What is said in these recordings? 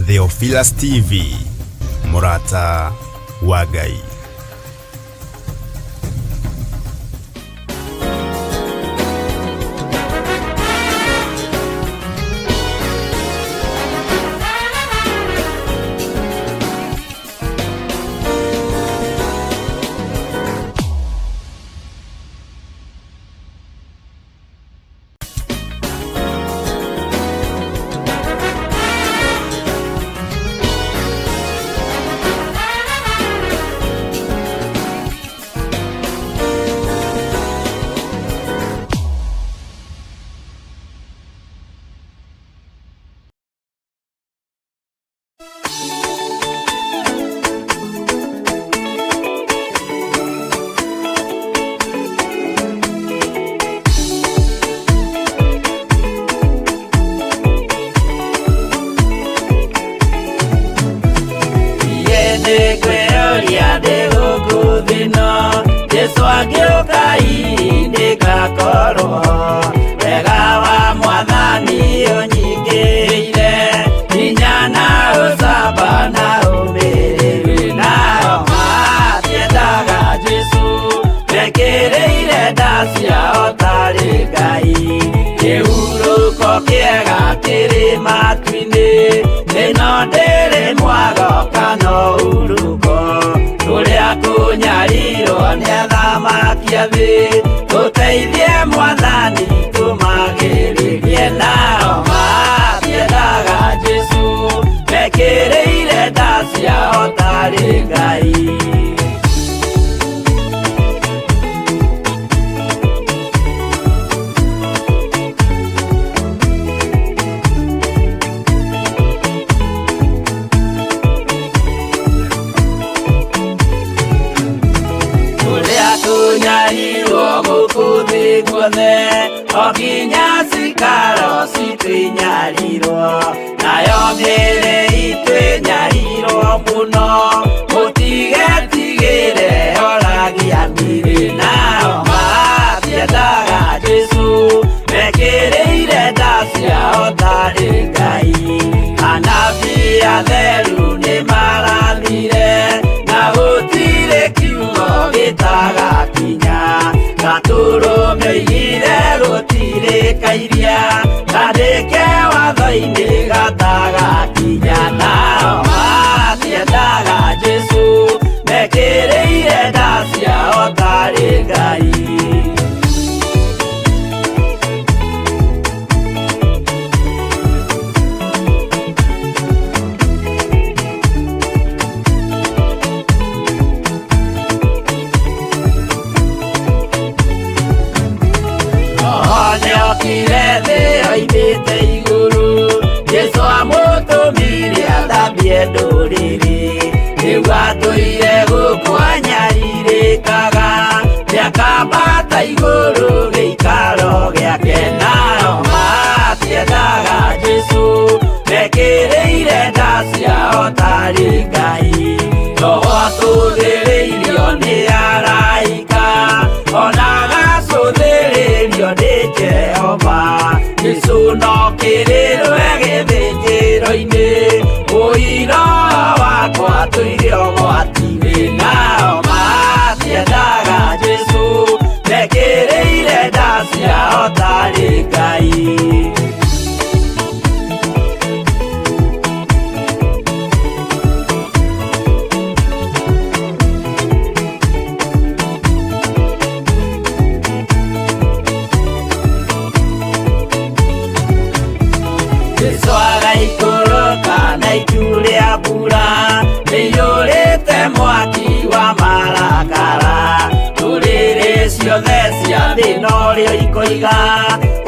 Theophilus TV, mũrata wa Ngai. Jesu agĩũka ndĩgakorwo wega wa mwathani ũnyingĩrĩire hinya na ũcamba na ũmĩrĩru nao matiendaga Jesu mekĩrĩire nda ciao tarĩ Ngai kĩhurũko kĩega kĩrĩ matu-inĩ ĩno ndĩrĩ mwago kana ũhurũko kũrĩa kũnyarirwo nĩ athamaki a thĩ tũteithie mwathani tũmagĩrĩrie nao matiendaga Jesu mekĩrĩire nda ciao tarĩ Ngai. Kũrĩa tũnyarirwo gũkũ thĩ guothe o nginya cikaro citũ inyarirwo nayo mĩĩrĩ itũ ĩnyarirwo mũno mũtigetigĩre oragia mĩĩrĩ nao matiendaga Jesu mekĩrĩire nda ciao tarĩ Ngai anabii atheru nĩmarathire na gũtirĩ kiugo gĩtagakinya gatũrũme oigire gũtirĩ kairia kandĩke watho-inĩ gatagakinya nao matiendaga Jesu mekĩrĩire nda ciao tarĩ Ngai. Nĩokire thĩ oimĩte igũrũ Jesũ amũtũmire athambie ndũrĩrĩ rĩu atũire gũkũ anyarirĩkaga nĩakambata igũrũ gĩikaro gĩake nao matiendaga Jesũ mekĩrĩire nda ciao tarĩ Ngai roho atũthĩrĩirio nĩ araika ona agacũthĩrĩrio nĩ Jehova Jesũ no kĩrĩrwe gĩthĩnjĩro-inĩ ũira wakwa tũire ũgwati-inĩ nao matiendaga Jesũ mekĩrĩire nda ciao tarĩ Ngai. Jesu agaikũrũka na itu rĩa mbura rĩiyũrĩte mwaki wa marakara ndũrĩrĩ ciothe cia thĩ norĩo ikoiga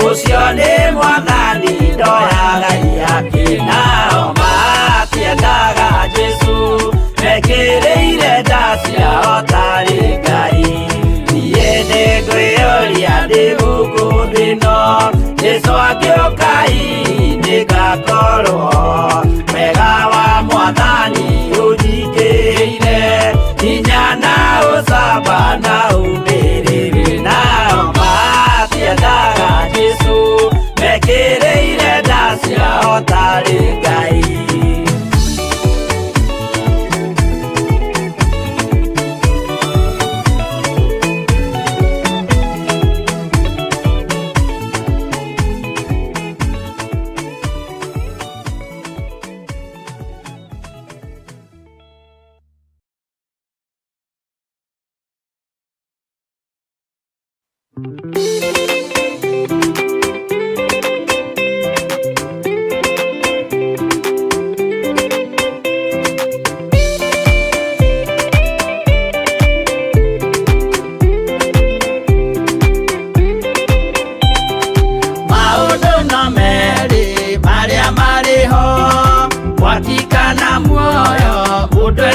ũcio nĩ mwathani ndoyaga ihaki nao matiendaga Jesu mekĩrĩire nda ciao tarĩ Ngai niĩ nĩngwĩyũria ndĩ gũkũ thĩ ĩno Jesu agĩũka nĩngakorwo wega wa mwathani ũnyingĩrĩire hinya na ũcamba na ũmĩrĩru nao matiendaga Jesu mekĩrĩire nda ciao tarĩ Ngai.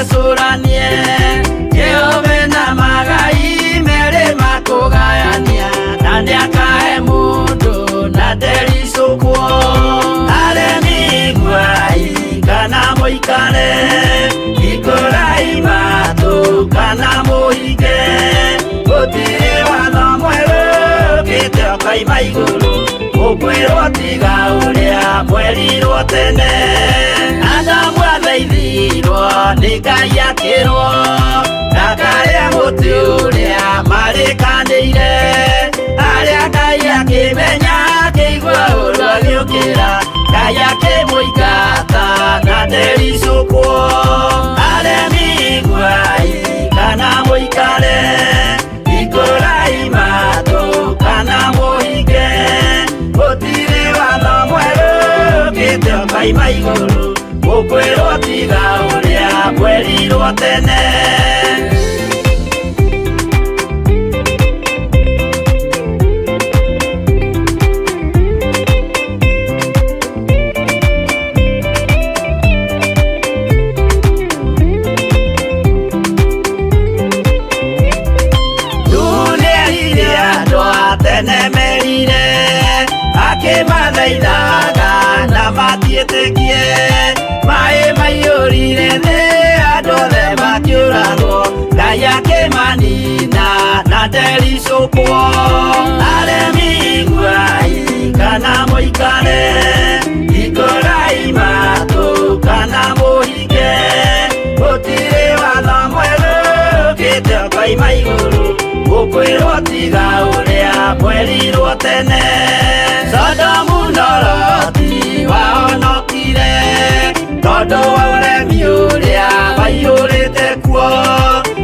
Wecũranie Jehova na magai merĩ makũgayania na nĩakahe mũndũ na ndericũkwo. Aremi iguai kana mũikare, hingũrai matũ kana mũhinge, gũtirĩ watho mwerũ ũkĩte ũkoima igũrũ, ũkwĩrwo tiga ũrĩa mwerirwo tene. Adamu athaithirwo nĩ Ngai akĩrwo ndakarĩa mũtĩ ũrĩa marĩkanĩire, arĩa Ngai akĩmenya akĩigua ũru agĩũkĩra, Ngai akĩmũingata na ndericũkwo. Aremi iguai kana mũikare, hingũrai matũ kana mũhinge, gũtirĩ watho mwerũ ũkĩte ũkoima igũrũ, ũkwĩrwo tiga ũrĩa mwerirwo tene. Nĩerire andũ a tene merire, akĩmathaithaga na matiĩtĩkie, maĩ maiyũrire thĩ andũ othe makĩũragwo, Ngai akĩmanina na ndericũkwo. Aremi iguai kana mũikare, hingũrai matũ kana mũhinge, gũtirĩ watho mwerũ ũkĩte ũkoima igũrũ, ũkwĩrwo tiga ũrĩa mwerirwo tene. Sodomu na Loti wahonokire tondũ wa ũremi ũrĩa waiyũrĩte kuo,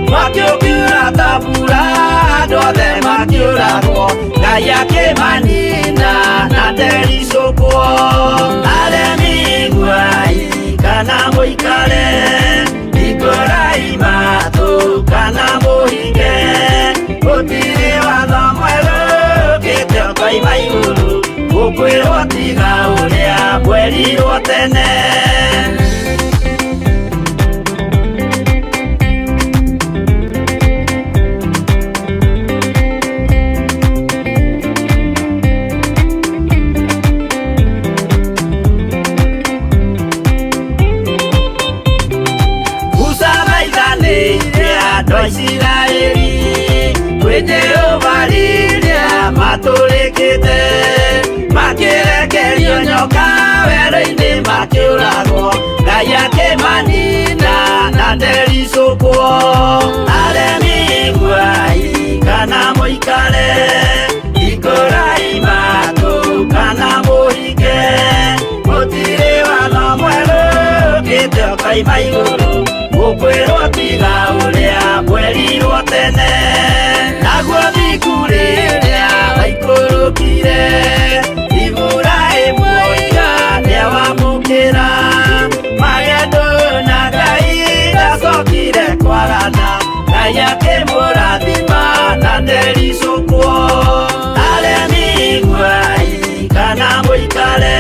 mwaki ũkiura ta mbura andũ othe makĩũragwo, Ngai akĩmanina na ndericũkwo. Aremi iguai kana mũikare, hingũrai matũ kana mũhinge, gũtirĩ watho mwerũ ũkĩte ũkoima igũrũ, ũkwĩrwo tiga ũrĩa mwerirwo tene. Musa thaithanĩire andũ a Isiraeli kwĩ Jehova rĩrĩa matũrĩkĩte, makĩrekerio nyoka werũ-inĩ makĩũragwo, Ngai akĩmanina na ndericũkwo. Aremi iguai kana mũikare, hingũrai matũ kana mũhinge, gũtirĩ watho mwerũ ũkĩte ũkoima igũrũ, ũkwĩrwo tiga ũrĩa mwerirwo tene. Naguo thiku rĩrĩa waikũrũkire, Iburahĩmu oiga nĩawamũkĩra, magendo na Ngai ndacokire kwagana, Ngai akĩmũrathima na ndericũkwo. Aremi iguai kana mũikare,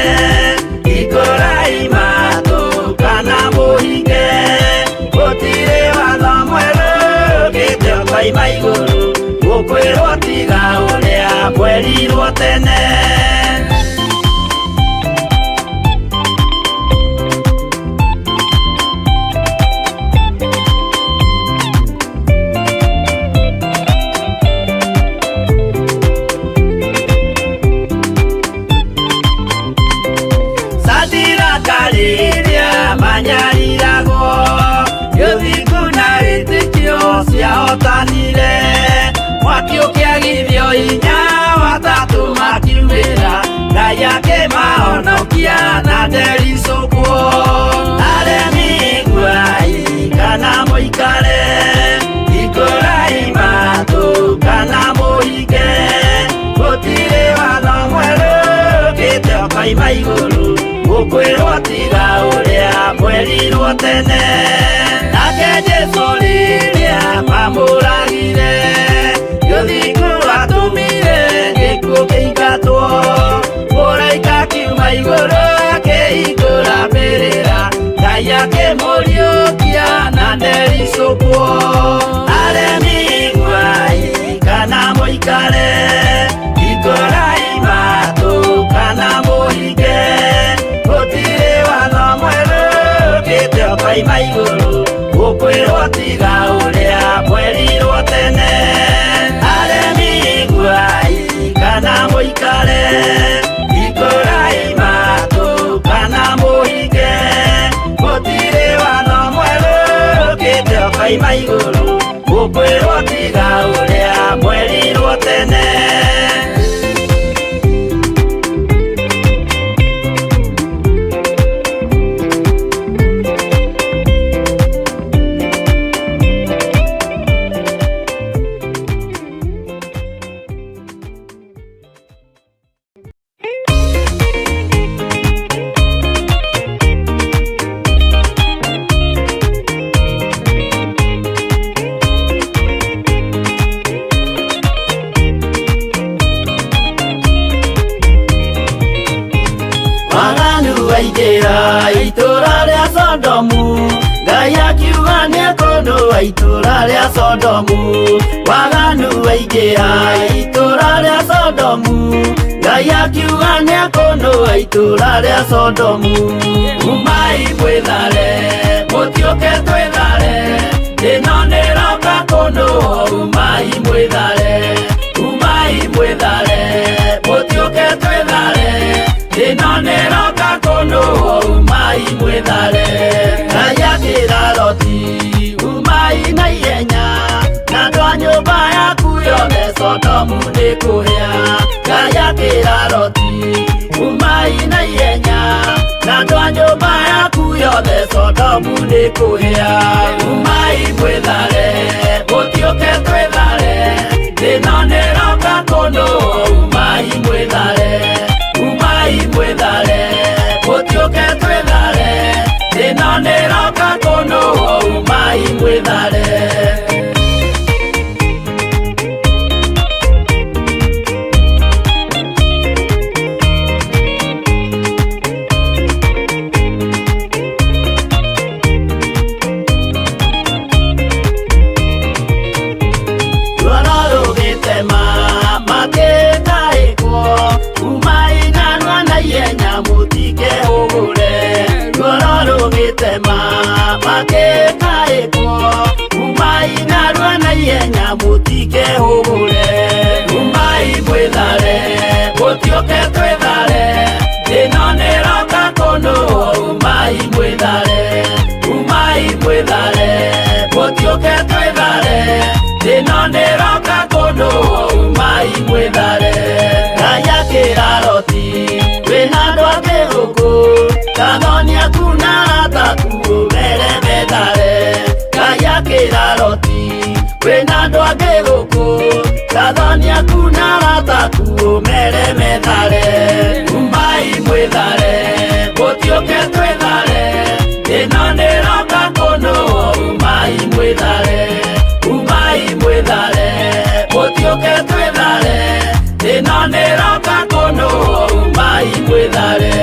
hingũrai matũ kana mũhinge, gũtirĩ watho mwerũ ũkĩte ũkoima igũrũ, ũkwĩrwo tiga ũrĩa mwerirwo tene. Sadiraka rĩrĩa manyariragwo, gĩthingu na wĩtĩkio ciahotanire, mwaki ũkĩagithio hinya watatũ makiumĩra, Ngai akĩmahonokia na ndericũkwo. Aremi iguai kana mũikare, hingũrai matũ kana mũhinge, gũtirĩ watho mwerũ ũkĩte ũkoima igũrũ, ũkwĩrwo tiga ũrĩa mwerirwo tene. Nake Jesũ rĩrĩa mamũragire, gĩthingu atũmire gĩkuũ kĩingatwo, mũraika akiuma igũrũ akĩhingũra mbĩrĩra, Ngai akĩmũriũkia na ndericũkwo. Aremi iguai kana mũikare, hingũrai matũ kana mũhinge, gũtirĩ watho mwerũ ũkĩte ũkoima igũrũ, ũkwĩrwo tiga ũrĩa mwerirwo tene. Aremi iguai kana mũikare, hingũrai matũ kana mũhinge, gũtirĩ watho mwerũ ũkĩte ũkoima igũrũ, ũkwĩrwo tiga ũrĩa mwerirwo tene. Waganu waingĩra itũra rĩa Sodomu, Ngai akiuga nĩekũnũa itũra rĩa Sodomu. Waganu waingĩra itũra rĩa Sodomu, Ngai akiuga nĩekũnũa itũra rĩa Sodomu. Umai mwĩthare, mũtiũke twĩthare, ĩno nĩroka kũnũo. Umai mwĩthare, umai mwĩthare, mũtiũke twĩthare, ĩno nĩroka kũnũo. Umai mwĩthare. Ngai akĩra Loti, umai na ihenya, na andũ a nyũmba yaku yothe, Sodomu nĩ kũhĩa. Ngai akĩra Loti, umai na ihenya, na andũ a nyũmba yaku yothe, Sodomu nĩ kũhĩa. Umai mwĩthare, mũtiũke twĩthare, ĩno nĩroka kũnũo. Umai mwĩthare, umai mwĩthare, mũtiũke twĩthare, ĩno nĩroka kũnũo. Umai mwĩthare. Ruoro rũgĩtema makĩtaĩkwo, umai narua na ihenya mũtikehũgũre. Ruoro rũgĩtema makĩtaĩkwo, umai narua na ihenya mũtikehũgũre. Umai mwĩthare, mũtiũke twĩthare, ĩno nĩroka kũnũo. Umai mwĩthare, umai mwĩthare, mũtiũke twĩthare, ĩno nĩroka kũnũo. Umai mwĩthare. Ngai akĩra Loti, wĩna andũ angĩ gũkũ, kathoni aku na arata aku ũmere methare. Ngai akĩra Loti, wĩna andũ angĩ gũkũ, kathoni aku na arata aku ũmere methare. Umai mwĩthare, mũtiũke twĩthare, ĩno nĩroka kũnũo. Umai mwĩthare, umai mwĩthare, mũtiũke twĩthare, ĩno nĩroka kũnũo. Umai mwĩthare.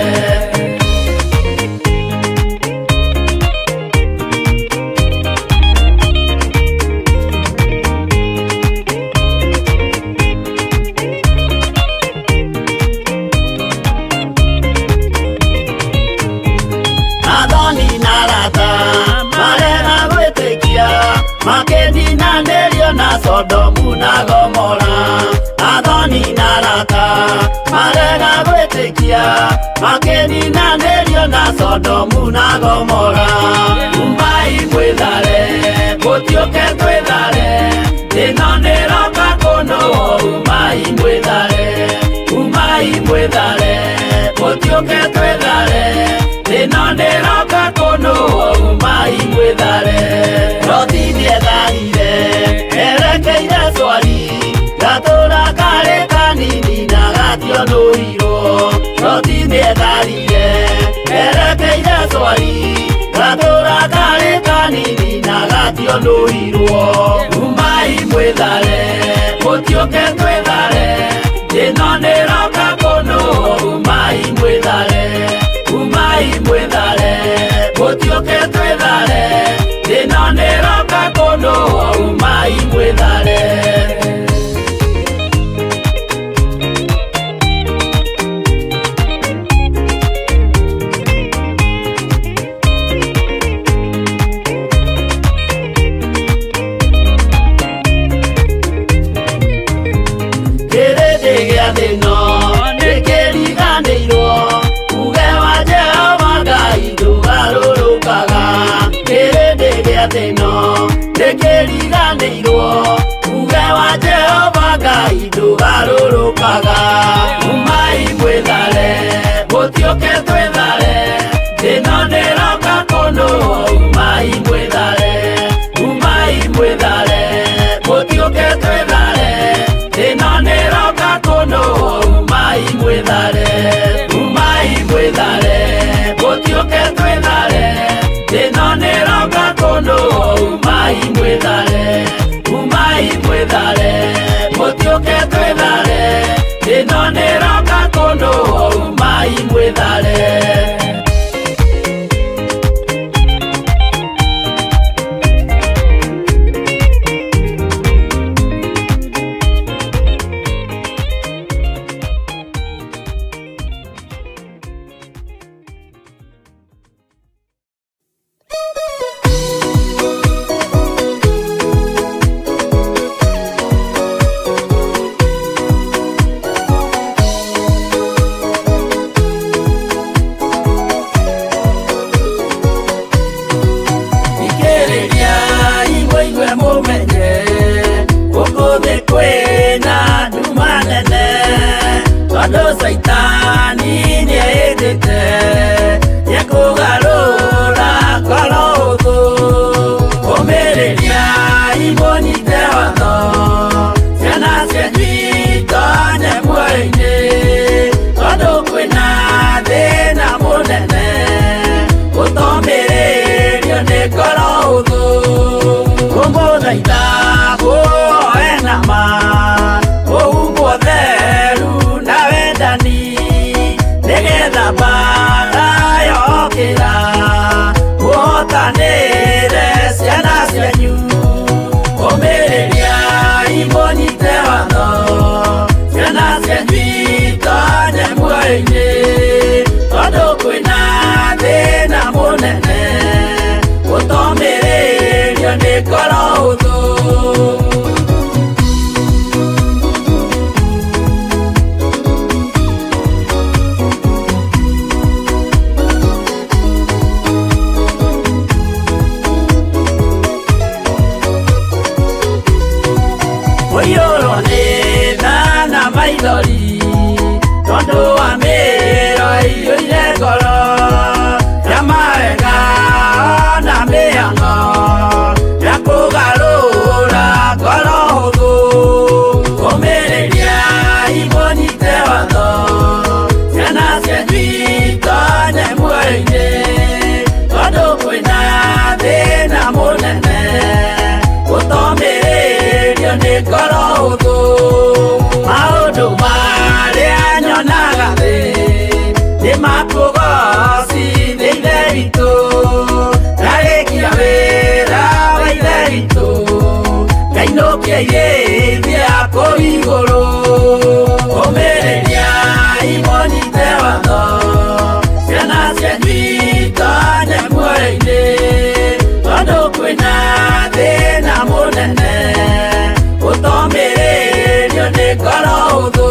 Athoni na arata marega gwĩtĩkia, makĩninanĩrio na Sodomu na Gomora. Athoni na arata marega gwĩtĩkia, makĩninanĩrio na Sodomu na Gomora. Umai mwĩthare, mũtiũke twĩthare, ĩno nĩroka kũnũo. Umai mwĩthare, umai mwĩthare, mũtiũke twĩthare, ĩno nĩroka kũnũo. Umai mwĩthare. Loti nĩetharire erekeire Swari, gatũra karĩ kanini na gationũirwo. Loti nĩetharire erekeire Swari, gatũra karĩ kanini na gationũirwo. Umai mwĩthare, mũtiũke twĩthare, ĩno nĩroka kũnũo. Umai mwĩthare, umai mwĩthare, mũtiũke twĩthare, ĩno nĩroka Umai mwĩthare. Kĩrĩndĩ gĩa thĩ ĩno nĩkĩriganĩirwo, uge wa Jehova Ngai ndũgarũrũkaga. Kĩrĩndĩ gĩa thĩ ĩno nĩkĩriganĩirwo, uge wa Jehova Ngai ndũgarũrũkaga. Umai mwĩthare, mũtiũke twĩthare, thĩ ĩno nĩĩroka kũnũhwo. Umai mwĩthare, umai mwĩthare, mũtiũke twĩthare, thĩ ĩno nĩĩroka kũnũhwo. Umai mwĩthare, umai mwĩthare, mũtiũke twĩthare, thĩ ĩno nĩĩroka kũnũhwo. Umai mwĩthare, umai mwĩthare, mũtiũke twĩthare, thĩ ĩno nĩĩroka kũnũhwo. Umai mwĩthare. Thikĩrĩria mũigue mũmenye, gũkũ thĩ kwĩna nduma nene, tondũ Caitani nĩehĩtĩte nĩekũgarũra ngoro hũthũ. Ũmĩrĩria mũnyite watho, ciana cianyu itonye muoyo-inĩ, tondũ kwĩna thĩna mũnene gũtomĩrĩrio nĩ ngoro hũthũ. Kũmũthaitha muoe nama, mũhumbwo theru na wendani, nĩgetha mbara yokĩra mũhotanĩre ciana cianyu. Ũmĩrĩria mũnyite watho, ciana cianyu itonye muoyo-inĩ, tondũ kwĩna thĩna mũnene gũtomĩrĩrio nĩ ngoro hũthũ. Mũiyũrwo nĩ tha na maithori, tondũ wa mĩĩro ĩiyũire ngoro ya mawega na mĩhang'o ya kũgarũra ngoro hũthũ. Ũmĩrĩria mũnyite watho, ciana cianyu itonye muoyo-inĩ, tondũ kwĩna thĩna mũnene gũtomĩrĩrio nĩ ngoro hũthũ. Maũndũ marĩa nyonaga thĩ nĩ makũgocithia Ithe witũ, ndarĩkia wĩra wa Ithe witũ, ngainũkia irĩithia kũu igũrũ. Ũmĩrĩria mũnyite watho, ciana cianyu itonye muoyo-inĩ, tondũ kwĩna thĩna mũnene gũtomĩrĩrio nĩ ngoro hũthũ.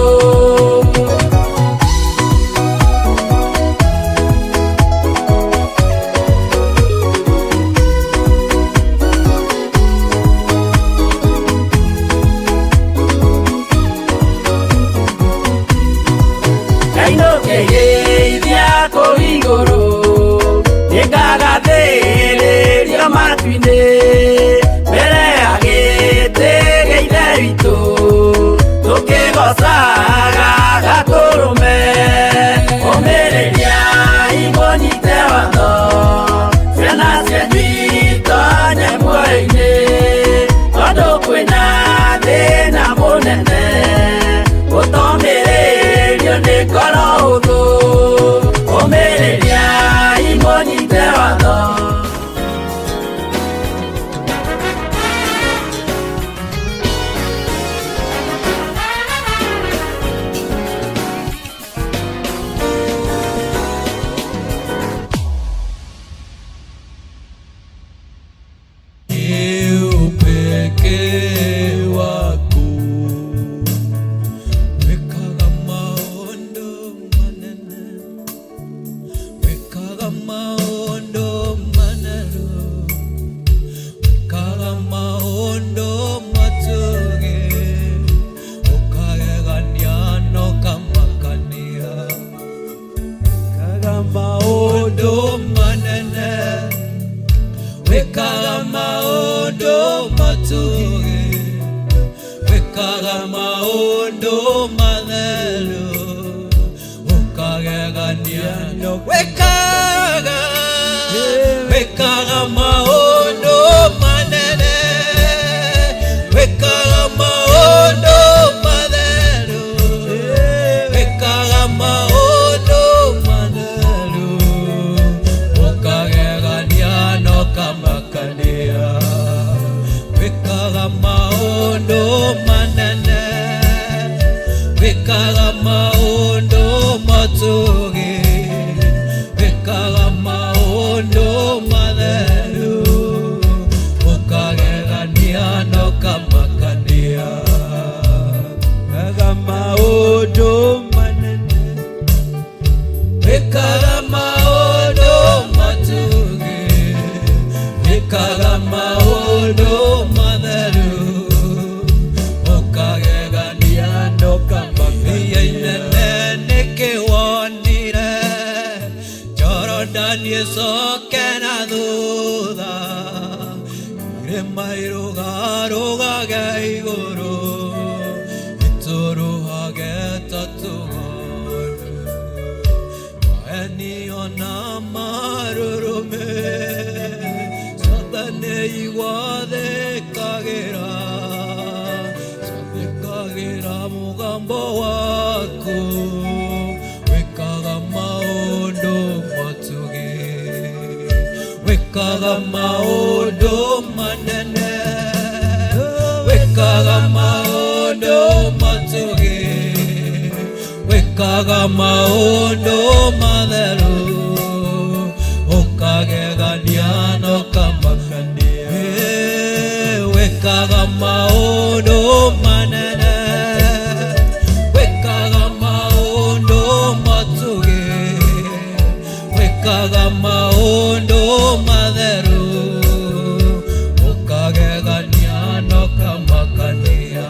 Ngainũkia irĩithia kũu igũrũ. Wĩkaga maũndũ matheru, wĩkaga maũndũ matũgĩ, ũkagegania na ũkamakania. Wĩkaga maũndũ manene, wĩkaga maũndũ matũgĩ, wĩkaga maũndũ matheru, ũkagegania na wĩkaga, wĩkaga maũndũ manene, wĩkaga maũndũ matheru, wĩkaga maũndũ matheru, ũkagegania na ũkamakania. Wĩkaga maũndũ manene, wĩkaga maũndũ matũgĩ, wĩkaga maũndũ matheru, ũkagegania na ũkamakania. Wĩkaga maũndũ manene, Wĩkaga maũndũ matũgĩ, wĩkaga maũndũ matheru, ũkagegania na ũkamakania. Inene nĩkĩ wonire Jorodani ĩcoke na thutha, irĩma irũgarũgage igũrũ, itũrũhage ta tũgondu, maeni ona marũrũme, ciothe igwathĩkagĩra, ciathĩkagĩra mũgambo waku. Wĩkaga maũndũ matũgĩ, wĩkaga maũndũ manene, wĩkaga maũndũ matũgĩ, wĩkaga maũndũ matheru, ũkagegania na ũkamakania. Wĩkaga maũndũ manene, wĩkaga maũndũ matũgĩ, wĩkaga maũndũ matheru, ũkagegania na ũkamakania.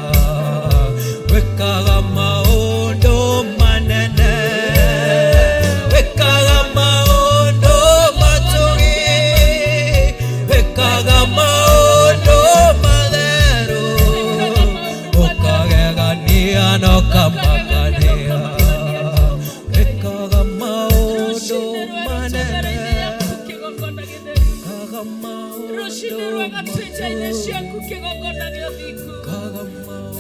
Wĩkaga maũndũ manene, wĩkaga maũndũ matũgĩ, wĩkaga maũndũ matheru, ũkagegania na ũkamakania. Wĩkaga maũndũ manene, wĩkaga Rũcinĩ maũndũ rwega twĩ nja-inĩ ciaku kĩgongona gĩa ũthingu, wĩkaga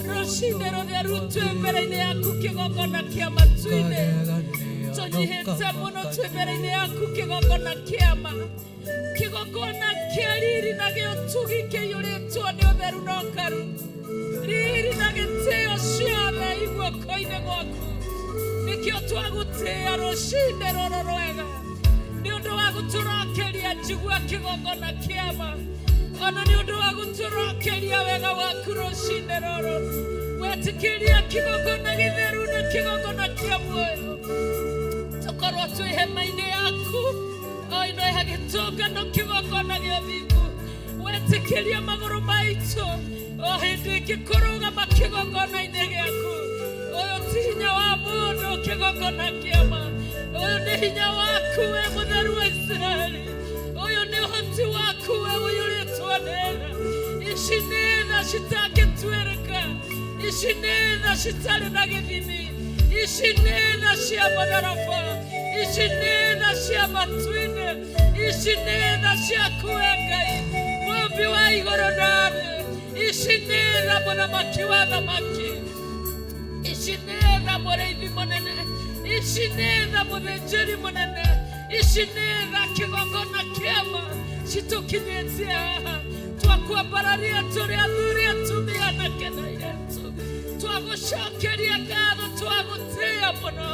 rũcinĩ rũtheru twĩ mbere-inĩ yaku kĩgongona kĩa matu-inĩ, tũnyihĩte mũno twĩ mbere-inĩ yaku kĩgongona kĩama, kĩgongona kĩa riri na gĩa ũtugi kĩiyũrĩtwo nĩ ũtheru na ũkaru. Riri na gĩtĩo ciothe iguoko-inĩ gwaku, nĩkĩo twagũtĩĩa rũcinĩ rũrũ rwega nĩ ũndũ wa gũtũrokeria njigua kĩgongona kĩama, ona nĩ ũndũ wa gũtũrokeria wega waku rũcinĩ rũrũ, wetĩkĩria kĩgongona gĩtheru na kĩgongona kĩa muoyo tũkorwo twĩ hema-inĩ yaku o ĩno ĩha gĩtũngano kĩgongona gĩa thingu, wetĩkĩria magũrũ maitũ o hĩndĩ ĩngĩ kũrũgama kĩgongona-inĩ gĩaku. Ũyũ ti hinya wa mũndũ, kĩgongona kĩama, ũyũ nĩ hinya waku we mũtheru wa Isiraeli, ũyũ nĩ ũhoti waku we ũiyũrĩtwo nĩ tha. Ici nĩ tha citangĩtuĩrĩka, ici nĩ tha citarĩ na gĩthimi, ici nĩ tha cia mũtharaba, ici nĩ tha cia matu-inĩ, ici nĩ tha ciaku we Ngai mũmbi wa igũrũ na thĩ, ici nĩ tha mũthamaki wa thamaki, ici nĩ tha mũrĩithi mũnene, ici nĩ tha mũthĩnjĩri mũnene, ici nĩ tha kĩgongona kĩama citũkinyĩtie haha. Twakwambararia tũrĩ athuri, atumia, anake na airĩtu, twagũcokeria ngatho, twagũtĩĩa mũno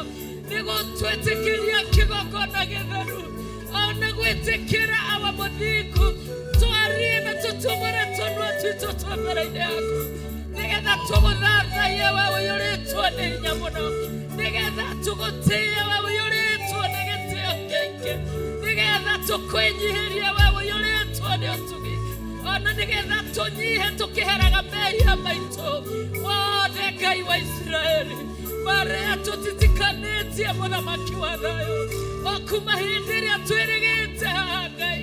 nĩ gũtwĩtĩkĩria kĩgongona gĩtheru, ona gwĩtĩkĩra awa mũthingu twarie na tũtumũre tũnua twitũ twĩ mbere-inĩ yaku, nĩgetha tũgũthathaiye we ũiyũrĩtwo nĩ hinya mũno, nĩgetha tũgũtĩĩe we ũiyũrĩtwo nĩ gĩtĩo kĩingĩ. Tũkwĩnyihĩrie we ũiyũrĩtwo nĩ ũtugi, ona nĩgetha tũnyihe tũkĩheraga mehia maitũ mothe. Ngai wa Isiraeli, marĩa tũtitikanĩtie, mũthamaki wa thayũ, o kuma hĩndĩ ĩrĩa twĩrĩgĩte haha, Ngai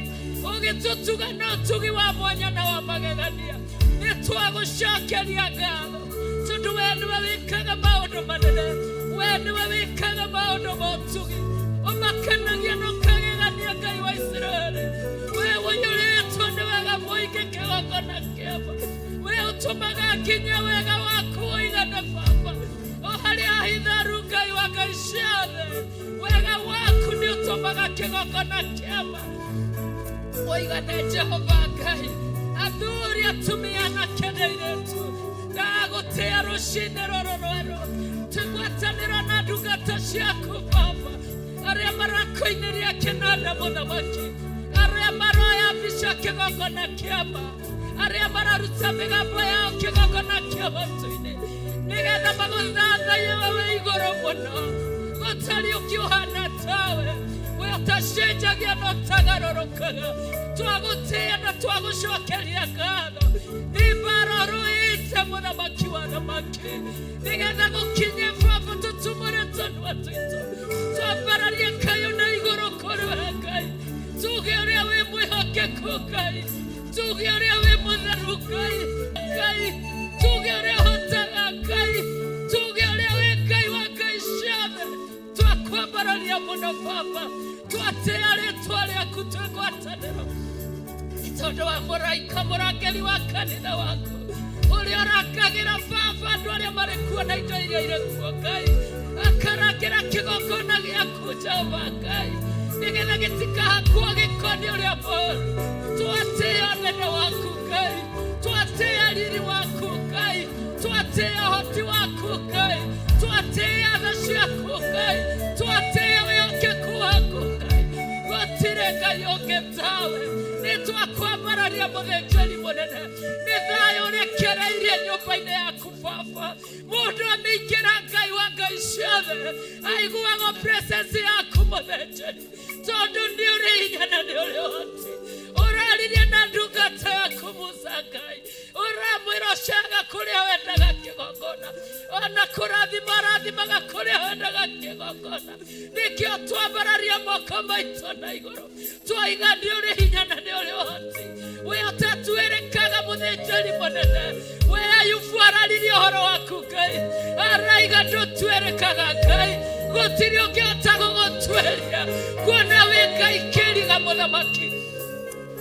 ũgĩtũtuga na ũtugi wa mwanya na wa magegania, nĩ twagũcokeria ngatho, tondũ we nĩwe wĩkaga maũndũ manene, we nĩwe wĩkaga maũndũ ma ũtugi ũmakanagia na ũkagegania. Ngai wa Isiraeli, we ũiyũrĩtwo nĩ wega mũingĩ, kĩgongona kĩama, we ũtũmaga nginya wega waku ũigane, Baba, o harĩa hitharu. Ngai wa ngai ciothe, wega waku nĩ ũtũmaga kĩgongona kĩama ũigane. Jehova Ngai, athuri, atumia, anake na airĩtu, ndagũtĩa rũcinĩ rũrũ rwerũ tũgwatanĩro na ndungata ciaku, Baba, arĩa marakũinĩria kĩnanda, mũthamaki, arĩa maroya mbica kĩgongona kĩama, arĩa mararuta mĩgambo yao kĩgongona kĩa matu-inĩ, nĩgetha magũthathaiye wewe igũrũ mũno. Gũtarĩ ũngĩ ũhana tawe, we ũtacenjagia na ũtagarũrũkaga. Twagũtĩĩa na twagũcokeria ngatho nĩ mbara ũrũĩte, mũthamaki wa thamaki, nĩgetha gũkinye, Baba, tũtumũre tũnua twitũ, twambararie kayũ na igũrũ kũrĩ we, Ngai, tuge ũrĩa wĩ mwĩhokeku, Ngai, tuge ũrĩa wĩ mũtheru, Ngai, Ngai, tuge ũrĩa ũhotaga, Ngai, tuge ũrĩa wĩ Ngai wa ngai ciothe. Twakwambararia mũno, Baba, twatĩa rĩtwa rĩaku twĩ ngwatanĩro, nĩ tondũ wa mũraika mũrangĩri wa kanitha waku ũrĩa ũrangagĩra, Baba, andũ arĩa marĩ kuo na indo iria irĩ kuo, Ngai, akarangĩra kĩgongona gĩaku, Jehova Ngai, nĩgetha gĩtikahakwo gĩko nĩ ũrĩa mũũru. Twatĩa ũnene waku, Ngai, twatĩa riri waku, Ngai, twatĩa ũhoti waku, Ngai, twatĩa tha ciaku, Ngai, twatĩa wĩhokeku waku, Ngai. Gũtirĩ Ngai ũngĩ tawe. Nĩ twakwambararia, mũthĩnjĩri mũnene. Nĩ thayũ ũrekereirie nyũmba-inĩ yaku, Baba. Mũndũ amĩingĩra, Ngai wa ngai ciothe, aiguaga presence yaku, mũthĩnjĩri, tondũ nĩ ũrĩ hinya na nĩ ũrĩ ũhoti. Ũraririe na ndungata yaku Musa, Ngai, ũramwĩra ũcaga kũrĩa wendaga kĩgongona, ona kũrathima arathimaga kũrĩa wendaga kĩgongona. Nĩkĩo twambararia moko maitũ na igũrũ, twaiga nĩ ũrĩ hinya na nĩ ũrĩ ũhoti, we ũtatuĩrĩkaga, mũthĩnjĩri mũnene. We Ayubu araririe ũhoro waku, Ngai, araiga ndũtuĩrĩkaga. Ngai, gũtirĩ ũngĩhota gũgũtuĩria, kuona wĩ Ngai kĩriga, mũthamaki,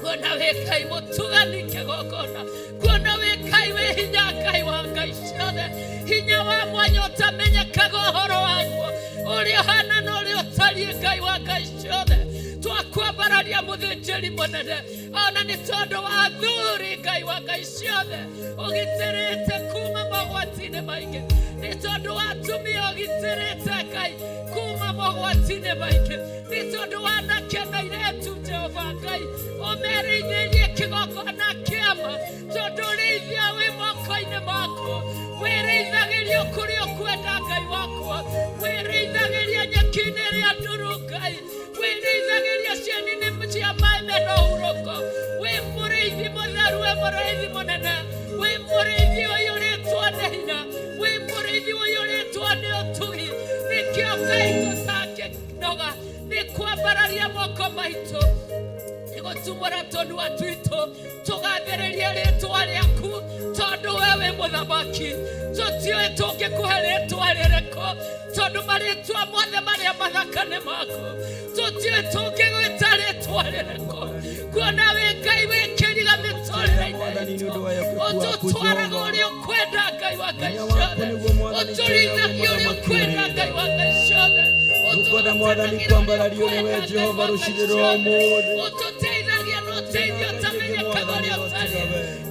kuona wĩ Ngai mũtugani kĩgongona, kuona wĩ Ngai wĩ hinya, Ngai wa ngai ciothe, hinya wa mwanya ũtamenyekaga ũhoro waguo, ũrĩa ũhana na ũrĩa ũtariĩ. Ngai wa ngai ciothe, twakwambararia, mũthĩnjĩri mũnene, ona nĩ tondũ wa athuri, Ngai wa ngai ciothe, ũgitĩrĩte kuma mogwati-inĩ maingĩ, nĩ tondũ wa atumia ũgitĩrĩte, Ngai, kuma mogwati-inĩ maingĩ, nĩ tondũ wa anake na airĩtu, Jehova Ngai, ũmerĩithĩrie kĩgongona kĩama, tondũ ũrĩithia wĩ moko-inĩ maku, wĩrĩithagĩrio kũrĩa ũkwenda. Ngai wakwa, wĩrĩithagĩria nyeki-inĩ ĩrĩa nduru, Ngai, wĩrĩithagĩria cieni-inĩ cia maĩ mena ũhurũko. Wĩ mũrĩithi mũtheru, wĩ mũrĩithi mũnene, wĩ mũrĩithi ũiyũrĩtwo nĩ hinya, wĩ mũrĩithi ũiyũrĩtwo nĩ ũtugi. Nĩkĩo, Ngai, tũtangĩnoga nĩ kwambararia moko maitũ, nĩ gũtumũra tũnua twitũ tũgathĩrĩria rĩtwa rĩaku, tondũ we wĩ mũthamaki. Tũtiũĩ tũngĩkũhe rĩtwa rĩrĩkũ, tondũ marĩtwa mothe marĩa mathaka nĩ maku. Tũtiũĩ tũngĩgwĩta rĩtwa rĩrĩkũ, kuona wĩ Ngai wĩ kĩriga mĩtũrĩre-inĩ Mwathani, nĩ itũ. ũndũ wa wĩhokeku waku, Ũtũtwaraga Jehova. ũrĩa ũkwenda, Ngai wa ngai Hinya waku ciothe. nĩguo, Mwathani, Ũtũrĩithagia ũrĩa Mũthamaki ũkwenda, ũrĩ. Ngai wa ngai ciothe. Tũkwenda, Mwathani, kwambarario nĩwe, Jehova, rũcinĩ rwa ũmũthĩ. Ũtũteithagia na ũteithio ũtamenyekaga ũrĩa ũtariĩ,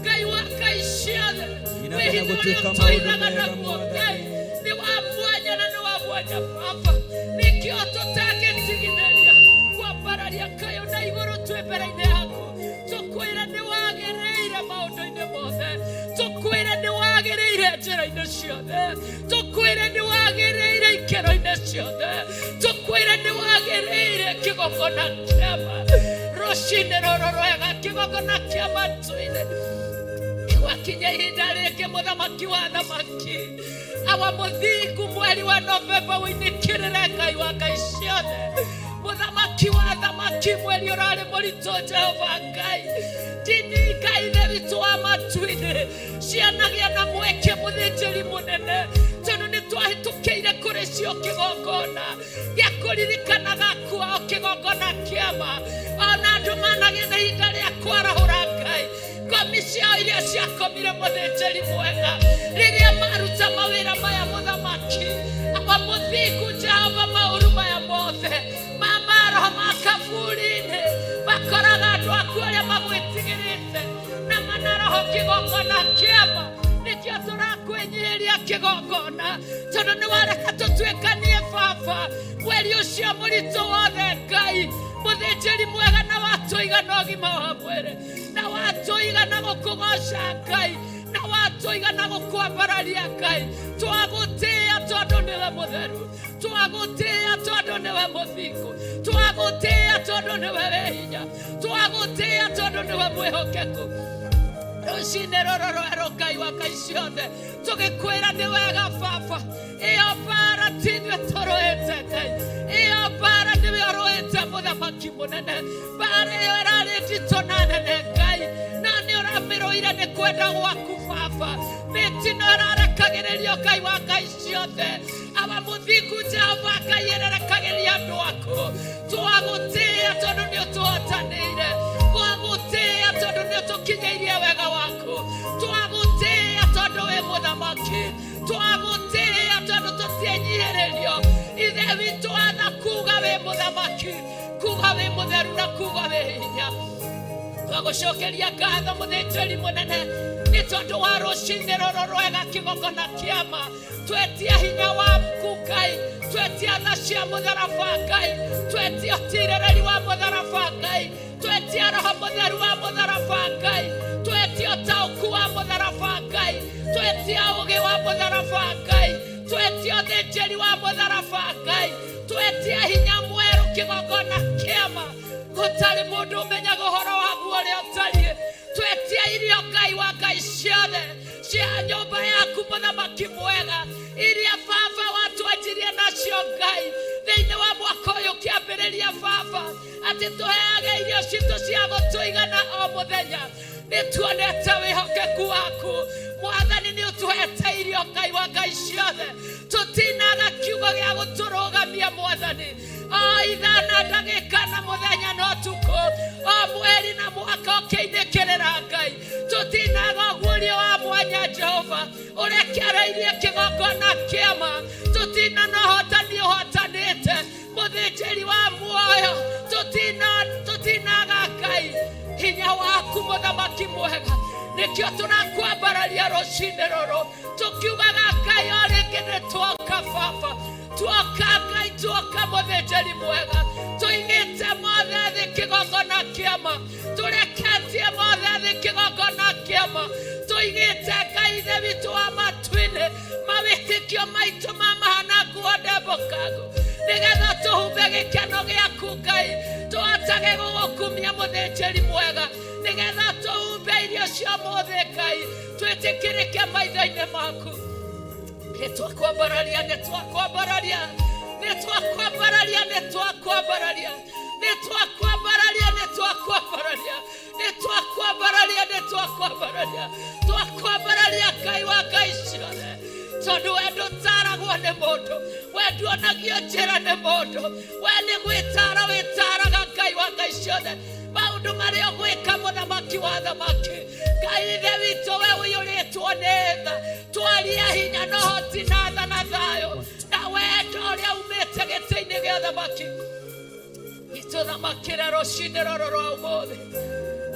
Ngai wa ngai ciothe. Nginatha Wĩ hinya ũrĩa gũtuĩka maũndũ ũtũigaga mega, naguo, Ngai, Mwathani. nĩ wa mwanya na nĩ wa mwanya, Baba. Nĩkĩo tũtangĩtigithĩria kwambararia kayũ na igũrũ twĩ mbere-inĩ yaku, tũkwĩre nĩ wagĩrĩire maũndũ-inĩ mothe, tũkwĩre nĩ wagĩrĩire njĩra-inĩ ciothe, tũkwĩre nĩ wagĩrĩire ikĩro-inĩ ciothe, tũkwĩre nĩ wagĩrĩire kĩgongona kĩama. Rũcinĩ rũrũ rwega kĩgongona kĩa matu-inĩ gwakinya ihinda rĩngĩ mũthamaki wa thamaki awa mũthingu mweri wa Novemba ũinĩkĩrĩre Ngai wa ngai ciothe mũthamaki wa thamaki mweri ũrarĩ mũritũ Jehova Ngai ndini Ngai ithe witũ wa matu-inĩ cianagĩa na mweke mũthĩnjĩri mũnene tondũ nĩ twahĩtũkĩire kũrĩ cio kĩgongona gĩa kũririkanaga kwao kĩgongona kĩama ona andũ managĩa na ihinda rĩa kwarahũra Ngai ngomi ciao iria ciakomire mũthĩnjĩri mwega rĩrĩa maruta mawĩra maya mũthamaki awa mũthingu Jehova maũru maya mothe ma maroho ma kaburi-inĩ makoraga andũ aku arĩa magwĩtigĩrĩte na manaroho kĩgongona kĩama nĩkĩo tũrakwĩnyihĩria kĩgongona tondũ nĩ wareka tũtuĩkanie baba mweri ũcio mũritũ wothe Ngai mũthĩnjĩri mwega na watũiga na ũgima wa mwĩrĩ na watũiga na gũkũgoca Ngai na watũiga na gũkwambararia Ngai twagũtĩĩa tondũ nĩwe mũtheru twagũtĩĩa tondũ nĩwe mũthingu twagũtĩĩa tondũ nĩwe wĩ hinya twagũtĩĩa tondũ nĩwe mwĩhokeku rũcinĩ rũrũ rwerũ Ngai wa ngai ciothe tũgĩkwĩra nĩ wega baba ĩyo mbara ti ithuĩ tũrũĩte Ngai ĩyo mbara nĩwe ũrũĩte mũthamaki mũnene mbara ĩyo ĩrarĩ nditũ na nene Ngai na nĩ ũramĩrũire nĩ kwenda gwaku baba mĩtino ĩrarekagĩrĩrio Ngai wa ngai ciothe awa mũthingu Jehova Ngai ĩrerekagĩria andũ aku twagũtĩĩa tondũ nĩ ũtũhotanĩire twagũtĩĩa tondũ nĩ ũtũkinyĩirie wega waku twagũtĩĩa tondũ wĩ mũthamaki twagũtĩĩa tondũ tũtienyiherĩrio ithe witũ atha kuga wĩ mũthamaki kuga wĩ mũtheru na kuga wĩ hinya twagũcokeria ngatho mũthĩnjĩri mũnene nĩ tondũ wa rũcinĩ rũrũ rwega kĩgongona kĩama twetia hinya waku Ngai twetia tha cia mũtharaba Ngai twetia ũtirĩrĩri wa mũtharaba Ngai twetia roho mũtheru wa mũtharaba Ngai twetia ũtaũku wa mũtharaba Ngai twetia ũgĩ wa mũtharaba Ngai twetia ũthĩnjĩri wa mũtharaba Ngai twetia hinya mwerũ kĩgongona kĩama gũtarĩ mũndũ ũmenyaga ũhoro waguo ũrĩa ũtariĩ twetia irio Ngai wa ngai ciothe cia nyũmba yaku mũthamaki mwega iria baba watwanjirie nacio Ngai thĩinĩ wa mwaka ũyũ kĩambĩrĩria baba atĩ tũheage irio citũ cia gũtũigana o mũthenya nĩ tuonete wĩhokeku waku mwathani nĩ ũtũhete irio Ngai wa ngai ciothe tũtinaga kiugo gĩa gũtũrũgamia mwathani o ithaa na ndagĩka na mũthenya na ũtukũ o mweri na mwaka ũkĩinĩkĩrĩra Ngai tũtinaga ũguũrio wa mwanya Jehova ũrekereirie kĩgongona kĩama tũtina na ũhotani ũhotanĩte mũthĩnjĩri wa muoyo tũtinaga Ngai hinya waku mũthamaki mwega nĩkĩo tũrakwambararia rũcinĩ rũrũ tũkiugaga Ngai o rĩngĩ nĩ tuoka baba tuoka Ngai tuoka mũthĩnjĩri mwega tũigĩte mothe thĩ kĩgongona kĩama tũreketie mothe thĩ kĩgongona kĩama tũigĩte Ngai ithe witũ wa matu-inĩ mawĩtĩkio maitũ ma mahana nguo ndembũkangu nĩgetha tũhumbe gĩkeno gĩaku Ngai tũhotage gũgũkumia mũthĩnjĩri mwega nĩgetha tũhumbe irio cia ũmũthĩ Ngai twĩtĩkĩrĩke maitho-inĩ maku nĩ twakwambararia nĩ twakwambararia nĩ twakwambararia nĩ twakwambararia nĩ twakwambararia nĩ twakwambararia nĩ twakwambararia nĩ twakwambararia twakwambararia Ngai wa ngai ciothe tondũ we ndũtaragwo nĩ mũndũ we nduonagio njĩra nĩ mũndũ we nĩ gwĩtara wĩtaraga Ngai wa ngai ciothe maũndũ marĩa ũgwĩka mũthamaki wa thamaki Ngai ithe witũ we ũiyũrĩtwo nĩ tha twaria hinya na ũhoti na tha na thayũ na wendo ũrĩa umĩte gĩtĩ-inĩ gĩa thamaki itũthamakĩre rũcinĩ rũrũ rwa ũmũthĩ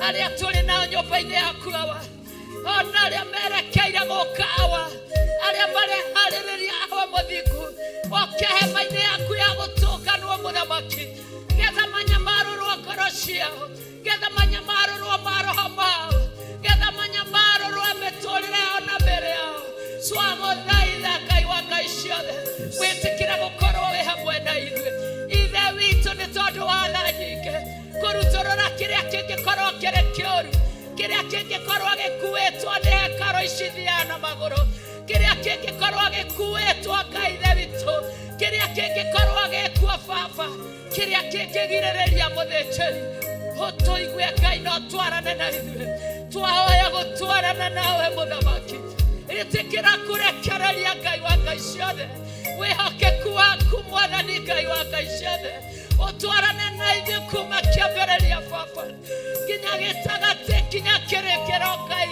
arĩa tũrĩ nao nyũmba-inĩ yaku awa ona arĩa merekeire gũka awa arĩa mareharĩrĩria awa mũthingu oke hema-inĩ yaku ya gũtũnganwo mũthamaki getha manyamarũrwo ngoro ciao getha manyamarũrwo maroho mao getha manyamarũrwo mĩtũrĩre yao na mĩĩrĩ yao twagũthaitha Ngai wa ngai ciothe wĩtĩkĩre gũkorwo wĩ hamwe na ithuĩ ithe witũ nĩ tondũ wa tha nyingĩ kũrutũrũra kĩrĩa kĩngĩkorwo kĩrĩ kĩũru, kĩrĩa kĩngĩkorwo gĩkuĩtwo nĩ hekarũ ici thiaga na magũrũ, kĩrĩa kĩngĩkorwo gĩkuĩtwo Ngai ithe witũ, kĩrĩa kĩngĩkorwo gĩkuo baba, kĩrĩa kĩngĩgirĩrĩria mũthĩnjĩri ũtũigue Ngai no twarane na ithuĩ. Twahoya gũtwarana nawe mũthamaki, ĩtĩkĩra kũrekereria Ngai wa Ngai ciothe wĩhokeku waku mwathani Ngai wa Ngai ciothe, ũtwarane na ithuĩ kuma kĩambĩrĩria baba nginya gĩtagatĩ nginya kĩrĩkĩro Ngai,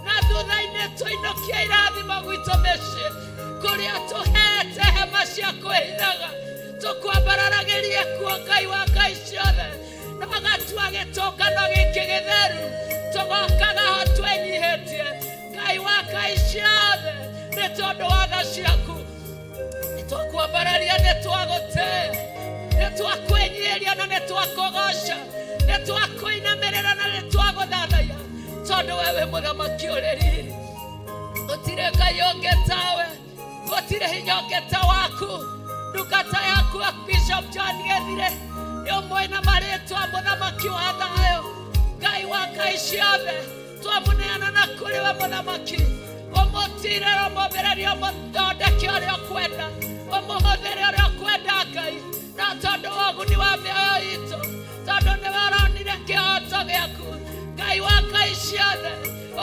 na thutha-inĩ tũinũkie irathimo gwitũ mĩciĩ kũrĩa tũhete hema cia kwĩhithaga, tũkwambararagĩrie kuo Ngai wa Ngai ciothe, na ũgatua gĩtũngano gĩkĩ gĩtheru tũgokaga ho twĩnyihĩtie Ngai wa Ngai ciothe, nĩ tondũ wa tha ciaku nĩ twakwambararia, nĩ twagũtĩĩa, nĩ twakwĩnyihĩria na nĩ twakũgoca, nĩ twakũinamĩrĩra na nĩ twagũthathaiya, tondũ we wĩ mũthamaki ũrĩ riri. Gũtirĩ Ngai ũngĩ tawe, gũtirĩ hinya ũngĩ ta waku. Ndungata yaku Bishop John Gethire nĩ ũmwe na marĩtwa mũthamaki wa thayũ, Ngai wa Ngai ciothe, twamũneana na kũrĩ we mũthamaki, ũmũtirĩre, ũmũmĩrĩrie, ũmũthondeke ũrĩa ũkwenda, ũmũhũthĩre ũrĩa ũkwenda Ngai, na tondũ wa ũguni wa mĩoyo itũ, tondũ nĩwe ũronire kĩhoto gĩaku Ngai wa Ngai ciothe,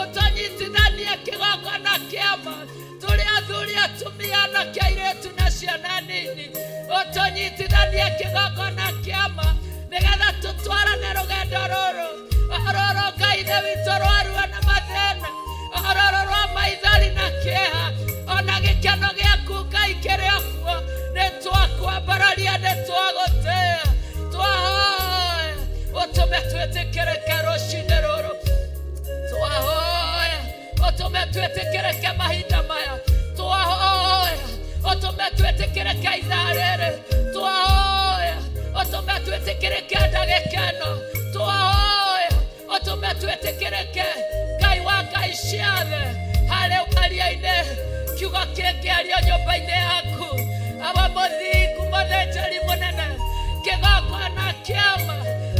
ũtũnyitithanie kĩgongona kĩama tũrĩ athuri, atumia, anake, airĩtu na ciana nini, ũtũnyitithanie kĩgongona kĩama nĩgetha tũtwarane rũgendo rũrũ rũrũ Ngai ithe witũ rwa ruo na mathĩna, rũrũ rwa maithori na kĩeha, ona gĩkeno gĩaku Ngai kĩrĩ o kuo. Nĩ twakwambararia, nĩ twagũtĩĩa, twahoya ũtũme twĩtĩkĩrĩke rũcinĩ rũrũ, twahoya ũtũme twĩtĩkĩrĩke mahinda maya, twahoya ũtũme twĩtĩkĩrĩke ithaa rĩrĩ, twahoya ũtũme twĩtĩkĩrĩke ndagĩka ĩno, twahoya ũtũme twĩtĩkĩrĩke Ngai wa Ngai ciothe harĩ waria-inĩ, kiugo kĩngĩario nyũmba-inĩ yaku, awa mũthingu mũthĩnjĩri mũnene, kĩgongona kĩama,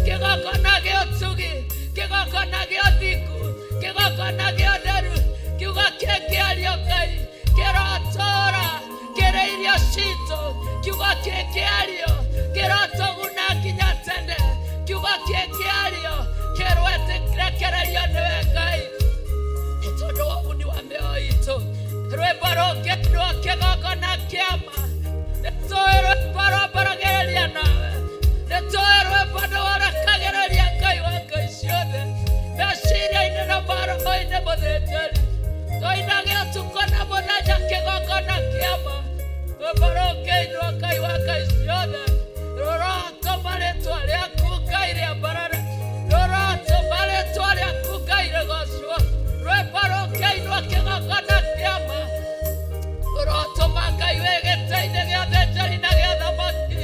kĩgongona gĩa ũtugi, kĩgongona gĩa ũthingu, kĩgongona gĩa ũtheru, kiugo kĩngĩario Ngai kĩrotũra kĩrĩ irio citũ, kiugo kĩngĩario kĩrotũguna nginya tene, kiugo kĩngĩario kĩrwerekererio nĩwe Ngai, nĩ tondũ wa ũguni wa mĩoyo itũ. Rwĩmbo rũngĩinwo kĩgongona kĩama, nĩ tũĩ rwĩmbo rwambaragĩrĩria nawe, nĩ tũĩ rwĩmbo nĩworekagĩrĩria Ngai wa Ngai ciothe meciria-inĩ na maroho-inĩ mũthĩnjĩri, tũinage ũtukũ na mũthenya kĩgongona kĩama. Rwĩmbo rũngĩinwo Ngai wa Ngai ciothe rũrotũma rĩtwa rĩaku Ngai rĩambarare, rũrotũma rĩtwa rĩaku Ngai rĩgocwo. Rwĩmbo rũngĩinwo kĩgongona kĩama rũrotũma Ngai wĩ gĩtĩ-inĩ gĩa thĩnjĩri na gĩa thamaki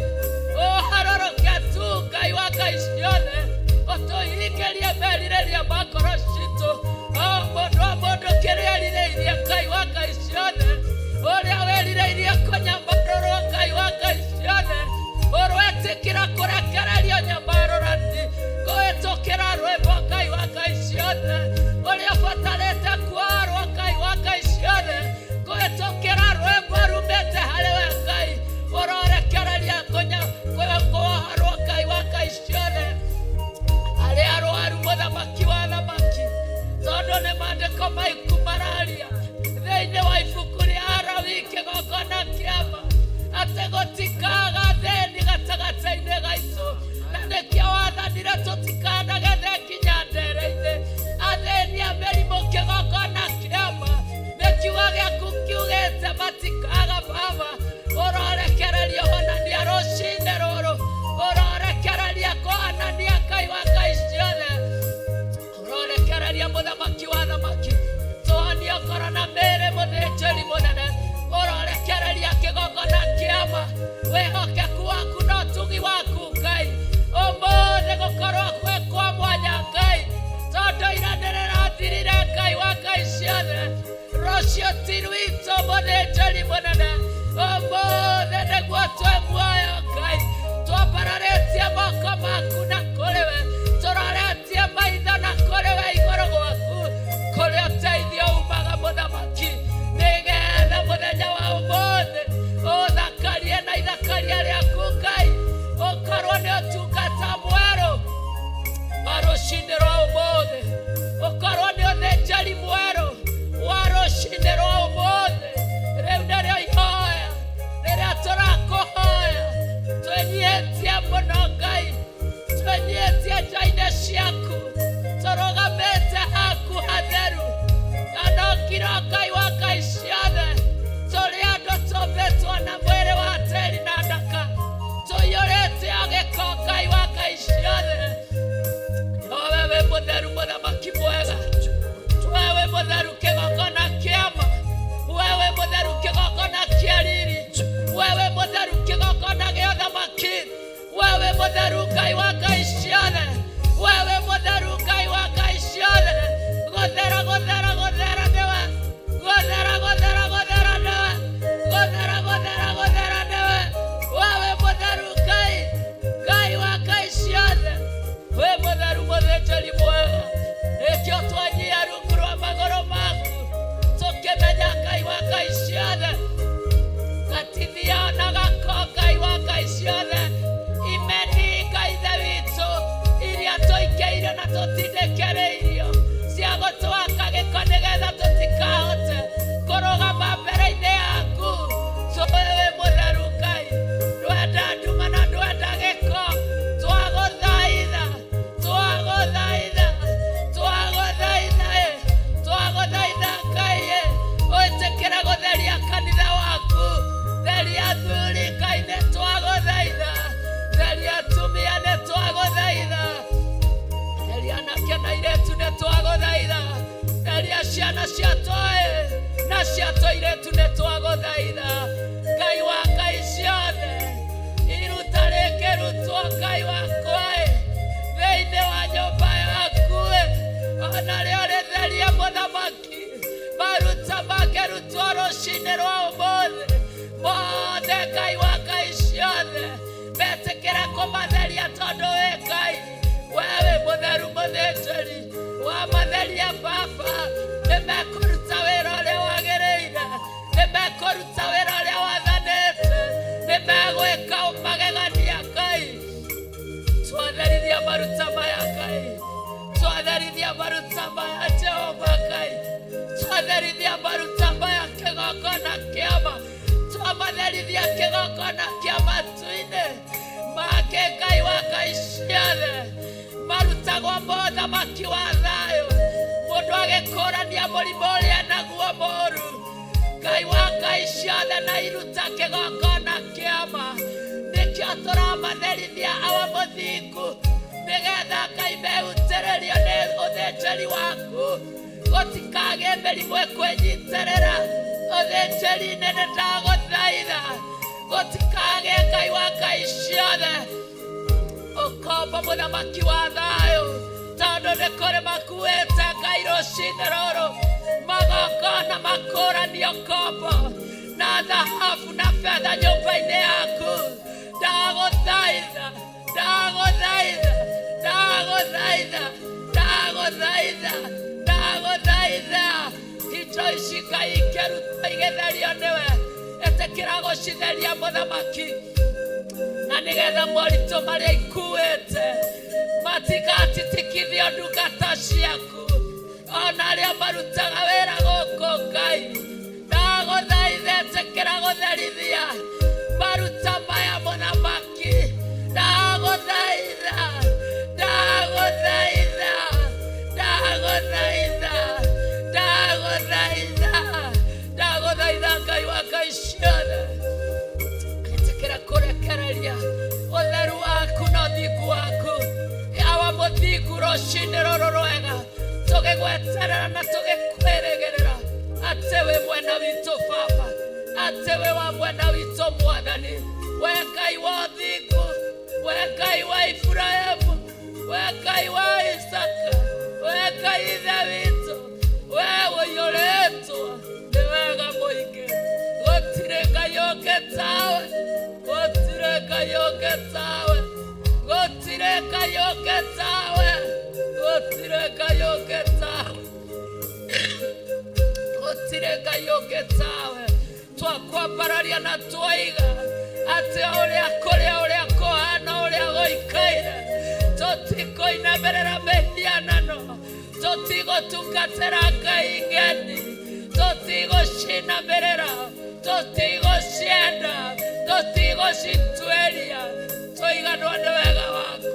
ũharũrũke tu Ngai wa Ngai ciothe, ũtũhingĩrie merirĩria ma ngoro citũ, o mũndũ o mũndũ kĩrĩa erirĩirie Ngai wa Ngai ciothe, ũrĩa wĩrirĩirie kũnyamarũrwo Ngai wa Ngai ciothe, ũrwetĩkĩra kũrekererio nyamarũrani kũhĩtũkĩra rwĩmbo Ngai wa Ngai ciothe, ũrĩa ũbatarĩte kuohorwo Ngai wa Ngai ciothe kũhĩtũkĩra rwĩmbo rumĩte harĩ we Ngai, ũrorekereria kuohorwo Ngai wa Ngai ciothe, arĩa arwaru mũthamaki wa thamaki, tondũ nĩ maandĩko maiku mararia thĩinĩ wa ibuku rĩa Alawii kĩgongona kĩama atĩ gũtikaga thĩni gatagatĩ-inĩ gaitũ, na nĩkĩo wathanire tũtikanagethe nginya ndere-inĩ. Athĩni a mĩrimũ kĩgongona kĩama nĩ kiugo gĩaku kiugĩte matikaga baba, ũrorekereria ũhonania rũcinĩ rũrũ, ũrorekereria kũhonania Ngai wa Ngai ciothe, ũrorekereria mũthamaki wa thamaki, tũhonie ngoro na mĩĩrĩ mũthĩnjĩri mũnene, ũrorekereria kĩgongona kĩama wĩhokeku waku na ũtugi waku Ngai, ũmũthĩ gũkorwo gwĩ kwa mwanya Ngai, tondũ ira nĩrĩrathirire Ngai wa Ngai ciothe, rũciũ ti rwitũ mũthĩnjĩri mũnene, ũmũthĩ nĩguo twĩ muoyo Ngai, twambararĩtie moko maku na kũrĩ we, tũrorete Rũcinĩ rwa ũmũthĩ ũkorwo nĩ ũthĩnjĩri mwerũ wa rũcinĩ rwa ũmũthĩ. Rĩu nĩrĩo ihoya rĩrĩa tũrakũhoya, twĩnyihĩtie mũno Ngai, twĩnyihĩtie nja-inĩ ciaku, tũrũgamĩte haku hatheru, na no ngiro Ngai wa ngai ciothe, tũrĩ andũ tũmbĩtwo na mwĩrĩ wa tĩri na ndaka, tũiyũrĩte o gĩko Ngai wa ngai ciothe. Nowe wĩ mũtheru, mũthamaki mwega, wewe mũtheru kĩgongona kĩama, wewe mũtheru kĩgongona kĩa riri, wewe mũtheru kĩgongona gĩa ũthamaki, wewe mũtheru Ngai wa ngai ciothe, wewe mũtheru Ngai wa ngai ciothe. Gũthera, gũthera, gũthera nĩwe, gũthera, gũthera, gũthera nĩwe, gũthera, gũthera, gũthera nĩwe, wewe mũtheru Ngai, Ngai wa ngai ciothe, wĩ mũtheru mũthĩnjĩri mwega. Nĩkĩo twanyia rungu rwa magũrũ maku, tũkĩmenya Ngai wa ngai ciothe gatithia na gako Ngai wa ngai ciothe, imeni Ngai ithe witũ iria tũikĩirio na tũtindĩkĩrĩirio cia gũtwaka gĩko nĩgetha tũtikahote kũrũgama mbere-inĩ yaku. Tũĩ mũtheru Ngai, ndwenda nduma na ndwenda gĩko. Twagũthaitha, twagũthaitha, twagũthaitha ĩ, twagũthaitha Ngai ĩ, wĩtĩkĩre gũtheria kanitha waku, theria athuri Ngai nĩ twagũthaitha, theria atumia nĩ twagũthaitha, theria anake na airĩtu nĩ twagũthaitha, theria ciana cia tũĩ na cia tũirĩtu nĩ twagũthaitha. Ngai wa ngai ciothe, iruta rĩngĩrutwo Ngai wakwa ĩ thĩinĩ wa nyũmba yaku ĩ, ona rĩo rĩtherie mũthamaki, maruta makĩrutwo rũcinĩ rwa ũmũthĩ mothe Ngai wa ngai ciothe metĩkĩre kũmatheria, tondũ wĩ Ngai, wewe mũtheru mũthĩnjĩri wamatheria baba, nĩ mekũruta wĩra ũrĩa wagĩrĩire, nĩ mekũruta wĩra ũrĩa wathanĩte, nĩ megwĩka magegania Ngai. Twatherithia maruta maya Ngai, twatherithia maruta maya Jehova Ngai, twatherithia maruta maya kĩgongona kĩama, twamatherithia kĩgongona kĩa matu-inĩ make Ngai wa ngai ciothe, marutagwo mũthamaki wa thayũ, mũndũ agĩkũrania mũrimũ ũrĩa naguo mũru Ngai wa ngai ciothe na iruta kĩgongona kĩama, nĩkĩo tũramatherithia awa mũthingu, nĩgetha Ngai mehutĩrĩrio nĩ ũthĩnjĩri waku, gũtikagĩe mĩrimũ ĩkwĩnyitĩrĩra ũthĩnjĩri-inĩ. Nĩ ndagũthaitha gũtikagĩe Ngai wa ngai ciothe ũkombo, mũthamaki wa thayũ, tondũ nĩ kũrĩ makuĩte Ngai rũcinĩ rũrũ magongona makũranio kombo na thahabu na betha nyũmba-inĩ yaku. Ndagũthaitha, ndagũthaitha, ndagũthaitha, ndagũthaitha, ndagũthaitha, indo ici Ngai ikĩrutwo igĩtherio nĩwe, ĩtĩkĩra gũcitheria mũthamaki, na nĩgetha moritũ marĩa ikuĩte matigatitikithio ndungata ciaku ona arĩa marutaga wĩra gũkũ. Ngai ndagũthaitha, ĩtĩkĩra gũtherithia maruta maya mũthamaki. Ndagũthaitha, ndagũthaitha, ndagũthaitha, ndagũthaitha, ndagũthaitha Ngai wa ngai ciothe, ĩtĩkĩra kũrekereria ũtheru waku na ũthingu waku awa mũthingu rũcinĩ rũrũ rwega, tũgĩgweterera na tũgĩkwĩrĩgĩrĩra atĩ wĩ mwena witũ baba, atĩ wĩ wa mwena witũ mwathani, we Ngai wa ũthingu, we Ngai wa Iburahĩmu, we Ngai wa Isaka, we Ngai ithe witũ, we ũiyũrĩtwo nĩ wega mũingĩ. Gũtirĩ Ngai ũngĩ tawe, gũtirĩ Ngai ũngĩ tawe, gũtirĩ Ngai ũngĩ tawe, gũtirĩ Ngai ũngĩ tawe, gũtirĩ Ngai ũngĩ tawe. Twakwambararia na twaiga atĩ ũrĩa kũrĩa, ũrĩa kũhana, ũrĩa gũikaire, tũtikũinamĩrĩra mĩhianano. Tũtigũtungatĩra ngai ng'eni, tũtigũcinamĩrĩra, tũtigũcienda, tũtigũcituĩria, tũiganwo nĩ wega waku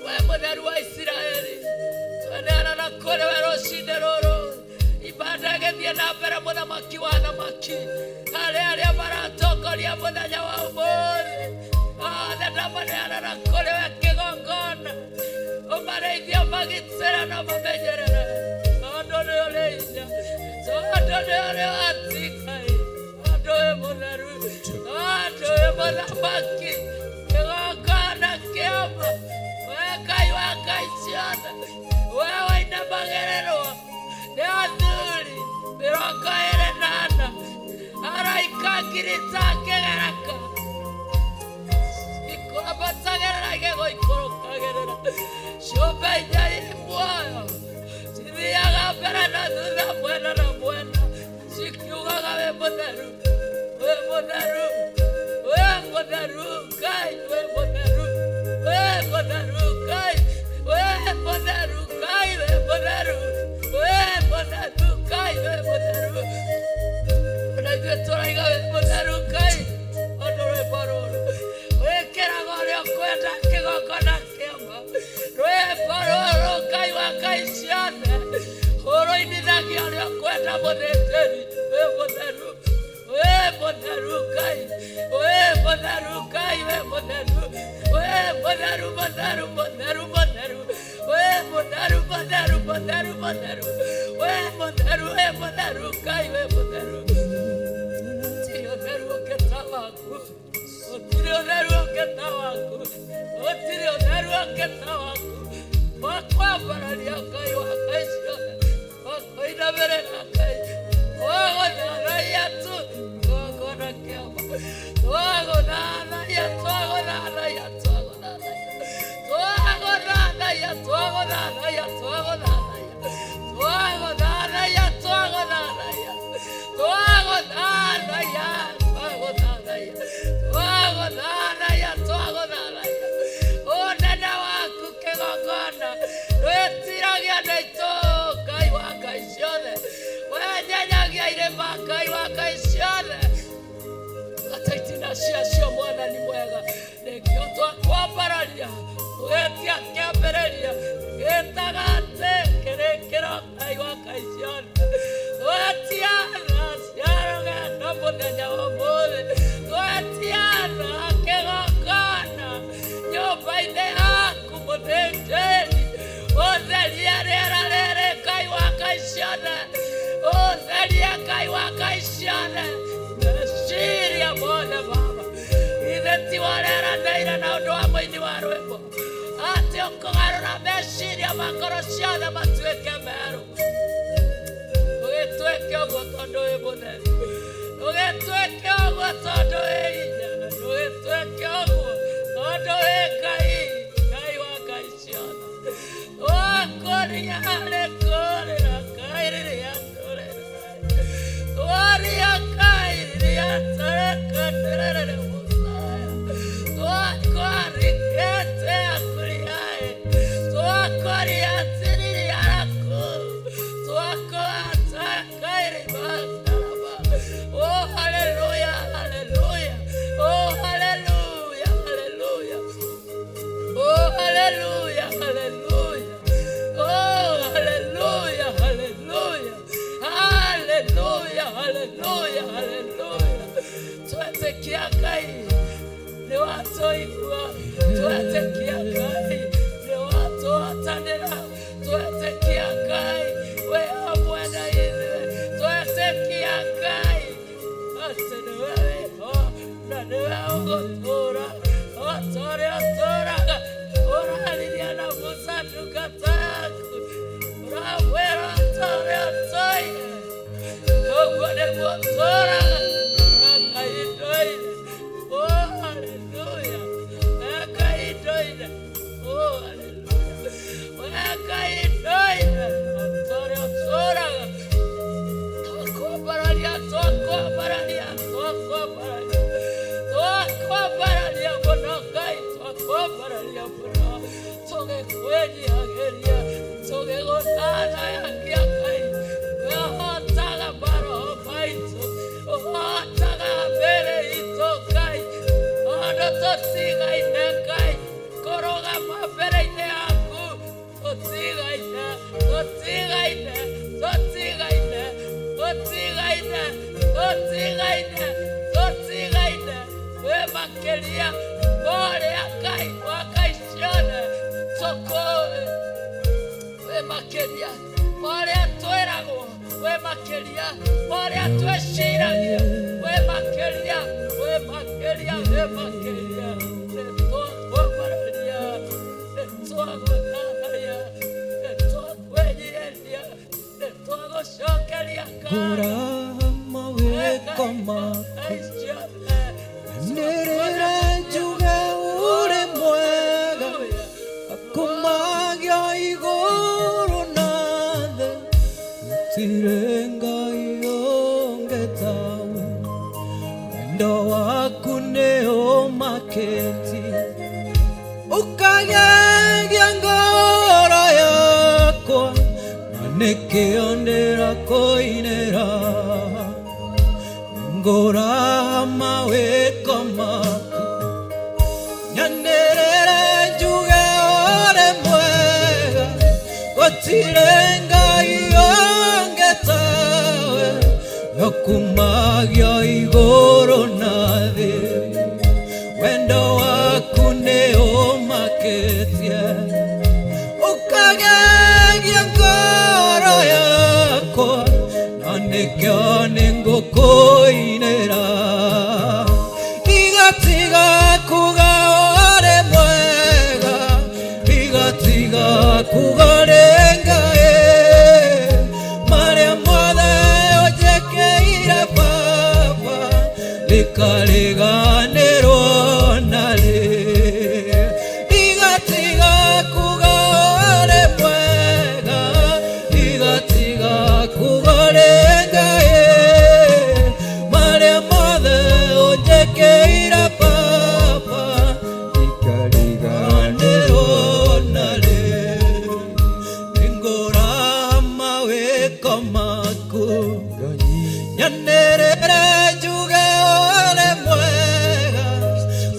we mũtheru wa Isiraeli. Tweneana na kũrĩ we rũcinĩ rũrũ, ibanda ĩgĩthiĩ na mbere, mũthamaki wa thamaki, harĩ arĩa maratongoria mũthenya wa ũmũthĩ othe ndamaneana na kũrĩ we kĩgongona, ũmarĩithie, ũmagitĩre na ũmamenyerere, tondũ nĩ ũrĩ hinya, tondũ nĩ ũrĩ ũhoti Ngai, tondũ wĩ mũtheru, tondũ wĩ mũthamaki. Kĩgongona kĩama, we Ngai wa ngai ciothe, we wainamagĩrĩrwo nĩ athuri 24, araika ngiri ta kĩgereka ikwambatagĩrĩra igĩgũikũrũkagĩrĩra, ciũmbe inya ii muoyo cithiaga mbere na thutha, mwena na mwena, cikiugaga wĩ mũtheru, wĩ mũtheru, wĩ mũtheru Ngai, wĩ mũtheru, wĩ mũtheru Ngai, wĩ mũtheru Ngai, wĩ mũtheru, wĩ mũtheru Ngai, wĩ mũtheru. Na ithuĩ tũraiga wĩ mũtheru Ngai, tondũ rwĩmbo rũrũ wĩkĩraga ũrĩa ũkwenda kĩgongona kĩama. Rwĩmbo rũrũ Ngai wa ngai ciothe ũrũinithagia ũrĩa ũkwenda, mũthĩnjĩri. Wĩ mũtheru, wĩ mũtheru Ngai, wĩ mũtheru Ngai, wĩ mũtheru, wĩ mũtheru, mũtheru, mũtheru, mũtheru, wĩ mũtheru, mũtheru, mũtheru, mũtheru, wĩ mũtheru, wĩ mũtheru Ngai, wĩ mũtheru. Gũtirĩ ũtheru ũngĩ ta waku, gũtirĩ ũtheru ũngĩ ta waku, gũtirĩ ũtheru ũngĩ ta waku wakwambararia Ngai wa ngai ciothe, wakũinamĩrĩra Ngai, wagũthathaiya tu kĩgongona kĩama, twagũthathaiya, twagũthathaiya, twagũthathaiya, twagũthathaiya, twagũthathaiya, twagũthathaiya, twagũthathaiya, twagũthathaiya, twagũthathaiya, twagũthathaiya, twagũthathaiya, twagũthathaiya. Ũnene waku kĩgongona wĩtiragia nĩ itũ Ngai wa ngai ciothe, wenyenyagia irĩma Ngai wa ngai ciothe, ata itina ciacio Mwathani mwega, nĩkĩo twakwambararia, tũgetia kĩambĩrĩria gĩtagatĩ kĩrĩkĩro Ngai wa ngai ciothe. Twetiana cia rũgendo mũthenya wa ũmũthĩ, twetiana kĩgongona nyũmba-inĩ yaku mũthĩnjĩri, ũtherie rĩera rĩrĩ Ngai wa ngai ciothe, ũtherie Ngai wa ngai ciothe meciria mothe Baba. Ithe ti wareranĩire na ũndũ wa mũini wa rwĩmbo atĩ ũkũgarũra meciria ma ngoro ciothe matuĩke merũ. Ũgĩtuĩke ũguo tondũ wĩ mũtheru, ũgĩtuĩke ũguo tondũ wĩ hinya, ũgĩtuĩke ũguo tondũ wĩ Ngai, Ngai wa ngai ciothe. Twakũria rĩkũrĩra Ngai rĩrĩa tũrĩra, twaria Ngai rĩrĩa tũrĩkũrĩrĩrĩ mũcaya, twakwarĩkĩte akũriae, twakwaria tiririaraku, twakwata Ngai rĩmataraba. Oh hallelujah, hallelujah, oh hallelujah, hallelujah. Oh hallelujah, hallelujah. Oh hallelujah, hallelujah. Hallelujah, hallelujah, hallelujah. Twetĩkia Ngai nĩ watũigua, twetĩkia Ngai nĩ watũhatanĩra, twetĩkia Ngai wĩ hamwe na ithuĩ, twetĩkia Ngai atĩ nĩwe wĩho na nĩwe ũgũtũũra o ta ũrĩa ũtũũraga. Ũraririe na Musa ndungata yaku, ũramwĩra o ta ũrĩa ũtũire koguo nĩguo ũtũũraga Ngai ndũire. Oh hallelujah, Ngai ndũire. Oh hallelujah, Ngai ndũire o ta ũrĩa ũtũũraga. Twakwambararia, twakwambararia, twakwambararia, twakwambararia mũno Ngai, twakwambararia mũno, tũgĩkwĩnyihagĩria. Tũgũthathayagia Ngai ũhotaga maroho maitũ, ũhotaga mĩĩrĩ itũ Ngai, tondũ tũtigaine Ngai kũrũgama mbere-inĩ yaku, tũtigaine, tũtigaine, tũtigaine, tũtigaine, tũtigaine, tũtigaine, wĩ makĩria ũrĩa Ngai wa Ngai ciothe tũkũĩ, wĩ makĩria ũrĩa twĩragwo, wĩ makĩria ũrĩa twĩciragia, wĩ makĩria, wĩ makĩria, wĩ makĩria. Nĩtwakwambararia, nĩtwagũthathaiya, nĩtwakwĩnyihĩria, nĩtwagũcokeria ngatho. Ngũrama wĩko maku Ngai ciothe nĩrĩre njuge ũrĩ mwega kumagia igũrũ na thĩ gũtirĩ Ngai ũngĩ tawe wendo waku nĩ ũmakĩtie ũkagegia ngoro yakwa na nĩkĩo ndĩrakũinĩra ngũrama wĩko maku nyanĩrĩre njuge ũrĩ mwega gũtirĩ Ngai ũngĩ tawe gũkumagio igũrũ na thĩ wendo waku nĩ ũmakĩtie ũkagegia ngoro yakwa na nĩkĩo nĩngũkũinĩra ndigatiga kuga ũrĩ mwega ndigatiga kuga nĩ Ngai marĩa mothe ũnjĩkĩire Baba ndikariganĩrwo narĩ ndigatiga kuga ũrĩ mwega ndigatiga kuga nĩ Ngai marĩa mothe ũnjĩkĩire Baba ndikariganĩrwo narĩ nĩngũrama wĩko maku nyanĩrĩre njuge ũrĩ mwega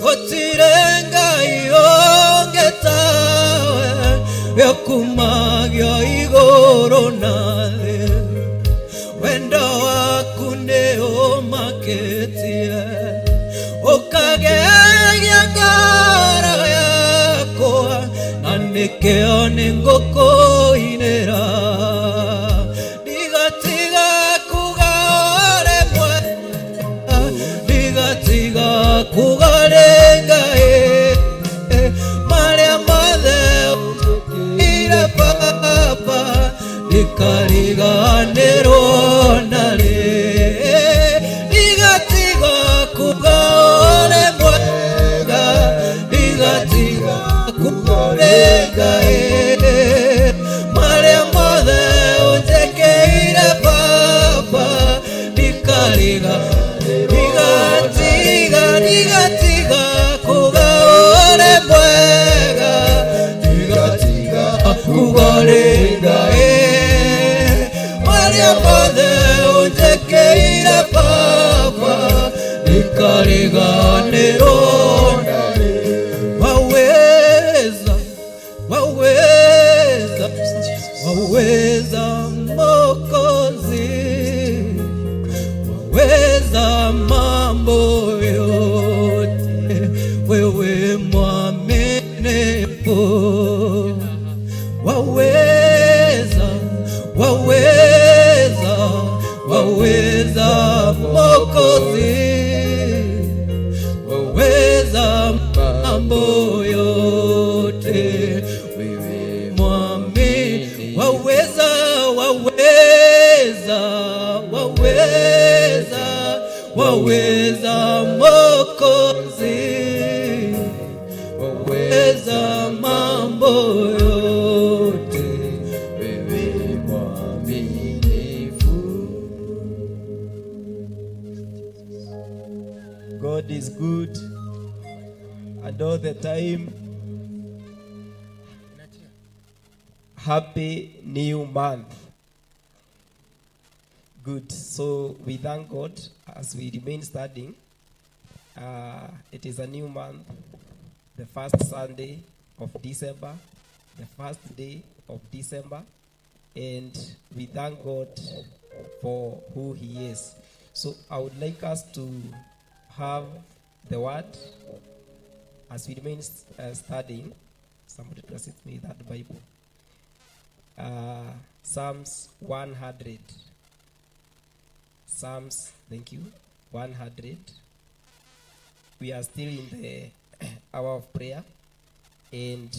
gũtirĩ Ngai ũngĩ tawe gĩkumagio igũrũ na thĩ wendo waku nĩ ũmakĩtie ũkagegia ngoro yakwa na nĩkĩo nĩngũkũinĩra ndigatiga kuga ũrĩ mwega ndigatiga kuga nĩ Ngai marĩa mothe ũnjĩkĩire Baba ndikariganĩrwo narĩ ndigatiga kuga ũrĩ mwega ndigatiga kuga nĩ Ngai marĩa mothe ũnjĩkĩire Baba ndikariga ndigatiga ndigatiga kuga ũrĩ mwega ndigatiga kuga nĩ Ngai marĩa mothe ũnjĩkĩire Baba ndikariganĩrwo narĩ waweza waweza waweza Mwokozi waweza mambo yote wewe mwaminifu waweza waweza waweza Mwokozi waweza mambo yote wewe mwamini waweza waweza waweza waweza Mwokozi waweza mambo yote wewe mwaminifu. God is good and all the time. Happy new month. Good. So we thank God as we remain standing. It is a new month, the first Sunday of December, the first day of December, and we thank God for who He is. So I would like us to have the word as we remain studying. Somebody to assist me with that Bible. Psalms 100. Psalms, thank you, 100. We are still in the hour of prayer, and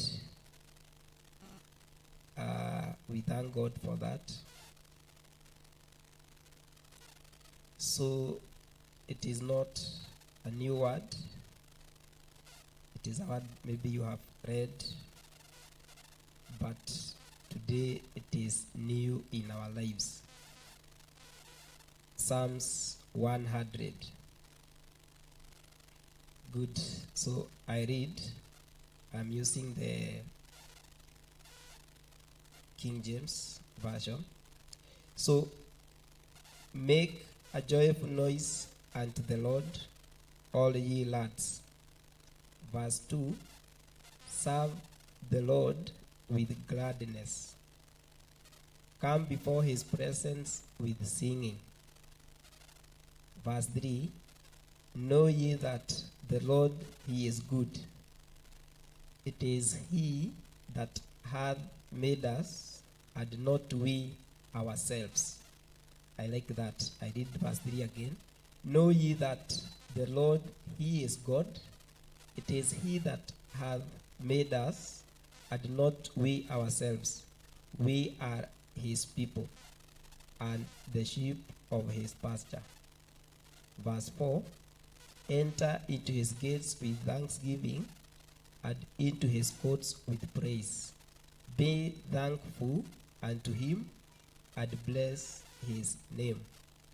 we thank God for that. So it is not a new word. It is a word maybe you have read, but today it is new in our lives. Psalms 100. Good. So I read. I'm using the King James Version. So make a joyful noise unto the Lord, all ye lads. Verse 2. Serve the Lord with gladness. Come before his presence with singing. Verse 3. Know ye that the Lord, he is good. It is he that hath made us, and not we ourselves. I like that. I read verse 3 again. Know ye that the Lord, he is God. It is he that hath made us, and not we ourselves. We are his people, and the sheep of his pasture. Verse 4. Enter into his gates with thanksgiving, and into his courts with praise. Be thankful unto him, and bless his name.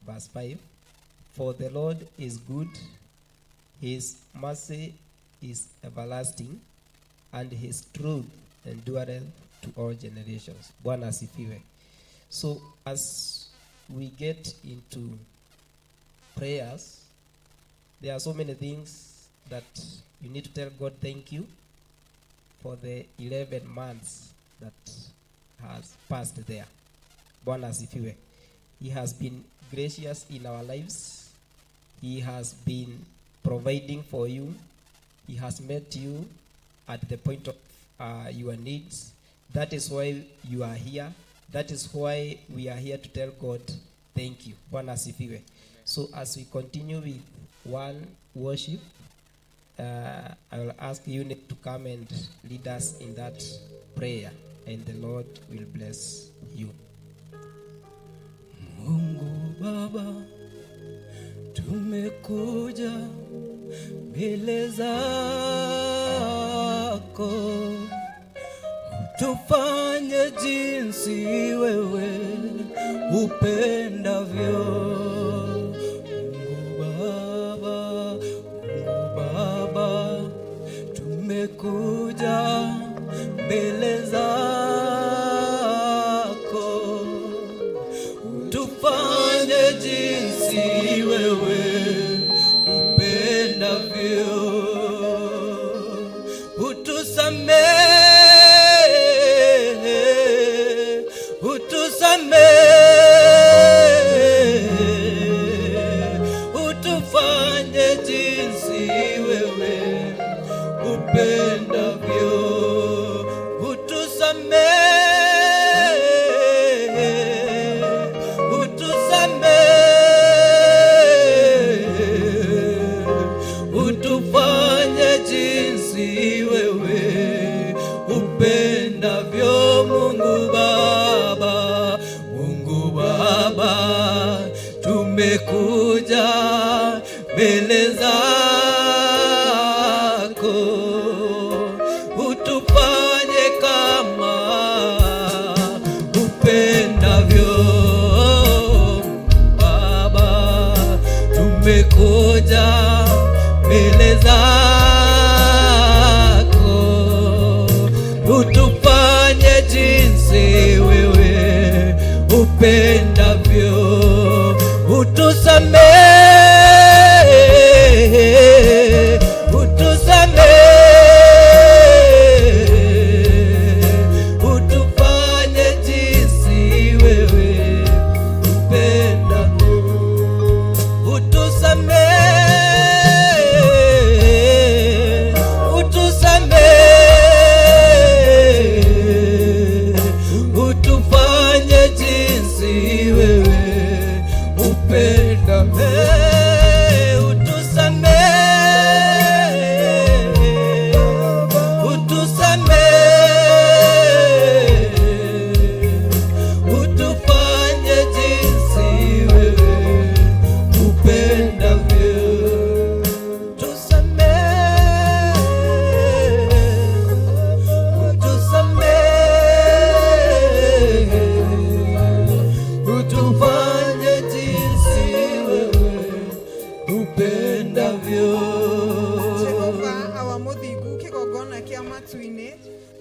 Verse 5. For the Lord is good, his mercy is everlasting, and his truth endureth to all generations. Bwana asifiwe. So as we get into prayers, there are so many things that you need to tell God thank you for the 11 months that has passed there. Bwana asifiwe. He has been gracious in our lives. He has been providing for you. He has met you at the point of your needs. That is why you are here. That is why we are here to tell God thank you. Bwana asifiwe. So as we continue with one worship, I will ask you to come and lead us in that prayer, and the Lord will bless you. Mungu Baba, tumekuja mbele zako, tufanye jinsi wewe upendavyo. Mungu Baba, Mungu Baba, tumekuja mbele zako, tufanye jinsi wewe upendavyo, utusamehe, utusamehe, utufanye jinsi wewe upendavyo, utusamehe, utusamehe, utufanye jinsi wewe upendavyo. Mungu Baba, Mungu Baba, tumekuja mbele zako, utufanye kama upendavyo, utusamehe, utusamehe, utufanye jinsi wewe upendavyo, utusamehe, utusamehe, utufanye jinsi wewe upendavyo, utusamehe, utusamehe, utufanye jinsi wewe upendavyo, tusamehe, utusamehe, utufanye jinsi wewe upendavyo. Jehova awa mũthingu kĩgongona kĩa matu-inĩ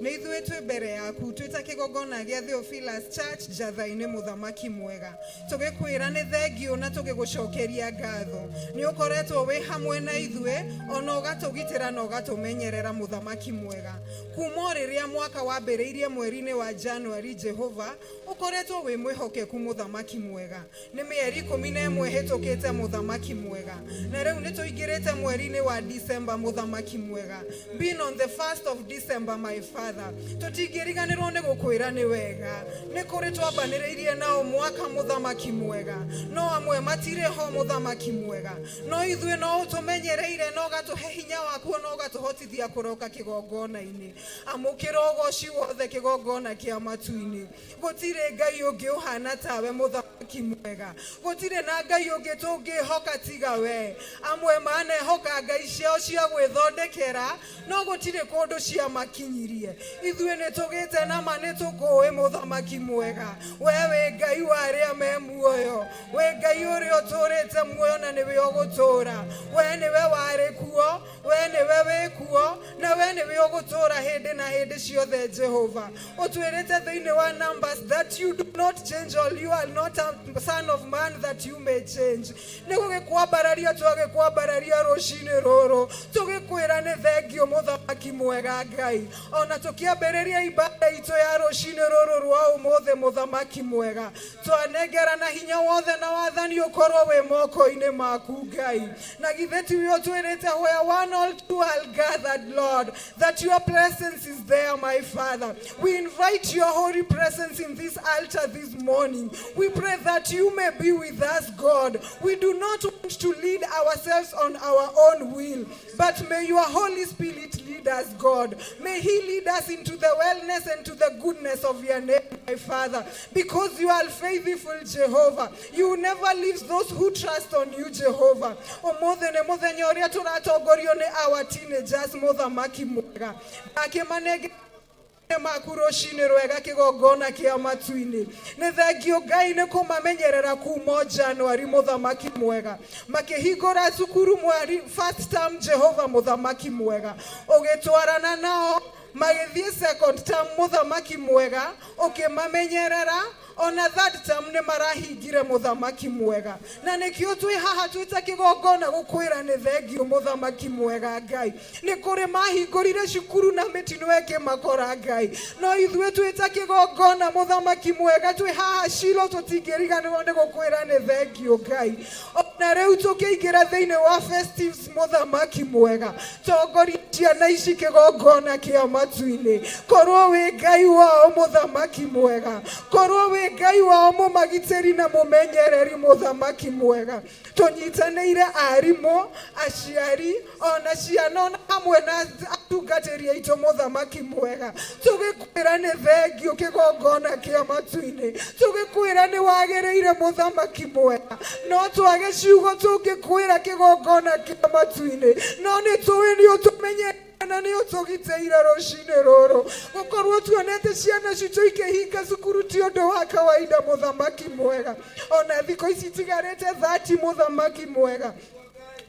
nĩ ithuĩ twĩ mbere yaku twĩ ta kĩgongona gĩa Theophilus Church njatha-inĩ mũthamaki mwega. Tũgĩkwĩra nĩ thengiũ na tũgĩgũcokeria ngatho. Nĩ ũkoretwo wĩ hamwe na ithuĩ ona ũgatũgitĩra na ũgatũmenyerera mũthamaki mwega. Kuma o rĩrĩa mwaka wambĩrĩirie mweri-inĩ wa January, Jehova ũkoretwo wĩ mwĩhokeku mũthamaki mwega. Nĩ mĩeri 11 ĩhĩtũkĩte mũthamaki mwega, na rĩu nĩ tũingĩrĩte mweri-inĩ wa December mũthamaki mwega. Being on the 1st of December, my father, tũtingĩriganĩrwo nĩ gũkwĩra nĩ wega. Nĩ kũrĩ twambanĩrĩirie nao mwaka mũthamaki mwega, no amwe matirĩ ho mũthamaki mwega, no ithuĩ no ũtũmenyereire na ũgatũhe hinya waku na ũgatũhotithia kũroka kĩgongona-inĩ. Amũkĩra ũgoci wothe kĩgongona kĩa matu-inĩ. Gũtirĩ Ngai ũngĩ ũhana tawe mũthamaki mwega, gũtirĩ na Ngai ũngĩ tũngĩhoka tiga we. Amwe manehoka ngai ciao cia gwĩthondekera, no gũtirĩ kũndũ ciamakinyirie. Ithuĩ nĩ tũgĩte na ma nĩ tũkũĩ mũthamaki mwega. We wĩ Ngai wa arĩa me muoyo, wĩ Ngai ũrĩa ũtũrĩte muoyo na nĩwe ũgũtũra. We nĩwe warĩ kuo, we nĩwe wĩ kuo, na we nĩwe ũgũtũra hĩndĩ na hĩndĩ ciothe. Jehova, ũtwĩrĩte thĩinĩ wa Numbers that you do not change or you are not a son of man that you may change. Nĩ gũgĩkwambararia twagĩkwambararia rũcinĩ rũrũ, tũgĩkwĩra nĩ thengiũ mũthamaki mwega Ngai. Ona tũkĩambĩrĩria ibada itũ ya rũcinĩ rũrũ rwa ũmũthĩ mũthamaki mwega, twanengerana hinya wothe na wathani ũkorwo wĩ moko-inĩ maku Ngai. Na githĩ tiwe ũtwĩrĩte where one or two are gathered, Lord, that your presence is there, my Father. We invite your holy presence in this altar this morning. We pray that you may be with us, God. We do not want to lead ourselves on our own will, but may your Holy Spirit lead us, God. May he lead us into the wellness and to the goodness of your name, my Father, because you are faithful, Jehovah. You never leave those who trust on you, Jehovah. Ũmũthĩ nĩ mũthenya ũrĩa tũratongorio nĩ our teenagers, mũthamaki mwega. Akĩmanengera maku rũcinĩ rwega kĩgongona kĩa matu-inĩ. Nĩ thengiũ Ngai nĩ kũmamenyerera kuma January mũthamaki mwega, makĩhingũra cukuru mweri first term. Jehova mũthamaki mwega, ũgĩtwarana nao magĩthiĩ second term mũthamaki mwega, ũkĩmamenyerera. Ona third term nĩ marahingire mũthamaki mwega, na nĩkĩo twĩ haha twĩta kĩgongona gũkwĩra nĩ thengiũ mũthamaki mwega Ngai. Nĩ kũrĩ mahingũrire cukuru na mĩtino ĩkĩmakora Ngai, no ithuĩ twĩta kĩgongona mũthamaki mwega twĩ haha Shilo tũtingĩriganĩrwo nĩ gũkwĩra nĩ thengiũ Ngai. Ona rĩu tũkĩingĩra thĩinĩ wa festives mũthamaki mwega, tongoria ciana ici kĩgongona kĩa matu-inĩ. Korwo wĩ Ngai wao mũthamaki mwega, korwo wĩ Ngai wao mũmagitĩri na mũmenyereri mũthamaki mwega. Tũnyitanĩire arimũ, aciari, ona ciana, ona hamwe na atungatĩri aitũ mũthamaki mwega, tũgĩkwĩra nĩ thengiũ kĩgongona kĩa matu-inĩ, tũgĩkwĩra nĩ wagĩrĩire mũthamaki mwega. No twage ciugo tũngĩkwĩra kĩgongona kĩa matu-inĩ, no nĩ tũĩ nĩ ũtũmenye na nĩ ũtũgitĩire rũcinĩ rũrũ. Gũkorwo tuonete ciana citũ ikĩhinga cukuru ti ũndũ wa kawaida mũthamaki mwega. Ona thikũ ici itigarĩte 30 mũthamaki mwega.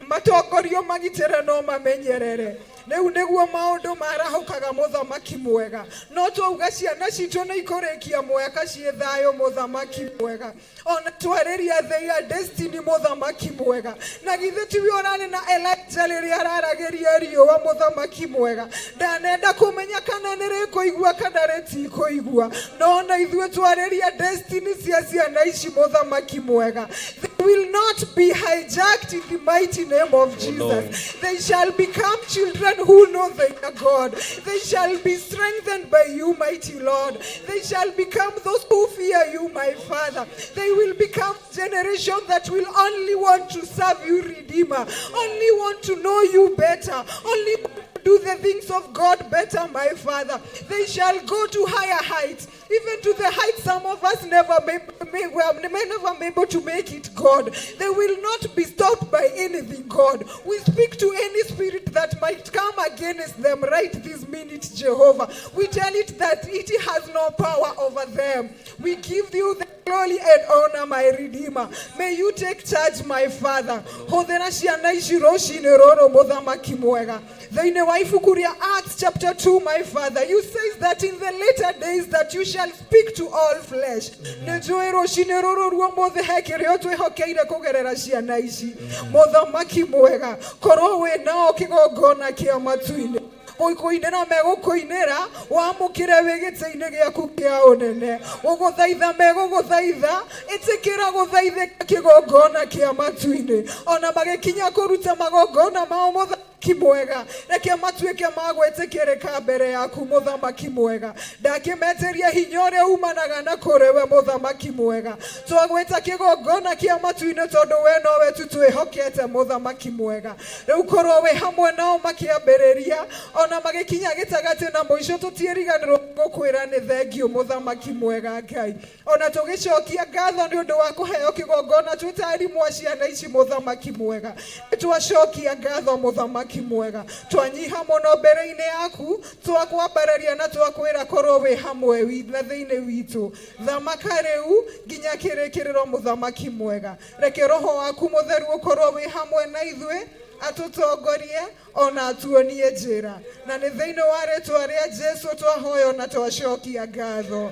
Matongorio magitĩre no mamenyerere. Rĩu nĩguo maũndũ marahũkaga mũthamaki mwega. No twauga ciana citũ nĩ ikũrĩkia mwaka ciĩ thayũ mũthamaki mwega. Ona twarĩria their destiny mũthamaki mwega. Na githĩ tiwe ũrarĩ na Elijah rĩrĩa araragĩria riũa mũthamaki mwega. Ndanenda kũmenya kana nĩ rĩkũigua kana rĩtikũigua. No ona ithuĩ twarĩria destiny cia ciana ici mũthamaki mwega. They will not be hijacked in the mighty name of Jesus. They shall become children who know their God. They shall be strengthened by you, mighty Lord. They shall become those who fear you, my Father. They will become generation that will only want to serve you, Redeemer. Only want to know you better. Only want to do the things of God better, my Father. They shall go to higher heights, even to the heights some of us never may never be able to make it, God. They will not be stopped by anything, God. We speak to any spirit that might come against them right this minute, Jehovah. We tell it that it has no power over them. We give you the glory and honor, my Redeemer. May you take charge, my Father. Hũthĩra ciana ici rũcinĩ rũrũ mũthamaki mwega. Thĩinĩ wa ibuku rĩa Acts chapter 2, my Father, you says that in the later days that you shall speak to all flesh. Nĩ njũĩ rũcinĩ rũrũ ruo mũthĩ he kĩrĩa ũtwĩhokeire kũgerera ciana ici. Mũthamaki mwega, korwo wĩ nao kĩgongona kĩa matu-inĩ. Gũkũinĩra megũkũinĩra, wamũkĩre wĩ gĩtĩ-inĩ gĩaku kĩa ũnene. Gũgũthaitha megũgũthaitha, ĩtĩkĩra gũthaithĩka kĩgongona kĩa matu-inĩ. Ona magĩkinya kũruta magongona mao mũthamaki mwega, reke matuĩke ma gwĩtĩkĩrĩka mbere yaku mũthamaki mwega. Ndakĩmetĩria hinya ũrĩa umanaga na kũrĩ we mũthamaki mwega. Twagwĩta kĩgongona kĩa matu-inĩ tondũ we nowe tu twĩhokete mũthamaki mwega. Rĩu korwo wĩ hamwe nao makĩambĩrĩria ona magĩkinya gĩtagatĩ na mũico tũtiĩriganĩrwo gũkwĩra nĩ thengiũ mũthamaki mwega Ngai. Ona tũgĩcokia ngatho nĩ ũndũ wa kũheo kĩgongona twĩ ta arimũ a ciana ici mũthamaki mwega. Nĩ twacokia ngatho mũthamaki mwega. Twanyiha mũno mbere-inĩ yaku, twakwambararia na twakwĩra korwo wĩ hamwe na thĩinĩ witũ. Thamaka rĩu nginya kĩrĩkĩrĩro mũthamaki mwega. Reke roho waku mũtheru ũkorwo wĩ hamwe na ithuĩ, atũtongorie ona atuonie njĩra. Na nĩ thĩinĩ wa rĩtwa rĩa Jesu twahoya na twacokia ngatho.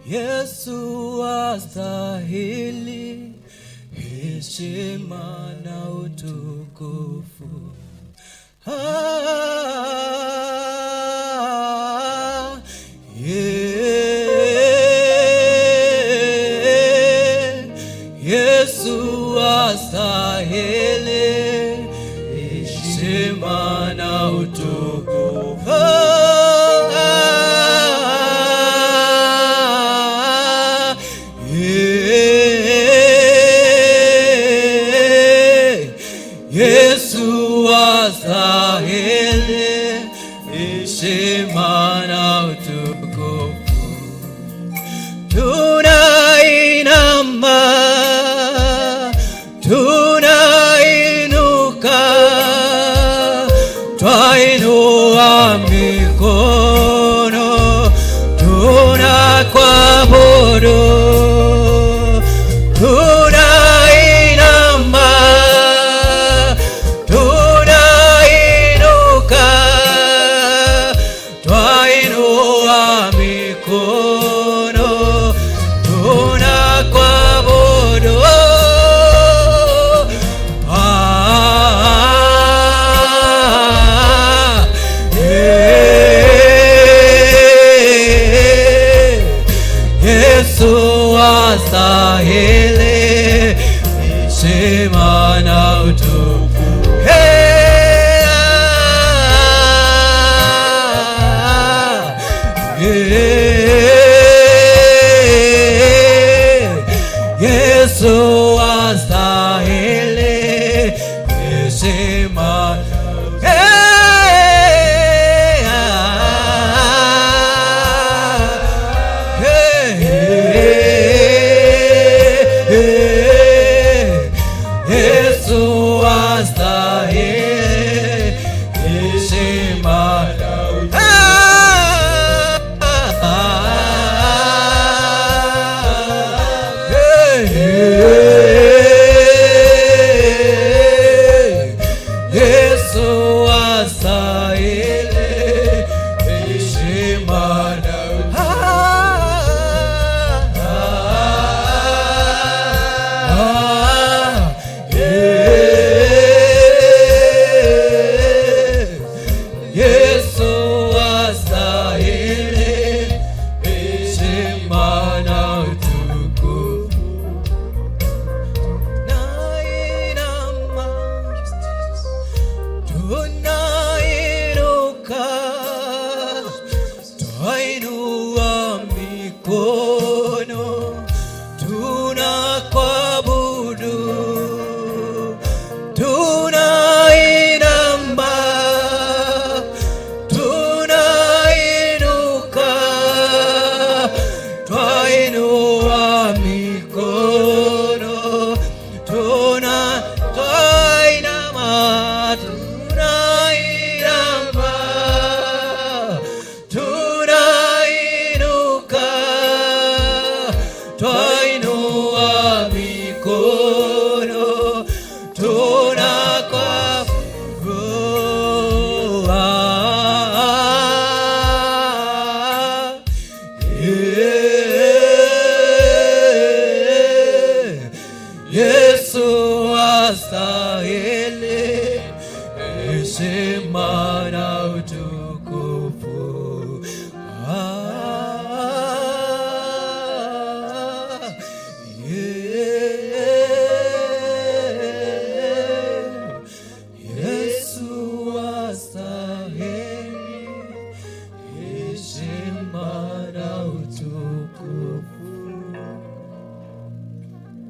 Yesu astahili heshima na utukufu. Ah, yeah. Yesu astahili heshima na utukufu. Ah, yeah. Yesu astahili heshima na utukufu. Tunainama, tunainuka, twainua mikono, tunakuabudu. Tunainama, tunainuka, twainua mikono, tunakuabudu. Ah, eh, Yesu astahili heshima na utukufu. Hey, ah, eh, Yesu astahili heshima. Hey, ah, hey, hey, Yesu Twainua mikono tunakuabudu. Ah, yeah. Yesu astahili heshima na utukufu. Ah, yeah. Yesu astahili heshima na utukufu.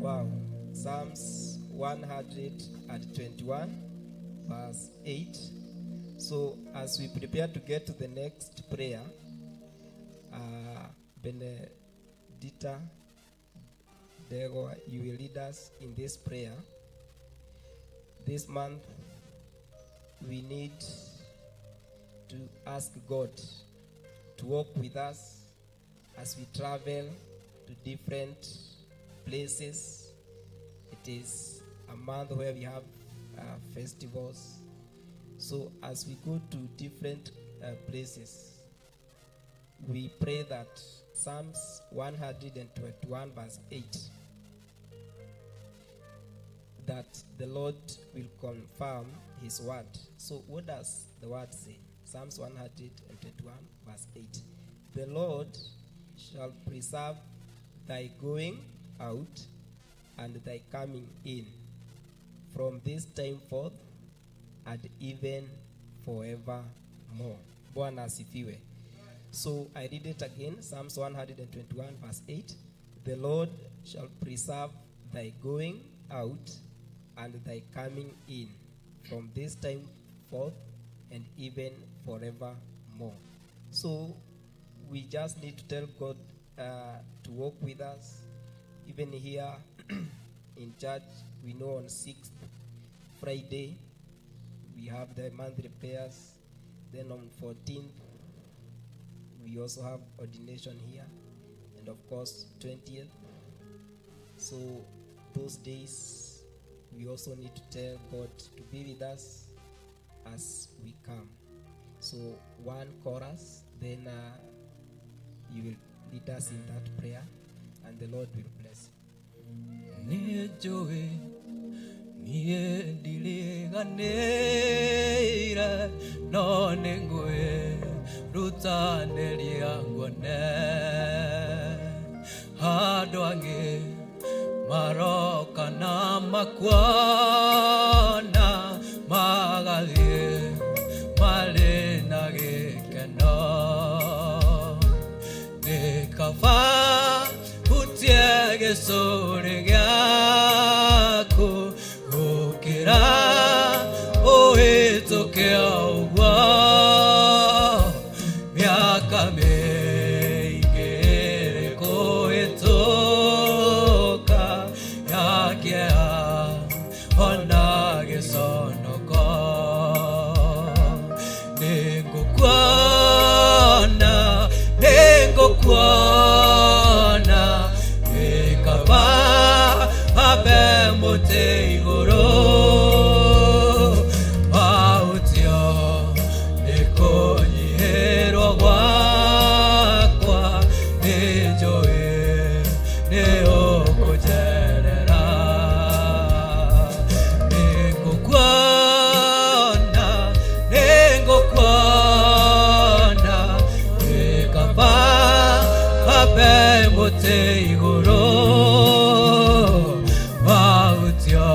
Wow. Psalms 121, verse 8. So, as we prepare to get to the next prayer, Benedita Dego, you will lead us in this prayer. This month, we need to ask God to walk with us as we travel to different places. It is a month where we have festivals. So as we go to different places, we pray that Psalms 121 verse 8, that the Lord will confirm his word. So what does the word say? Psalms 121 verse 8. The Lord shall preserve thy going out and thy coming in from this time forth and even forevermore. Bwana asifiwe. So I read it again, Psalms 121 verse 8. The Lord shall preserve thy going out and thy coming in from this time forth and even forevermore. So we just need to tell God to walk with us. Even here in church, we know on 6th Friday, we have the monthly prayers. Then on 14th, we also have ordination here. And of course, 20th. So those days, we also need to tell God to be with us as we come. So one chorus, then you will lead us in that prayer, and the Lord will bless you. Nĩ njũĩ niĩ ndiriganĩire no nĩ ngwĩrutanĩria nguone handũ angĩ maroka na makuona magathiĩ marĩ na gĩkeno nĩ kaba hutie gĩcũrĩ gĩaku gũkĩra ũhĩtũke ũguo mĩaka mĩingĩ ĩrĩ kũhĩtũka ya kĩeha ona gĩconoko nĩngũkuona nĩngũkuona nĩ kaba ambe mũtĩ igũrũ wahutio nĩ kũnyihĩrwo gwakwa nĩ njũĩ nĩ ũkũnjerera nĩngũkuona nĩngũkuona nĩ kaba ambe mũtĩ igũrũ wahutio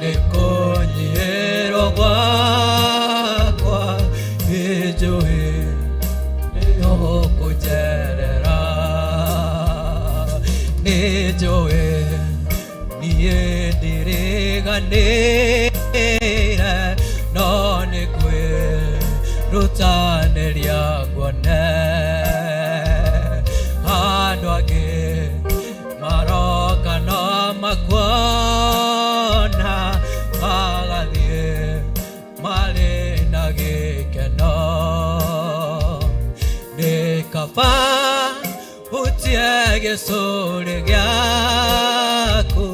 nĩ kũnyihĩrwo gwakwa nĩ njũĩ nĩ ũkũnjerera nĩ njũĩ niĩ ndiriganĩire no nĩ kwĩrutanĩria nguone andũ angĩ maroka no makuona magathiĩ marĩ na gĩkeno nĩ kaba hutie Gĩcũrĩ gĩaku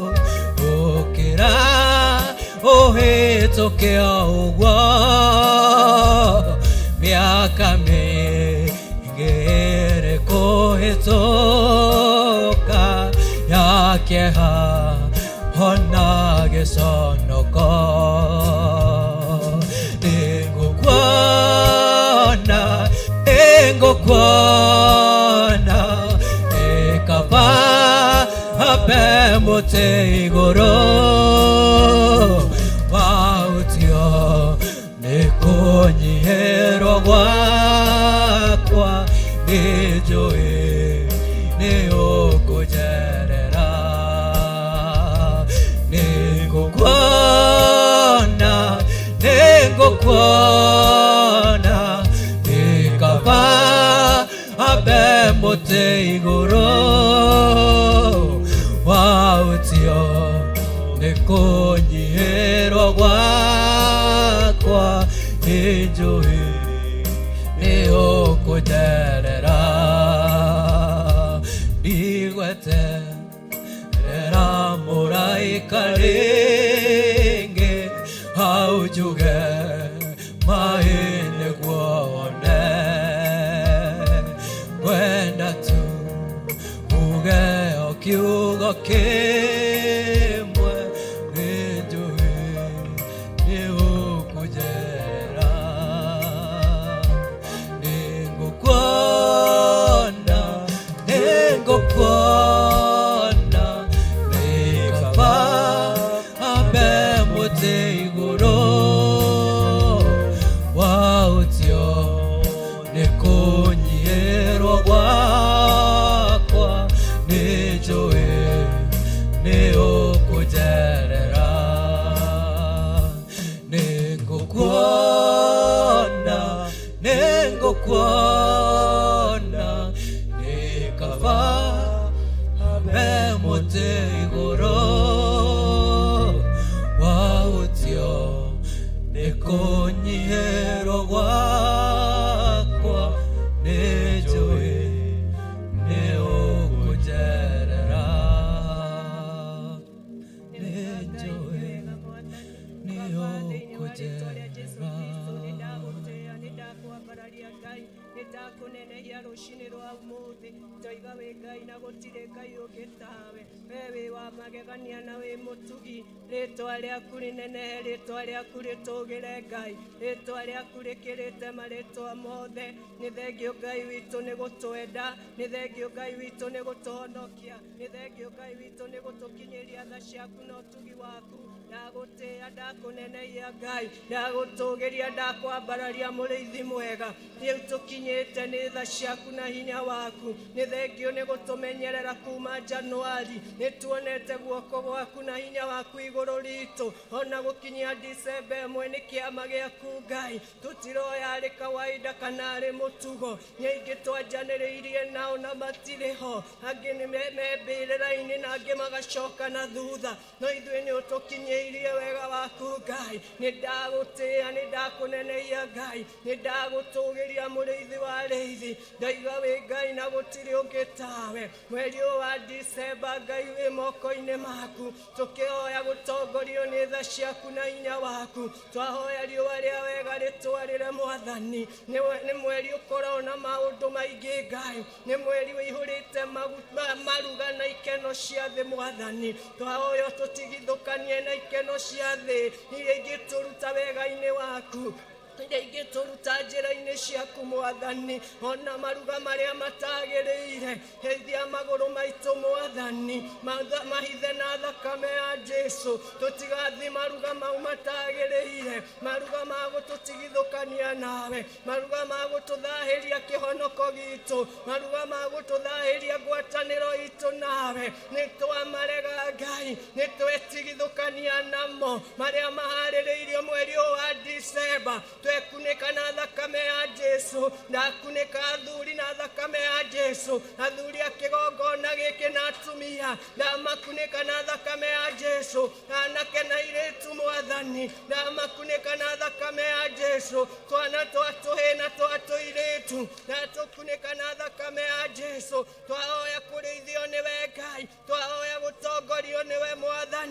ũkĩra ũhĩtũke o ũguo mĩaka mĩingĩ ĩrĩ kũhĩtũka ya kĩeha ona gĩconoko nĩngũkuona nĩngũkuona nĩkaba ambe mũtĩ igũrũ wahutio nĩ kũnyihĩrwo gwakwa nĩnjũĩ nĩ ũkũnjerera nĩngũkuona nĩngũkuona nĩkaba ambe mũtĩ igũrũ wahutio nĩ kũnyihĩrwo gwakwa nĩnjũĩ nĩ ũkũnjerera ndigweterera mũraika rĩngĩ hau njuge maĩ nĩguo wone ngwenda tu uge o kiugo kĩmwe nĩnjũĩ nĩ ũkũnjerera nĩngũkuona nĩngũkuona nĩkaba ambe mũtĩ igũrũ wahutio nĩ kũnyihĩrwo gwakwa nĩnjũĩ nĩ ũkũnjerera nĩngũkuona nĩngũkuona nĩkaba ambe mũtĩ igũrũ wahutio nĩ kũnyihĩrwo gwakwa nĩnjũĩ nĩ ũkũnjerera nĩnjũĩ nĩ ũkũnjerera nĩndakwambararia Ngai nĩndakũnenehia rũcinĩ rwa ũmũthĩ ndoiga wĩ Ngai na gũtirĩ Ngai ũngĩ tawe we wĩ wa magegania na wĩ mũtugi rĩtwa rĩaku rĩnenehe rĩtwa rĩaku rĩtũgĩre Ngai rĩtwa rĩaku rĩkĩrĩte marĩtwa mothe nĩ thengio Ngai witũ nĩ gũtwenda nĩ thengio Ngai witũ nĩ gũtũhonokia nĩ thengio Ngai witũ nĩ gũtũkinyĩria tha ciaku na ũtugi waku ndagũtĩĩa ndakũnenehia Ngai ndagũtũgĩria ndakwambararia mũrĩithi mwega rĩu tũkinyĩte nĩ tha ciaku na hinya waku nĩ thengio nĩ gũtũmenyerera kuma Januari nĩ tuonete guoko gwaku na hinya waku igũrũ ritũ ona gũkinyia Dicemba ĩmwe nĩ kĩama gĩaku Ngai tũtiroya arĩ kawaida kana arĩ mũtugo nĩ aingĩ twanjanĩrĩirie nao na matirĩ ho angĩ nĩ membĩrĩra-inĩ na angĩ magacoka na thutha no ithuĩ nĩ ũtũkinyĩirie wega waku Ngai nĩ ndagũtĩĩa nĩ ndakũnenehia Ngai nĩ ndagũtũgĩria mũrĩithi wa arĩithi ndaiga wĩ Ngai na gũtirĩ ũngĩ tawe mweri ũyũ wa Dicemba Ngai wĩ moko-inĩ maku tũkĩhoya gũtongorio nĩ tha ciaku na hinya waku twahoya riũa rĩa wega rĩtwarĩre mwathani nĩ mweri ũkoragwo na maũndũ maingĩ Ngai nĩ mweri ũihũrĩte maruga na ikeno cia thĩ mwathani twahoya tũtigithũkanie na ikeno cia thĩ iria ingĩtũruta wega-inĩ waku iria ingĩtũruta njĩra-inĩ ciaku mwathani ona maruga marĩa matagĩrĩire heithia magũrũ maitũ mwathani mahithe na thakame ya Jesu tũtigathi maruga mau matagĩrĩire maruga ma gũtũtigithũkania nawe maruga ma gũtũthahĩria kĩhonoko gitũ maruga ma gũtũthahĩria ngwatanĩro itũ nawe nĩ twamarega Ngai nĩ twetigithũkania namo marĩa maharĩrĩirio mweri ũyũ wa Dicemba twekunĩka na thakame ya Jesu ndakunĩka athuri na thakame ya Jesu athuri a kĩgongona gĩkĩ na atumia ndamakunĩka na thakame ya Jesu anake na airĩtu mwathani ndamakunĩka na thakame ya Jesu twana twa tũhĩ na twa tũirĩtu ndatũkunĩka na thakame ya Jesu twahoya kũrĩ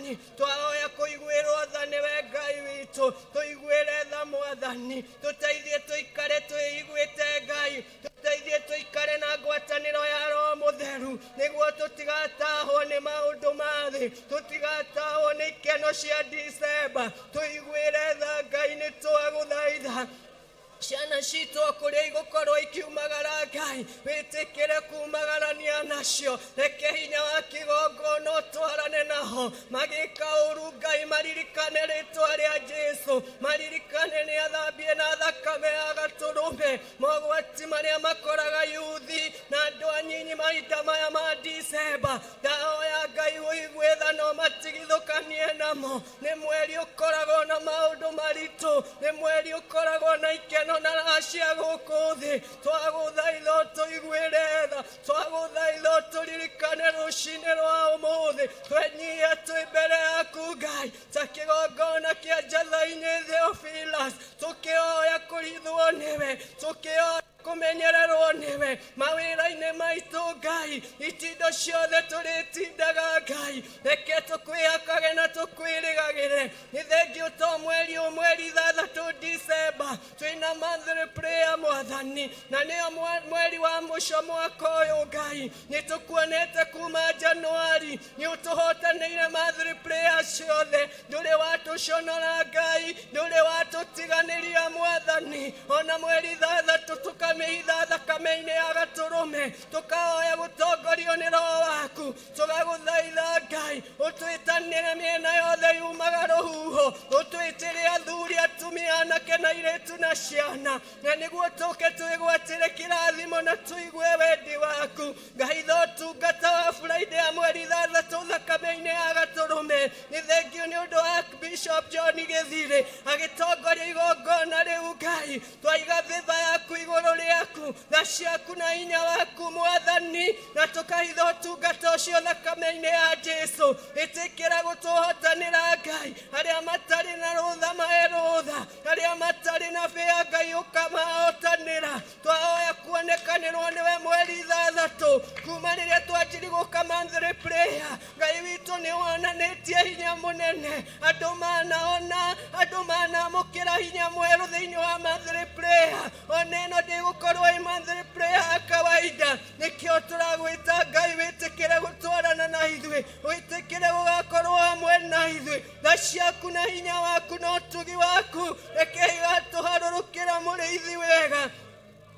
Mwathani, twahoya kũiguĩrwo tha nĩwe Ngai witũ, tũiguĩre tha Mwathani, tũteithie tũikare twĩiguĩte Ngai, tũteithie tũikare na ngwatanĩro ya Roho Mũtheru, nĩguo tũtigatahwo nĩ maũndũ ma thĩ, tũtigatahwo nĩ ikeno cia Disemba. Tũiguĩre tha Ngai, nĩ twagũthaitha. Ciana citũ kũrĩa igũkorwo ikiumagara Ngai, wĩtĩkĩre kumagarania nacio, reke hinya wa kĩgongona ũtwarane naho, magĩka ũru Ngai maririkane rĩtwa rĩa Jesu, maririkane nĩ athambie na thakame ya gatũrũme, mogwati marĩa makoraga yuthi na andũ anyinyi mahinda maya ma Disemba. Ndahoya Ngai ũigue tha no matigithũkanie namo. Nĩ mweri ũkoragwo na maũndũ maritũ, nĩ mweri ũkoragwo na ikeno na raha cia gũkũ thĩ. Twagũthaitha ũtũiguĩre tha, twagũthaitha ũtũririkane rũcinĩ rwa ũmũthĩ, twenyihia twĩ mbere yaku Ngai, ta kĩgongona kĩa Njatha-inĩ Theophilus, tũkĩhoya kũrithwo nĩwe, tũkĩhoya kũmenyererwo nĩwe mawĩra-inĩ maitũ Ngai, itindo ciothe tũrĩtindaga Ngai, reke tũkwĩhakage na tũkwĩrĩgagĩre. Nĩ thengio to mweri ũmwe 6 Disemba twĩna monthly prayer Mwathani, na nĩyo mweri wa mũico mwaka ũyũ Ngai, nĩ tũkuonete kuma Januari, nĩ ũtũhotanĩire monthly prayer ciothe, ndũrĩ watũconora Ngai, ndũrĩ watũtiganĩria Mwathani, ona mweri 6 tũkamĩhitha thakame-inĩ ya gatũrũme, tũkahoya gũtongorio nĩ Roho waku, tũgagũthaitha Ngai ũtwĩtanĩre mĩena yothe yumaga rũhuho, ũtwĩtĩre athuri, atumia, anake na airĩtu na ciana, na nĩguo tũke twĩgwatĩre kĩrathimo na tũigue wendi waku. Ngahitha ũtungata wa Friday ya mweri 6 thakame-inĩ ya gatũrũme. Nĩ thengio nĩ ũndũ wa Bishop John Gĩthirĩ agĩtongoria igongona rĩu Ngai, twaiga thĩtha yaku igũrũ rĩaku, tha ciaku na hinya waku Mwathani, na tũkahitha ũtungata ũcio thakame-inĩ ya Jesu. Ĩtĩkĩra gũtũhotanĩra Ngai, arĩa matarĩ na rũtha mahe rũtha, arĩa matarĩ na bĩa Ngai ũkamahotanĩra. Twahoya kuonekanĩrwo nĩwe mweri 6 kuma rĩrĩa twanjirie gũka monthly prayer. Ngai witũ nĩ wonanĩtie hinya mũnene, andũ manaona, andũ manamũkĩra hinya mwerũ thĩinĩ wa monthly prayer. Ona ĩno ndĩgũkorwo ĩ monthly prayer ya kawaida, nĩkĩo tũragwĩta Ngai wĩtĩkĩre gũtwarana na ithuĩ, wĩtĩkĩre gũgakorwo hamwe na ithuĩ, tha ciaku na hinya waku na ũtugi waku, reke igatũharũrũkĩra mũrĩithi wega.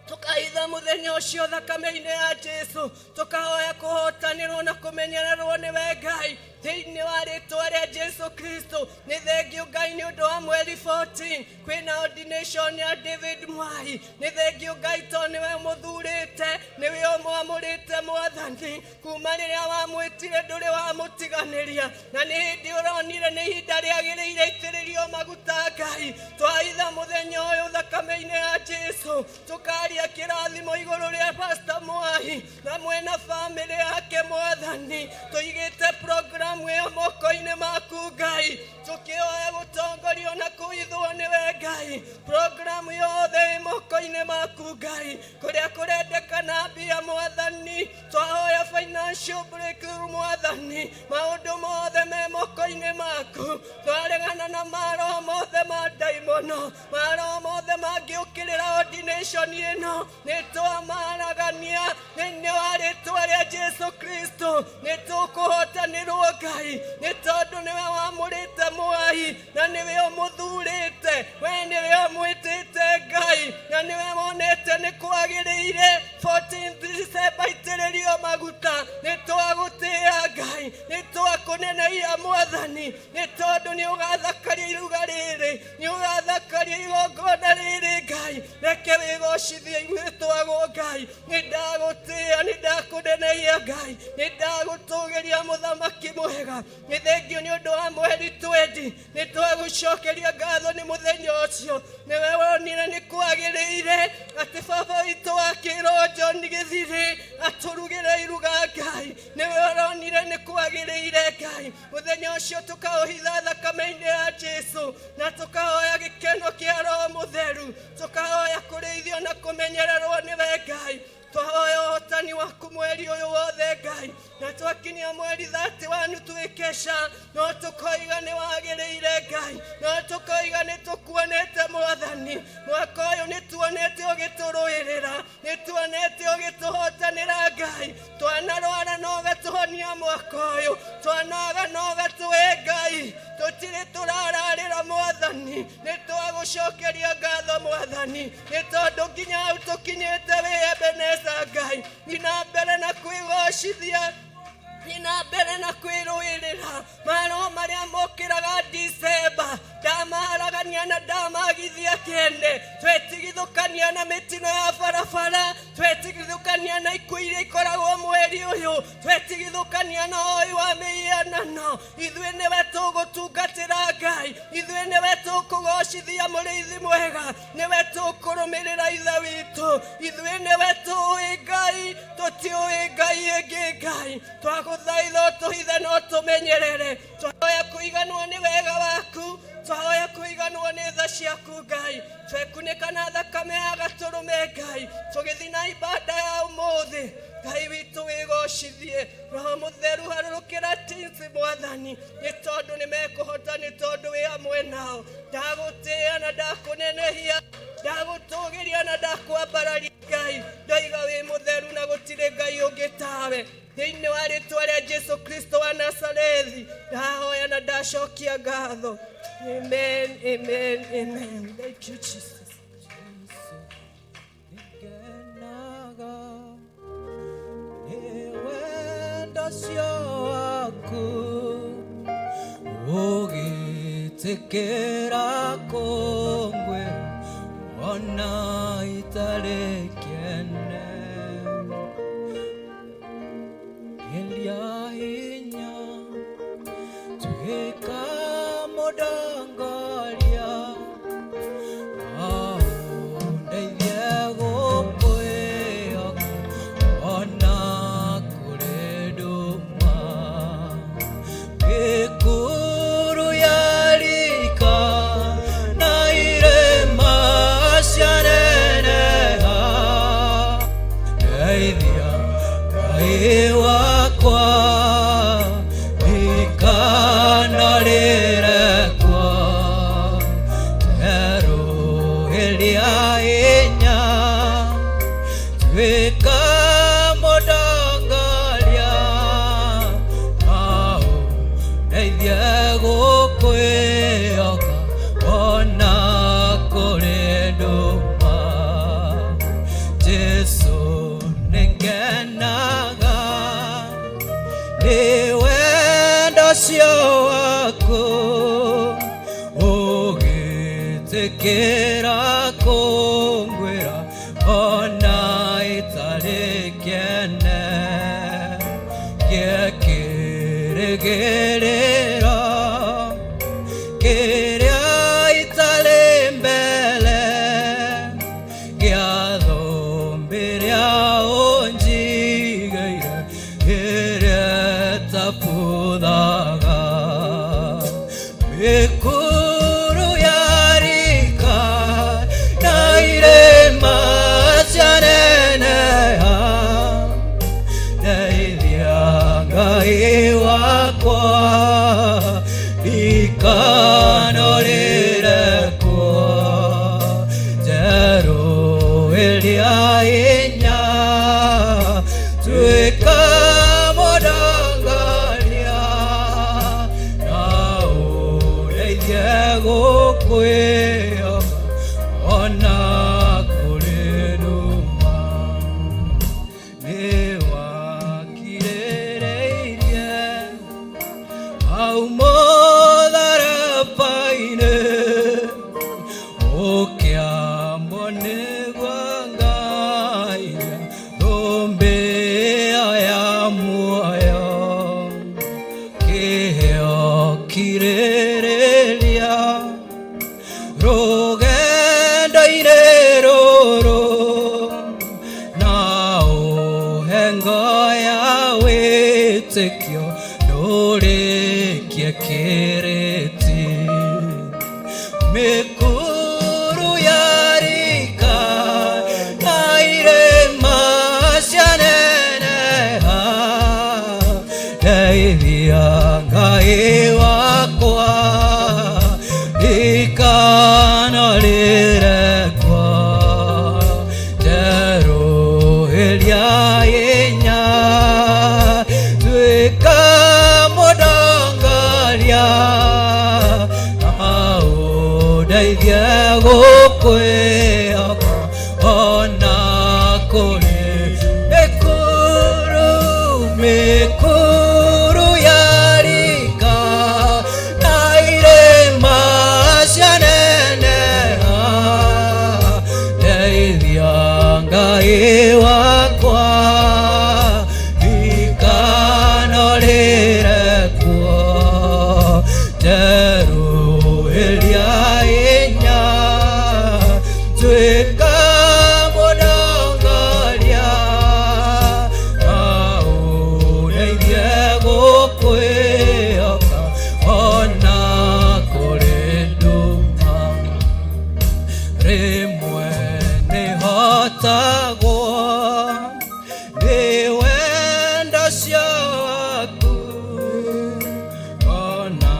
Tũkahitha mũthenya ũcio thakame-inĩ ya Jesu, tũkahoya kũhotanĩrwo na kũmenyererwo nĩwe Ngai thĩinĩ wa rĩtwa rĩa Jesu Kristo. Nĩ thengio Ngai nĩ ũndũ wa mweri 14 kwĩna ordination ya David Mwai. Nĩ thengio Ngai to nĩwe mũthurĩte, nĩwe ũmwamũrĩte Mwathani, kuma rĩrĩa wamwĩtire ndũrĩ wamũtiganĩria, na nĩ hĩndĩ ũronire nĩ ihinda rĩagĩrĩire itĩrĩrio maguta Ngai. Twahitha mũthenya ũyũ thakame-inĩ ya Jesu, tũkaria kĩrathimo igũrũ rĩa Pastor Mwai hamwe na famĩlĩ yake Mwathani, tũigĩte programu ĩyo moko-inĩ maku Ngai, tũkĩhoya gũtongorio na kũhithwo nĩwe Ngai. Programu yothe ĩ moko-inĩ maku Ngai, kũrĩa kũrendekana mbia Mwathani, twahoya financial breakthrough Mwathani, maũndũ mothe me moko-inĩ maku. Twaregana na maroho mothe ma ndaimono, maroho mothe mangĩũkĩrĩra ordination ĩno, nĩ twamaragania thĩinĩ wa rĩtwa rĩa Jesu Kristo. Nĩ tũkũhotanĩrwo Ngai, nĩ tondũ nĩwe wamũrĩte Mwai na nĩwe ũmũthurĩte, we nĩwe ũmwĩtĩte Ngai na nĩwe wonete nĩ kwagĩrĩire 14 December itĩrĩrio maguta. Nĩ twagũtĩĩa Ngai, nĩ twakũnenehia Mwathani, nĩ tondũ nĩ ũgathakaria iruga rĩrĩ, nĩ ũgathakaria igongona rĩrĩ Ngai. Reke wĩgocithie igwĩtwagwo Ngai. Nĩ ndagũtĩĩa, nĩ ndakũnenehia Ngai, nĩ ndagũtũgĩria mũthamaki mwega. Nĩ thengio nĩ ũndũ wa mweri 20, nĩ twagũcokeria ngatho nĩ mũthenya ũcio, nĩwe wonire nĩ kwagĩrĩire atĩ baba witũ wa kĩroho John Gĩthirĩ atũrugĩre iruga Ngai, nĩwe ũronire nĩ kwagĩrĩire Ngai. Mũthenya ũcio tũkaũhitha thakame-inĩ ya Jesu, na tũkahoya gĩkeno kĩa Roho Mũtheru, tũkahoya kũrĩithio na kũmenyererwo nĩwe Ngai. Twahoya ũhotani waku mweri ũyũ wothe Ngai. Ngai na twakinyia mweri 31 twĩkesha no tũkoiga nĩ wagĩrĩire Ngai, no tũkoiga nĩ tũkuonete Mwathani. Mwaka ũyũ nĩ tuonete ũgĩtũrũĩrĩra, nĩ tuonete ũgĩtũhotanĩra Ngai. Twanarwara no ũgatũhonia mwaka ũyũ, twanoga no ũgatũhe Ngai, tũtirĩ tũrararĩra Mwathani. Nĩ twagũcokeria ngatho Mwathani, nĩ tondũ nginya hau tũkinyĩte wĩ Ebeneza Ngai. Thiĩ na mbere na kwĩgocithia, thiĩ na mbere na kwĩrũĩrĩra. Maroho marĩa mokĩraga Dicemba ndamaharagania na ndamagithia kĩene. Twetigithũkania na mĩtino ya barabara, twetigithũkania na ikuũ iria ikoragwo mweri ũyũ, twetigithũkania na ũhoi wa mĩhianano. Ithuĩ nĩwe tũgũtungatĩra Ngai, ithuĩ nĩwe tũkũgocithia mũrĩithi mwega, nĩwe tũkũrũmĩrĩra Ithe witũ, ithuĩ nĩwe tũĩ Ngai, tũtiũĩ Ngai ĩngĩ Ngai. Twagũthaitha ũtũhithe na ũtũmenyerere. Twahoya kũiganwo nĩ wega waku, twahoya kũiganwo nĩ tha ciaku Ngai. Twekunĩka na thakame ya gatũrũme Ngai, tũgĩthiĩ na ibada ya ũmũthĩ Ngai witũ wĩgocithie. Roho Mũtheru harũrũkĩra tinsi Mwathani, nĩ tondũ nĩ mekũhota, nĩ tondũ wĩ hamwe nao. Ndagũtĩĩa na ndakũnenehia, ndagũtũgĩria na ndakwambararia Ngai. Ndoiga wĩ mũtheru na gũtirĩ Ngai ũngĩ tawe. Thĩinĩ wa rĩtwa rĩa Jesu Kristo wa Nazarethi ndahoya na ndacokia ngatho. Amen, amen, amen. Thank you, Jesus. Ngenaga nĩ wendo ũcio waku ũgĩtĩkĩra kũngwĩra ona itarĩ kĩene. Geria hinya tuĩka mũndongoria, ũndeithie gũkwĩhoka ona kũrĩ nduma. Mĩkuru yarika na irĩma cianeneha, ndeithia Ngai wakwa ndikanarĩre kuo. Njerũhĩria hinya tuĩka mũndongoria, na ũndeithie gũkwĩhoka ona kũrĩ nduma. Jesu nĩngenaga nĩ wendo ũcio waku ũgĩtĩkĩra kũngwĩra ona itarĩ kĩene. Gĩkĩrĩgĩrĩro kĩrĩa itarĩ mbere gĩa thũmbĩ ĩrĩa ũnjigĩire ĩrĩa ĩtabuthaga. Mĩkuru yarika na irĩma cianeneha, ndeithia Ngai wakwa ndikanarĩre kuo. Njerũhĩria hinya tuĩka mũndongoria, na ũndeithie gũkwĩhoka ona kũrĩ nduma. Nĩ wakirĩrĩirie hau mũtharaba-inĩ, ũkĩambwo nĩguo ngaia thũmbĩ ĩyo ya muoyo. Kĩheo kirĩrĩria rũgendo-inĩ rũrũ, na ũhe ngo ya wĩtĩkio ndũrĩkie kĩrĩti. Mĩkuru yarika na irĩma cianeneha, Ndeithia Ngai wakwa ndikanarĩre kwa njerũhĩria inya tuĩka mũndongoria na ũndeithie gũkwĩhoka ona kũrĩ mĩkuru mĩkuru yarika na irĩma cianeneha ndeithia Ngai wakwa ndikanarĩre kuo njerũhĩria inya tuĩka mũndongoria na ũndeithie gũkwĩhoka ona kũrĩ nduma rĩmwe nĩhotagwo nĩ wendo ciaku ona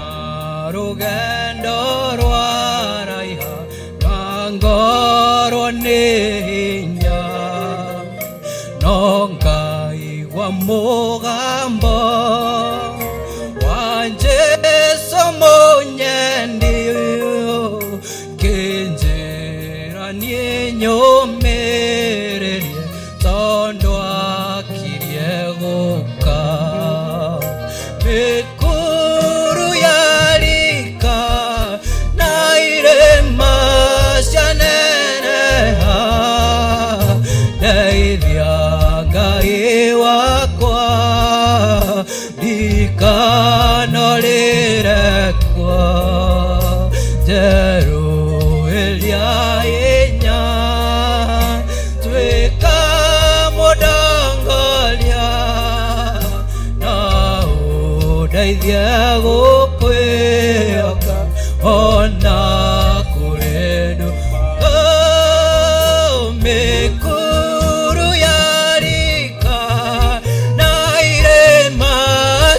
rũgendo rwaraiha na ngorwo nĩ hinya no ngaigua mũgambo wa Jesũ mũnyendi kĩnjĩra niĩ nyũmĩrĩrie tondũ akirie gũka mĩkuru yarika na irĩma cianeneha ndeithia Ngai wakwa ndikanarĩre kuo njerũhĩria inya tuĩka mũndongoria na ũndeithie gũkwĩhoka ona kũrĩ nduma mĩkuru yarika na irĩma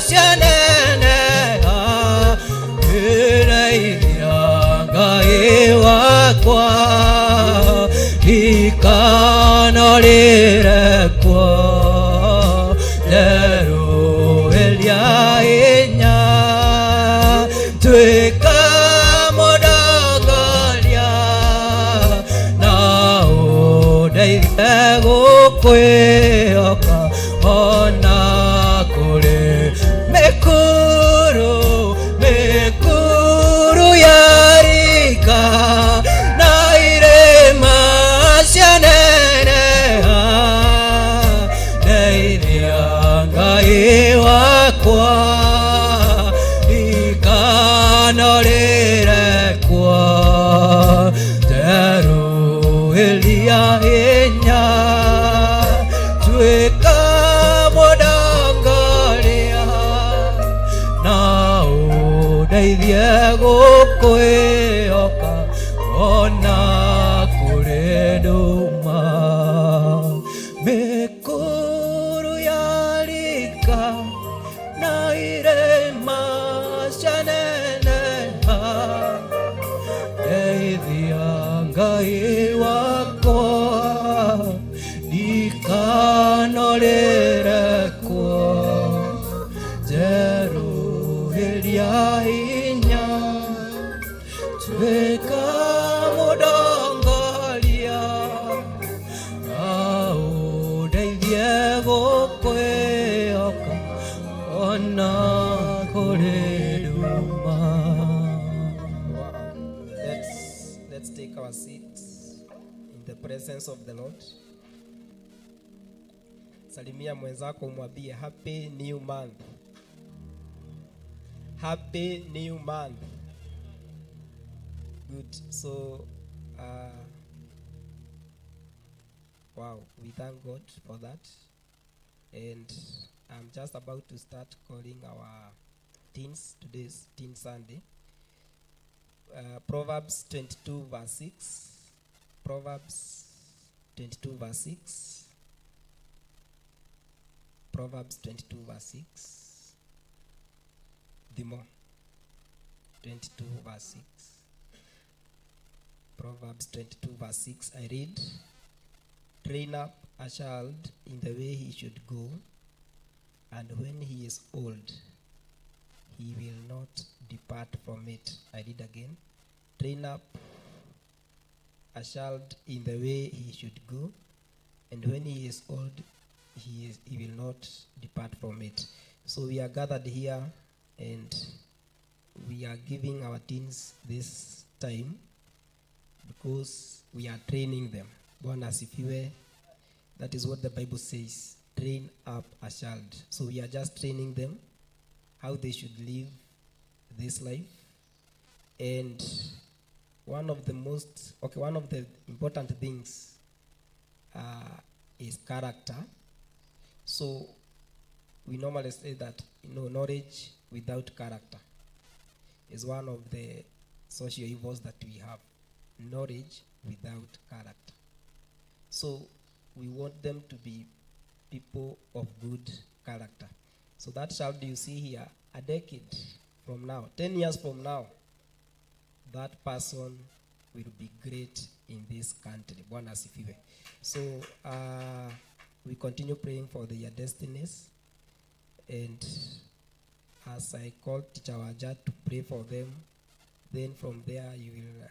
cianeneha ndeithia Ngai wakwa ndikanarĩre kuo njerũhĩria inya tuĩka mũndongoria na ũndeithie gũkwĩhoka ona kũrĩ mĩkuru mĩkuru yarika na irĩma cianeneha ndeithia Ngai wakwa ndikanarĩre kuo njerũhĩria inya tuĩka mũndongoria na ũndeithie gũkwĩhoka ona kũrĩ nduma mĩkuru yarika na irĩma cianeneha ndeithia Ngai wakwa ndikanarĩre kuo njerũhĩria inya tuĩka mũndongoria na ũndeithie gũkwĩhoka ona kũrĩ nduma. Wow. Let's take our seats in the presence of the Lord. Salimia mwenzako umwambie happy new month. Happy new month. Good. So wow, we thank God for that. And I'm just about to start calling our teens. Today's Teen Sunday. Proverbs 22 verse 6. Proverbs 22 verse 6. Proverbs 22 verse 6. Thimo 22 verse 6. Proverbs 22 verse 6, I read, Train up a child in the way he should go, and when he is old, he will not depart from it. I read again. Train up a child in the way he should go, and when he is old, he will not depart from it. So we are gathered here, and we are giving our teens this time because we are training them. Bwana asifiwe. That is what the Bible says. Train up a child. So we are just training them how they should live this life. And one of the most, okay, one of the important things is character. So we normally say that, knowledge without character is one of the social evils that we have. Knowledge without character. So we want them to be people of good character. So that child you see here, a decade from now, 10 years from now, that person will be great in this country. Bwana asifiwe. So we continue praying for their destinies. And as I call Teacher Waja to pray for them, then from there you will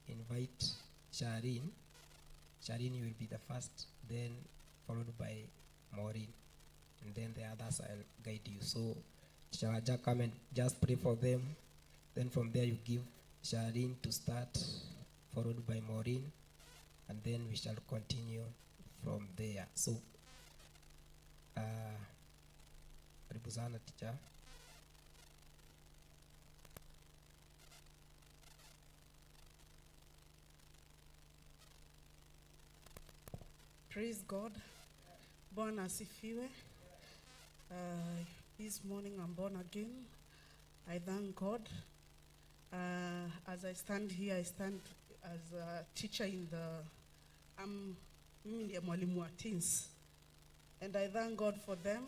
invite Sharin. Sharin, you will be the first, then followed by Maureen. And then the others I'll guide you. So Teacher Waja, come and just pray for them. Then from there you give Sharin to start, followed by Maureen, and then we shall continue from there. So, karibu sana teacher. Praise God. Bwana asifiwe. This morning I'm born again. I thank God. As I stand here, I stand as a teacher in the, mimi ndiye mwalimu wa teens. And I thank God for them.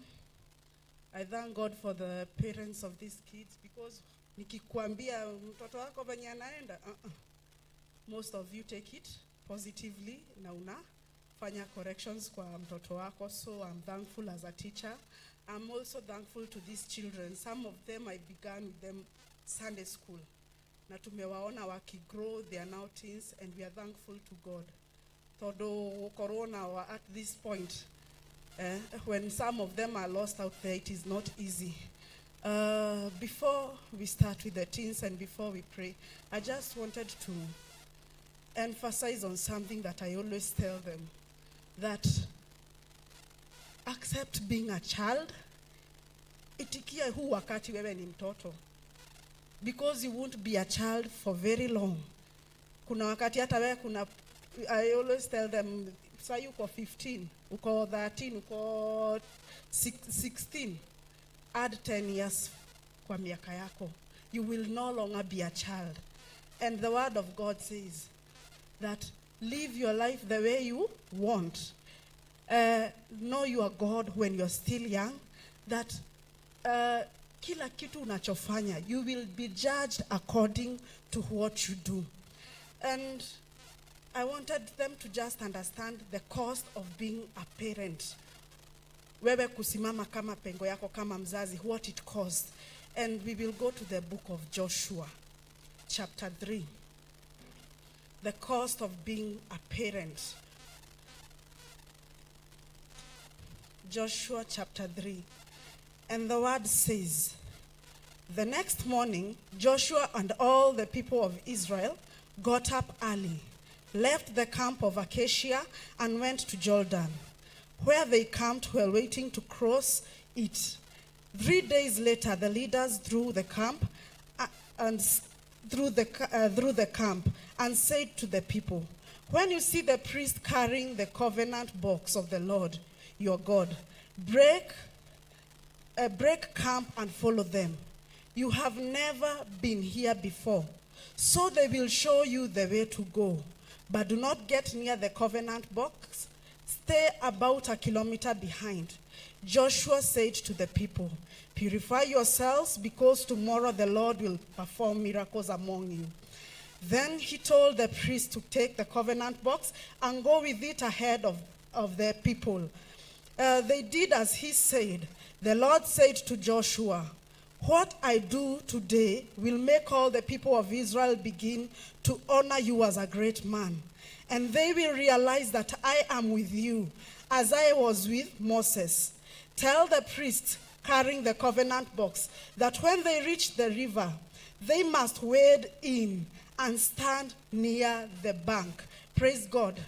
I thank God for the parents of these kids, because nikikwambia mtoto wako venye anaenda, Most of you take it positively na unafanya corrections kwa mtoto wako. So I'm thankful as a teacher. I'm also thankful to these children. Some of them I began with them Sunday school. Na tumewaona wakigrow, they are now teens, and we are thankful to God. Todo corona wa at this point, when some of them are lost out there, it is not easy. Before we start with the teens and before we pray, I just wanted to emphasize on something that I always tell them, that accept being a child. Itikia huu wakati wewe ni mtoto, because you won't be a child for very long. Kuna wakati hata wewe kuna, I always tell them, sai uko 15, uko 13, uko 16, add 10 years kwa miaka yako. You will no longer be a child. And the word of God says that live your life the way you want. Know your God when you're still young, that kila kitu unachofanya, you will be judged according to what you do. And I wanted them to just understand the cost of being a parent. Wewe kusimama kama pengo yako kama mzazi, what it costs. And we will go to the book of Joshua, chapter 3. The cost of being a parent. Joshua chapter 3. And the word says, the next morning, Joshua and all the people of Israel got up early, left the camp of Acacia, and went to Jordan, where they camped while waiting to cross it. 3 days later, the leaders threw the camp and through the camp and said to the people, when you see the priest carrying the covenant box of the Lord your God, break camp and follow them. You have never been here before, so they will show you the way to go. But do not get near the covenant box. Stay about a kilometer behind. Joshua said to the people, "Purify yourselves, because tomorrow the Lord will perform miracles among you." Then he told the priest to take the covenant box and go with it ahead of the people. They did as he said. The Lord said to Joshua, "What I do today will make all the people of Israel begin to honor you as a great man. And they will realize that I am with you, as I was with Moses. Tell the priests carrying the covenant box that when they reach the river, they must wade in and stand near the bank." Praise God.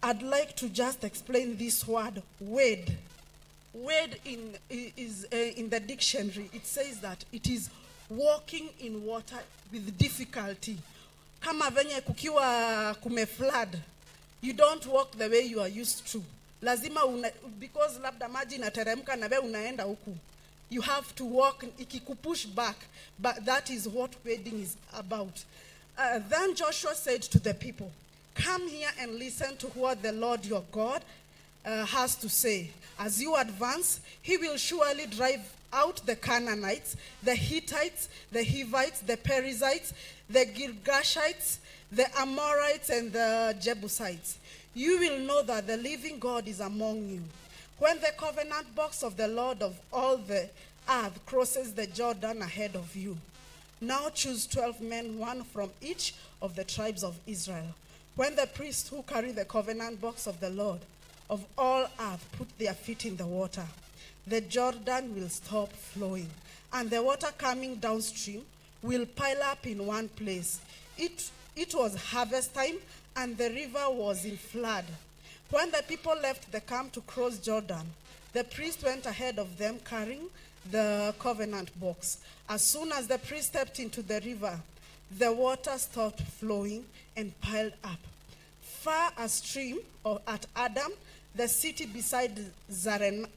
I'd like to just explain this word, wade. Wade in the dictionary, it says that it is walking in water with difficulty. Kama venye kukiwa kumeflood, you don't walk the way you are used to. Lazima una, because labda maji inateremka na we unaenda huku. You have to walk, ikikupush back, but that is what wading is about. Then Joshua said to the people, "Come here and listen to what the Lord your God has to say. As you advance, he will surely drive out the Canaanites, the Hittites, the Hivites, the Perizzites, the Girgashites, the Amorites, and the Jebusites. You will know that the living God is among you when the covenant box of the Lord of all the earth crosses the Jordan ahead of you. Now choose 12 men, one from each of the tribes of Israel. When the priests who carry the covenant box of the Lord of all earth put their feet in the water, the Jordan will stop flowing, and the water coming downstream will pile up in one place." It was harvest time, and the river was in flood. When the people left the camp to cross Jordan, the priest went ahead of them carrying the covenant box. As soon as the priest stepped into the river, the water stopped flowing and piled up far upstream or at Adam, the city beside Zarethan.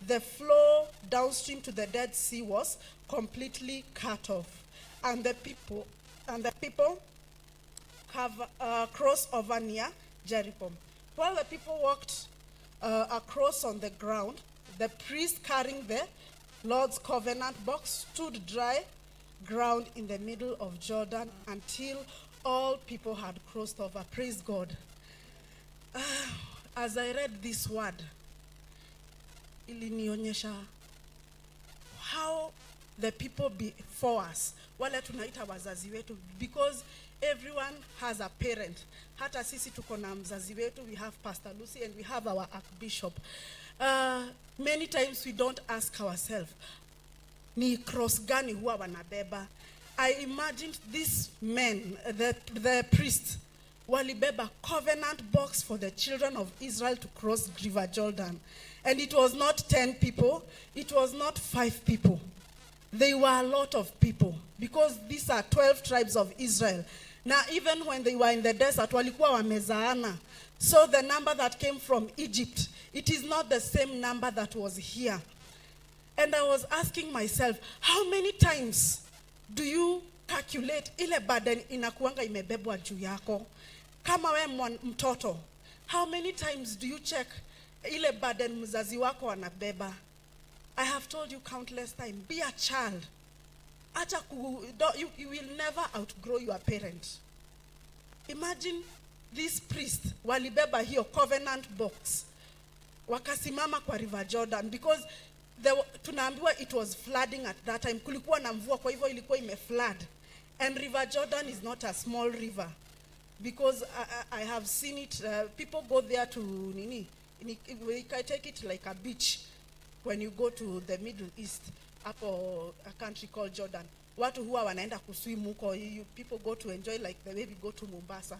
The flow downstream to the Dead Sea was completely cut off, and the people crossed over near Jericho. While the people walked across on the ground, the priest carrying the Lord's covenant box stood dry ground in the middle of Jordan until all people had crossed over. Praise God. As I read this word, ilinionyesha how the people before us, wale tunaita wazazi wetu, because everyone has a parent. Hata sisi tuko na mzazi wetu. We have Pastor Lucy and we have our archbishop. Many times we don't ask ourselves, ni cross gani huwa wanabeba? I imagined these men, the priests, walibeba covenant box for the children of Israel to cross River Jordan. And it was not 10 people, it was not 5 people. They were a lot of people because these are 12 tribes of Israel. Now, even when they were in the desert, walikuwa wamezaana. So the number that came from Egypt, it is not the same number that was here. And I was asking myself, how many times do you calculate ile burden inakuanga imebebwa juu yako? Kama we mtoto, how many times do you check ile burden mzazi wako anabeba? I have told you countless times, be a child. Acha ku, don't, you will never outgrow your parent. Imagine this priest walibeba hiyo covenant box, wakasimama kwa River Jordan because tunaambiwa it was flooding at that time. Kulikuwa na mvua, kwa hivyo ilikuwa imeflood. And River Jordan is not a small river because I have seen it. People go there to nini. We can take it like a beach when you go to the Middle East, hapo a country called Jordan. Watu huwa wanaenda kuswim huko. People go to enjoy like the way we go to Mombasa.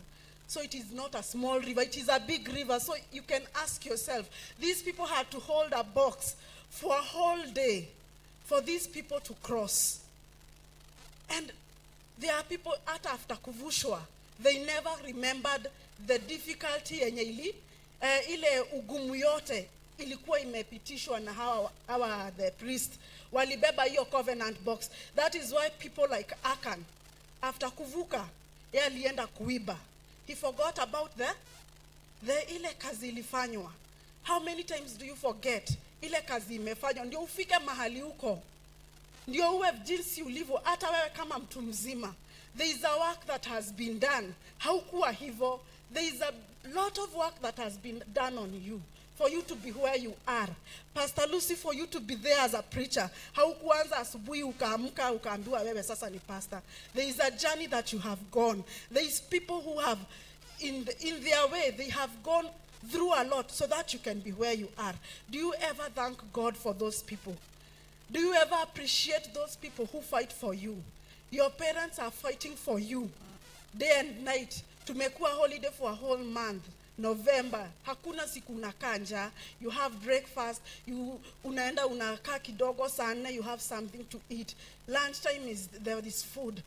So it is not a small river, it is a big river. So you can ask yourself, these people had to hold a box for a whole day for these people to cross. And there are people, hata after kuvushwa, they never remembered the difficulty yenye ile ugumu yote ilikuwa imepitishwa na hawa the priest walibeba hiyo covenant box. That is why people like Achan, after kuvuka, yeye alienda kuiba. He forgot about the ile kazi ilifanywa. How many times do you forget ile kazi imefanywa ndio ufike mahali huko, ndio uwe jinsi ulivyo, hata wewe kama mtu mzima? There is a work that has been done. Haukuwa hivyo. There is a lot of work that has been done on you for you to be where you are. Pastor Lucy, for you to be there as a preacher, haukuanza asubuhi ukaamka ukaambiwa wewe sasa ni pastor. There is a journey that you have gone. There is people who have in their way, they have gone through a lot so that you can be where you are. Do you ever thank God for those people? Do you ever appreciate those people who fight for you? Your parents are fighting for you day and night. Tumekuwa holiday for a whole month, November. Hakuna siku unakaa njaa. You have breakfast, you unaenda unakaa kidogo, saa 4 you have something to eat. Lunchtime is there is food.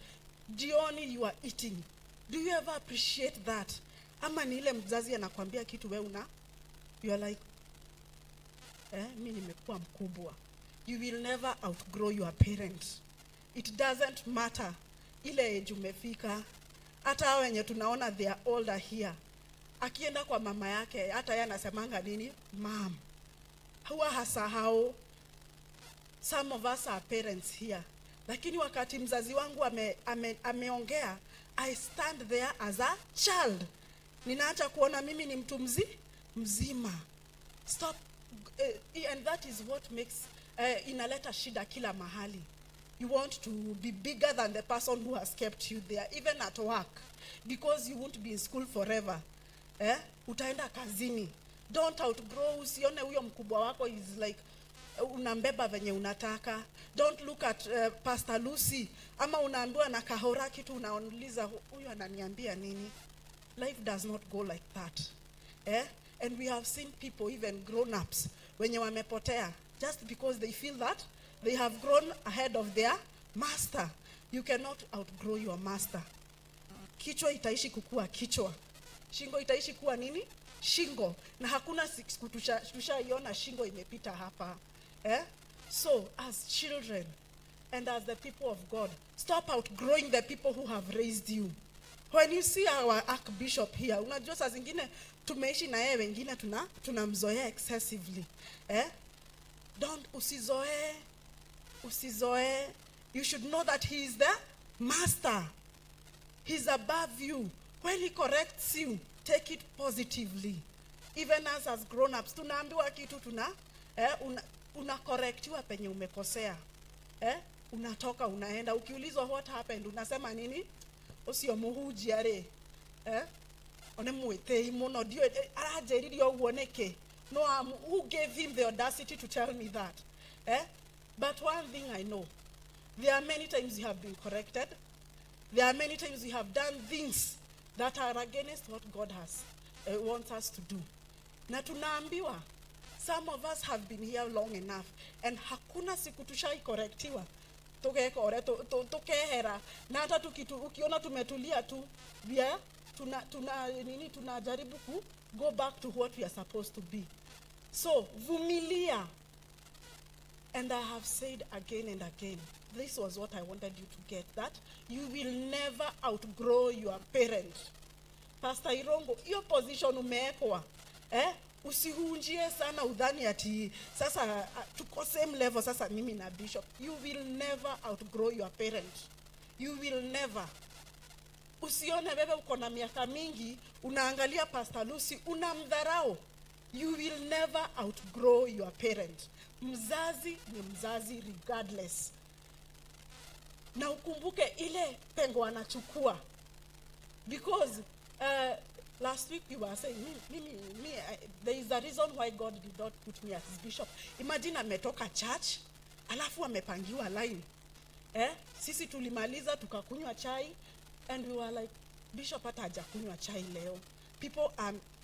Jioni you are eating. Do you ever appreciate that? Ama ni ile mzazi anakwambia kitu, we una you are like, "Mi nimekuwa mkubwa." You will never outgrow your parents. It doesn't matter ile age umefika. Hata hao wenye tunaona they are older here, akienda kwa mama yake, hata yeye anasemanga nini? "Mam." Huwa hasahau. Some of us are parents here, lakini wakati mzazi wangu ameongea, I stand there as a child. Ninaacha kuona mimi ni mtu mzima. Stop. And that is what makes inaleta shida kila mahali. You want to be bigger than the person who has kept you there, even at work, because you won't be in school forever, eh? Utaenda kazini. Don't outgrow. Usione huyo mkubwa wako is like unambeba venye unataka. Don't look at Pastor Lucy, ama unaambiwa na Kahora kitu, unauliza, "Huyu ananiambia nini?" Life does not go like that, eh? And we have seen people, even grown ups, wenye wamepotea just because they feel that they have grown ahead of their master. You cannot outgrow your master. Kichwa itaishi kukua kichwa, shingo itaishi kuwa nini? Shingo. Na hakuna siku tushaiona shingo imepita hapa, eh? So as children and as the people of God, stop outgrowing the people who have raised you. When you see our archbishop here, unajua saa zingine tumeishi na yeye, wengine tunamzoea excessively, eh? Don't, usizoee, usizoee. You should know that he is the master. He's above you. When he corrects you, take it positively. Even us as grown-ups, tunaambiwa kitu, unacorrectiwa penye umekosea, eh? Unatoka unaenda, ukiulizwa what happened, unasema nini? "Ucio muhunjia rĩ, eh? One mwĩtĩi mũno, ndiũĩ aranjĩrire ũguo nĩkĩ. No, who gave him the audacity to tell me that?" Eh? But one thing I know, there are many times you have been corrected. There are many times we have done things that are against what God has wants us to do. Na tunaambiwa, some of us have been here long enough and hakuna siku tushaicorrectiwa tugeka ũrĩa tukehera, na hata ukiona tumetulia tu, we are tuna nini, tunajaribu ku go back to what we are supposed to be. So vumilia. And I have said again and again, this was what I wanted you to get, that you will never outgrow your parent. Pastor Irongo, hiyo position umewekwa, eh? Usihunjie sana udhani ati sasa tuko same level sasa mimi na bishop. You will never outgrow your parent. You will never. Usione wewe uko na miaka mingi, unaangalia Pastor Lucy unamdharau. You will never outgrow your parent. Mzazi ni mzazi regardless. Na ukumbuke ile pengo anachukua, because last week we were saying, me, there is a reason why God did not put me as bishop. Imagine ametoka church alafu amepangiwa line, eh? Sisi tulimaliza tukakunywa chai and we were like, "Bishop hata hajakunywa chai leo." People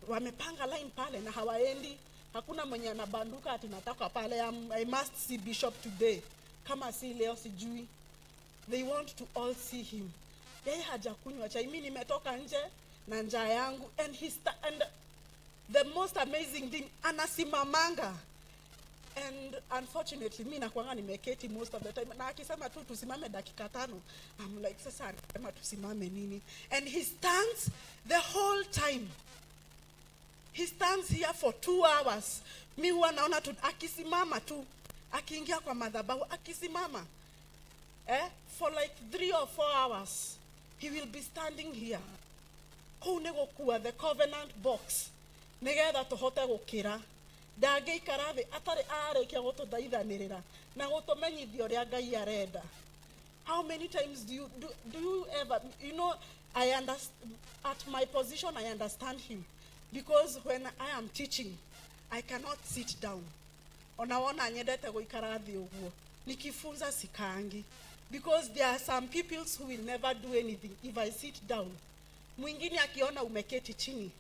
wamepanga line pale na hawaendi. Hakuna mwenye anabanduka ati nataka pale, "I must see bishop today, kama si leo sijui." They want to all see him. Yeye hajakunywa chai, mi nimetoka nje na njaa yangu. And the most amazing thing, anasimamanga. And unfortunately mi nakwanga nimeketi most of the time, na akisema tu tusimame dakika 5, I'm like, "Sasa anasema tusimame nini?" And he stands the whole time. He stands here for 2 hours. Mi huwa naona tu akisimama tu, akiingia kwa madhabahu akisimama, for like 3 or 4 hours he will be standing here. Kũu nĩ gũkua the covenant box nĩgetha tũhote gũkĩra. Ndangĩikara thĩ atarĩ arĩkia gũtũthaithanĩrĩra na gũtũmenyithia ũrĩa Ngai arenda. How many times do you ever, I understand, at my position I understand him, because when I am teaching I cannot sit down. Ona wona nyendete gũikara thĩ ũguo nikifunza, sikaangi, because there are some people who will never do anything if I sit down. Mwingine akiona umeketi chini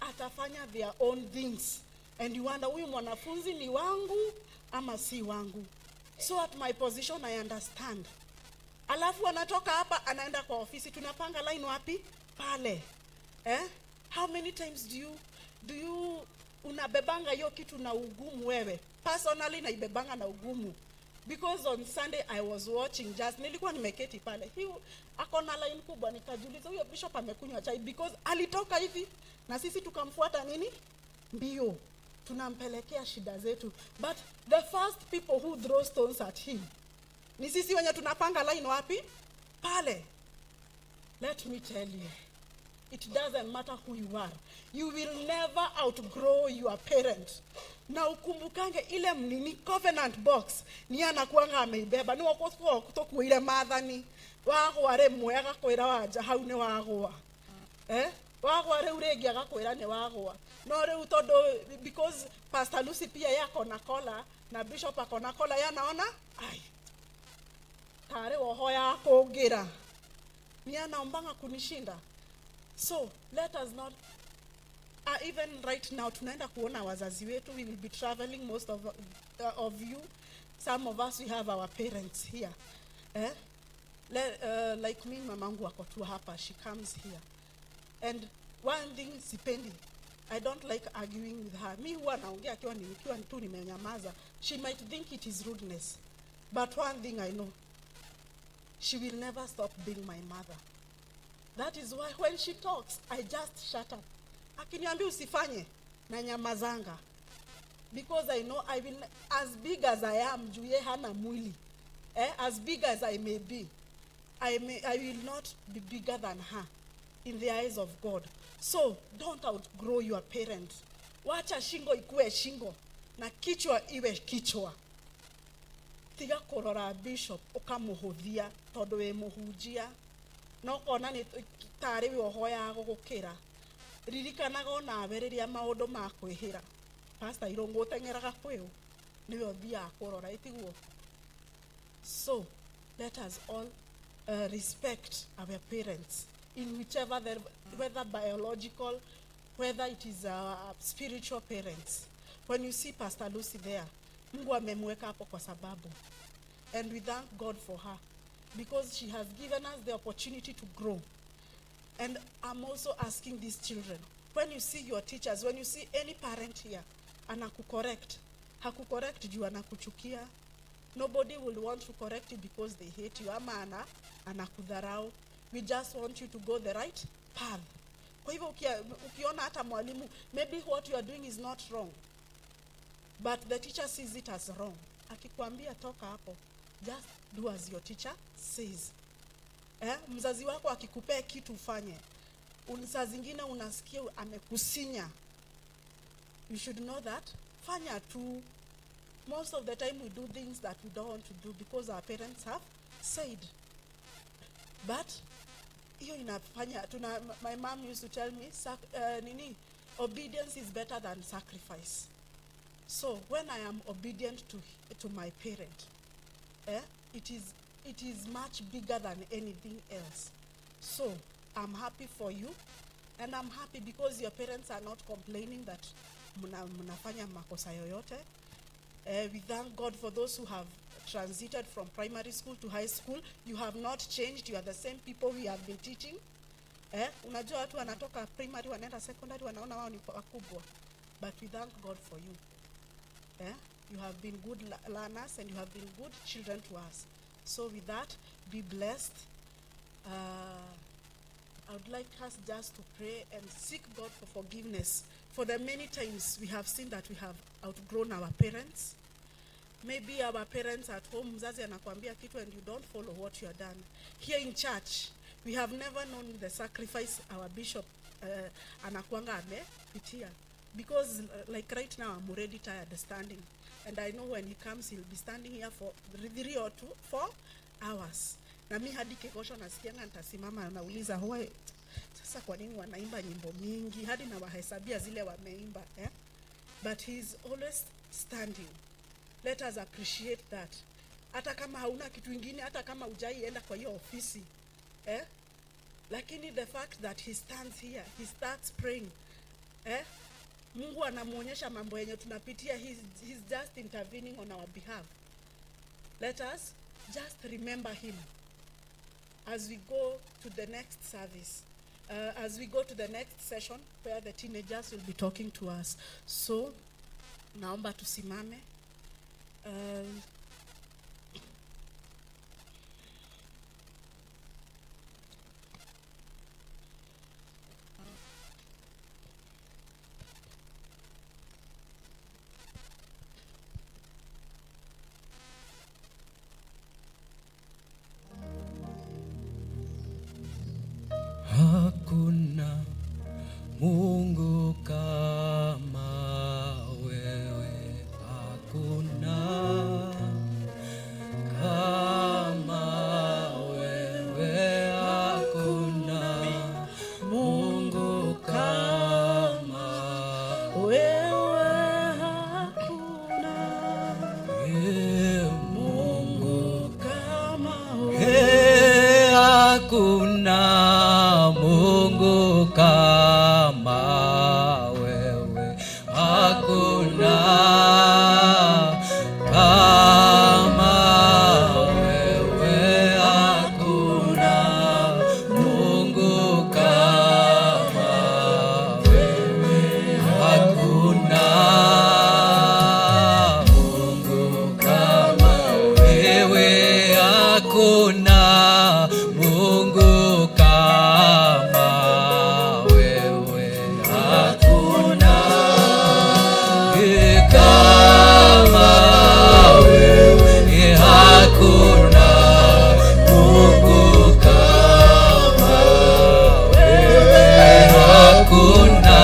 atafanya their own things and you wonder, huyu mwanafunzi ni wangu ama si wangu? So at my position I understand. Alafu anatoka hapa anaenda kwa ofisi, tunapanga line wapi? Pale, eh? How many times do you unabebanga hiyo kitu na ugumu? Wewe personally, naibebanga na ugumu because on Sunday I was watching, just nilikuwa nimeketi pale, he ako na line kubwa. Nikajiuliza, huyo bishop amekunywa chai? Because alitoka hivi na sisi tukamfuata nini mbio, tunampelekea shida zetu, but the first people who throw stones at him ni sisi wenye tunapanga line wapi? Pale. Let me tell you, it doesn't matter who you are, you will never outgrow your parent. Na ukumbukange ile mnini covenant box ni anakuanga ameibeba ni wakutokuire mathani wagwa rĩmwe agakwĩra wanja hau nĩ wagwa, eh? Wagwa rĩu rĩngĩ agakwĩra nĩ wagwa. No rĩu tondũ because Pastor Lucy pia yako na kola na bishop ako na kola, yanaona ai tarĩ wohoyaga kũngĩra ni anaombanga kunishinda. So let us not, even right now tunaenda kuona wazazi wetu. We will be traveling, most of you. Some of us, we have our parents here, eh? Like me, mamangu ako tu hapa. She comes here, and one thing sipendi, I don't like arguing with her. Mi huwa naongea akiwa nikiwa tu nimenyamaza. She might think it is rudeness, but one thing I know, she will never stop being my mother. That is why when she talks I just shut up. Akiniambia usifanye, na nyamazanga, because I know I will, as big as I am, juu ye hana mwili, eh, as big as I may be, I will not be bigger than her in the eyes of God. So don't outgrow your parent. Wacha shingo ikue shingo na kichwa iwe kichwa. Tiga kũrora bishop ũkamũhũthia tondũ wĩ mũhunjia na ũkona nĩ tarĩ we ũhoyaga gũgũkĩra. Ririkanaga onawe rĩrĩa maũndũ makwĩhĩra, Pastor Irũngũ, ũteng'eraga kwĩũ nĩwe ũthiaga kũrora, ĩtiguo? So let us all respect our parents in whichever the, whether biological, whether it is spiritual parents. When you see Pastor Lucy there, Mungu amemweka hapo kwa sababu, and we thank God for her because she has given us the opportunity to grow. And I'm also asking these children, when you see your teachers, when you see any parent here anakucorrect, hakucorrect juu anakuchukia. Nobody will want to correct you because they hate you ama anakudharau. We just want you to go the right path. Kwa hivyo ukiona hata mwalimu, maybe what you are doing is not wrong, but the teacher sees it as wrong, akikwambia toka hapo, just do as your teacher says. Eh, mzazi wako akikupea kitu ufanye, saa zingine unasikia amekusinya, you should know that fanya tu. Most of the time we do things that we don't want to do because our parents have said, but hiyo inafanya tuna, my mom used to tell me, nini, obedience is better than sacrifice. So when I am obedient to my parent, it is much bigger than anything else. So I'm happy for you, and I'm happy because your parents are not complaining that mnafanya makosa yoyote. We thank God for those who have transited from primary school to high school. You have not changed. You are the same people we have been teaching. Eh, unajua watu wanatoka primary wanaenda secondary wanaona wao ni wakubwa. But we thank God for you. Eh? You have been good learners and you have been good children to us. So with that, be blessed. I would like us just to pray and seek God for forgiveness. For the many times we have seen that we have outgrown our parents. Maybe our parents at home, mzazi anakuambia kitu and you don't follow what you are done. Here in church, we have never known the sacrifice our bishop anakuanga amepitia. Because like right now, I'm already tired standing. And I know when he comes, he'll be standing here for 3 or 2, 4 hours. Na mi hadi kegosho nasikianga nitasimama, nauliza, "Why? Sasa kwa nini wanaimba nyimbo mingi?" Hadi nawahesabia zile wameimba, eh? But he's always standing. Let us appreciate that. Hata kama hauna kitu ingine, hata kama hujaienda kwa hiyo ofisi, eh? Lakini the fact that he stands here, he starts praying, eh? Mungu anamuonyesha mambo yenye tunapitia. He's just intervening on our behalf. Let us just remember him as we go to the next service, as we go to the next session where the teenagers will be talking to us. So naomba tusimame. Hakuna Mungu kama wewe, hakuna kama wewe, hakuna Mungu kama wewe, hakuna Mungu kama. Hey, hakuna Mungu kama wewe, hakuna kama wewe, hakuna Mungu kama wewe, hakuna Mungu kama wewe, hakuna Mungu kama wewe, hakuna kama wewe, hakuna Mungu kama wewe, hakuna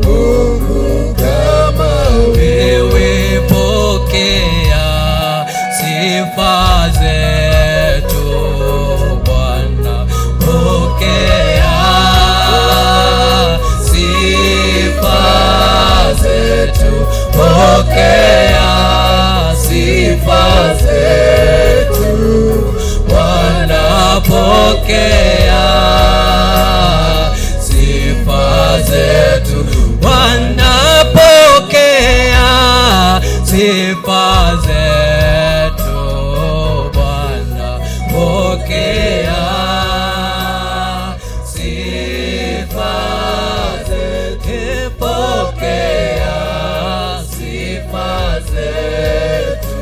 Mungu kama wewe. Pokea sifa zetu Bwana, pokea sifa zetu, pokea sifa zetu Bwana, pokea sifa zetu Bwana, pokea sifa zetu Bwana, pokea sifa zetu, pokea sifa zetu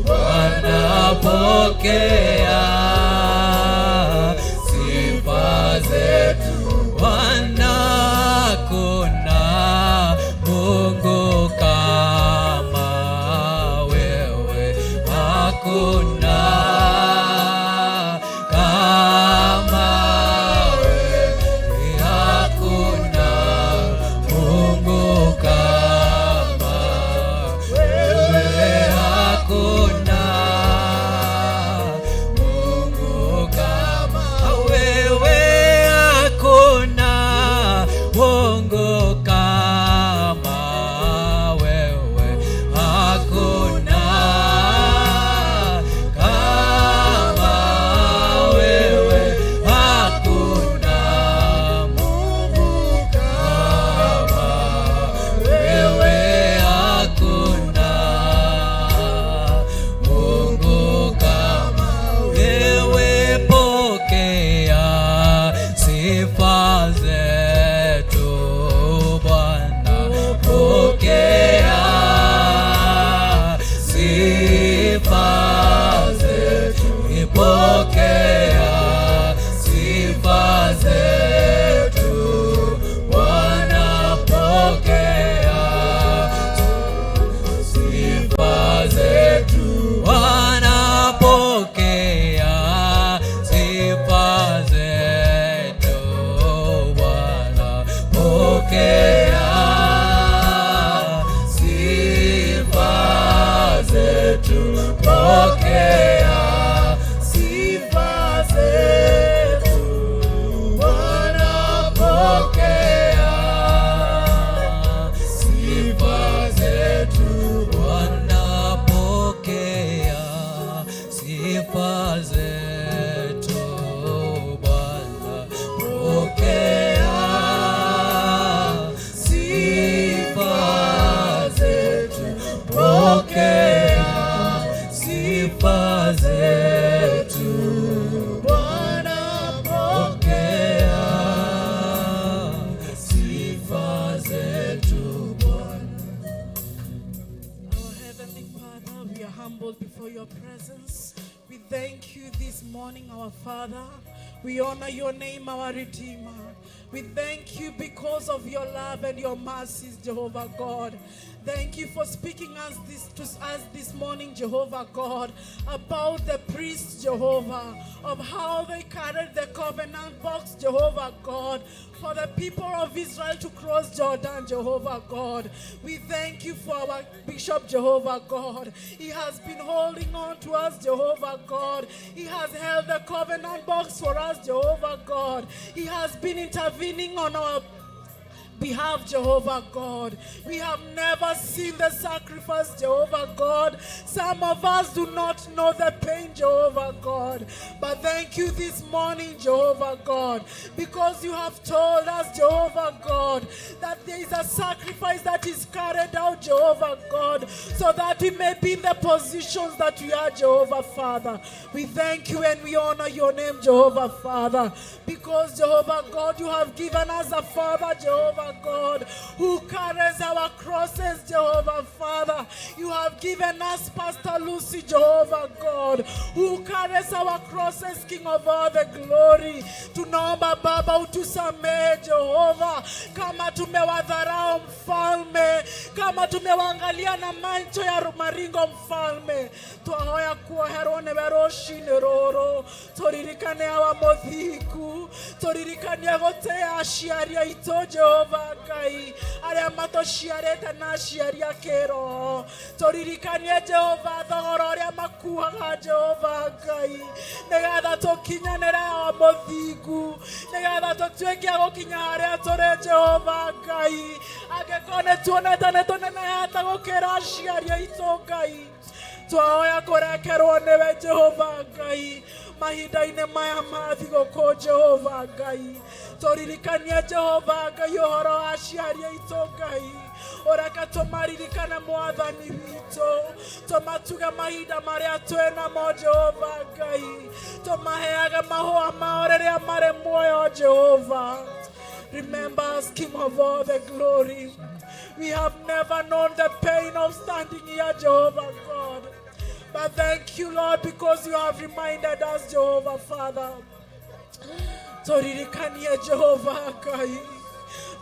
Bwana, pokea sifa zetu Bwana. Kuna Mungu kama wewe, hakuna kama wewe, hakuna Mungu kama wewe, hakuna. zetu, pokea sifa zetu, Bwana pokea sifa zetu, Bwana pokea sifa zetu, Bwana pokea sifa zetu, pokea sifa zetu, Bwana pokea sifa zetu, Bwana. Our Heavenly Father, we are humbled before your presence. We thank you this morning, our Father. We honor your name, our Redeemer. We thank you because of your love and your mercies, Jehovah God. Thank you for speaking us this, to us this morning, Jehovah God, about the priests, Jehovah, of how they carried the covenant box, Jehovah God, for the people of Israel to cross Jordan, Jehovah God. We thank you for our Bishop, Jehovah God. He has been holding on to us, Jehovah God. He has held the covenant box for us, Jehovah God. He has been intervening on our behalf, Jehovah God. We have never seen the sacrifice, Jehovah God. Some of us do not know the pain, Jehovah God. But thank you this morning, Jehovah God, because you have told us, Jehovah God, that there is a sacrifice that is carried out, Jehovah God, so that we may be in the positions that we are, Jehovah Father. We thank you and we honor your name, Jehovah Father, because, Jehovah God, you have given us a Father, Jehovah God, who carries our crosses, Jehovah Father. You have given us Pastor Lucy, Jehovah God, who carries our crosses, King of all the glory. Tunaomba Baba utusamehe Jehova, kama tumewadharau mfalme, kama tumewaangalia na macho ya maringo mfalme, twahoya kuoherwo nĩwe rũcinĩ rũrũ, tũririkane awa mũthingu, tũririkanie gũtĩa aciari aitũ Jehova Ngai, arĩa matũciarĩte na aciari a kĩroho, tũririkanie Jehova thogora ũrĩa makuaga Jehova Ngai, nĩgetha tũkinyanĩre awa mũthingu, nĩgetha tũtuĩke a gũkinya harĩa tũrĩ Jehova Ngai, angĩkorwo nĩ tuonete nĩ tũnenehete gũkĩra aciari aitũ Ngai, twahoya kũrekerwo nĩwe Jehova Ngai mahinda-inĩ maya ma thigũkũ Jehova Ngai, tũririkanie Jehova Ngai ũhoro wa aciari aitũ Ngai, ũreke tũmaririkane mwathani witũ, tũmatuge mahinda marĩa twĩ namo Jehova Ngai, tũmaheage mahũa mao rĩrĩa marĩ muoyo Jehova. Remember us, King of all the glory. We have never known the pain of standing here, Jehovah God. But thank you, Lord, because you have reminded us, Jehovah Father. Tũririkanie Jehova Ngai.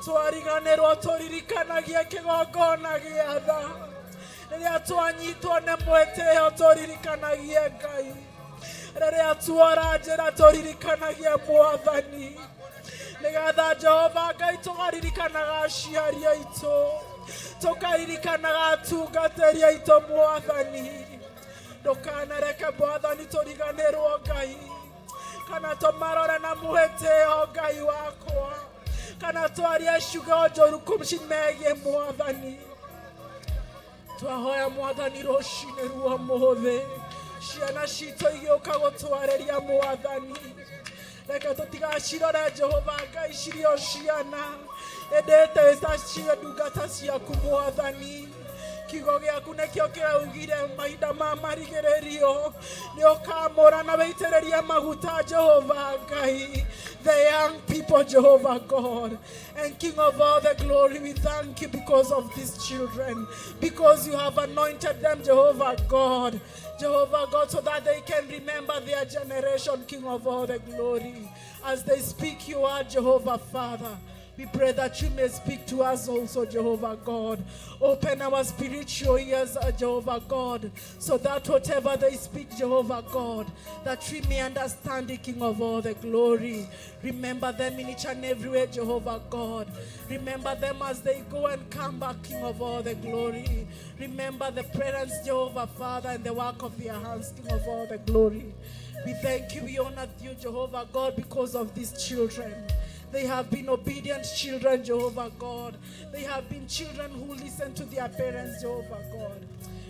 Twariganĩrwo tũririkanagie kĩgongona gĩa tha. Rĩrĩa twanyitwo nĩ mwĩtĩo tũririkanagie Ngai. Rĩrĩa tuora njĩra tũririkanagie Mwathani. Nĩgetha Jehova Ngai tũkaririkanaga aciari aitũ, tũkaririkanaga atungatĩri aitũ Mwathani. Ndũkanareke Mwathani tũriganĩrwo Ngai, kana tũmarore na mwĩtĩo Ngai wakwa, kana twarie ciugo njũru cimegiĩ Mwathani. Twahoya Mwathani rũcinĩ rwa ũmũthĩ, ciana citũ igĩũka gũtwarĩria Mwathani, reke tũtigacirore Jehova Ngai cirĩ o ciana, ĩndĩ ta ciĩ ndungata ciaku Mwathani. Kiugo gĩaku nĩkĩo kĩraugire mahinda ma marigĩrĩrio nĩ ũkamũra na wĩitĩrĩrie maguta Jehova Ngai, the young people, Jehovah God, and King of all the glory, we thank you because of these children, because you have anointed them, Jehovah God, Jehovah God, so that they can remember their generation, King of all the glory, as they speak you are Jehovah Father. We pray that you may speak to us also, Jehovah God. Open our spiritual ears, Jehovah God, so that whatever they speak, Jehovah God, that we may understand the King of all the glory. Remember them in each and every way, Jehovah God. Remember them as they go and come back, King of all the glory. Remember the parents, Jehovah Father, and the work of their hands, King of all the glory. We thank you, we honor you, Jehovah God, because of these children. They have been obedient children, Jehovah God. They have been children who listen to their parents, Jehovah God.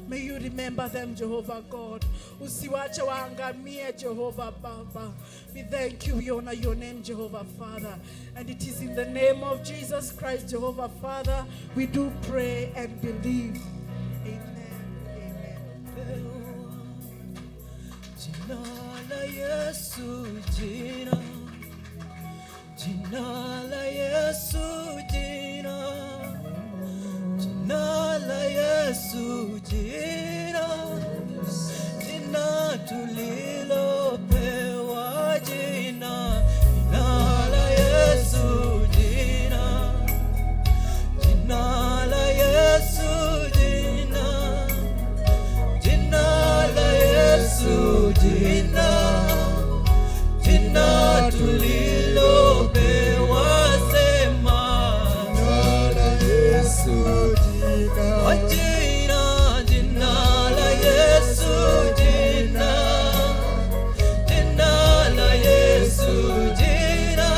May you remember them, Jehovah God. Usiwache waangamie, Jehovah Baba. We thank you, we honor your name, Jehovah Father. And it is in the name of Jesus Christ, Jehovah Father, we do pray and believe. Amen. Amen. Jina la Yesu, jina, jina la Yesu, jina, jina la Yesu, jina, jina tulilopewa, jina, jina la Yesu, jina, jina la Yesu, jina. Jina la Yesu, jina, jina tulilopewa, sema. Jina la Yesu, jina. Oh, jina, jina la Yesu, jina, jina la Yesu, jina,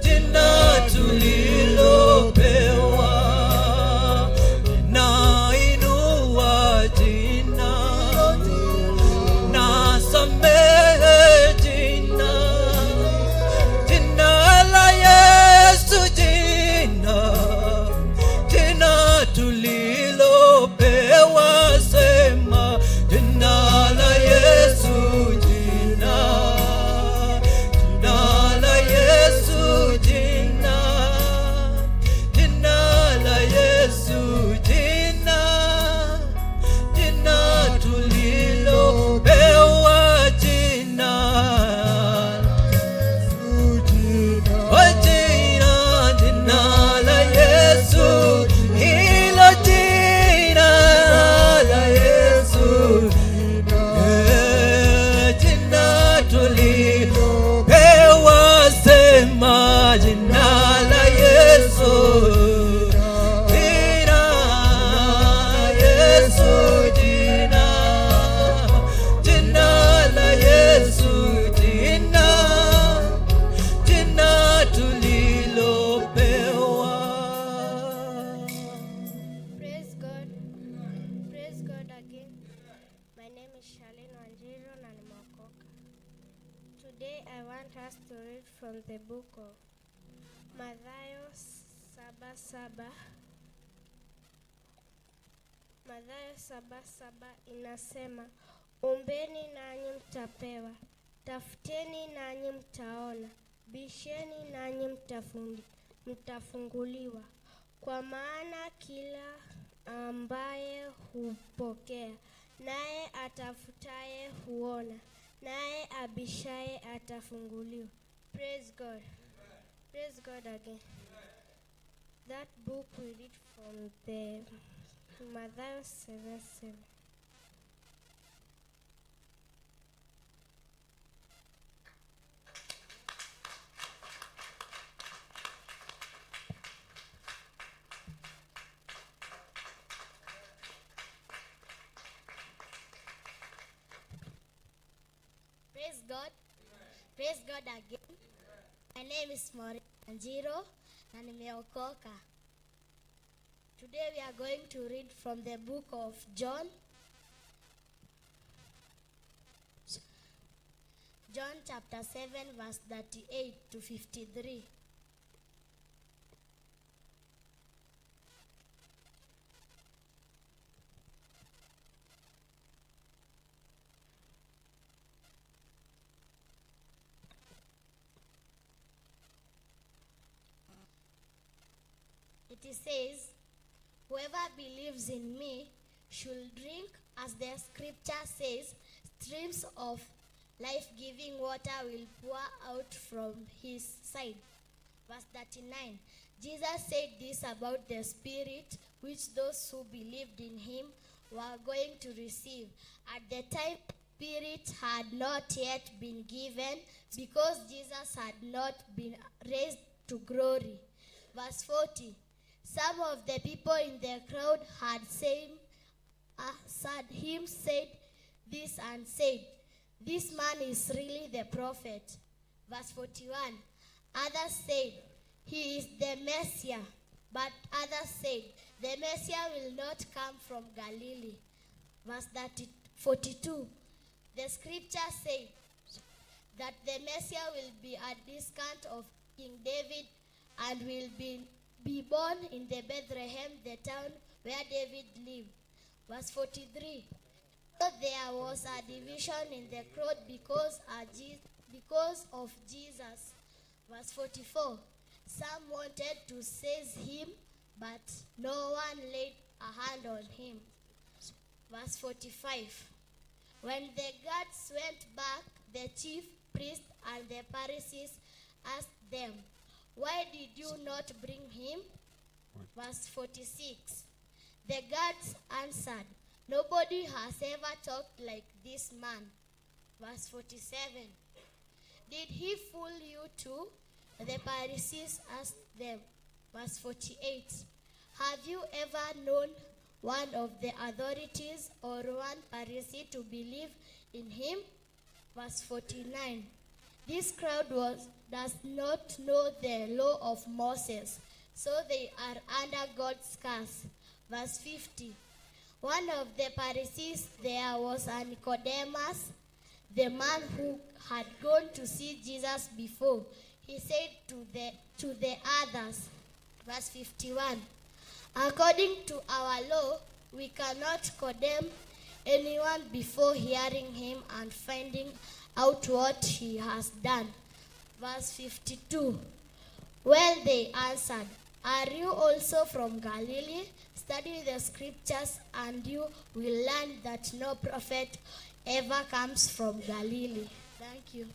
jina tulilopewa, nainua jina, nasamehe jina, jina la Yesu, jina, jina tulilopewa, sema, jina la Yesu, jina, jina la Yesu, jina, jina la Yesu, jina, jina tulilopewa, jina. Oh, jina, jina la Yesu, hilo jina la Yesu, jina tulilopewa, sema, jina la Yesu, jina, Yesu, jina, jina la Yesu, jina, jina tulilopewa. Praise God. Praise God again. My name is Charlene Wanjiru na nimeokoka. Today I want us to read from the book of Mathayo 7:7. Mathayo 7:7 inasema, ombeni nanyi mtapewa, tafuteni nanyi mtaona, bisheni nanyi mtafunguliwa. Kwa maana kila ambaye hupokea, naye atafutaye huona, naye abishaye atafunguliwa. Praise God. Praise God again. That book we read from the Mathayo 7:7. Praise God. Praise God again. My name is Maureen Wanjiru na nimeokoka. Today we are going to read from the book of John. John chapter 7 verse 38 to 53. It says, whoever believes in me should drink, as the scripture says, streams of life-giving water will pour out from his side. Verse 39. Jesus said this about the Spirit, which those who believed in him were going to receive. At the time, the Spirit had not yet been given because Jesus had not been raised to glory. Verse 40. Some of the people in the crowd had him said this and said, "This man is really the prophet." Verse 41. Others said, "He is the Messiah." But others said, "The Messiah will not come from Galilee." Verse 42. The scripture said that the Messiah will be a descendant of King David and will be born in the Bethlehem, the town where David lived. Verse 43. So there was a division in the crowd because of Jesus. Verse 44. Some wanted to seize him, but no one laid a hand on him. Verse 45. When the guards went back, the chief priests and the Pharisees asked them, "Why did you not bring him?" Verse 46. The guards answered, "Nobody has ever talked like this man." Verse 47. "Did he fool you too?" The Pharisees asked them. Verse 48. "Have you ever known one of the authorities or one Pharisee to believe in him?" Verse 49. This crowd does not know the law of Moses, so they are under God's curse. Verse 50. One of the Pharisees there was a Nicodemus, the man who had gone to see Jesus before. He said to the others, verse 51, "According to our law, we cannot condemn anyone before hearing him and finding out what he has done." Verse 52. Well, they answered, "Are you also from Galilee? Study the scriptures and you will learn that no prophet ever comes from Galilee." Thank you.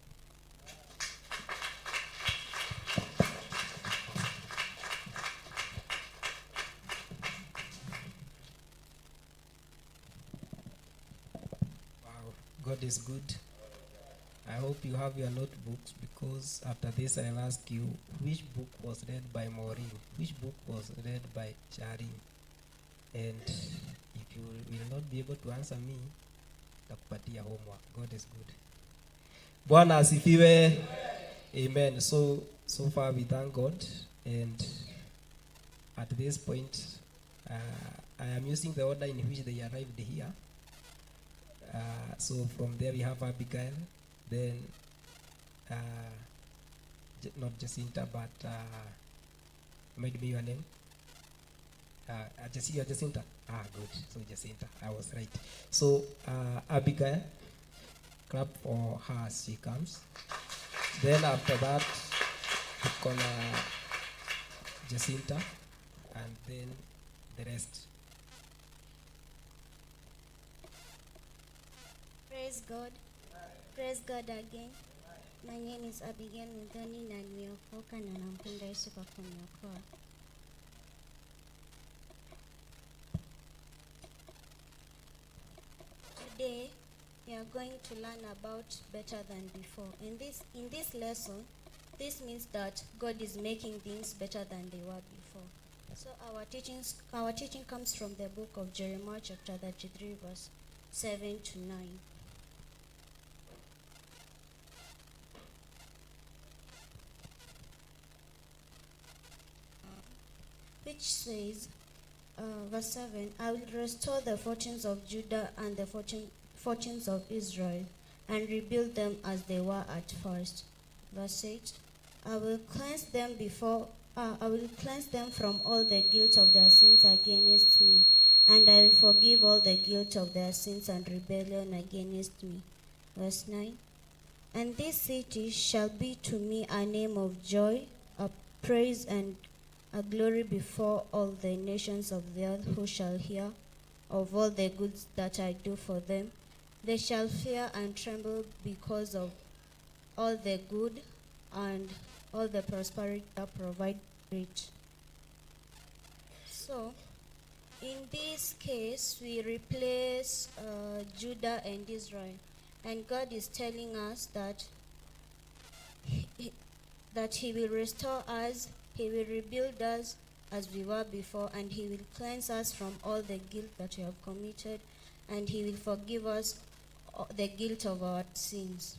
Wow, God is good. I hope you have your notebooks, because after this I'll ask you which book was read by Maureen, which book was read by Charlene. And if you will not be able to answer me, takupatia homework. God is good. Bwana asifiwe. Amen. So far we thank God, and at this point I am using the order in which they arrived here. So from there we have Abigail, then not Jacinta, but made me your name. Jacinta. Ah, good. So Jacinta, I was right. So Abigail, clap for her as she comes. Then after that, tuko na Jacinta, and then the rest. Praise God. Praise God again. My name is Abigail Muthoni na nimeokoka na nampenda Yesu kwa kuniokoa. Today we are going to learn about better than before. In this lesson, this means that God is making things better than they were before. So our teaching comes from the book of Jeremiah chapter 33 verse 7 to 9. Which says, verse 7, "I will restore the fortunes of Judah and the fortunes of Israel, and rebuild them as they were at first." Verse 8, "I will cleanse them from all the guilt of their sins against me, and I will forgive all the guilt of their sins and rebellion against me." Verse 9, "And this city shall be to me a name of joy, a praise and a glory before all the nations of the earth, who shall hear of all the goods that I do for them. They shall fear and tremble because of all the good and all the prosperity that provide rich. So, in this case, we replace Judah and Israel. And God is telling us that he will restore us, he will rebuild us as we were before, and he will cleanse us from all the guilt that we have committed, and he will forgive us the guilt of our sins.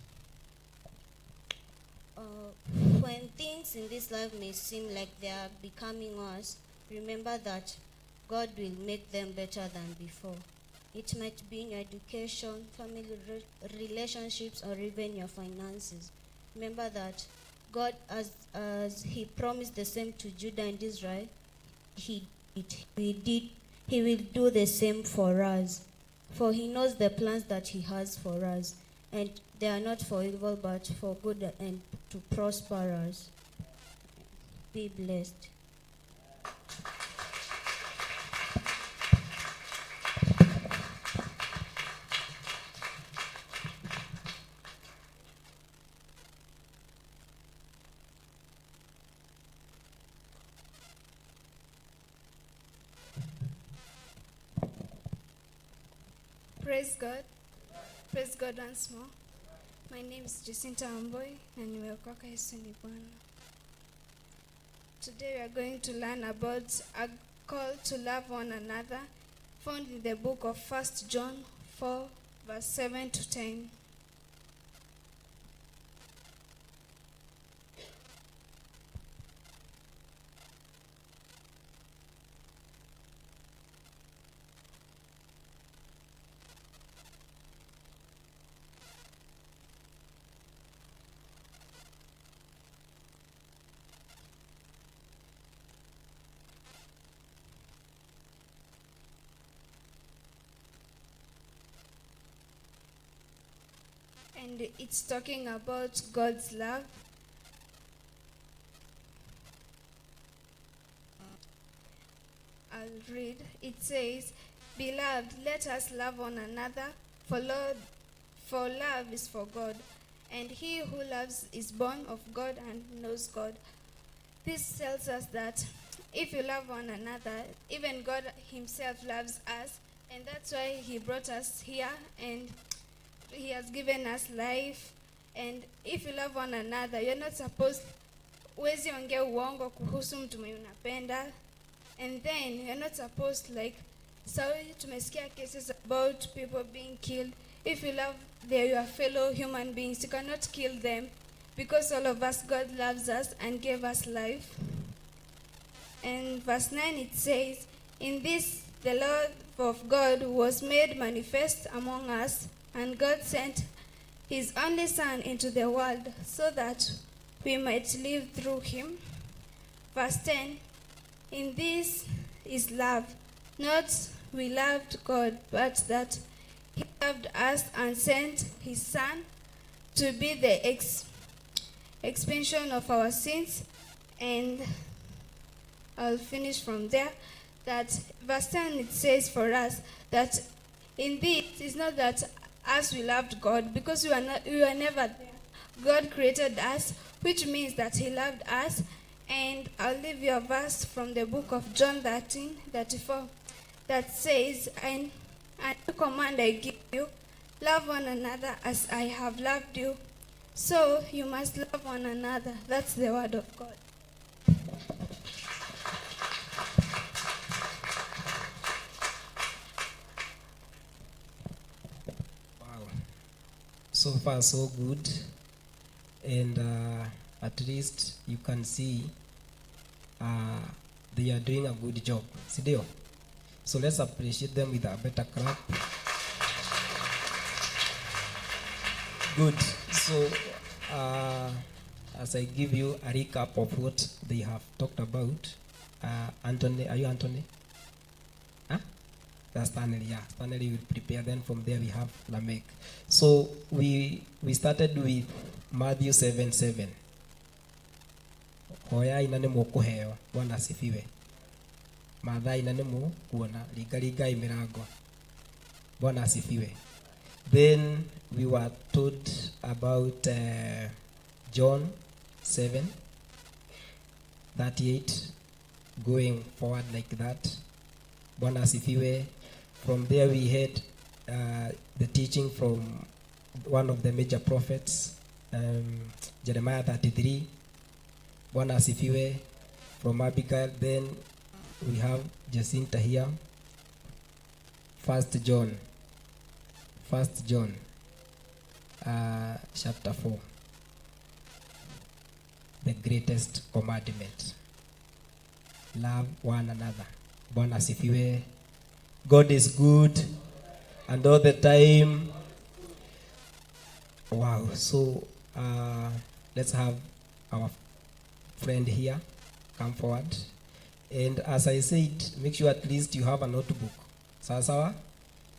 When things in this life may seem like they are becoming worse, remember that God will make them better than before. It might be in your education, family relationships, or even your finances. Remember that God, as he promised the same to Judah and Israel, he will do the same for us. For he knows the plans that he has for us, and they are not for evil, but for good and to prosper us. Be blessed. Praise God. Praise God once more. My name is Jacinta Amboi na nimeokoka. Yesu ni Bwana. Today we are going to learn about a call to love one another found in the book of 1 John 4 verse 7 to 10. And it's talking about God's love. I'll read. It says, "Beloved, let us love one another, for love is for God, and he who loves is born of God and knows God." This tells us that if you love one another, even God himself loves us, and that's why he brought us here and he has given us life. And if you love one another, you're not supposed, huwezi ongea uongo kuhusu mtu mwenye unapenda. And then you're not supposed, like, so tumesikia cases about people being killed. If you love your fellow human beings, you cannot kill them, because all of us, God loves us and gave us life. And verse 9, it says, "In this the love of God was made manifest among us, and God sent his only Son into the world so that we might live through him." Verse 10, "In this is love, not we loved God, but that he loved us and sent his Son to be the expiation of our sins." And I'll finish from there. That verse 10, it says for us that in this is not that as we loved God, because we were never there. God created us, which means that he loved us. And I'll leave you a verse from the book of John 13:34 that says, "And a new command I give you, love one another as I have loved you. So you must love one another." That's the word of God. Wow. So far, so good. And at least you can see they are doing a good job. Sindio? So let's appreciate them with a better clap. Good. So as I give you a recap of what they have talked about, Anthony, are you Anthony? Huh? That's Stanley, yeah. Stanley will prepare. Then from there we have Lameck. So we started with Matthew 7:7. Hoyai na nĩ mũkũheo. Bwana asifiwe. Mathai na nĩ mũkuona. Ringaringai mĩrango. Bwana asifiwe. Then we were told about John 37, 38, going forward like that. Bwana asifiwe. From there we had the teaching from one of the major prophets, Jeremiah 33. Bwana asifiwe. From Abigail, then we have Jacinta here. First John. First John, chapter 4. The greatest commandment. Love one another. Bwana asifiwe. God is good and all the time. Wow. So let's have our friend here come forward. And as I said, make sure at least you have a notebook. Sawa sawa?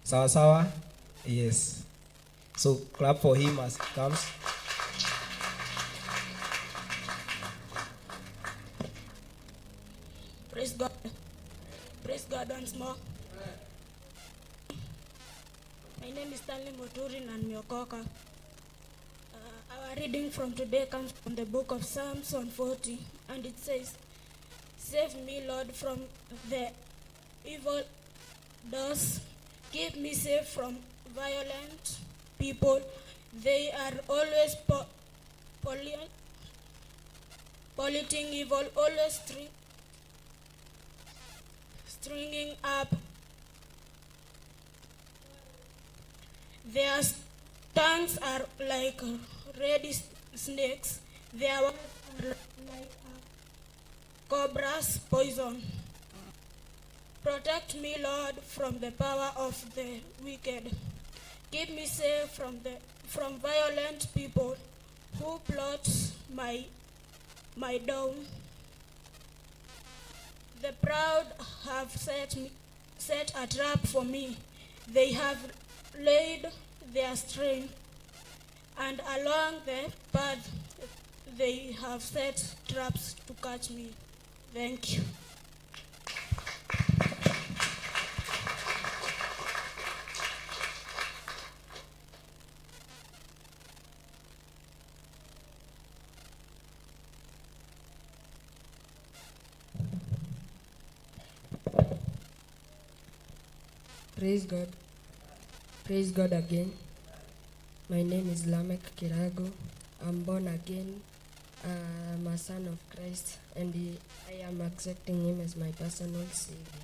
Sawa sawa? Yes. So clap for him as he comes. Praise God. Praise God once more. My name is Stanley Moturi and Miokoka. Our reading from today comes from the book of Psalms 140, and it says, "Save me, Lord, from the evil doors. Keep me safe from violent people. They are always polluting evil, always stringing up. Their tongues are like red snakes. Their words are like a cobra's poison. Protect me, Lord, from the power of the wicked. Keep me safe from violent people who plot my down. The proud have set a trap for me. They have laid their string, and along the path they have set traps to catch me. Thank you. Praise God. Praise God again. My name is Lamek Kirago. I'm born again. I'm a son of Christ, and I am accepting him as my personal savior.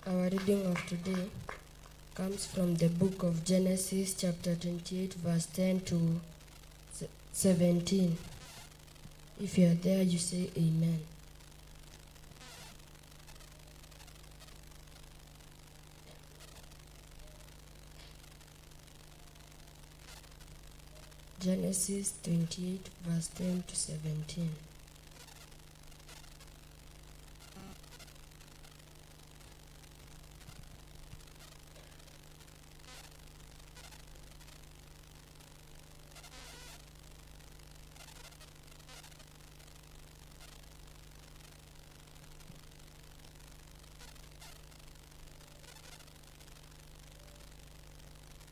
Our reading of today comes from the book of Genesis, chapter 28, verse 10 to 17. If you are there, you say amen. Genesis 28, verse 10 to 17.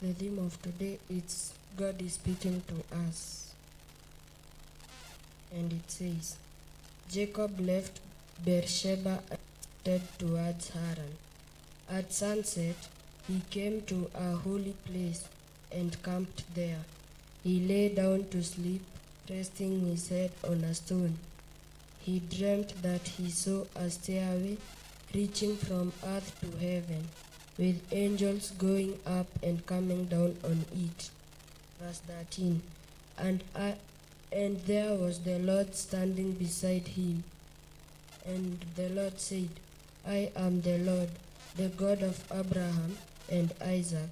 The theme of today is God is speaking to us. And it says, Jacob left Beersheba and started towards Haran. At sunset, he came to a holy place and camped there. He lay down to sleep, resting his head on a stone. He dreamt that he saw a stairway reaching from earth to heaven, with angels going up and coming down on it. Verse 13, and there was the Lord standing beside him. And the Lord said, I am the Lord, the God of Abraham and Isaac.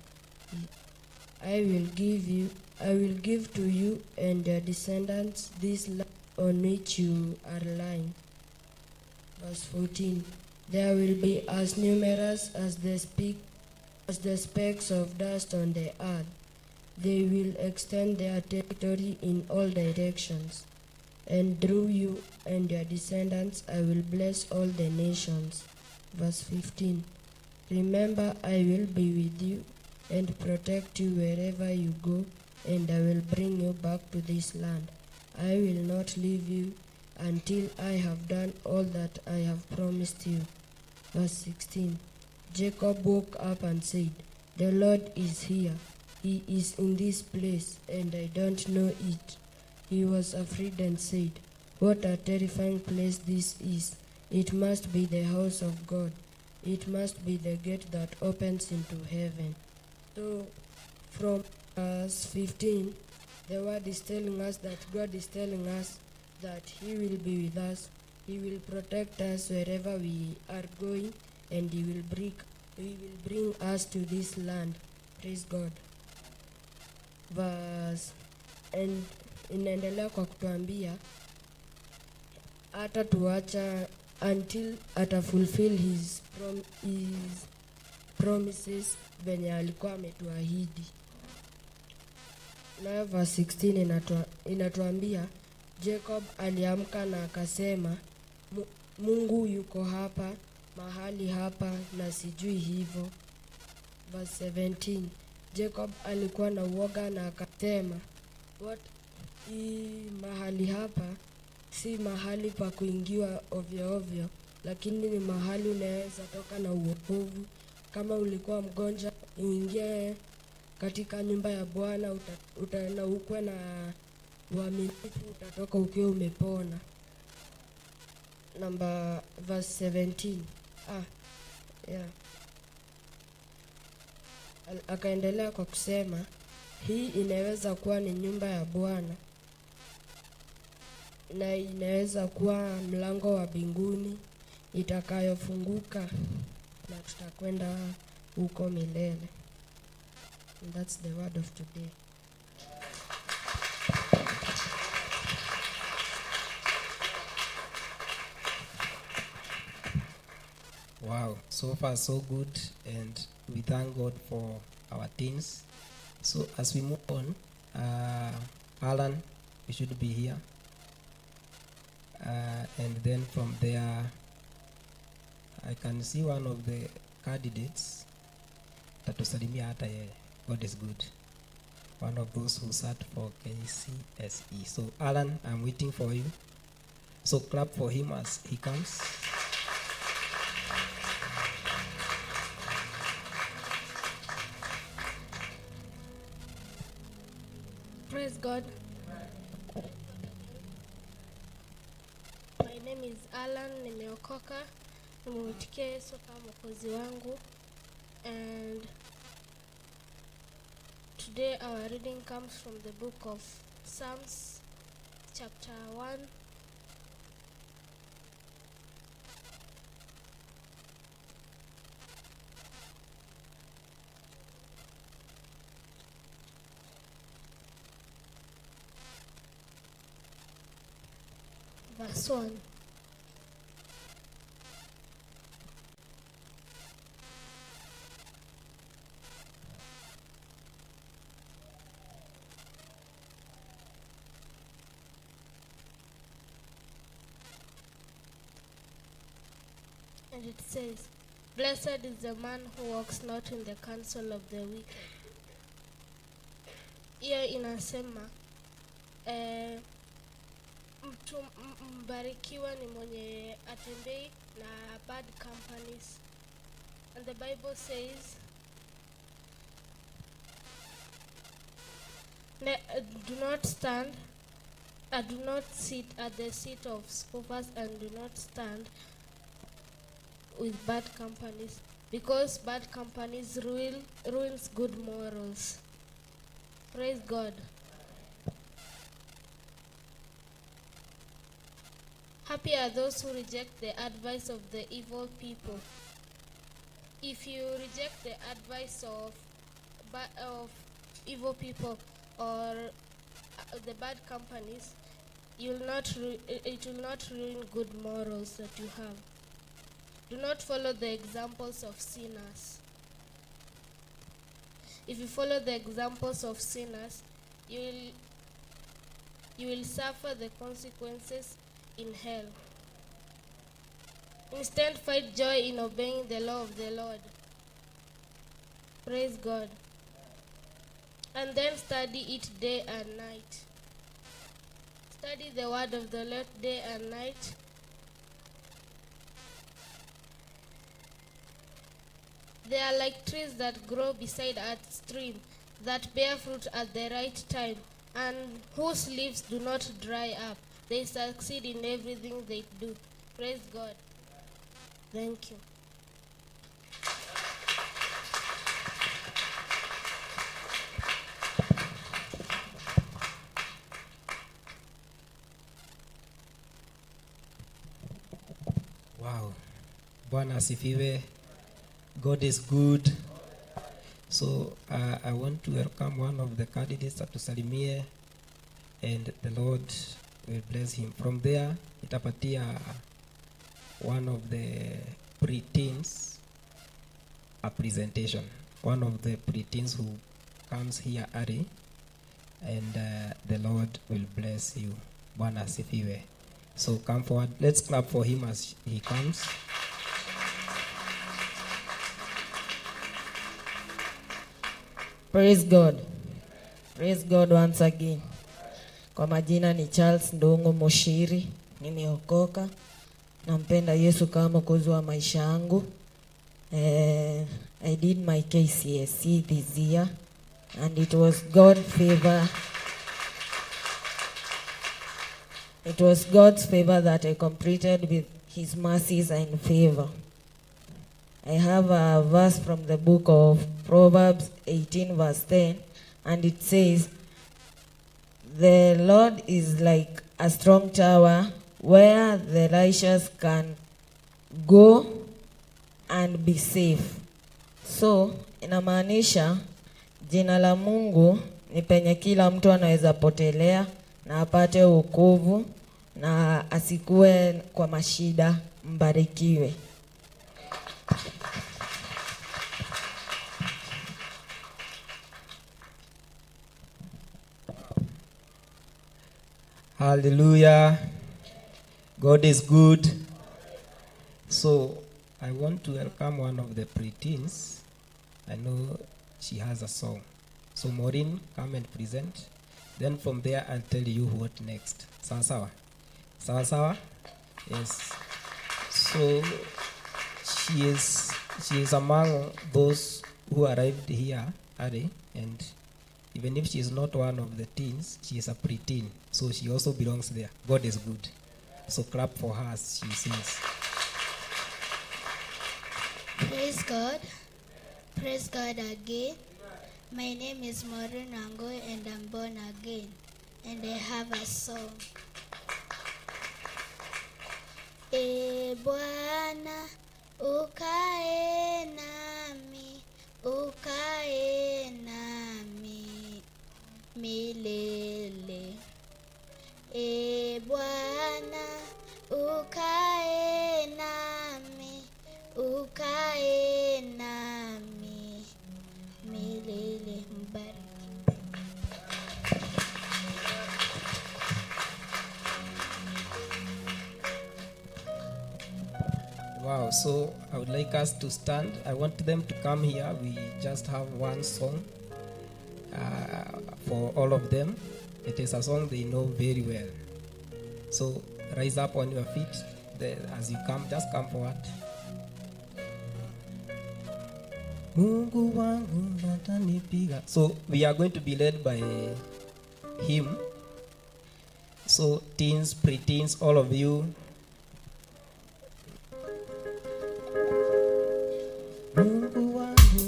I will give to you and your descendants this land on which you are lying. Verse 14, there will be as numerous as the specks of dust on the earth. They will extend their territory in all directions. And through you and your descendants I will bless all the nations. Verse 15, remember I will be with you and protect you wherever you go, and I will bring you back to this land. I will not leave you until I have done all that I have promised you. Verse 16. Jacob woke up and said, The Lord is here. He is in this place, and I don't know it. He was afraid and said, What a terrifying place this is. It must be the house of God. It must be the gate that opens into heaven. So, from verse 15, the word is telling us that God is telling us that He will be with us, He will protect us wherever we are going, and He will bring us to this land. Praise God. Verse and inaendelea kwa kutuambia hatatuacha until ata fulfill his promises venye alikuwa ametuahidi. Nayo verse 16 inatuambia Jacob aliamka na akasema, "Mungu yuko hapa mahali hapa na sijui hivyo." Verse 17, Jacob alikuwa na uoga na akasema, what, hii mahali hapa si mahali pa kuingiwa ovyo ovyo, lakini ni mahali unaweza toka na uokovu. Kama ulikuwa mgonjwa, uingie katika nyumba ya Bwana na ukuwe na uaminifu, utatoka ukiwa umepona. Number verse 17. Ah, yeah. Akaendelea kwa kusema hii inaweza kuwa ni nyumba ya Bwana na inaweza kuwa mlango wa mbinguni itakayofunguka na tutakwenda huko milele. And that's the word of today. Wow, so far so good, and we thank God for our teens. So as we move on, Alan, you should be here. And then from there, I can see one of the candidates. Tatusalimia hata yeye. God is good. One of those who sat for KCSE. So Alan, I'm waiting for you. So clap for him as he comes. Praise God. My name is Alan, nimeokoka, nimeitikia Yesu kama mwokozi wangu. And today our reading comes from the book of Psalms chapter 1, verse 1. And it says, Blessed is the man who walks not in the counsel of the wicked. Hiyo inasema mtu mbarikiwa ni mwenye atembei na bad companies. And the Bible says, do not stand, do not sit at the seat of scoffers, and do not stand with bad companies, because bad companies ruins good morals. Praise God. Happy are those who reject the advice of the evil people. If you reject the advice of evil people or the bad companies, you will not it will not ruin good morals that you have. Do not follow the examples of sinners. If you follow the examples of sinners, you will suffer the consequences in hell. Instead, find joy in obeying the law of the Lord. Praise God. And then study it day and night. Study the word of the Lord day and night. They are like trees that grow beside a stream, that bear fruit at the right time, and whose leaves do not dry up. They succeed in everything they do. Praise God. Thank you. Wow. Bwana asifiwe. God is good. So I want to welcome one of the candidates atusalimie and the Lord will bless him. From there, itapatia one of the pre-teens a presentation. One of the pre-teens who comes here early, and the Lord will bless you. Bwana asifiwe. So come forward. Let's clap for him as he comes. Praise God. Praise God once again. Kwa majina ni Charles Ndungu Mushiri, nimeokoka. Nampenda Yesu kama mwokozi wa maisha yangu. I did my KCSE this year and it was God favor. It was God's favor that I completed with his mercies and favor. I have a verse from the book of Proverbs 18 verse 10, and it says, "The Lord is like a strong tower where the righteous can go and be safe." So, inamaanisha jina la Mungu ni penye kila mtu anaweza potelea na apate wokovu na asikue kwa mashida. Mbarikiwe. Hallelujah. God is good. So I want to welcome one of the preteens. I know she has a song. So Maureen, come and present. Then from there, I'll tell you what next. Sawa sawa? Sawa sawa? Yes. So she is among those who arrived here early, and even if she is not one of the teens, she is a preteen. So she also belongs there. God is good. So clap for her as she sings. Praise God. Praise God again. My name is Maureen Wangui and I'm born again. And I have a song. E Bwana, ukae nami, ukae nami milele. E Bwana, ukae nami, ukae nami milele. Mbariki. Wow, so I would like us to stand. I want them to come here. We just have one song for all of them. It is a song they know very well. So rise up on your feet as you come. Just come forward. Mungu wangu atanipiga. So we are going to be led by him. So teens, preteens, all of you. Mungu wangu.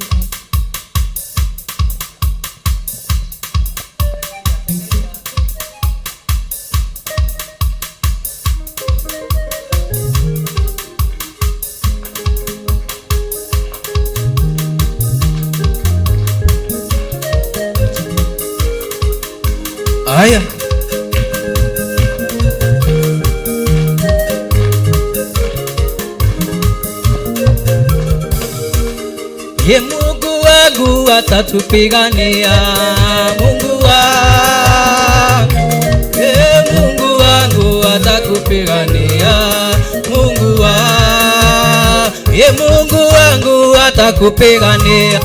Aya. Ye Mungu wangu atatupigania, Mungu wangu. Ye Mungu wangu atakupigania, Mungu wangu. Ye Mungu wangu atakupigania,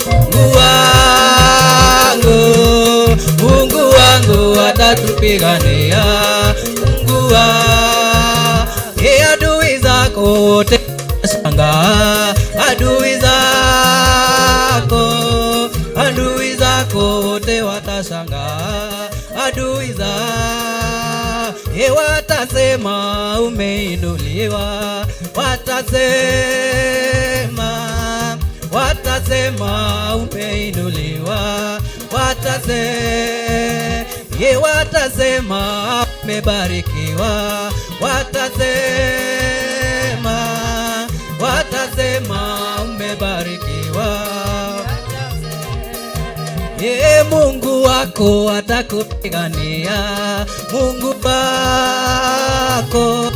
Mungu wangu. Mungu wangu atakupigania. atatupigania. Mungu wa adui zako wote shangaa, adui zako, adui zako wote watashangaa, adui za watasema umeinuliwa, watasema, watasema umeinuliwa, watasema, watasema umebarikiwa, watasema, watasema umebarikiwa. Ye Mungu wako atakupigania, Mungu wako,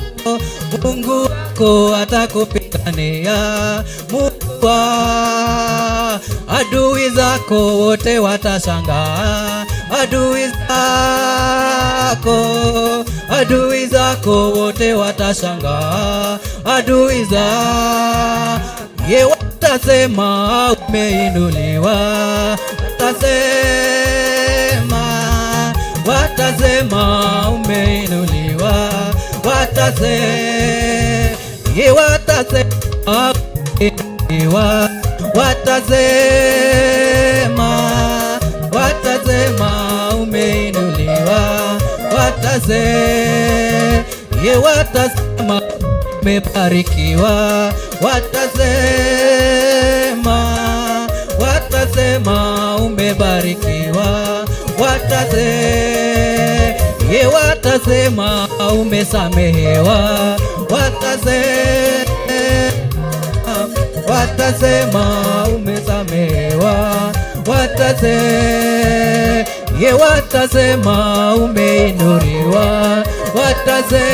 Mungu wako atakupigania, Mungu wa adui zako wote watashangaa, adui zako, adui zako wote watashangaa, adui za ye watasema umeinuliwa, watasema, watasema umeinuliwa, watasema, watasema umeinuliwa, watasema, watasema umeinuliwa, watasema, watasema umebarikiwa, watasema, watasema umebarikiwa, watasema, watasema umesamehewa, watasema, watasema umesamehewa, watasema, watasema umeinuliwa, watasema,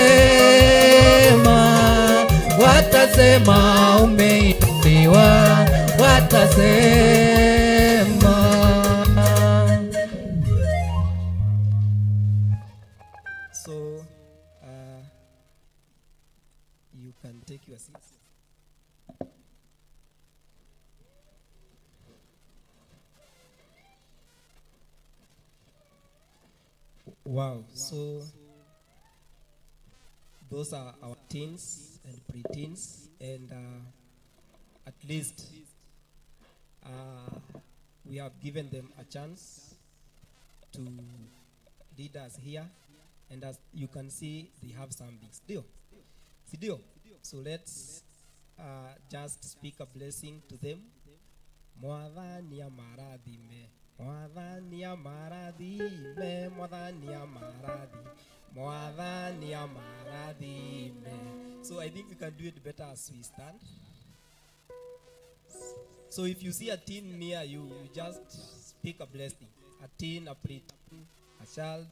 watasema umeinuliwa, watasema. So you can take your seats. Wow. So those are our teens and preteens, and at least we have given them a chance to lead us here, and as you can see, they have some big deal. Sidio. So let's just speak a blessing to them. Mwathani amarathime, Mwathani amarathime, Mwathani amarathi, Mwathani amarathime. So I think we can do it better as we stand. So if you see a teen near you, you just speak a blessing. A teen, a preteen, a child.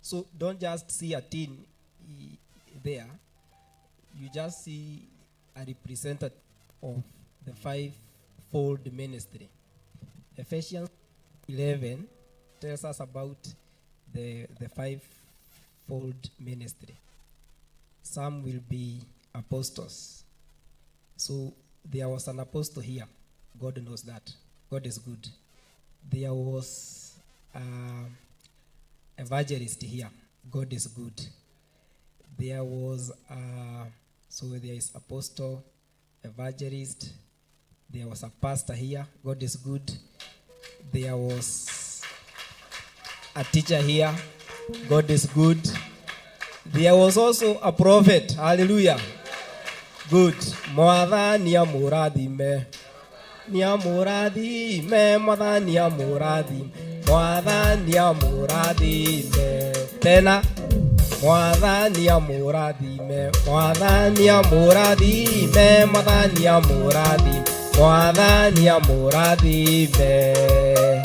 So don't just see a teen there. You just see a representative of the fivefold ministry. Ephesians 11 tells us about the fivefold ministry. Some will be apostles. So there was an apostle here. God knows that. God is good. There was evangelist here. God is good. There was, so there is apostle, evangelist. There was a pastor here. God is good. There was a teacher here. God is good. There was also a prophet. Hallelujah. Good. Mwathani amũrathime. Nĩamũrathime, Mwathani amũrathime. Mwathani amũrathime. Tena. Mwathani amũrathime. Mwathani amũrathime. Mwathani amũrathime. Mwathani amũrathime.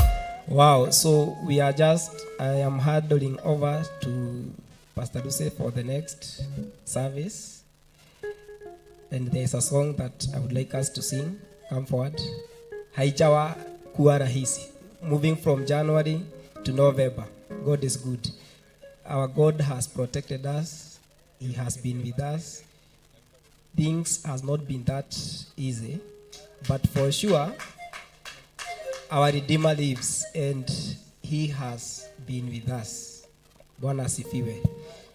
Wow. So we are just, I am handing over to Pastor Lucy for the next service. And there is a song that I would like us to sing. Come forward. Haijawa kuwa rahisi. Moving from January to November. God is good. Our God has protected us. He has been with us. Things has not been that easy, but for sure, our Redeemer lives and he has been with us. Bwana asifiwe.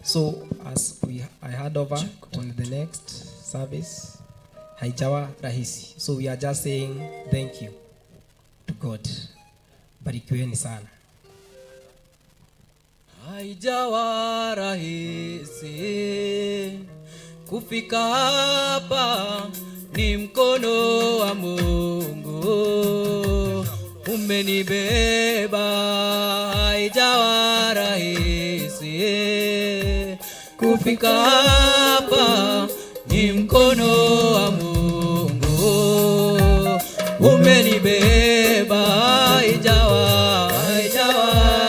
So as I hand over on the next service, haijawa rahisi. So we are just saying thank you to God. Barikiweni sana. Haijawa rahisi kufika hapa, ni mkono wa Mungu umenibeba. Haijawa rahisi kufika hapa, ni mkono wa Mungu umenibeba. Haijawa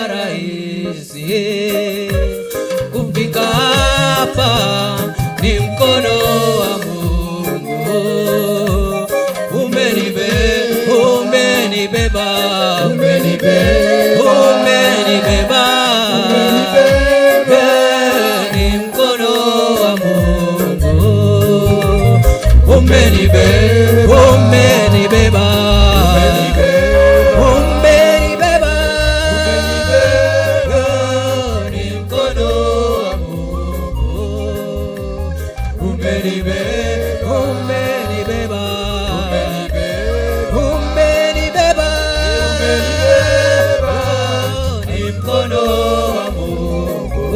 rahisi kufika hapa, ni mkono wa Mungu umenibeba, umenibeba, umenibeba, ni mkono wa Mungu umenibeba, umenibeba, umenibeba, ni mkono wa Mungu umenibeba, umenibeba, umenibeba, ni mkono wa Mungu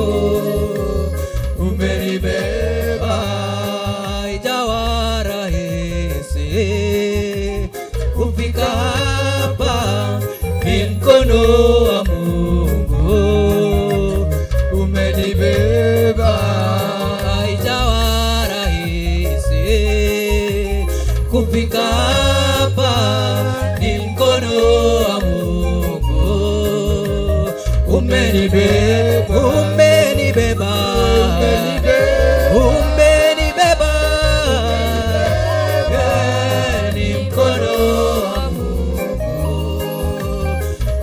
umenibeba. Haijawa rahisi kufika hapa, ni mkono wa Mungu umenibeba. Haijawa rahisi kufika hapa, ni mkono wa Mungu umenibeba, umenibeba, umenibeba, ni mkono wa Mungu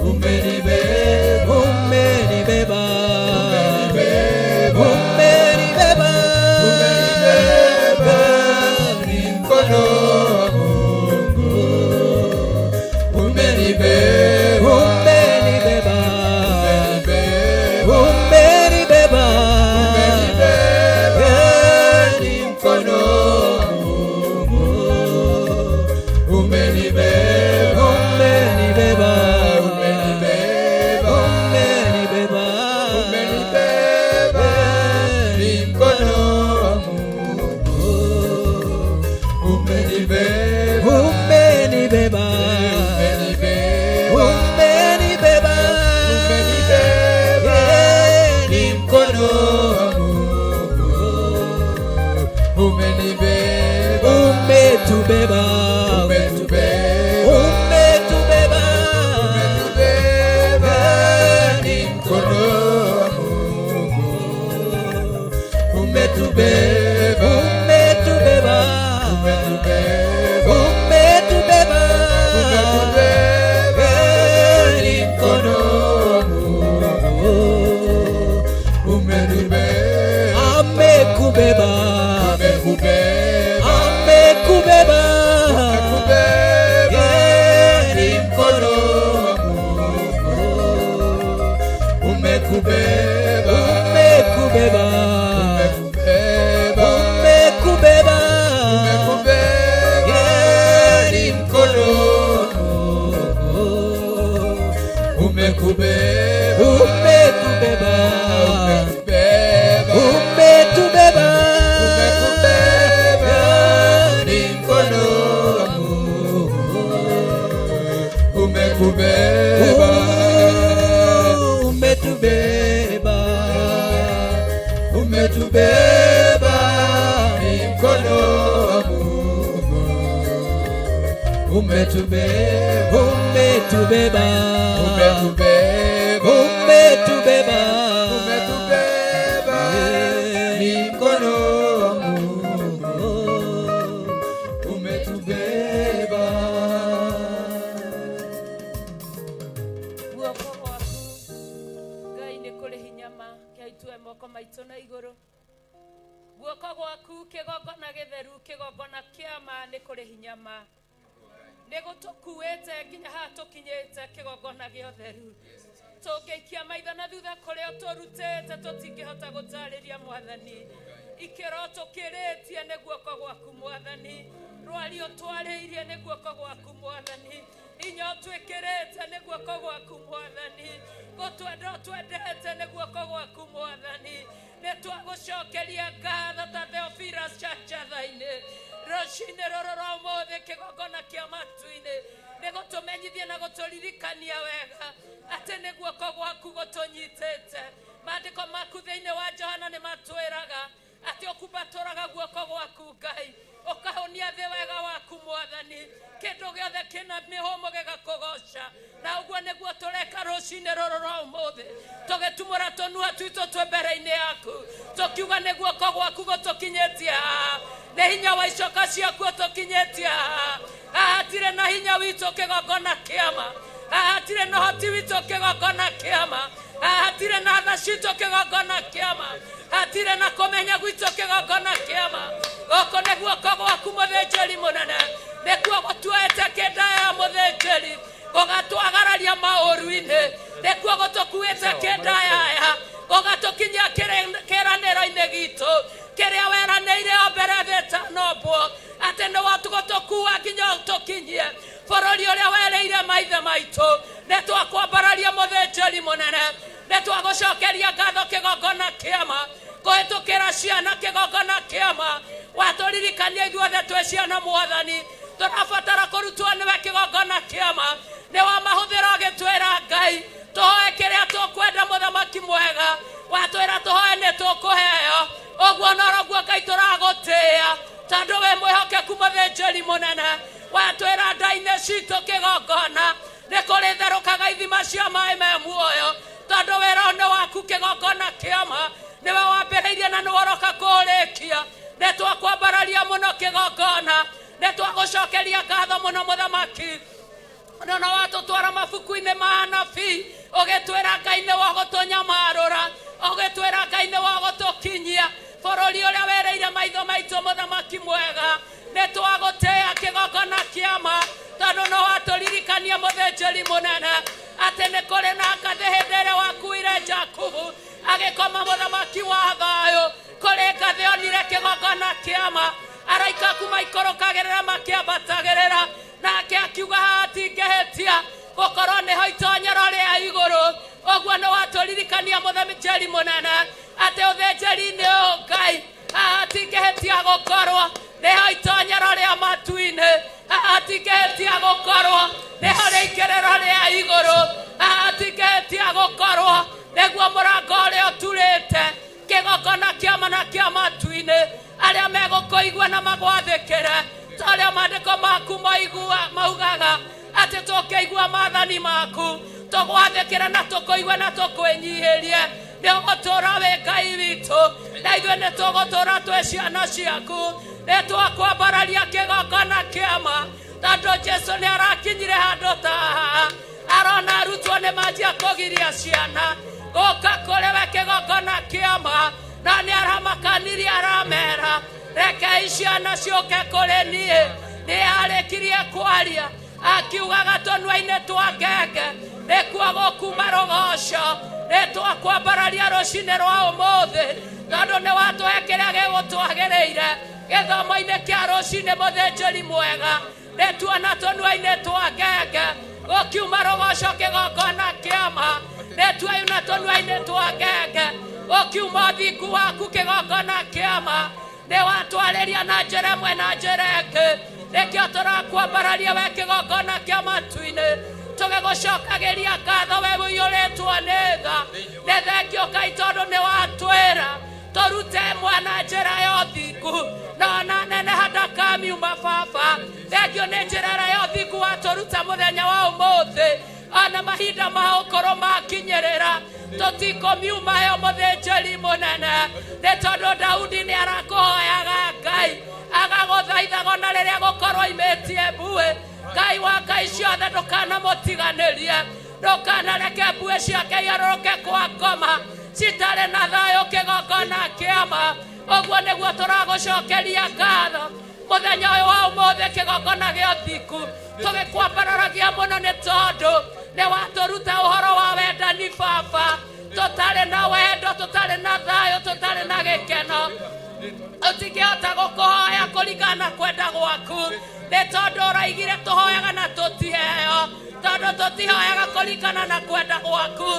umenibeba, umenibeba, umenibeba, ni mkono wa Mungu umenibeba, umenibeba, umenibeba, ni mkono wa Mungu umenibeba, umenibeba, umenibeba, umenibeba, ni mkono wa Mungu umenibeba, umenibeba, umenibeba, ni mkono wa Mungu umenibeba, umetubeba, umetubeba, umetubeba, ni mkono wa Mungu umetubeba, umetubeba, umetubeba, umetubeba, ni mkono wa Mungu umenibeba, amekubeba, amekubeba, ni mkono wa Mungu umekubeba, umekubeba, umekubeba, ni mkono wa Mungu umekubeba, umetubeba, umetubeba, ni mkono wa Mungu umekubeba, umetubeba, umetubeba, ni mkono wa Mungu umetubeba, umetubeba, umetubeba, umetubeba, umetubeba, ni mkono wa Mungu umetubeba. Guoko gwaku Ngai nĩ kũrĩ hinya ma kĩaitue moko maitũ na igũrũ. Guoko gwaku kĩgongona gĩtheru, kĩgongona kĩama nĩ kũrĩ hinya ma. Nĩ gũtũkuĩte nginya haha tũkinyĩte kĩgongona gĩa ũtheru. Tũngĩikia maitho na thutha kũrĩa ũtũrutĩte tũtingĩhota gũtarĩria Mwathani. Ikĩro tũkĩrĩtie nĩ guoko gwaku Mwathani. Rwario twarĩirie nĩ guoko gwaku Mwathani. Hinya ũtwĩkĩrĩte nĩ guoko gwaku Mwathani. Gũtwenda ũtwendete nĩ guoko gwaku Mwathani. Nĩ twagũcokeria ngatho ta Theophilus Njatha-inĩ. Rũcinĩ rũrũ rwa ũmũthĩ kĩgongona kĩa matu-inĩ nĩ gũtũmenyithia na gũtũririkania wega atĩ nĩ guoko gwaku gũtũnyitĩte. Maandĩko maku thĩinĩ wa Johana nĩ matwĩraga atĩ ũkumbatũraga guoko gwaku Ngai, ũkahonia thĩ wega waku Mwathani, kĩndũ gĩothe kĩna mĩhũmũ gĩgakũgoca. Na ũguo nĩguo tũreka rũcinĩ rũrũ rwa ũmũthĩ, tũgĩtumũra tũnua twitũ twĩ mbere-inĩ yaku, tũkiuga nĩ guoko gwaku gũtũkinyĩtie haha, nĩ hinya wa icoka ciaku ũtũkinyĩtie haha. Haha hatirĩ na hinya witũ kĩgongona kĩama, haha hatirĩ na ũhoti witũ kĩgongona kĩama, haha hatirĩ na tha citũ kĩgongona kĩama, hatirĩ na kũmenya gwitũ kĩgongona kĩama. Gũkũ nĩ guoko gwaku mũthĩnjĩri mũnene, nĩkuo gũtuoete kĩnda ya mũthĩnjĩri gũgatwagararia maũru-inĩ, nĩkuo gũtũkuĩte kĩnda yaya gũgatũkinyia kĩranĩro-inĩ gitũ kĩrĩa weranĩire o mbere thĩ ĩtanombwo, atĩ nĩ gũtũkua nginya ũtũkinyie bũrũri ũrĩa werĩire maithe maitũ. Nĩ twakwambararia mũthĩnjĩri mũnene, nĩ twagũcokeria ngatho kĩgongona kĩama kũhĩtũkĩra ciana kĩgongona kĩama. Watũririkania ithuothe twĩ ciana Mwathani, tũrabatara kũrutwo nĩwe kĩgongona kĩama. Nĩ wa mahũthĩro ũgĩtwĩra Ngai tũhoe kĩrĩa tũkwenda mũthamaki mwega, watwĩra tũhoe nĩ tũkũheo. Ũguo noroguo Ngai tũragũtĩĩa tondũ wĩ mwĩhokeku mũthĩnjĩri mũnene. Watwĩra nda-inĩ citũ kĩgongona nĩ kũrĩ therũkaga ithima cia maĩ me muoyo, tondũ wĩra ũyũ nĩ waku kĩgongona kĩama, nĩwe wambĩrĩirie na nĩwe ũroka kũũrĩkia. Nĩ twakwambararia mũno kĩgongona, nĩ twagũcokeria ngatho mũno mũthamaki. No no watũtwara mabuku-inĩ ma anabii ũgĩtwĩra Ngai nĩ wa gũtũnyamarũra, ũgĩtwĩra Ngai nĩ wa gũtũkinyia bũrũri ũrĩa werĩire maitho maitũ mũthamaki mwega. Nĩ twagũtĩĩa kĩgongona kĩama tondũ no watũririkania mũthĩnjĩri mũnene atĩ nĩ kũrĩ na ngathĩ hĩndĩ ĩrĩa wakuire Jakubu agĩkoma mũthamaki wa thayũ. Kũrĩ ngathĩ onire kĩgongona kĩama, araika kuma ikũrũkagĩrĩra makĩambatagĩrĩra, nake akiuga haha tingĩhĩtia gũkorwo nĩho itonyero rĩa igũrũ. Ũguo nĩ watũririkania mũthĩnjĩri mũnene atĩ ũthĩnjĩri-inĩ ũyũ Ngai haha tingĩhĩtia gũkorwo nĩho itonyero rĩa matu-inĩ, haha tingĩhĩtia gũkorwo nĩho rĩingĩrĩro rĩa igũrũ, haha tingĩhĩtia gũkorwo nĩguo mũrango ũrĩa ũturĩte kĩgongona kĩama na kĩa matu-inĩ. Arĩa megũkũigua na magwathĩkĩre ta ũrĩa maandĩko maku maugaga atĩ tũkĩigua maathani maku tũgwathĩkĩre na tũkũigue na tũkwĩnyihĩrie, nĩ ũgũtũũra wĩ Ngai witũ na ithuĩ nĩ tũgũtũũra twĩ ciana ciaku. Nĩ twakwambararia kĩgongona kĩama tondũ Jesu nĩ arakinyire handũ ta haha, arona arutwo nĩ manjia kũgiria ciana gũka kũrĩ we kĩgongona kĩama, na nĩ aramakanirie aramera rekei ciana ciũke kũrĩ niĩ. Nĩ arĩkirie kwaria akiugaga tũnua-inĩ twa ngenge nĩkuo gũkuma rũgoco. Nĩ twakwambararia rũcinĩ rwa ũmũthĩ tondũ nĩ watũhe kĩrĩa gĩgũtwagĩrĩire gĩthomo-inĩ kĩa rũcinĩ mũthĩnjĩri mwega. Nĩ tuona tũnua-inĩ twa ngenge gũkiuma rũgoco kĩgongona kĩama, nĩ tuona tũnua-inĩ twa ngenge gũkiuma ũthingu waku kĩgongona kĩama. Nĩ watwarĩria na njĩra ĩmwe na njĩra ĩngĩ, nĩkĩo tũrakwambararia we kĩgongona kĩa matu-inĩ, tũgĩgũcokagĩria ngatho we ũiyũrĩtwo nĩ tha. Nĩ thengio Ngai tondũ nĩ watwĩra tũrute mwana njĩra ya ũthingu, na ona neneha ndakamiuma baba. Thengio nĩ njĩra ĩrĩa ya ũthingu watũruta mũthenya wa ũmũthĩ, ona mahinda ma ũkũrũ makinyĩrĩra tũtikũmiuma yo mũthĩnjĩri mũnene, nĩ tondũ Daudi nĩ arakũhoyaga Ngai agagũthaithaga ona rĩrĩa gũkorwo imĩtie mbuĩ. Ngai wa Ngai ciothe ndũkanamũtiganĩrie, ndũkanareke mbuĩ ciake iharũrũke kwa ngoma citarĩ na thayũ kĩgongona kĩama. Ũguo nĩguo tũragũcokeria ngatho mũthenya ũyũ wa ũmũthĩ, kĩgongona gĩa ũthingu tũgĩkwambararagia mũno, nĩ tondũ nĩ watũruta ũhoro wa wendani. Baba, tũtarĩ na wendo, tũtarĩ na thayũ, tũtarĩ na gĩkeno, tũtingĩhota gũkũhoya kũringana na kwenda gwaku, nĩ tondũ ũraigire tũhoyaga na tũtiheo, tondũ tũtihoyaga kũringana na kwenda gwaku.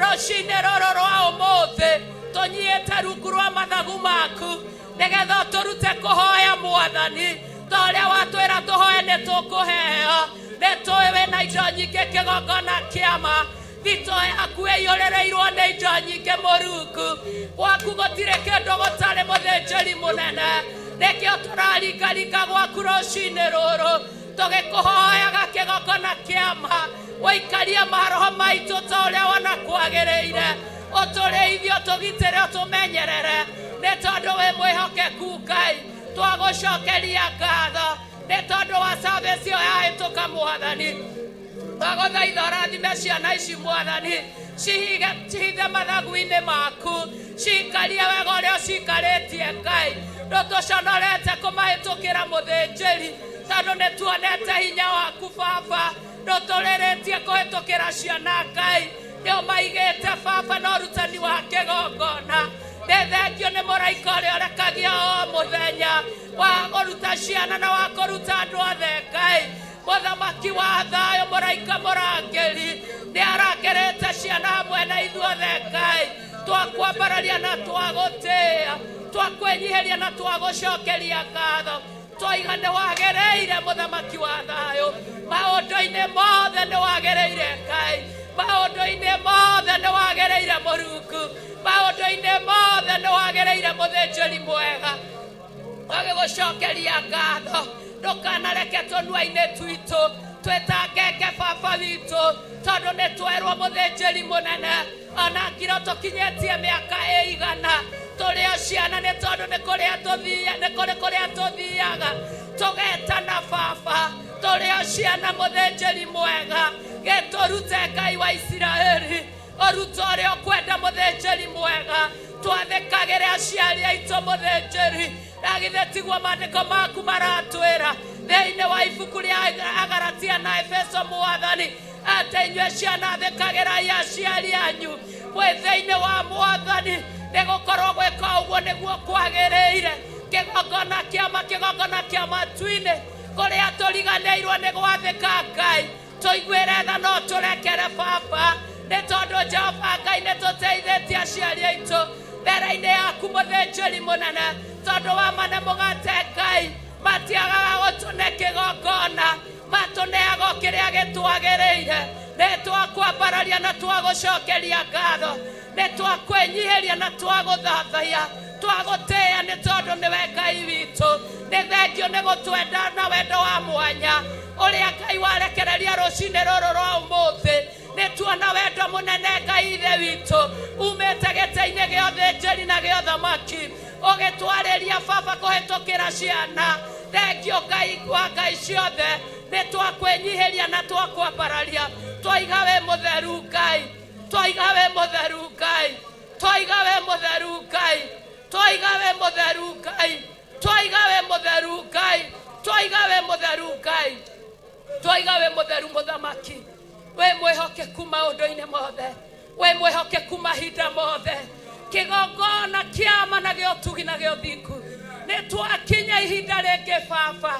Rũcinĩ rũrũ rwa ũmũthĩ tũnyiĩte rungu rwa mathagu maku, nĩgetha tũrute kũhoya Mwathani ta ũrĩa watwĩra tũhoe nĩ tũkũheo. Nĩ tũĩ wĩna indo nyingĩ, kĩgongona kĩama thito yaku ĩiyũrĩrĩirwo nĩ indo nyingĩ. Mũrungu, gwaku gũtirĩ kĩndũ gũtarĩ. Mũthĩnjĩri mũnene, nĩkĩo tũraringaringa gwaku rũcinĩ rũrũ tũgĩkũhoyaga kĩgongona kĩama ũikarie maroho maitũ ta ũrĩa wona kwagĩrĩire, ũtũrĩithie, ũtũgitĩre, ũtũmenyerere, nĩ tondũ wĩ mwĩhokeku. Ngai, twagũcokeria ngatho nĩ tondũ wa service ĩyo yahĩtũka. Mwathani, twagũthaitha ũrathime ciana ici. Mwathani, cihige, cihithe mathagu-inĩ maku, cikarie wega ũrĩa ũcikarĩtie. Ngai, ndũtũconorete kũmahĩtũkĩra mũthĩnjĩri, tondũ nĩ tuonete hinya waku. Baba, ndũtũrĩrĩtie kũhĩtũkĩra ciana. Ngai, nĩ ũmaigĩte, Baba, na ũrutani wa kĩgongona. Nĩ thengio nĩ mũraika ũrĩa ũrekagia o mũthenya wa kũruta ciana na wa kũruta andũ othe. Ngai, mũthamaki wa thayũ, mũraika mũrangĩri nĩ arangĩrĩte ciana hamwe na ithuothe. Ngai, twakwambararia na twagũtĩĩa, twakwĩnyihĩria na twagũcokeria ngatho. Twaiga nĩ wagĩrĩire, mũthamaki wa thayũ. Maũndũ-inĩ mothe nĩ wagĩrĩire, Ngai. Maũndũ-inĩ mothe nĩ wagĩrĩire, Mũrungu. Maũndũ-inĩ mothe nĩ wagĩrĩire, mũthĩnjĩri mwega. Twagĩgũcokeria ngatho. Ndũkanareke tũnua-inĩ twitũ twĩtangenge, Baba witũ, tondũ nĩ twerwo mũthĩnjĩri mũnene ona ngiro tũkinyĩtie mĩaka ĩigana tũrĩ o ciana, nĩ tondũ nĩ kũrĩa tũthia, nĩ kũrĩ kũrĩa tũthiaga tũgetana Baba tũrĩ o ciana. Mũthĩnjĩri mwega, gĩtũrute, Ngai wa Isiraeli, ũrute ũrĩa ũkwenda. Mũthĩnjĩri mwega, twathĩkagĩre aciari aitũ. Mũthĩnjĩri, na githĩ tiguo maandĩko maku maratwĩra thĩinĩ wa ibuku rĩa Agaratia na Efeso, Mwathani, atĩ inyuĩ ciana thĩkagĩrai aciari anyu mwĩ thĩinĩ wa Mwathani, nĩ gũkorwo gwĩka ũguo nĩguo kwagĩrĩire? Kĩgongona kĩama, kĩgongona kĩa matu-inĩ, kũrĩa tũriganĩirwo nĩ gwathĩka, Ngai, tũiguĩre tha no tũrekere, Baba, nĩ tondũ Jehova Ngai nĩ tũteithĩtie aciari aitũ mbere-inĩ yaku. Mũthĩnjĩri mũnene, tondũ wa mane mũgate, Ngai, matiagaga gũtũne kĩgongona, matũneago kĩrĩa gĩtwagĩrĩire. Nĩ twakwambararia na twagũcokeria ngatho, nĩ twakwĩnyihĩria na twagũthathaiya, twagũtĩĩa, nĩ tondũ nĩwe Ngai witũ. Nĩ thengio nĩ gũtwenda na wendo wa mwanya ũrĩa Ngai warekereria rũcinĩ rũrũ rwa ũmũthĩ. Nĩ tuona wendo mũnene, Ngai Ithe witũ, umĩte gĩtĩ-inĩ gĩa ũthĩnjĩri na gĩa ũthamaki, ũgĩtwarĩria, Baba, kũhĩtũkĩra ciana. Thengio, Ngai wa ngai ciothe. Nĩ twakwĩnyihĩria na twakwambararia, twaiga wĩ mũtheru, Ngai. Twaiga wĩ mũtheru, Ngai. Twaiga wĩ mũtheru, Ngai. Twaiga wĩ mũtheru, Ngai. Twaiga wĩ mũtheru, Ngai. Twaiga wĩ mũtheru, Ngai. Twaiga wĩ mũtheru. Mũthamaki, wĩ mwĩhokeku maũndũ-inĩ mothe, wĩ mwĩhokeku mahinda mothe. Kĩgongona kĩama na gĩa ũtugi na gĩa ũthingu, nĩ twakinya ihinda rĩngĩ, Baba.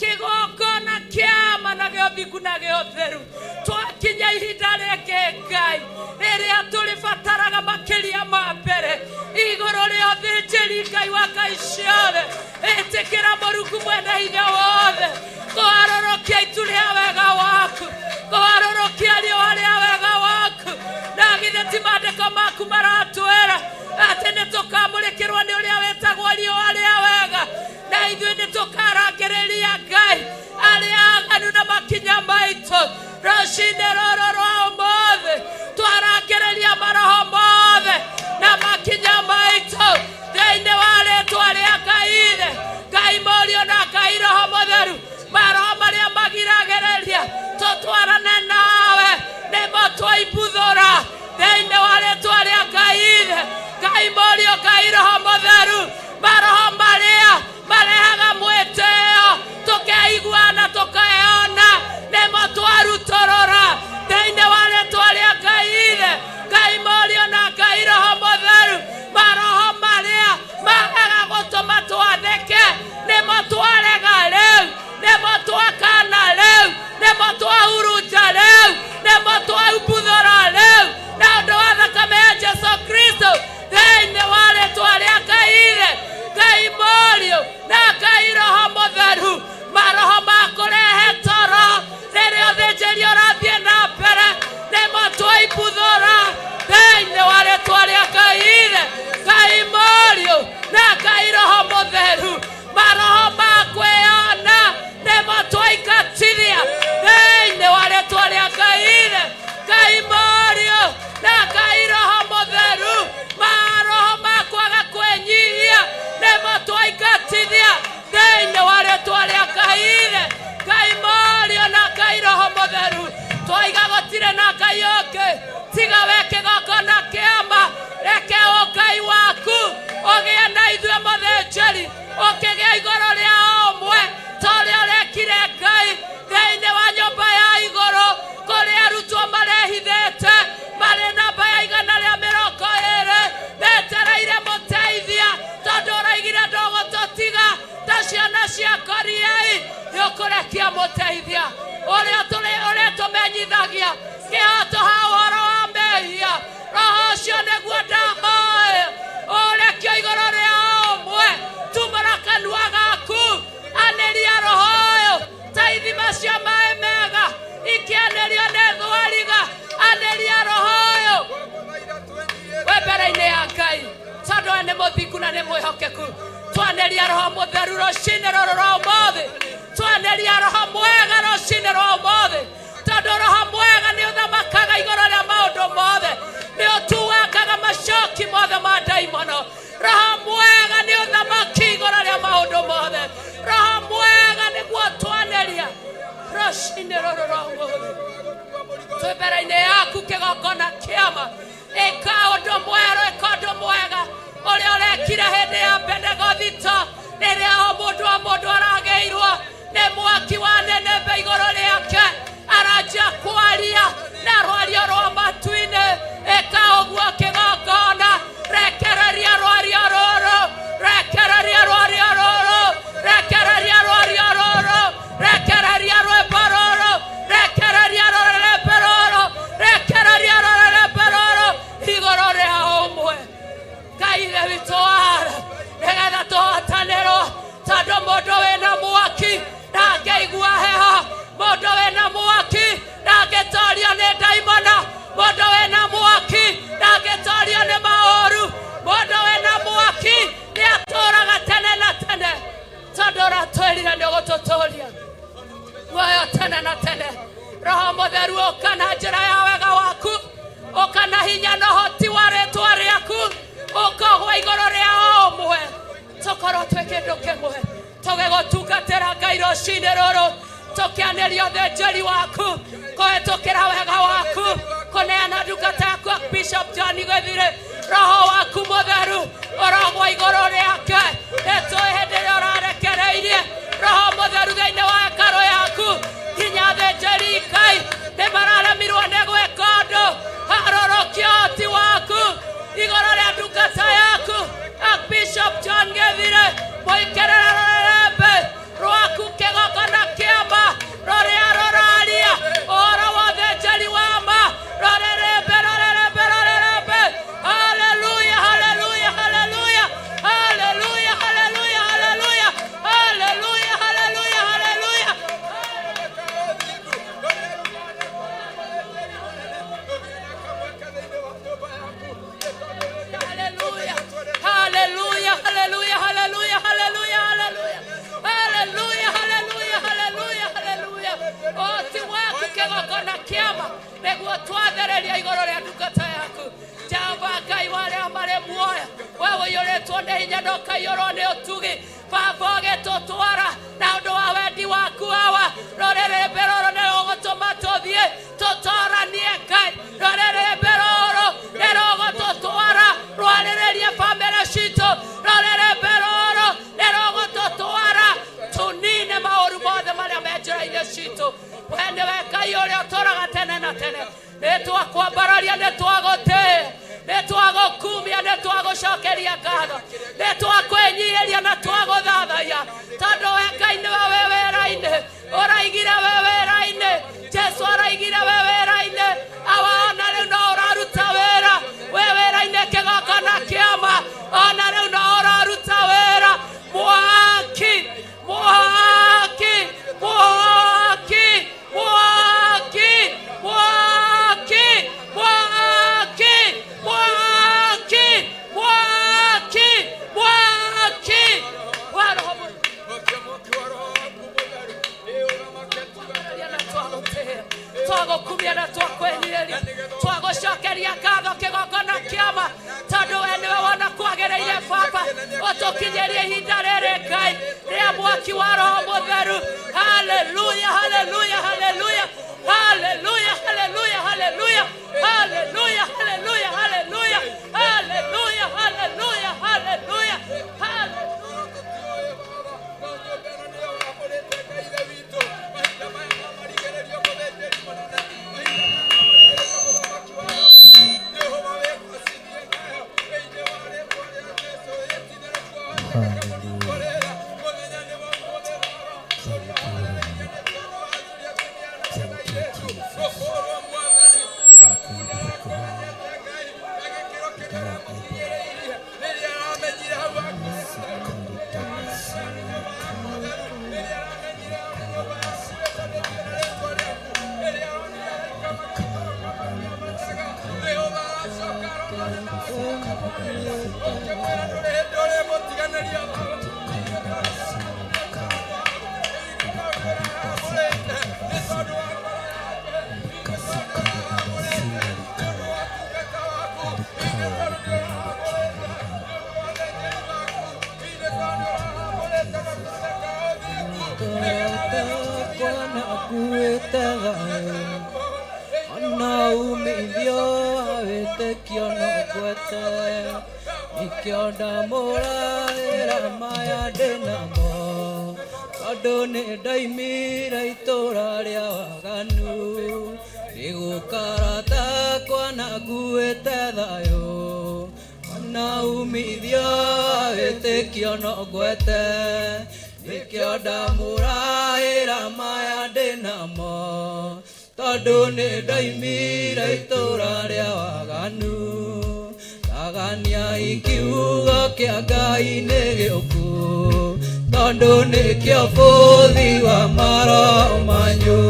Kĩgongona kĩama na gĩa ũthingu na gĩa ũtheru, twakinya ihinda rĩngĩ, Ngai, rĩrĩa tũrĩbataraga makĩria ma mbere igũrũ rĩa ũthĩnjĩri. Ngai wa ngai ciothe, ĩtĩkĩra, Mũrungu mwene hinya wothe, kũharũrũkia itu rĩa wega waku, kũharũrũkia riũa rĩa wega waku. Na githĩ ti maandĩko maku maratwĩra atĩ nĩ tũkamũrĩkĩrwo nĩ ũrĩa wĩtagwo riũa rĩa wega, na ithuĩ nĩ tũkarangĩrĩria, Ngai, arĩa aganu na makinya maitũ? Rũcinĩ rũrũ rwa ũmũthĩ twarangĩrĩria maroho mothe na makinya maitũ thĩinĩ wa rĩtwa rĩa Ngai Ithe, Ngai Mũriũ na Ngai Roho Mũtheru. Maroho marĩa magiragĩrĩria tũtwarane nawe nĩmo twaimbuthũra thĩinĩ wa rĩtwa rĩa Ngai Ithe, Ngai Mũriũ, Ngai Roho Mũtheru. Ngai Roho Mũtheru. Maroho ma kwĩyona nĩmo twaingatithia thĩinĩ wa rĩtwa rĩa Ngai Ithe, Ngai Mũriũ na Ngai Roho Mũtheru. Maroho ma kwaga kwĩnyihia nĩmo twaingatithia thĩinĩ wa rĩtwa rĩa Ngai Ithe, Ngai Mũriũ na Ngai Roho Mũtheru. Twaiga gũtirĩ na Ngai ũngĩ tiga we kĩgongona kĩama. Reke ũngai waku ũgĩe na ithuĩ mũthĩnjĩri, ũkĩgĩa igũrũ rĩa o ũmwe ta ũrĩa ũrekire Ngai thĩinĩ wa nyũmba ya igũrũ kũrĩa arutwo marehithĩte marĩ namba ya 120 metereire mũteithia, tondũ ũraigire ndũgũtũtiga ta ciana cia koriai, nĩũkũrekia mũteithia ũrĩa ũrĩa tũmenyithagia kĩhoto ha ũhoro wa mehia. Roho ũcio nĩguo ndahoe ũrekio igũrũ rĩa o ũmwe. Tumũra kanua gaku, anĩria roho ũyũ ta ithima cia maĩ mega ikĩanĩrio nĩ thwariga. Anĩria roho ũyũ wĩ mbere-inĩ ya Ngai, tondũ we nĩ mũthingu na nĩ mwĩhokeku. Twanĩria roho mũtheru rũcinĩ rũrũ rwa ũmũthĩ, twanĩria roho mwega rũcinĩ rwa ũmũthĩ, tondũ roho mwega nĩ ũthamakaga igũrũ rĩa maũndũ mothe, nĩ ũtuangaga macoki mothe ma ndaimono. Roho mwega nĩ ũthamaki igũrũ rĩa maũndũ mothe. Roho mwega nĩguo twanĩria rũcinĩ rũrũ rwa ũmũthĩ. Twĩ mbere-inĩ yaku kĩgongona kĩama, ĩka ũndũ mwerũ, ĩka ũndũ mwega ũrĩa ũrekire hĩndĩ ya Bendegothito, rĩrĩa o mũndũ o mũndũ aragĩirwo nĩ mwaki wa nĩnĩmbĩ igũrũ rĩake, aranjia kwaria na rwario rwa matu-inĩ. Ĩka ũguo kĩgongona, rekereria rwario rũrũ, rekereria rwario rũrũ, rekereria rwario rũrũ, rekereria rwĩmbo rũrũ, rekereria rũrĩrĩmbĩ rũrũ, rekereria rũrĩrĩmbĩ rũrũ igũrũ rĩa ũmwe. Ngai Ithe witũ wara nĩgetha tũhotanĩrwo, tondũ mũndũ wĩna mwaki ndangĩigua heho, mũndũ wĩna mwaki ndangĩtorio nĩ ndaimono, mũndũ wĩna mwaki ndangĩtorio nĩ maũru, mũndũ wĩna mwaki nĩatũraga tene na tene, tondũ ũratwĩrire nĩũgũtũtũria muoyo tene na tene. Roho Mũtheru, ũka na njĩra ya wega waku, ũka na hinya na ũhoti wa rĩtwa rĩaku, ũka ũgwe igũrũ rĩa o ũmwe, tũkorwo twĩ kĩndũ kĩmwe tũgĩgũtungatĩra Ngai rũcinĩ rũrũ, tũkĩanĩria ũthĩnjĩri waku kũhĩtũkĩra wega waku, kũneana ndungata yaku Bishop John Gĩthire. Roho waku Mũtheru ũrogwa igũrũ rĩake, nĩtũĩ hĩndĩ ĩrĩa ũrarekereirie Roho Mũtheru thĩinĩ wa hekarũ yaku, nginya athĩnjĩri Ngai nĩmararemirwo nĩ gwĩka ũndũ. Harũrũkia ũhoti waku igũrũ rĩa ndungata yaku Bishop John Gĩthire, mũikerere rũrĩrĩmbĩ rwaku kĩgongona kĩama rũrĩa rũraria ũhoro wa ũthĩnjĩri wa ma. Rũrĩrĩmbĩ, rũrĩrĩmbĩ, rũrĩrĩmbĩ. Haleluya, haleluya, haleluya, haleluya, haleluya, haleluya, haleluya, haleluya, haleluya. Haleluya, haleluya, haleluya, haleluya, haleluya, haleluya, haleluya, haleluya, haleluya, haleluya. Ũhoti waku kĩgongona kĩama nĩguo twathereria igũrũ rĩa ndungata yaku. Jehova Ngai wa arĩa marĩ muoyo, we ũiyũrĩtwo nĩ hinya na ũkaiyũrwo nĩ ũtugi, Baba ũgĩtũtwara na ũndũ wa wendi waku Awa. Rũrĩrĩmbĩ rũrũ nĩ rũgũtũma tũthiĩ tũtoranie Ngai. Rũrĩrĩmbĩ rũrũ nĩ rũgũtũtwara rwarĩrĩrie bamĩrĩ citũ. Rũrĩrĩmbĩ rũrũ nĩ rũgũtũtwara tũnine maũru mothe marĩa me njĩra-inĩ citũ. We nĩwe Ngai ũrĩa ũtũraga tene na tene. Nĩ twakwambararia, nĩ twagũtĩĩa, nĩ twagũkumia, nĩ twagũcokeria ngatho, nĩ twakwĩnyihĩria na twagũthathaiya, tondũ we Ngai nĩwe wĩ wĩra-inĩ. Ũraigire wĩ wĩra-inĩ, Jesu araigire wĩ wĩra-inĩ. Awa, ona rĩu no ũraruta wĩra wĩ wĩra-inĩ kĩgongona kĩama, ona rĩu no ũraruta wĩra. Mwaki, mwaki, mwaki, mwaki, mwaki, mwaki, mwaki. Twagũkwĩnyihĩria, twagũcokeria ngatho kĩgongona kĩama, tondũ we nĩwe wona kwagĩrĩire Baba ũtũkinyĩrie ihinda rĩrĩ Ngai rĩa mwaki wa Roho Mũtheru. Haleluya, haleluya, haleluya, haleluya, haleluya, haleluya, haleluya, haleluya, haleluya, haleluya, haleluya, haleluya, haleluya. Ona umithio wa wĩtĩkio no ngwete, nĩkĩo ndamũraĩra maya ndĩnamo, tondũ nĩ ndaimire itũra rĩa waganu, nĩgũkara takwa na nguĩte thayũ, ona umithio wa wĩtĩkio no ngwete, nĩkĩo ndamũraĩra maya ndĩnamo, tondũ nĩ ndaimire itũra rĩa waganu. Thagania ikiugo kĩa Ngai nĩ gĩũku, tondũ nĩkĩo bũthi wa maroho manyu,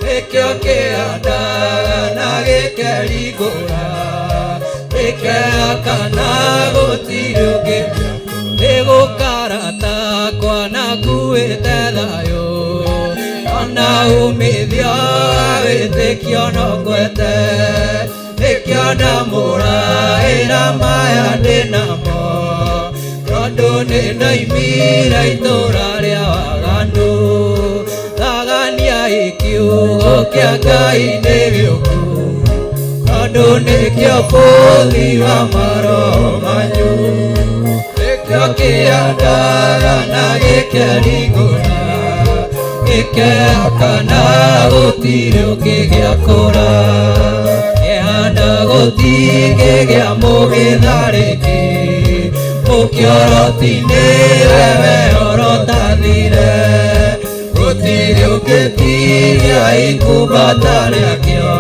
nĩkĩo kĩandaga na gĩkeringũra, gĩkeakana gũtirĩ ũngĩ, nĩgũkara takwa na nguĩte thayũ, ona umithio wa wĩtĩkio no ngwete, nĩkĩo ndamũraĩra maya ndĩnamo, tondũ nĩ ndaimire itũra rĩa waganu. Thagania ikiugo kĩa Ngai nĩ gĩũku, tondũ nĩkĩo bũthi wa maroho manyu, nĩkĩo kĩandaga na gĩkeringũra, gĩkeakana gũtirĩ ũngĩgĩakũra, kĩhanda gũtingĩgĩa mũgĩtharĩki, mũkĩoroti-inĩ wewe orotathire, gũtirĩ ũngĩtiria ikumbata rĩakĩo,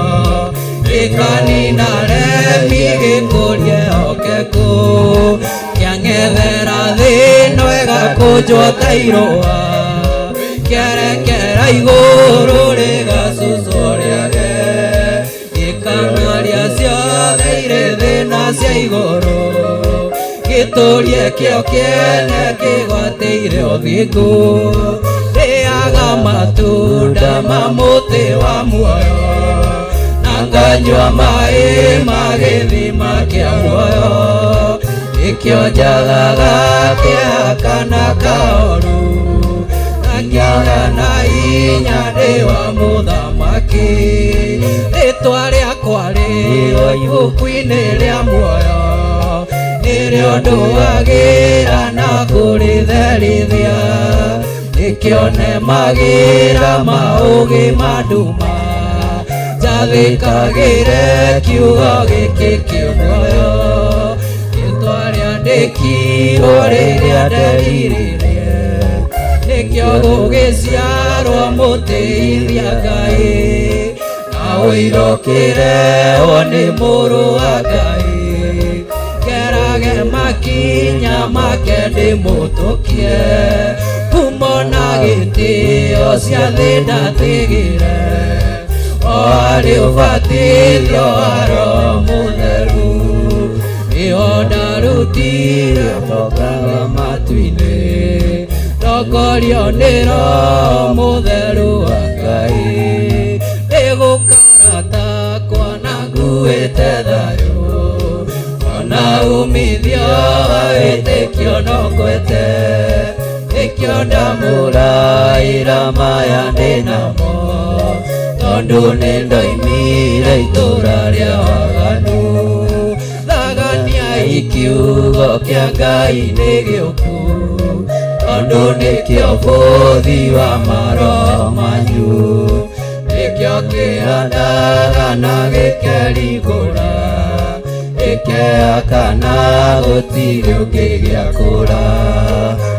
gĩkanina remi gĩkũrie hokeku, kĩang'ethera thĩ ĩno ĩgakũnjwo ta irũa, kĩerekera igũrũ rĩgacucwo rĩage, gĩkang'aria ciothe irĩ thĩ na cia igũrũ, gĩtũrie kĩo kĩene kĩgwatĩire ũthingu, rĩaga matunda ma mũtĩ wa muoyo, na nganyua maĩ ma gĩthima kĩa muoyo, nĩkĩo njagaga kĩeha kana kaoru, na ngĩaga na hinya ndĩ wa mũthamaki, rĩtwa rĩakwa rĩo ibuku-inĩ rĩa muoyo, nĩrĩo ndũagĩra na kũrĩtherithia, nĩkĩo nemagĩra maũgĩ ma nduma, njathĩkagĩre kiugo gĩkĩ kĩ muoyo, rĩtwa rĩandĩkirwo rĩrĩa nderirĩrie, nĩkĩo gũgĩciarwo mũtĩithia Ngai, na ũirũkĩrehwo nĩ mũrũ wa Ngai, ngerage makinya make ndĩmũtũkie, ngumo na gĩtĩo cia thĩ ndatigire, o harĩ ũbatithio wa Roho Mũtheru, nĩho ndarutire mũkaga matu-inĩ, tongorio nĩ Roho Mũtheru wa Ngai, nĩgũkara umithio wa wĩtĩkio no ngwete nĩkĩo ndamũraĩra maya ndĩ namo tondũ nĩ ndoimire itũra rĩa waganu thagania kiugo kĩa Ngai nĩ gĩũku tondũ nĩkĩo bũthi wa maroho manyu nĩkĩo kĩhandaga na gĩkerigũra gĩkeakana gũtirĩ ũngĩ gĩakũra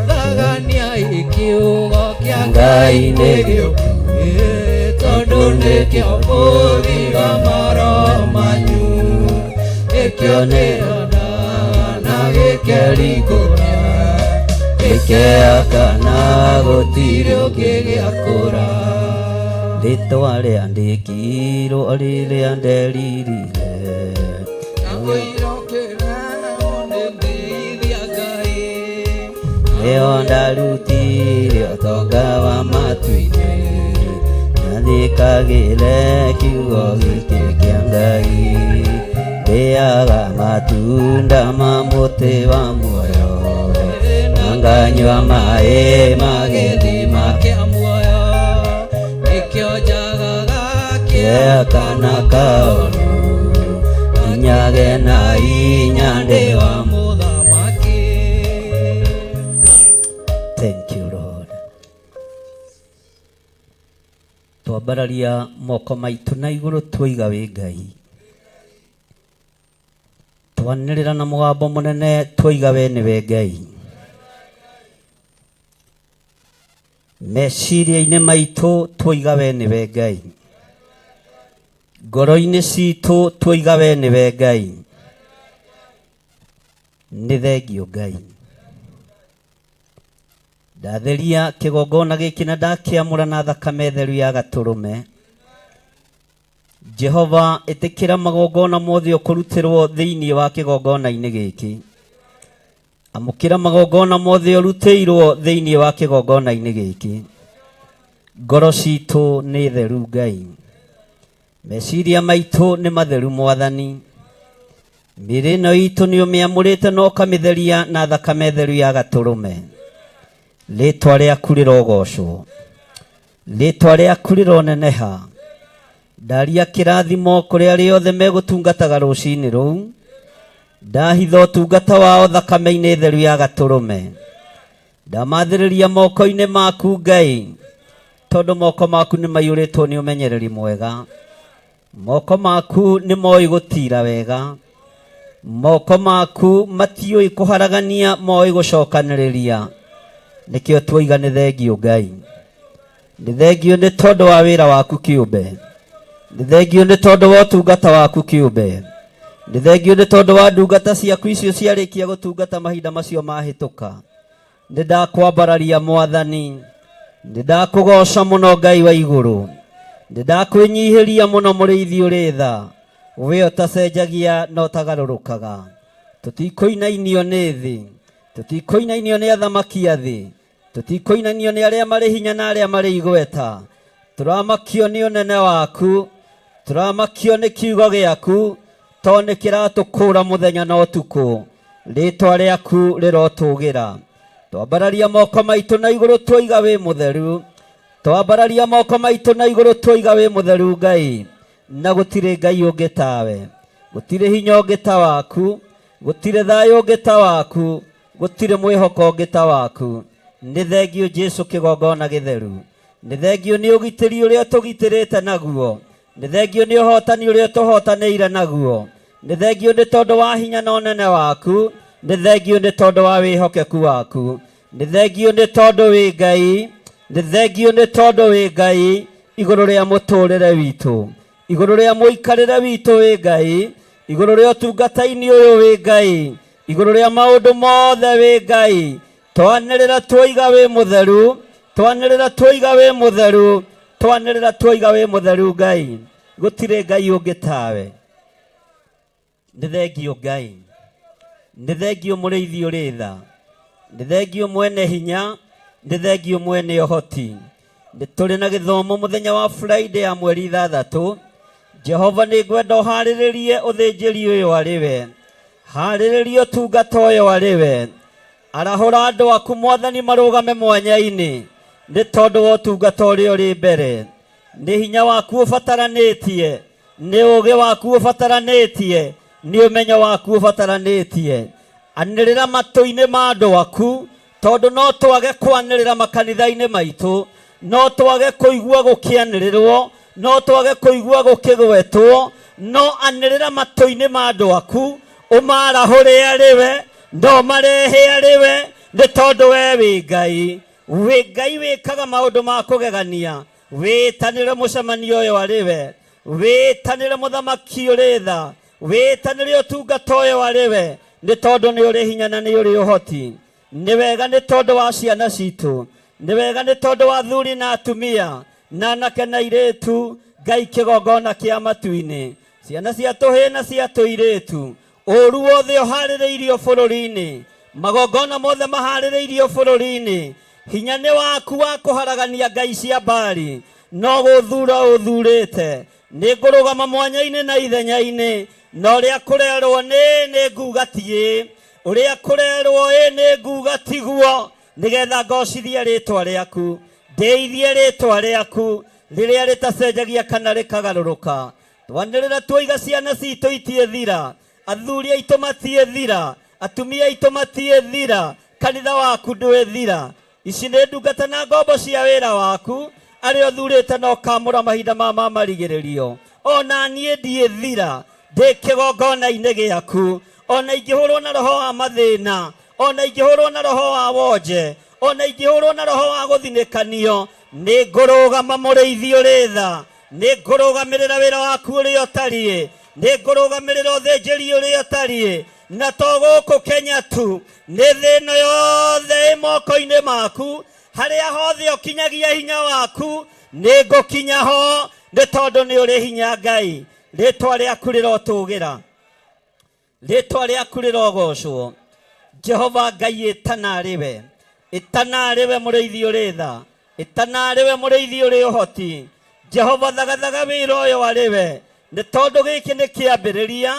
thagania kiugo kĩa Ngai nĩ gĩũku tondũ nĩkĩo bũthi wa maroho manyu nĩkĩo nĩhandaga na gĩkerigũra gĩkeakana gũtirĩ ũngĩ gĩakũra rĩtwa rĩandĩkirwo rĩrĩa nderirire nĩo ndarutire ũtonga wa matu-inĩ nathĩkagĩre kiugo gĩkĩ kĩa Ngai ndĩaga matunda ma mũtĩ wa muoyo na nganyua maĩ ma gĩthima kĩa muoyo nĩkĩo njagaga kĩa kana kaoru inyage na inya ndĩ wa mũthamaki. Thank you Lord. Twambararia moko maitũ na igũrũ twoiga wĩ Ngai twanĩrĩra na mũgambo mũnene twoiga we nĩwe Ngai meciria-inĩ maitũ twoiga we nĩwe Ngai ngoro-inĩ citũ twoiga we nĩwe Ngai nĩ thengio Ngai ndatheria kĩgongona gĩkĩ na ndakĩamũra na thakame theru ya gatũrũme Jehova ĩtĩkĩra magongona mothe ũkũrutĩrwo thĩinĩ wa kĩgongona-inĩ gĩkĩ amũkĩra magongona mothe ũrutĩirwo thĩinĩ wa kĩgongona-inĩ gĩkĩ ngoro citũ nĩ theru Ngai meciria maitũ nĩ matheru Mwathani mĩĩrĩ ĩno itũ nĩ ũmĩamũrĩte na ũkamĩtheria na thakame theru ya gatũrũme rĩtwa rĩaku rĩrogocwo rĩtwa rĩaku rĩroneneha ndaria kĩrathimo kũrĩ arĩa othe megũtungataga rũcinĩ rũu ndahitha ũtungata wao thakame-inĩ theru ya gatũrũme ndamathĩrĩria moko-inĩ maku Ngai tondũ moko maku nĩ maiyũrĩtwo nĩ ũmenyereri mwega moko maku nĩ moĩ gũtira wega moko maku matiũĩ kũharagania moĩ gũcokanĩrĩria nĩkĩo twoiga nĩ thengio Ngai nĩ thengio nĩ tondũ wa wĩra waku kĩũmbe nĩ thengio nĩ tondũ wa ũtungata waku kĩũmbe nĩ thengio nĩ tondũ wa ndungata ciaku icio ciarĩkia gũtungata mahinda macio mahĩtũka nĩ ndakwambararia Mwathani nĩ ndakũgoca mũno Ngai wa igũrũ nĩ ndakwĩnyihĩria mũno mũrĩithi ũrĩ tha we ũtacenjagia na ũtagarũrũkaga tũtikũinainio nĩ thĩ tũtikũinainio nĩ athamaki a thĩ tũtikũinainio nĩ arĩa marĩ hinya na arĩa marĩ igweta tũramakio nĩ ũnene waku tũramakio nĩ kiugo gĩaku tondũ nĩ kĩratũkũra mũthenya na ũtukũ rĩtwa rĩaku rĩrotũgĩra twambararia moko maitũ na igũrũ twoiga wĩ mũtheru twambararia moko maitũ na igũrũ twoiga wĩ mũtheru Ngai na gũtirĩ Ngai ũngĩ tawe gũtirĩ hinya ũngĩ ta waku gũtirĩ thayũ ũngĩ ta waku gũtirĩ mwĩhoko ũngĩ ta waku nĩ thengio Jesu kĩgongona gĩtheru nĩ thengio nĩ ũgitĩri ũrĩa tũgitĩrĩte naguo nĩ thengio nĩ ũhotani ũrĩa tũhotanĩire naguo nĩ thengio nĩ tondũ wa hinya na ũnene waku nĩ thengio nĩ tondũ wa wĩhokeku waku nĩ thengio nĩ tondũ wĩ Ngai nĩ thengio nĩ tondũ wĩ Ngai igũrũ rĩa mũtũrĩre witũ igũrũ rĩa mũikarĩre witũ wĩ Ngai igũrũ rĩa ũtungata-inĩ ũyũ wĩ Ngai igũrũ rĩa maũndũ mothe wĩ Ngai twanĩrĩra twoiga wĩ mũtheru twanĩrĩra twoiga wĩ mũtheru twanĩrĩra twoiga wĩ mũtheru Ngai gũtirĩ Ngai ũngĩ tawe nĩ thengio Ngai nĩ thengio mũrĩithi ũrĩ tha nĩ thengio mwene hinya nĩ thengio mwene ũhoti nĩ tũrĩ na gĩthomo mũthenya wa Friday ya mweri 6 Jehova nĩ ngwenda ũharĩrĩrie ũthĩnjĩri ũyũ arĩ we Harĩrĩria ũtungata ũyũ arĩ we. Arahũra andũ aku mwathani marũgame mwanya-inĩ nĩ tondũ wa ũtungata ũrĩa ũrĩ mbere. Nĩ hinya waku ũbataranĩtie, nĩ ũũgĩ waku ũbataranĩtie, nĩ ũmenyo waku ũbataranĩtie. Anĩrĩra matũ-inĩ ma andũ aku tondũ no twage kwanĩrĩra makanitha-inĩ maitũ, no twage kũigua gũkĩanĩrĩrwo, no twage kũigua gũkĩgwetwo, no anĩrĩra matũ-inĩ ma andũ aku, ũmarahũre arĩ we, no marehe arĩ we, nĩ tondũ we wĩ Ngai. Wĩ Ngai wĩkaga maũndũ ma kũgegania. Wĩtanĩre mũcemanio ũyũ arĩ we, wĩtanĩre mũthamaki ũrĩ tha, wĩtanĩre ũtungata ũyũ arĩ we, nĩ tondũ nĩ ũrĩ hinya na nĩ ũrĩ ũhoti. Nĩ wega nĩ tondũ wa ciana citũ, nĩ wega nĩ tondũ wa athuri na atumia, na anake na airĩtu, Ngai kĩgongona kĩa matu-inĩ, ciana cia tũhĩĩ na cia tũirĩtu, ũru wothe ũharĩrĩirio bũrũri-inĩ, magongona mothe maharĩrĩirio bũrũri-inĩ, hinya nĩ waku wa kũharagania ngai cia Baali, no gũthura ũthurĩte. Nĩ ngũrũgama mwanya-inĩ na ithenya-inĩ, na ũrĩa kũrerwo nĩ nĩ nguga ti ĩ, ũrĩa kũrerwo ĩ nĩ nguga tiguo, nĩgetha ngocithie rĩtwa rĩaku, ndĩithie rĩtwa rĩaku rĩrĩa rĩtacenjagia kana rĩkagarũrũka. Twanĩrĩra tuoiga ciana citũ itiĩthira, athuri aitũ matiĩthira, atumia aitũ matiĩthira, kanitha waku ndwĩthira. Ici nĩ ndungata na ngombo cia wĩra waku, arĩa ũthurĩte na ũkamũra mahinda ma ma marigĩrĩrio. Ona niĩ ndiĩthira, ndĩ kĩgongona-inĩ gĩaku. Ona ingĩhũrwo na roho wa mathĩna, ona ingĩhũrwo na roho wa wonje, ona ingĩhũrwo na roho wa gũthinĩkanio, nĩ ngũrũgama mũrĩithi ũrĩ tha, nĩ ngũrũgamĩrĩra wĩra waku ũrĩa ũtariĩ, nĩ ngũrũgamĩrĩra ũthĩnjĩri ũrĩa ũtariĩ, na to gũkũ Kenya tu, nĩ thĩ ĩno yothe ĩ moko-inĩ maku, harĩa hothe ũkinyagia hinya waku, nĩ ngũkinya ho, nĩ tondũ nĩ ũrĩ hinya Ngai. Rĩtwa rĩaku rĩrotũgĩra, rĩtwa rĩaku rĩrogocwo. Jehova Ngai ĩtana arĩ we, ĩtana arĩ we mũrĩithi ũrĩ tha, ĩtana arĩ we mũrĩithi ũrĩ ũhoti. Jehova thagathaga wĩra ũyũ arĩ we, nĩ tondũ gĩkĩ nĩ kĩambĩrĩria.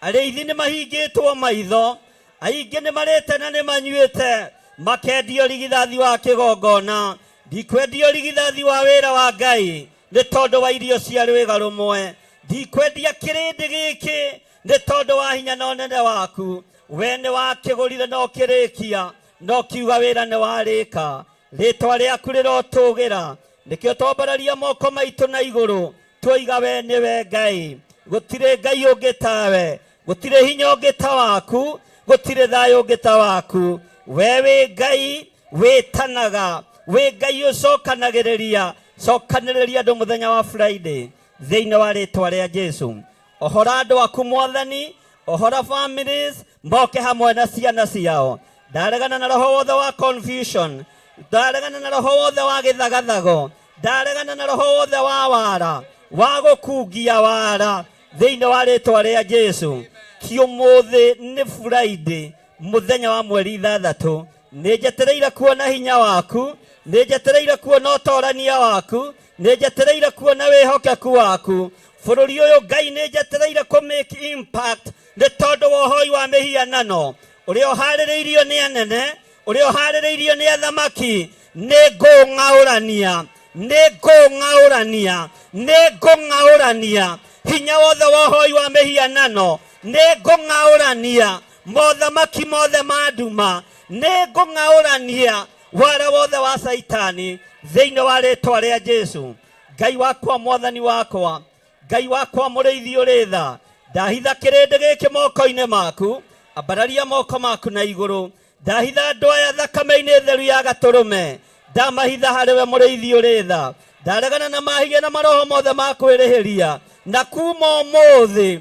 Arĩithi nĩ mahingĩtwo maitho, aingĩ nĩ marĩte na nĩ manyuĩte, makendio rigithathi wa kĩgongona. Ndikwendio rigithathi wa wĩra wa Ngai nĩ tondũ wa irio cia rwĩga rũmwe. Ndikwendia kĩrĩndĩ gĩkĩ nĩ tondũ wa hinya na ũnene waku. We nĩ wakĩgũrire na ũkĩrĩkia, na ũkiuga wĩra nĩ warĩka. Rĩtwa rĩaku rĩrotũgĩra. Nĩkĩo twambararia moko maitũ na igũrũ, tuoiga we nĩwe Ngai. Gũtirĩ Ngai ũngĩ tawe, gũtirĩ hinya ũngĩ ta waku, gũtirĩ thayũ ũngĩ ta waku. We wĩ Ngai wĩtanaga, wĩ Ngai ũcokanagĩrĩria. Cokanĩrĩria andũ mũthenya wa Friday thĩinĩ wa rĩtwa rĩa Jesu. Ohora andũ aku mwathani, ohora families moke hamwe na ciana ciao. Ndaregana na roho wothe wa confusion, ndaregana na roho wothe wa gĩthagathago, ndaregana na roho wothe wa wara, wa gũkungia wara thĩinĩ wa rĩtwa rĩa Jesu. Ti ũmũthĩ nĩ Friday mũthenya wa mweri 6, nĩ njetereire kuona hinya waku, nĩ njetereire kuona ũtorania waku, nĩ njetereire kuona wĩhokeku waku. Bũrũri ũyũ Ngai nĩ njetereire kũ make impact nĩ tondũ wa ũhoi wa mĩhianano ũrĩa ũharĩrĩirio nĩ anene, ũrĩa ũharĩrĩirio nĩ athamaki. Nĩ ngũng'aũrania, nĩ ngũng'aũrania, nĩ ngũng'aũrania hinya wothe wa ũhoi wa mĩhianano, nĩ ngũng'aũrania mothamaki mothe ma nduma, nĩ ngũng'aũrania wara wothe wa Caitani thĩinĩ wa rĩtwa rĩa Jesu. Ngai wakwa, mwathani wakwa, Ngai wakwa mũrĩithi ũrĩ tha, ndahitha kĩrĩndĩ gĩkĩ moko-inĩ maku, ambararia moko maku na igũrũ. Ndahitha andũ aya thakame-inĩ theru ya gatũrũme, ndamahitha harĩ we mũrĩithi ũrĩ tha. Ndaregana na mahiga na maroho mothe ma kwĩrĩhĩria, na kuma ũmũthĩ,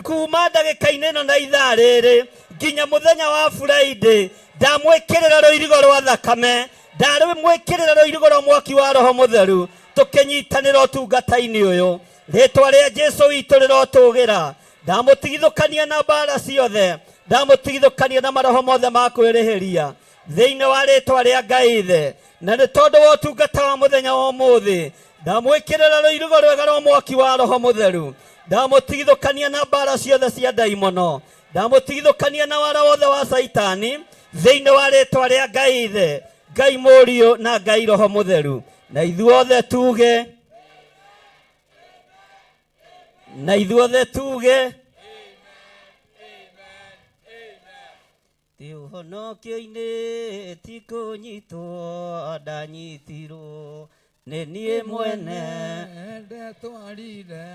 kuma ndagĩka-inĩ ĩno na ithaa rĩrĩ nginya mũthenya wa Friday, ndamwĩkĩrĩra rũirigo rwa thakame, ndamwĩkĩrĩra rũirigo rwa mwaki wa Roho Mũtheru, tũkĩnyitanĩra ũtungata-inĩ ũyũ. Rĩtwa rĩa Jesu witũ rĩrotũgĩra. Ndamũtigithũkania na mbara ciothe, ndamũtigithũkania na maroho mothe ma kwĩrĩhĩria thĩinĩ wa rĩtwa rĩa Ngai Ithe. Na nĩ tondũ wa ũtungata wa mũthenya wa ũmũthĩ, ndamwĩkĩrĩra rũirigo rwega rwa mwaki wa Roho Mũtheru, ndamũtigithũkania na mbara ciothe cia ndaimono. Ndamũtigithũkania na wara wothe wa Saitani thĩinĩ wa rĩtwa rĩa Ngai Ithe, Ngai Mũriũ na Ngai Roho Mũtheru. Na ithuothe tuge, na ithuothe tuge ti ũhonokio-inĩ ti kũnyitwo ndanyitirwo nĩ niĩ mwene Ndetwarire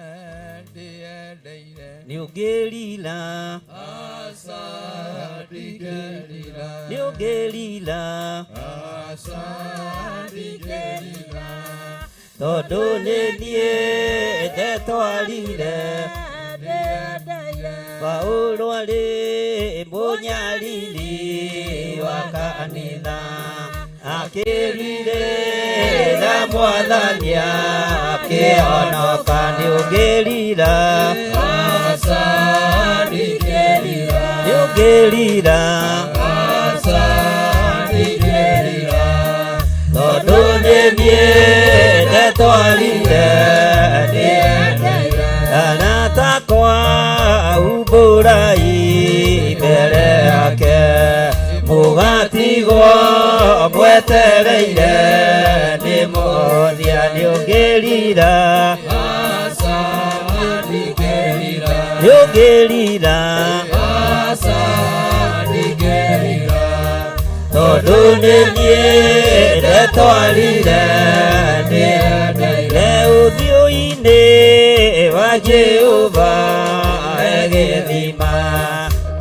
ndĩyendeire. Nĩ ũngĩrira. Aca ndingĩrira. Nĩ ũngĩrira. Aca ndingĩrira. Tondũ nĩ niĩ ndetwarire. Paulo arĩ mũnyariri wa kanitha akĩrire na Mwathani akĩhonoka. Nĩ ũngĩrira. Aca ndingĩrira. Nĩ ũngĩrira. Aca ndingĩrira. Tondũ nĩ niĩ ndetwarire aratakwa umbũrai mbere yake mũgatigwo mwetereire nĩ mũthia. Nĩ ũngĩrira. Aca ndingĩrira. Nĩ ũngĩrira. Aca ndingĩrira. Tondũ nĩ niĩ ndetwarire ndĩyendeire ũthiũ-inĩ wa Jehova egĩthima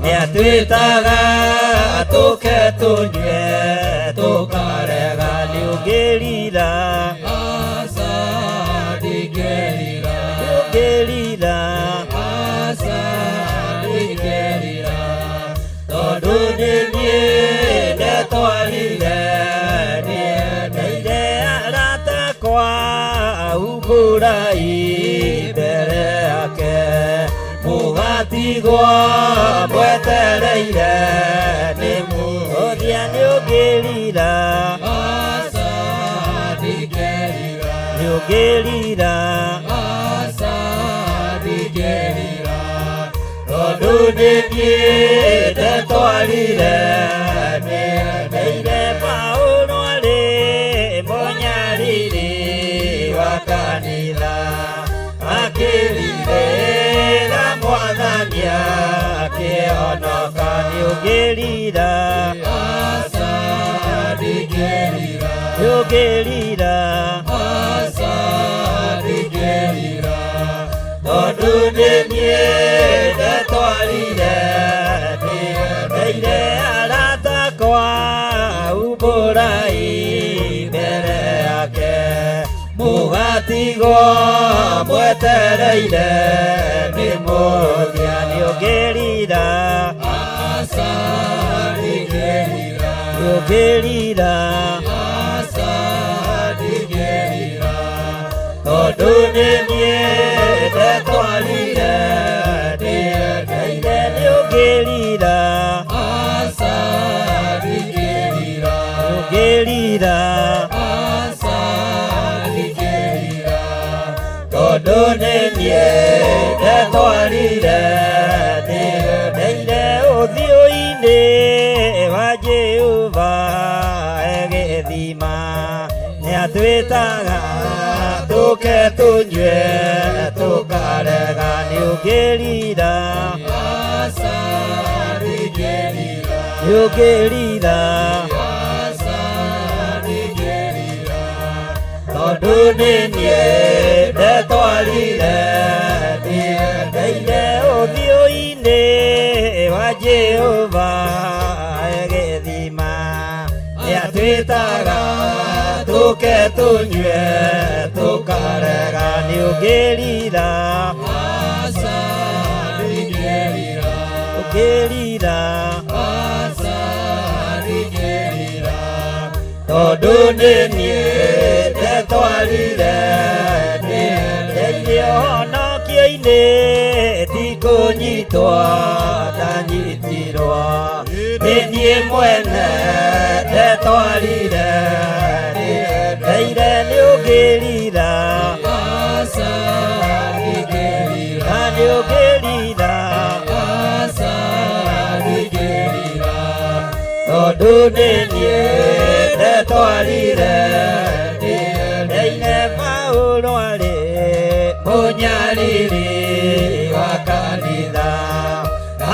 nĩatwĩtaga tũke tũnyue tũkarega. Nĩ ũngĩrira. Aca ndingĩrira. Nĩ ũngĩrira. Aca ndingĩrira. Tondũ nĩ niĩ ndetwarire ndĩyendeire aratakwa umbũrai mbere yake mũgatigwo mwetereire nĩ mũthia. Nĩ ũngĩrira. Aca ndingĩrira. Nĩ ũngĩrira. Aca ndingĩrira. Tondũ nĩ niĩ ndetwarire ndĩyendeire. Paulo arĩ mũnyariri wa kanitha akĩrirĩra Mwathani akĩhonoka. Nĩ ũngĩrira. Aca ndingĩrira. Nĩ ũngĩrira. Aca ndingĩrira. Tondũ nĩ niĩ ndetwarire ndĩyendeire aratakwa umbũrai mbere yake mũgatigwo mwetereire nĩ mũthia. Nĩ ũngĩrira. Aca ndingĩrira. Nĩ ũngĩrira. Aca ndingĩrira. Tondũ nĩ niĩ ndetwarire ndĩyendeire. Nĩ ũngĩrira. Aca ndingĩrira. Nĩ ũngĩrira. Aca ndingĩrira. Tondũ nĩ niĩ ndetwarire ndĩyendeire ũthiũ-inĩ wa Jehova egĩthima nĩatwĩtaga tũke tũnyue tũkarega. Nĩ ũngĩrira. Aca ndingĩrira. Nĩ ũngĩrira. Aca ndingĩrira. Tondũ nĩ niĩ ndetwarire ndĩyendeire ũthiũ-inĩ wa Jehova egĩthima nĩatwĩtaga tũke tũnyue tũkarega. Nĩ ũngĩrira. Aca ndingĩrira. Ũngĩrira. Aca ndingĩrira. Tondũ nĩ niĩ ndetwarire ndĩyendeire ũhonokio-inĩ ti kũnyitwo ndanyitirwo nĩ niĩ mwene ndetwarire ndĩyendeire. Nĩ ũngĩrira. Aca ndingĩrira. Na nĩ ũngĩrira. Aca Tondũ nĩ niĩ ndetwarire ndĩyendeire. Paulo arĩ mũnyariri wa kanitha,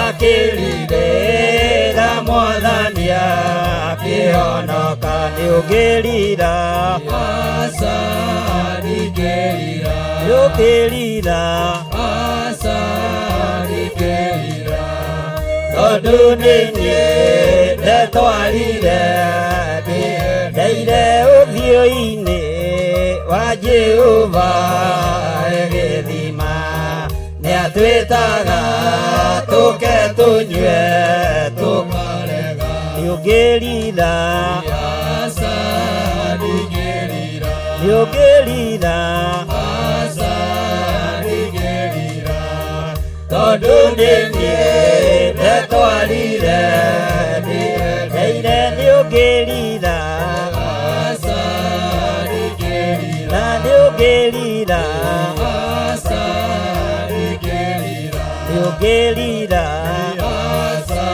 akĩrirĩra Mwathani akĩhonoka. Nĩ ũngĩrira? Aca, ndingĩrira. Nĩ ũngĩrira? Aca, ndingĩrira. Tondũ nĩ niĩ ndetwarire ndĩyendeire ũthiũ-inĩ wa Jehova gĩthima. Nĩatwĩtaga tũke tũnyue, tũkarega. Nĩ ũngĩrira? Aca, ndingĩrira. Nĩ ũngĩrira? Aca, ndingĩrira. Tondũ nĩ niĩ ndetwarire ndĩyendeire. Nĩ ũngĩrira? Aca, ndingĩrira. Na nĩ ũngĩrira? Aca, ndingĩrira. Nĩ ũngĩrira? Aca,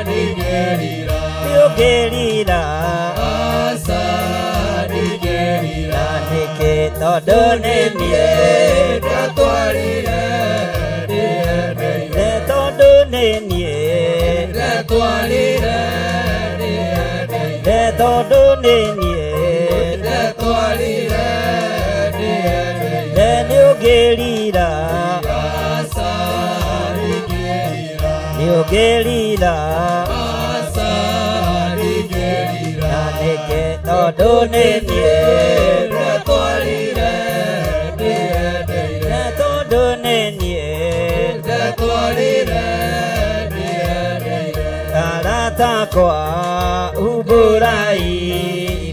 ndingĩrira. Nĩ ũngĩrira? Aca, ndingĩrira. Na nĩkĩ? Tondũ nĩ niĩ ndetwarire ndĩyendeire. Tondũ nĩ niĩ ndetwarire ndĩyendeire. Tondũ nĩ niĩ ndetwarire ndĩyendeire. Nĩ ũngĩrira? Aca, ndingĩrira. Nĩ ũngĩrira? Aca, ndingĩrira. Na nĩkĩ? Tondũ nĩ niĩ ndetwarire ndĩyendeire. Tondũ nĩ niĩ ndetwarire ndĩyendeire. Aratakwa umbũrai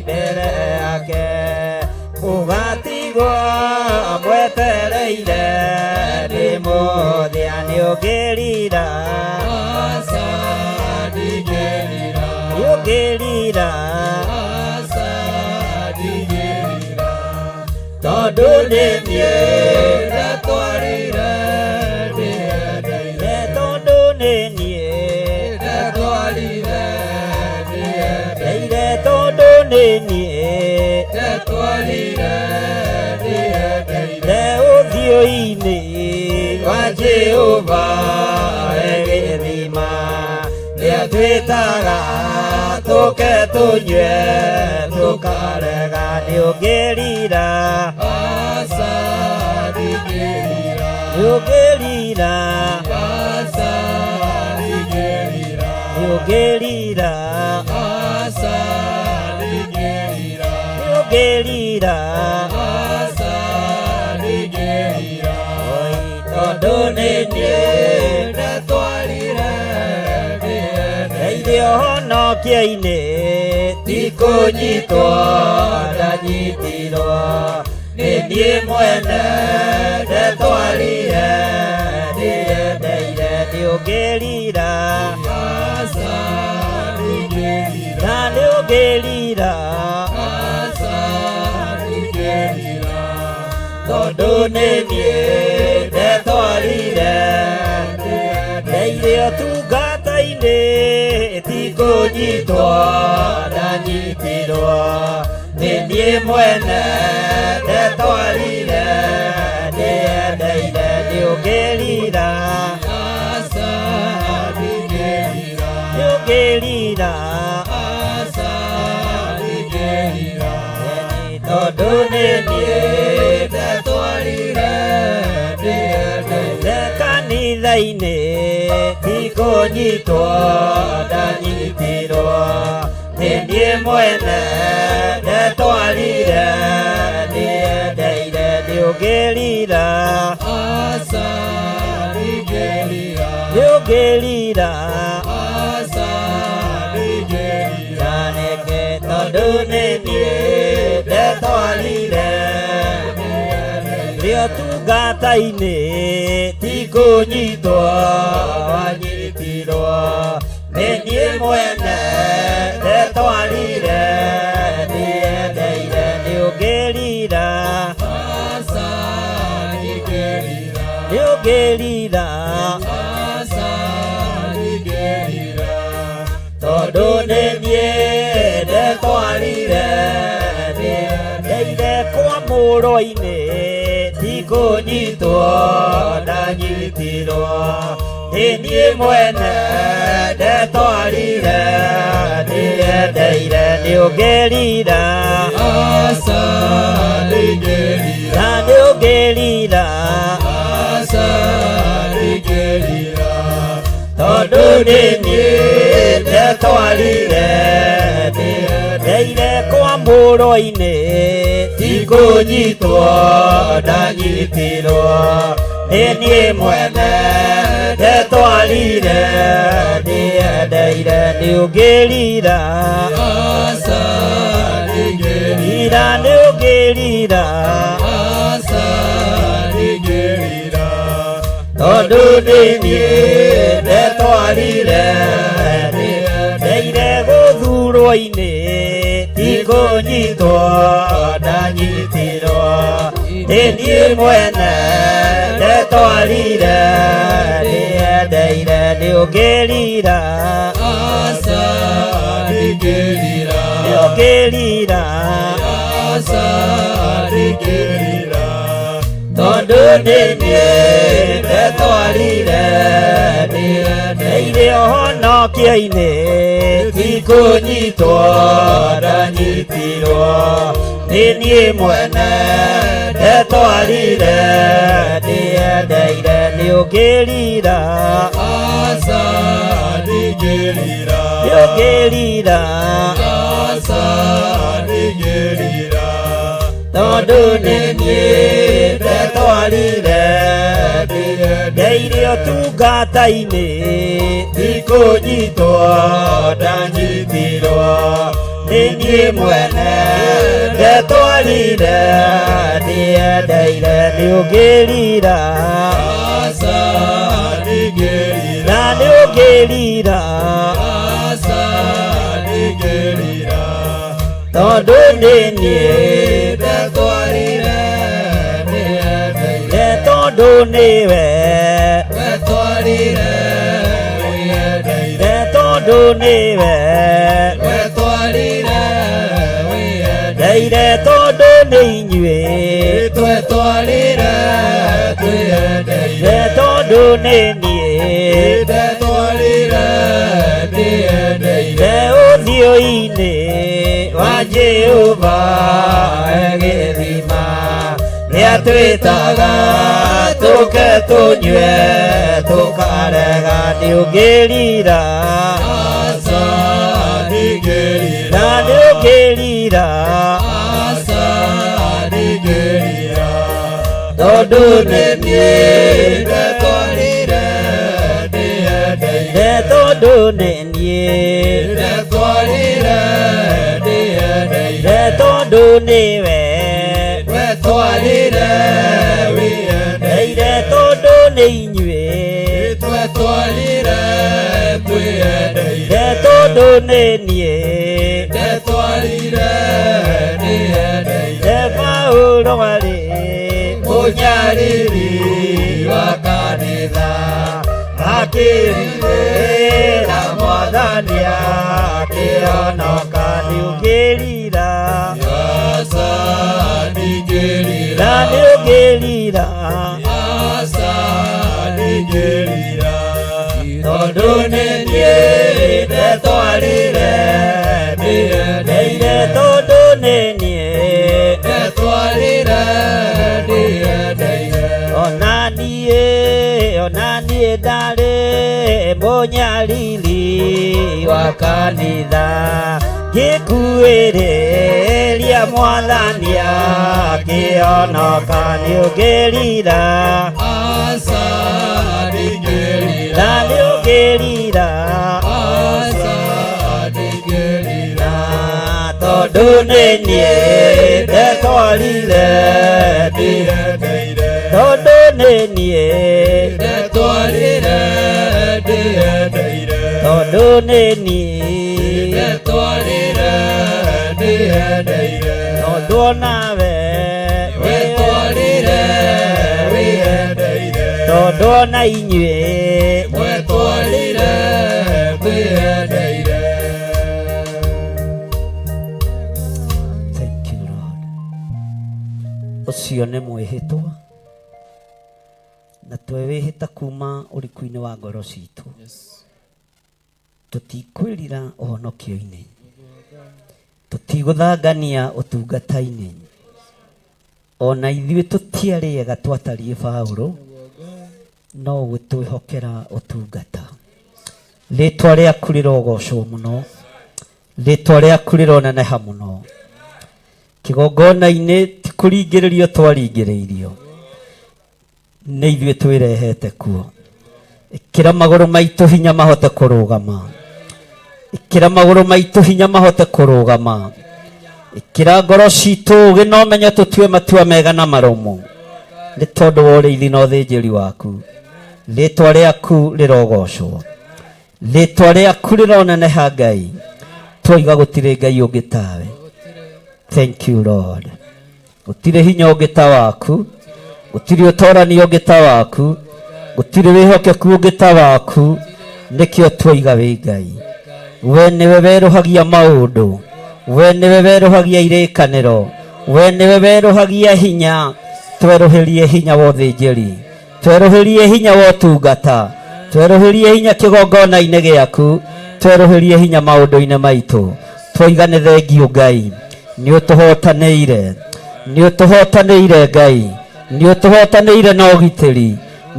mbere yake, mũgatigwo mwetereire nĩ mũthia. Nĩ ũngĩrira? Aca, ndingĩrira. Nĩ ũngĩrira? Aca, ndingĩrira. Tondũ nĩ niĩ ndetwarire ndĩyendeire. Tondũ nĩ niĩ ndetwarire ndĩyendeire. Tondũ nĩ niĩ ndetwarire ndĩyendeire. Ũthiũ-inĩ wa Jehova gĩthima, nĩatwĩtaga tũke tũnyue, tũkarega. Nĩ ũngĩrira? Aca, ndingĩrira. Nĩ ũngĩrira? Aca, ndingĩrira. Nĩ ũngĩrira? Aca, ndingĩrira. Nĩ ũngĩrira? Aca, ndingĩrira. Tondũ nĩ niĩ ndetwarire ndĩyendeire. Ndeithio honokia-inĩ ti kũnyitwo ndanyitirwo, nĩ niĩ mwene ndetwarire ndĩyendeire. Nĩ ũngĩrira? Aca, ndingĩrira. Na nĩ ũngĩrira? Aca, ndingĩrira. Tondũ nĩ niĩ ndetwarire ndeithio tungata-inĩ ti kũnyitwo ndanyitirwo, nĩ niĩ mwene ndetwarire ndĩyendeire. Nĩ ũngĩrira? Aca, ndingĩrira. Nĩ ũngĩrira? Aca, ndingĩrira. Tondũ nĩ niĩ ndetwarire ndĩyendeire. Kanitha-inĩ ti kũnyitwo ndanyitirwo, nĩ niĩ mwene ndetwarire ndĩyendeire. Nĩ ũngĩrira? Aca, ndingĩrira. Nĩ ũngĩrira? Aca, ndingĩrira. Na nĩkĩ? Tondũ nĩ niĩ ndetwarire ũtungata-inĩ ti kũnyitwo wanyitirwo, nĩ niĩ mwene ndetwarire ndiendeire. Nĩ ũngĩrira? Aca, ndingĩrira. Nĩ ũngĩrira? Aca, ndingĩrira. Tondũ Tondũ nĩ niĩ ndetwarire ndeire kwa mũrũ-inĩ tikũnyitwo ndanyitirwo nĩ niĩ mwene ndetwarire ndĩendeire nĩ ũngĩrira Aca ndingĩrira na nĩ ũngĩrira Aca ndingĩrira tondũ nĩ niĩ ndetwarire ndeire kwa mũrũ-inĩ tikũnyitwo ndanyitirwo nĩ niĩ mwene ndetwarire ndĩendeire nĩ ũngĩrira Aca ndingĩrira rira nĩ ũngĩrira Aca ndingĩrira tondũ nĩ niĩ ndetwarire ndeire gũthurwo-inĩ tikũnyitwo ndanyitirwo nĩ niĩ mwene ndetwarire ndĩendeire nĩ ũngĩrira Aca ndingĩrira nĩ ũngĩrira Aca ndingĩrira tondũ nĩ niĩ ndetwarire ndeire ũhonokio-inĩ tikũnyitwo ndanyitirwo nĩ niĩ mwene ndetwarire ndĩendeire nĩ ũngĩrira Aca ndingĩrira nĩ ũngĩrira Aca ndingĩrira tondũ nĩ niĩ ndetwarire ndeire ũtungata-inĩ tikũnyitwo ndanyitirwo nĩ niĩ mwene ndetwarire ndĩendeire nĩ ũngĩrira Aca ndingĩrira na nĩ ũngĩrira Aca ndingĩrira tondũ nĩ niĩ ndetwarire ndĩendeire tondũ nĩwe wetwarire wĩendeire tondũ nĩwe wetwarire wĩendeire ndeire tondũ nĩ inyuĩ twetwarire twĩendeire tondũ nĩ niĩ ndetwarire ndĩendeire ũthiũ-inĩ wa Jehova gĩthima nĩatwĩtaga tũke tũnyue tũkarega nĩ ũngĩrira Aca ndingĩrira na nĩ ũngĩrira Aca ndingĩrira tondũ nĩ niĩ ndetwarire ndĩendeire tondũ nĩ niĩ ndetwarire ndĩendeire tondũ nĩwe wetwarire wĩendeire tondũ nĩ inyuĩ twetwarire twĩendeire tondũ nĩ niĩ ndetwarire ndĩendeire Paulo arĩ mũnyariri wa kanitha akĩrirĩra mwathani akĩhonoka nĩ ũngĩrira Aca ndingĩrira na nĩ ũngĩrira Aca ndingĩrira tondũ nĩ niĩ ndetwarire ndĩendeire tondũ nĩ niĩ ndetwarire ndĩendeire ona niĩ ona niĩ ndarĩ mũnyariri wa kanitha ngĩkuĩrĩria mwathani akĩhonoka nĩ ũngĩrira Aca ndingĩrira na nĩ ũngĩrira Aca ndingĩrira tondũ nĩ niĩ ndetwarire ndĩendeire tondũ nĩ niĩ ndetwarire ndĩendeire tondũ nĩ niĩ ndetwarire ndĩendeire tondũ onawe wetwarire wĩendeire tondũ ona inyuĩ wetwarire wĩendeire Ũcio nĩ mwĩhĩtwa na twewĩhĩta kuma ũriku-inĩ wa ngoro citũ. Tũtikwĩrira ũhonokio-inĩ, tũtigũthangania ũtungata-inĩ, ona ithuĩ tũtiarĩ ega twatariĩ Paũlũ, no gũtwĩhokera ũtungata. Rĩtwa rĩaku rĩrogocwo mũno, rĩtwa rĩaku rĩroneneha mũno. Kĩgongona-inĩ ti kũringĩrĩrio twaringĩrĩirio, nĩ ithuĩ twĩrehete kuo. Ĩkĩra magũrũ maitũ hinya mahote kũrũgama, ĩkĩra magũrũ maitũ hinya mahote kũrũgama, ĩkĩra ngoro citũ ũgĩ na ũmenyo tũtue matua mega na marũmu, nĩ tondũ wa ũrĩithi na ũthĩnjĩri waku. Rĩtwa rĩaku rĩrogocwo, rĩtwa rĩaku rĩroneneha Ngai. Twoiga gũtirĩ Ngai ũngĩ tawe. Thank you Lord. Gũtirĩ hinya ũngĩ ta waku, gũtirĩ ũtorani ũngĩ ta waku, gũtirĩ wĩhokeku ũngĩ ta waku. Nĩkĩo twoiga wĩ Ngai. We nĩwe werũhagia maũndũ, we nĩwe werũhagia irĩkanĩro, we nĩwe werũhagia hinya. Twerũhĩrie hinya wa ũthĩnjĩri, twerũhĩrie hinya wa ũtungata, twerũhĩrie hinya kĩgongona-inĩ gĩaku, twerũhĩrie hinya maũndũ-inĩ maitũ. Twoiga nĩ thengiũ Ngai, nĩ ũtũhotanĩire, nĩ ũtũhotanĩire Ngai, nĩ ũtũhotanĩire na ũgitĩri,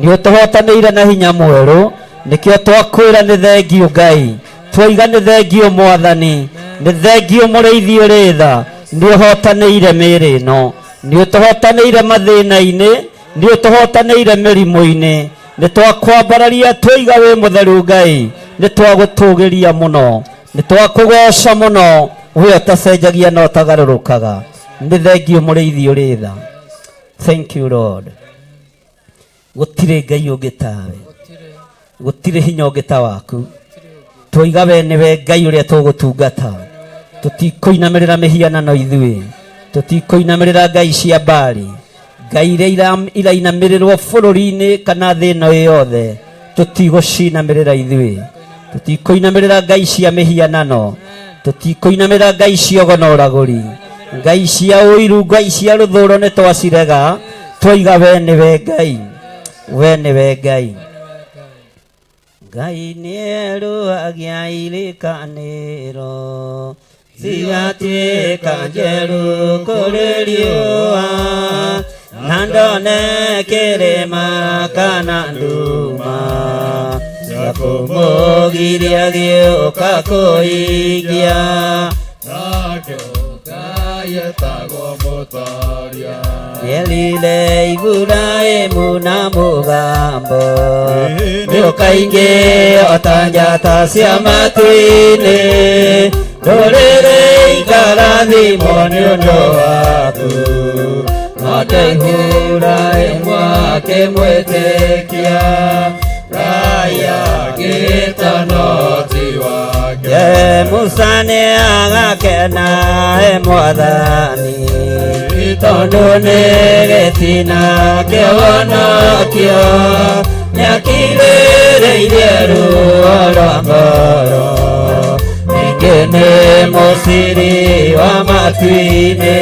nĩ ũtũhotanĩire na hinya mwerũ. Nĩkĩo twakwĩra nĩ thengiũ Ngai, twoiga nĩ thengiũ Mwathani, nĩ thengiũ mũrĩithi ũrĩ tha, nĩ ũhotanĩire mĩĩrĩ ĩno, nĩ ũtũhotanĩire mathĩna-inĩ, nĩ ũtũhotanĩire mĩrimũ-inĩ. Nĩ twakwambararia twoiga wĩ mũtheru Ngai, nĩ twagũtũgĩria mũno, nĩ twakũgoca mũno, we ũtacenjagia na ũtagarũrũkaga. Nĩ thengiũ mũrĩithi ũrĩ tha. Thank you Lord. Gũtirĩ Ngai ũngĩ tawe, gũtirĩ hinya ũngĩ ta waku. Twoiga we nĩwe Ngai ũrĩa tũgũtungata, tũtikũinamĩrĩra mĩhianano ithuĩ, tũtikũinamĩrĩra ngai cia Baali, ngai iria irainamĩrĩrwo bũrũri-inĩ kana thĩ ĩno yothe, tũtigũcinamĩrĩra ithuĩ, tũtikũinamĩrĩra ngai cia mĩhianano, tũtikũinamĩrĩra ngai cia ũgo na ũragũri, ngai cia ũiru, ngai cia rũthũro nĩ twacirega. Twoiga we nĩwe Ngai, we nĩwe Ngai. Ngai nĩerũhagia irĩkanĩro, cigatuĩka njerũ kũrĩ riũa, na ndone kĩrĩma kana nduma cia kũmũgiria gĩũka kũhingia. Nake Ngai etagwo mũtoria. Nĩerire Iburahĩmu na mũgambo, nĩũkaingĩ o ta njata cia matu-inĩ, ndũrĩrĩ ikarathimwo nĩ ũndũ waku. Nake Iburahĩmu akĩmwĩtĩkia, Ngai agĩĩtana ti wake. Musa nĩagakena e Mwathani, tondũ nĩ gĩtina kĩhonokio, nĩakirĩrĩirie ruo rwa ngoro. Ningĩ nĩ mũciri wa matu-inĩ,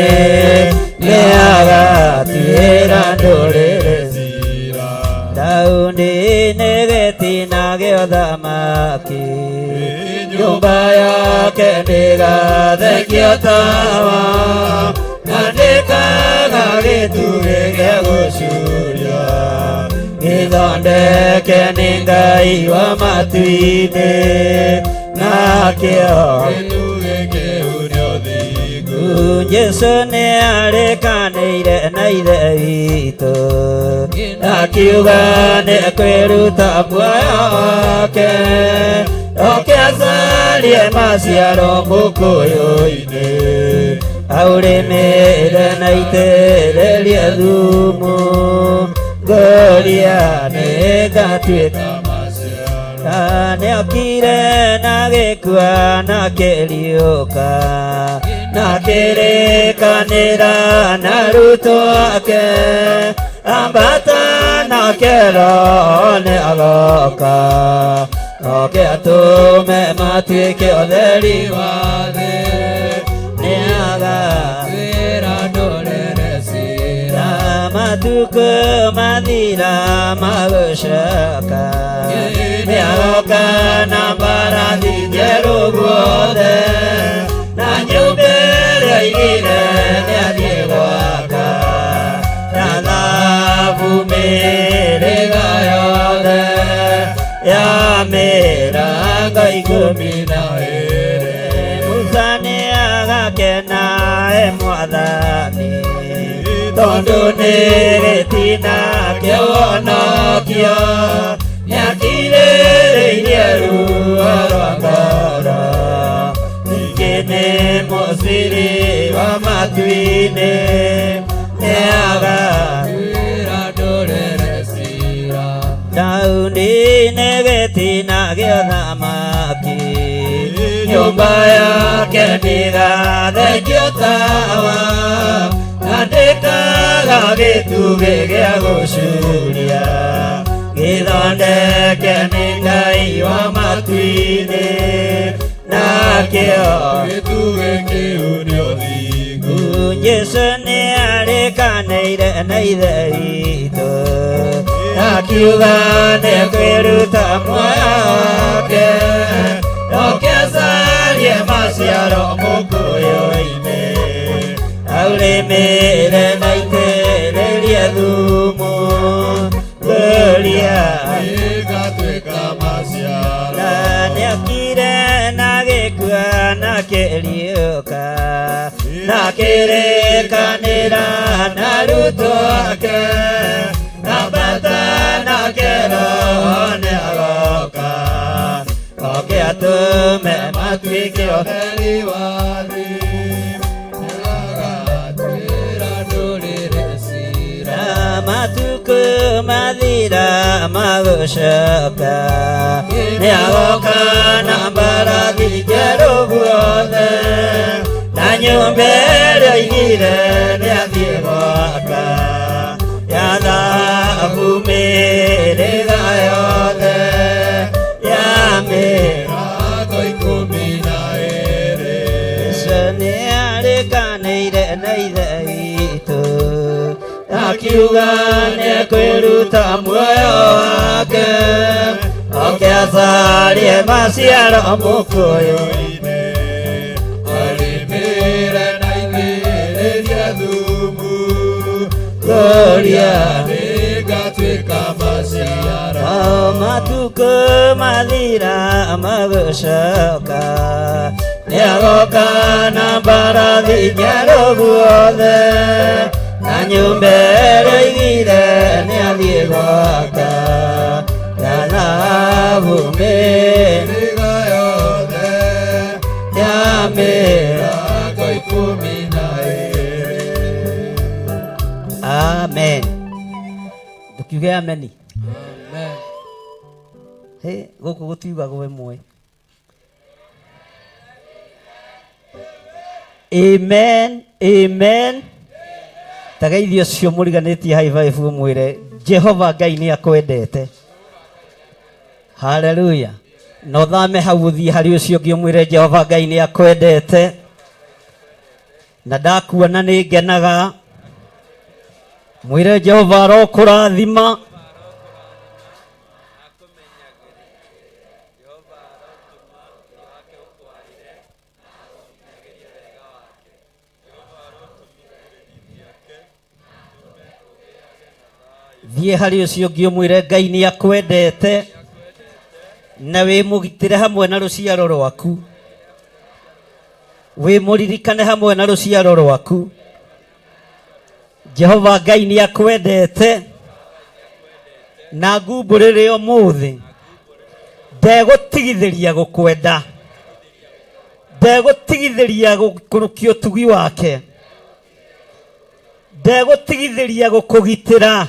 nĩagatuĩra ndũrĩrĩ ciira. Daudi nĩ gĩtina gĩa ũthamaki, nyũmba yake ndĩgathekio tawa, na ndĩkaga gĩtugĩ gĩa gũcuria, gĩthondeke nĩ Ngai wa matu-inĩ, nakĩo gĩtugĩ kĩu nĩ ũthingu. Jesũ nĩarĩkanĩire na Ithe witũ, akiuga nĩekwĩruta muoyo wake, oke acarie maciaro mũkũyũ-inĩ, aũrĩmĩre na aitĩrĩrie thumu, ngũria nĩngatuĩka nĩokire na gĩkua na kĩriũka, na kĩrĩkanĩra na arutwo ake, ambata nake Roho nĩagoka, oke atũme matuĩke ũtheri wa thĩ, nĩagatuĩra ndũrĩrĩ ciira. Matukũ mathira magũcoka nĩagoka na mbarathi njerũ guothe na nyũmba ĩrĩa aigire nĩathiĩ gwaka na thahabu mĩhĩrĩga yothe ya mĩrango 12. Musa nĩagakena e mwathani tondũ nĩ gĩtina kĩa ũhonokio nĩakirĩrĩirie ruo rwa ngoro ningĩ nĩ mũciri wa matu-inĩ nĩagatuĩra ndũrĩrĩ ciira. Daudi nĩ gĩtina gĩa ũthamaki nyũmba yake ndĩgathengio tawa na ndĩkaga gĩtugĩ gĩa gũcuria gĩthondeke nĩ Ngai wa matu-inĩ nakĩo gĩtugĩ kĩu nĩ ũthingu. Jesũ nĩarĩkanĩire na Ithe witũ akiuga nĩekwĩruta muoyo wake oke acarie maciaro mũkũyũ-inĩ aũrĩmĩre na aitĩrĩrie thumu ngũria ĩgatuĩka maciaro. Na nĩokire na gĩkua na kĩriũka na kĩrĩkanĩra na arutwo ake na bata na kĩroho nĩagoka oke atũme matuĩke ũtheri wa thĩ nĩagatuĩra ndũrĩrĩ ciira. Na matukũ mathira magũcoka nĩagoka na mbarathi njerũ guothe na nyũmba ĩrĩa aigire nĩathiĩ gwaka ya thahabu mĩhĩrĩga yothe ya mĩrango 12. Jesũ nĩarĩkanĩire na Ithe witũ akiuga nĩekwĩruta muoyo wake oke acarie maciaro mũkũyũ-inĩ arĩmĩre na aitĩrĩrie thumu ngũria ĩgatuĩka maciaro. O matukũ mathira magũcoka nĩagoka na mbarathi njerũ guothe na nyũmba ĩrĩa aigire nĩathiĩ gwaka ya thahabu mĩhĩrĩga yothe ya mĩrango 12. Amen. Ndũkiuge ameni. Amen. Hĩ, gũkũ gũtiugagwo ĩmwe. Amen, amen. Tageithio ũcio mũriganĩtie high five ũmwĩre Jehova Ngai nĩ akwendete. Haleluya. Na ũthame hau ũthiĩ harĩ ũcio ũngĩ ũmwĩre Jehova Ngai nĩ akwendete. Na ndakuona nĩ ngenaga. Mwĩre Jehova arokũrathima. Thiĩ harĩ ũcio ũngĩ ũmwĩre Ngai nĩ akwendete na wĩ mũgitĩre hamwe na rũciaro rwaku, wĩ mũririkane hamwe na rũciaro rwaku. Jehova Ngai nĩ akwendete na ngumbũrĩre ũmũthĩ ndegũtigithĩria gũkwenda, ndegũtigithĩria gũkũrũkia ũtugi wake, ndegũtigithĩria gũkũgitĩra,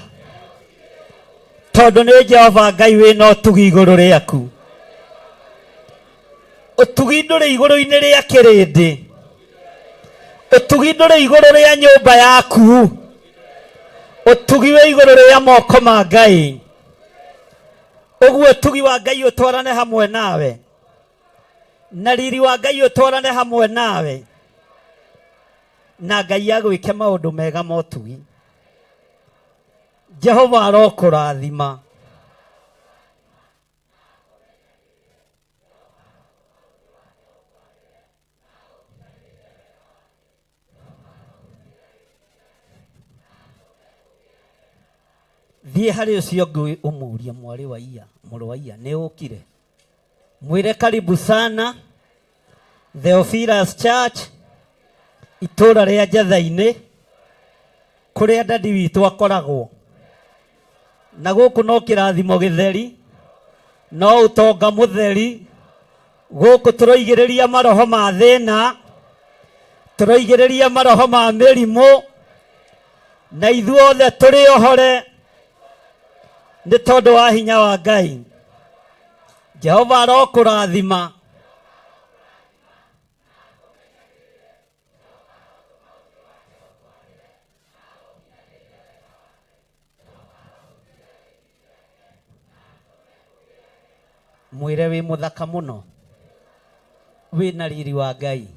tondũ nĩ Jehova Ngai wĩna ũtugi igũrũ rĩaku. Ũtugi ndũrĩ igũrũ-inĩ rĩa kĩrĩndĩ, ũtugi ndũrĩ igũrũ rĩa nyũmba yaku, ũtugi wĩ igũrũ rĩa moko ma Ngai. Ũguo ũtugi wa Ngai ũtwarane hamwe nawe, na riri wa Ngai ũtwarane hamwe nawe, na Ngai agwĩke maũndũ mega ma ũtugi. Jehova arokũrathima. Thiĩ harĩ ũcio ũngĩ ũmũrie, mwarĩ wa iya, mũrũ wa iya, nĩ ũkire? Mwĩre karibu sana Theophilus Church, itũra rĩa Njatha-inĩ, kũrĩa dadi witũ akoragwo. Na gũkũ no kĩrathimo gĩtheri, no ũtonga mũtheri. Gũkũ tũroigĩrĩria maroho ma thĩna, tũroigĩrĩria maroho ma mĩrimũ, na ithuothe tũrĩ ohore nĩ tondũ wa hinya wa Ngai. Jehova arokũrathima. Mwĩre wĩ mũthaka mũno, wĩna riri wa Ngai.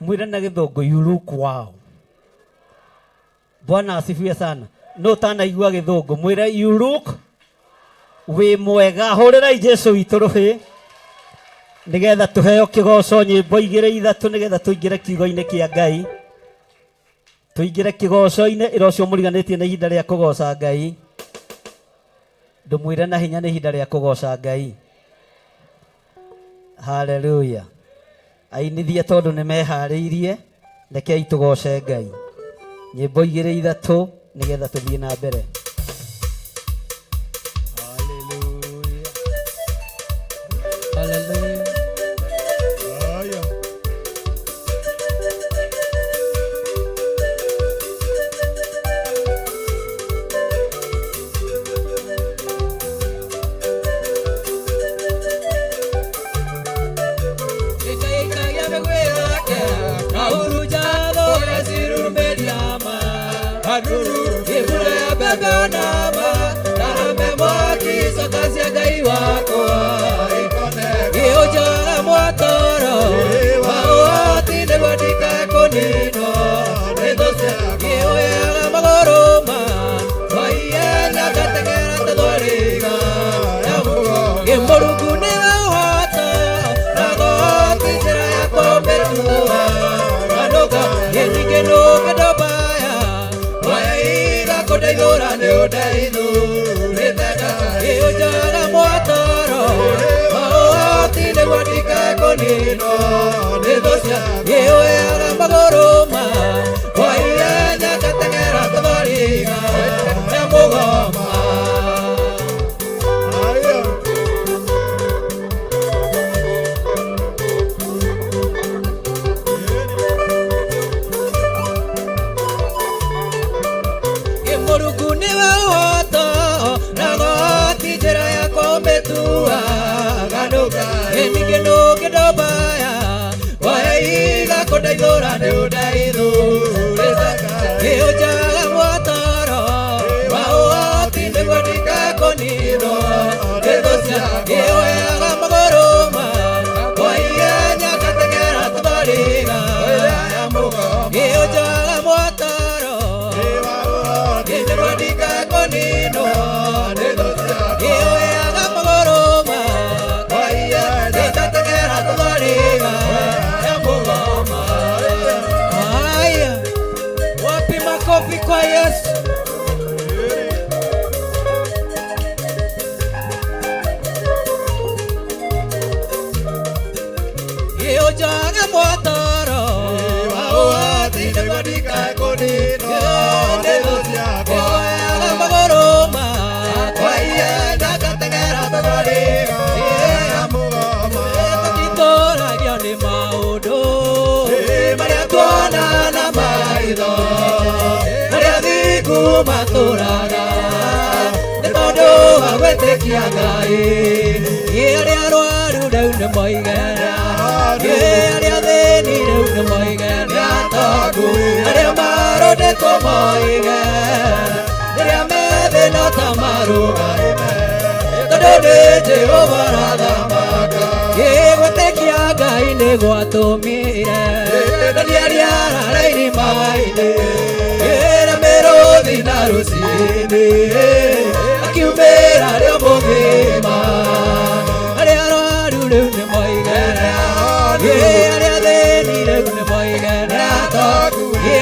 Mwĩre na gĩthũngũ, you look wow. Bwana asifiwe sana. No ũtanaigua gĩthũngũ, mwĩre you look, wĩ mwega. Hũrĩrai Jesu witũ rũhĩ nĩgetha tũheo kĩgoco nyĩmbo igĩrĩ ithatũ, nĩgetha tũingĩre kiugo-inĩ kĩa Ngai, tũingĩre kĩgoco-inĩ. Ĩra ũcio mũriganĩtie nĩ ihinda rĩa kũgoca Ngai. Ndũmwĩre na hinya nĩ ihinda rĩa kũgoca Ngai. Haleluya. Ainithie tondũ nĩ meharĩirie, rekei tũgoce Ngai nyĩmbo igĩrĩ ithatũ nĩgetha tũthiĩ na mbere. Hallelujah. Haya. Mũrungu nĩwe ũhota na goti njĩra ya kũmĩtua ganũka gĩthingĩ nũkĩndũmbaya waiga kũndeithũra nĩ ũndeithũrĩte gĩũnjaga mwatoro maũhoti nĩguo ndikae kũninwo nĩ thũ cia gĩũyaga magũrũ ma kwaihenya ngateng'era tũthoriga ya mũgoma. Mũrungu nĩwe ũhota na goti njĩra ya kũmĩtua ganũka ĩningĩ nũkĩndombaya waiga kũndeithũra nĩ ũndeithũrĩte gĩũnjaga mwatoro wa ũhoti nĩguo ndikekũninwo nĩ thũ cia gĩũyaga magũrũ ma kwaihenya ngateng'era tũthoriga gĩũnjaga mwatoro nĩguo ndikekũninwo nĩ thũ cia gĩũyaga magũrũ ma kwaihenya ngateng'era tũthoriga ya mũgoma. Haya, wapi makofi kwa Yesu? Gĩũnjaga mwatoro wa ũhoti nĩguo ndikae kũninwo nĩ thũ gĩũyaga magũrũ ma kwaihenya ngateng'era tũthoriga tũtitũragio nĩ maũndũ marĩa tuona na maitho, marĩa thingu matũraga nĩ tondũ wa gwĩtĩkia Ngai. Ĩ arĩa arwaru rĩu nĩ moige, ĩ arĩa athĩni rĩu nĩ moige nĩ atongu, arĩa marũndĩtwo moige rĩrĩa me thĩna ta marũgame, tondũ nĩ Jehova arathamaka. Ĩ gwĩtĩkia Ngai nĩ gwatũmire Danieli arara irima-inĩ, ĩra mĩrũthi ũmũthĩ na rũciinĩ akiumĩra rĩo mũgima arĩa arwaru rĩu nĩ moigene arĩa athĩni rĩu nĩ moigene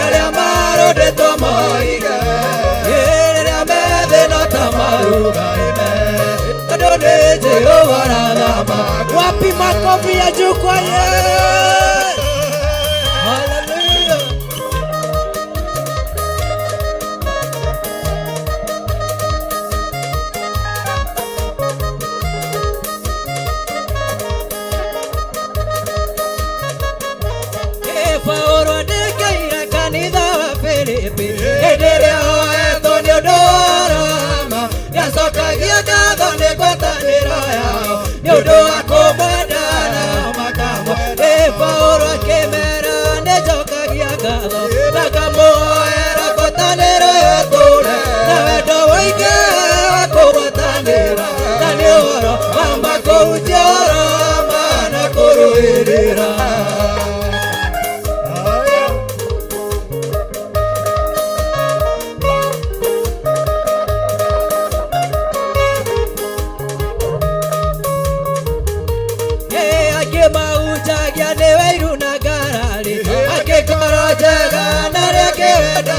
arĩa marũndĩtwo moige rĩrĩa methĩna ta maruga ime tondũ nĩ Jehova arathamaka. Wapi makofi ya juu kwa Yesu? Hallelujah. Paulo andĩkĩire kanitha wa Filipi hĩndĩ ĩrĩa oetwo nĩ ũndũ wa Roma nĩacokagia ngatho nĩ ngwatanĩro yao nĩ ũndũ wa kũmwenda nao makamwe. Paulo akĩmera nĩnjokagia ngatho na ngamũhoera ngwatanĩro ĩtũũre na wendo ũingĩ wa kũgwatanĩra na nĩ ũhoro wa ma kũhunjia ũhoro wa ma na kũrũĩrĩra. Akĩmahunjagia nĩ wairu na ngarari akĩngoro njega na arĩa akĩwenda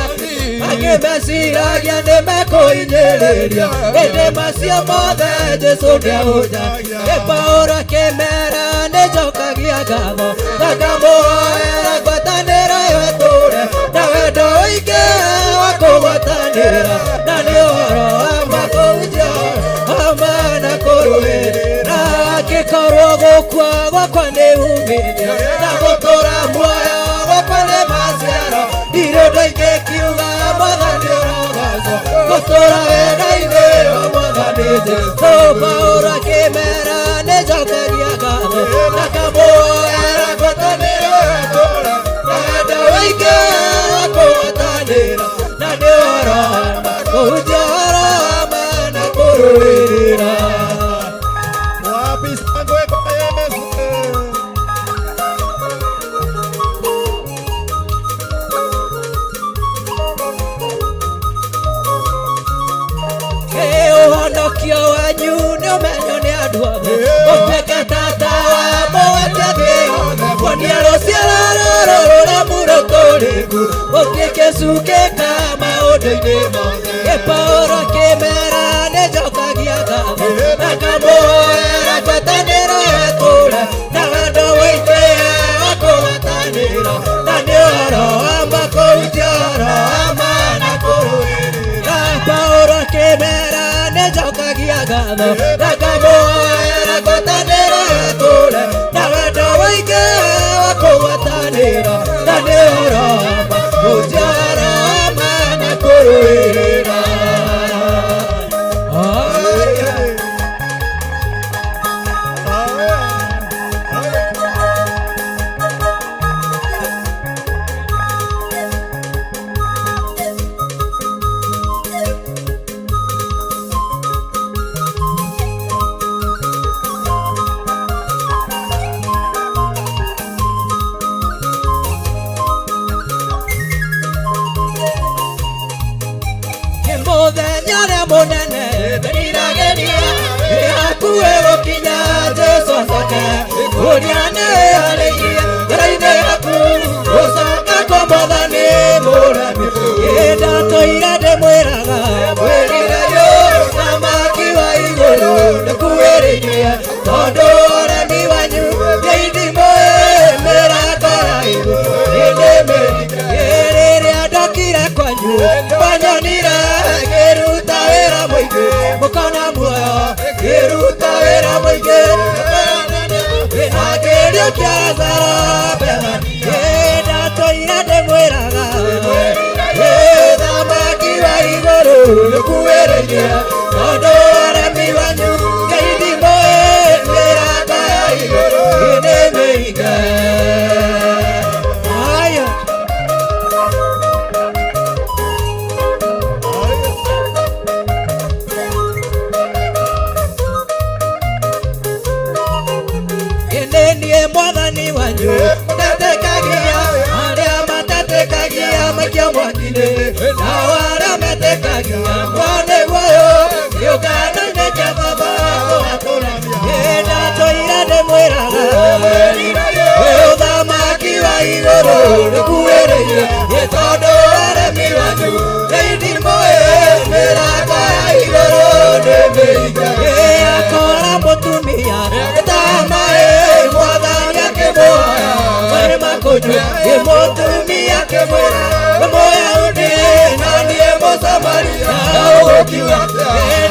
akĩmeciragia nĩ mekũhinyĩrĩria ĩndĩ macio mothe Jesũ nĩahunjagia. Paũlũ akĩmera nĩnjokagia ngatho na ngamũhoera ngwatanĩro ĩyo ĩtũũre na wendo ũingĩ wa kũgwatanĩra na nĩ ũhoro wa ma kũhunjia wa ma na kũrũĩrĩra angĩkorwo gũkua gwakwa nĩ umithio na gũtũũra muoyo gwakwa nĩ maciaro ndirĩ ũndũ ingĩkiuga Mwathani ũrogocwo gũtũũra wega-inĩ wa Mwathani Jesũ. Paũlũ akĩmera nĩnjokagia ngatho na ngamũhoera ngwatanĩro ĩtũũre na wendo ũingĩ wa kũgwatanĩra na nĩ ũhoro wa ma kũhunjia ũhoro wa ma na kũrũĩrĩra. Wapi shangwe kwa Yesu? Ũhonokio wanyu nĩ ũmenyo nĩ andũ othe ũtuĩke tata wa mũgwate thĩ yothe kuonia rũciaro rũrũ rũrĩa mũrũtũrĩku ũtuĩke cukĩ ka maũndũ-inĩ mothe. Paũlũ akĩmera nĩnjokagia ngatho na ngamũhoera ngwatanĩro ĩtũũre na wendo ũingĩ wa kũgwatanĩra na nĩ ũhoro wa ma kũhunjia ũhoro wa ma na kũrũĩrĩra. Paũlũ akĩmera nĩnjokagia ngatho na ngamũhoera ngwatanĩro ĩtũũre na wendo ũingĩ wa kũgwatanĩra na nĩ ũhoro wa ma kũhunjia ũhoro wa ma na kũrũĩrĩra. Mũthenya ũrĩa mũnene nĩndiragĩria hakuhĩ gũkinya Jesũ acoke ũrĩa nĩwĩharĩirie ngoro-inĩ yaku gũcoka kwa Mwathani mũremi. Ndatũire ndĩmwĩraga mwĩrirĩrio thamaki wa igũrũ nĩkuhĩrĩirie tondũ ũremi wanyu nĩ ithimo mĩrango ya igũrũ rĩrĩa ndokire kwanyu mwanyonire ngĩruta wĩra mũingĩ mũkona muoyo ngĩruta wĩra mũingĩ na ngĩriũkia Lazaro Bethania. Ndatũire ndĩmwĩraga thamaki wa igũrũ nĩkuhĩrĩirie tondũ ũremi wanyu nĩ ithimo mĩrango ya igũrũ nĩ mĩhinge. Haya. Ĩndĩ niĩ Mwathani wanyu ndatekagia arĩa matatekagia maikia mwaki-inĩ nao arĩa mũnyue ĩ mũtumia akĩmwĩra wĩ Mũyahudi na niĩ Mũsamaria ũgũkiuga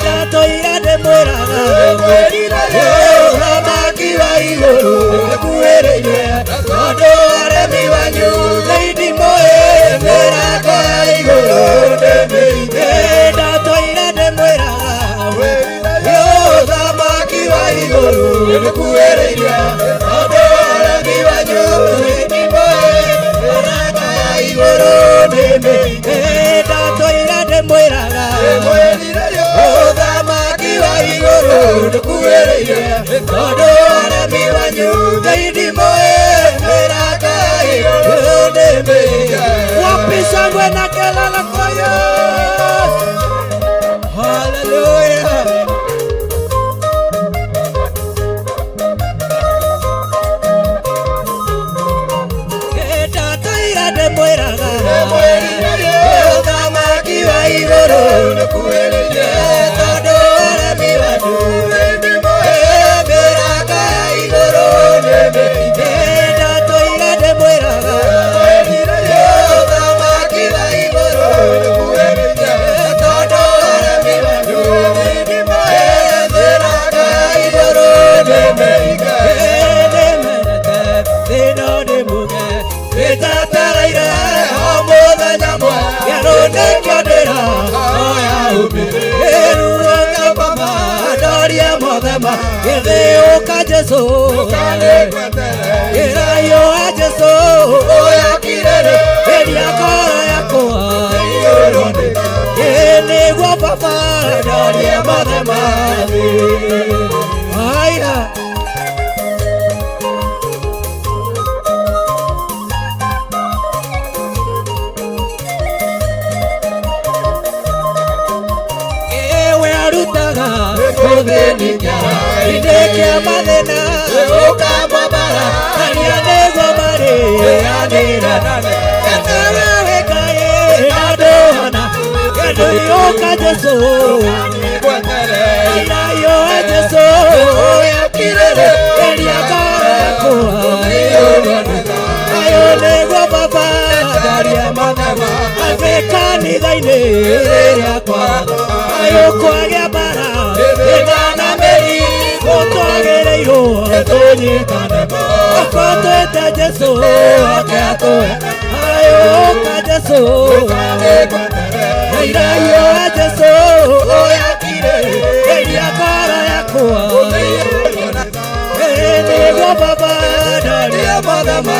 ndatũire ndĩmwĩraga ũthamaki wa igũrũ nĩkuhĩrĩirie tondũ aremi wanyu nĩindimũĩ mĩrango ya igũrũ ndĩmĩige ndatũire ndĩmwĩraga ũthamaki wa igũrũ nĩkuhĩrĩirie tondũ aremi wanyu nĩindimũĩ mĩrango ya igũrũ ndĩmĩige ndatũire ndĩmwĩraga ũthamaki wa igũrũ nĩkuhĩrĩirie tondũ aremi wanyu nĩindimũĩ mĩrango ya igũrũ ndĩmĩige. Wapi shangwe na kelele kwa Yesu? Hallelujah. Ndatũire ndĩmwĩraga ũthamaki wa igũrũ nĩkuhĩrĩirie tondũ aremi wanyu nĩndimũĩ mĩrango ya igũrũ nĩmĩige ndatũire ndĩmwĩraga ũthamaki wa igũrũ nĩkuhĩrĩirie tondũ aremi wanyu nĩndimũĩ mĩrango ya igũrũ nĩmĩige nĩmenete thĩna nĩ muge nĩnjetereire o mũthenya mwerũ nĩkĩo ndĩrahoya umĩrĩru ngapama ndorie mothema gĩthĩũka Jesũ ĩraiũa Jesũ ũyakirĩrĩ ĩria ngoro yakwa ĩ nĩguo baba ndorie mothema haya. Ewe arutaga gũthĩnĩka hĩndĩ kĩa mathĩna ũkamwambara arĩa nĩguo marĩanĩra etewe wĩ Ngai na ndũhana kĩndũyũka Jesũ ĩraiũa Jesũ ũyakirĩrĩ ĩria ngoro yakwa ayo nĩguo baba ndaria mathema atĩ kanitha-inĩ rĩrĩa kwaga ayo kwagĩa mbara thĩna na mĩrimũ twagĩrĩirwo tũnyitane moko twĩte Jesũ oke atũhe ayo ũka Jesũ ĩraiũa Jesũ ũyakirĩrĩ ĩria ngoro yakwa nĩguo baba ndaria mathema.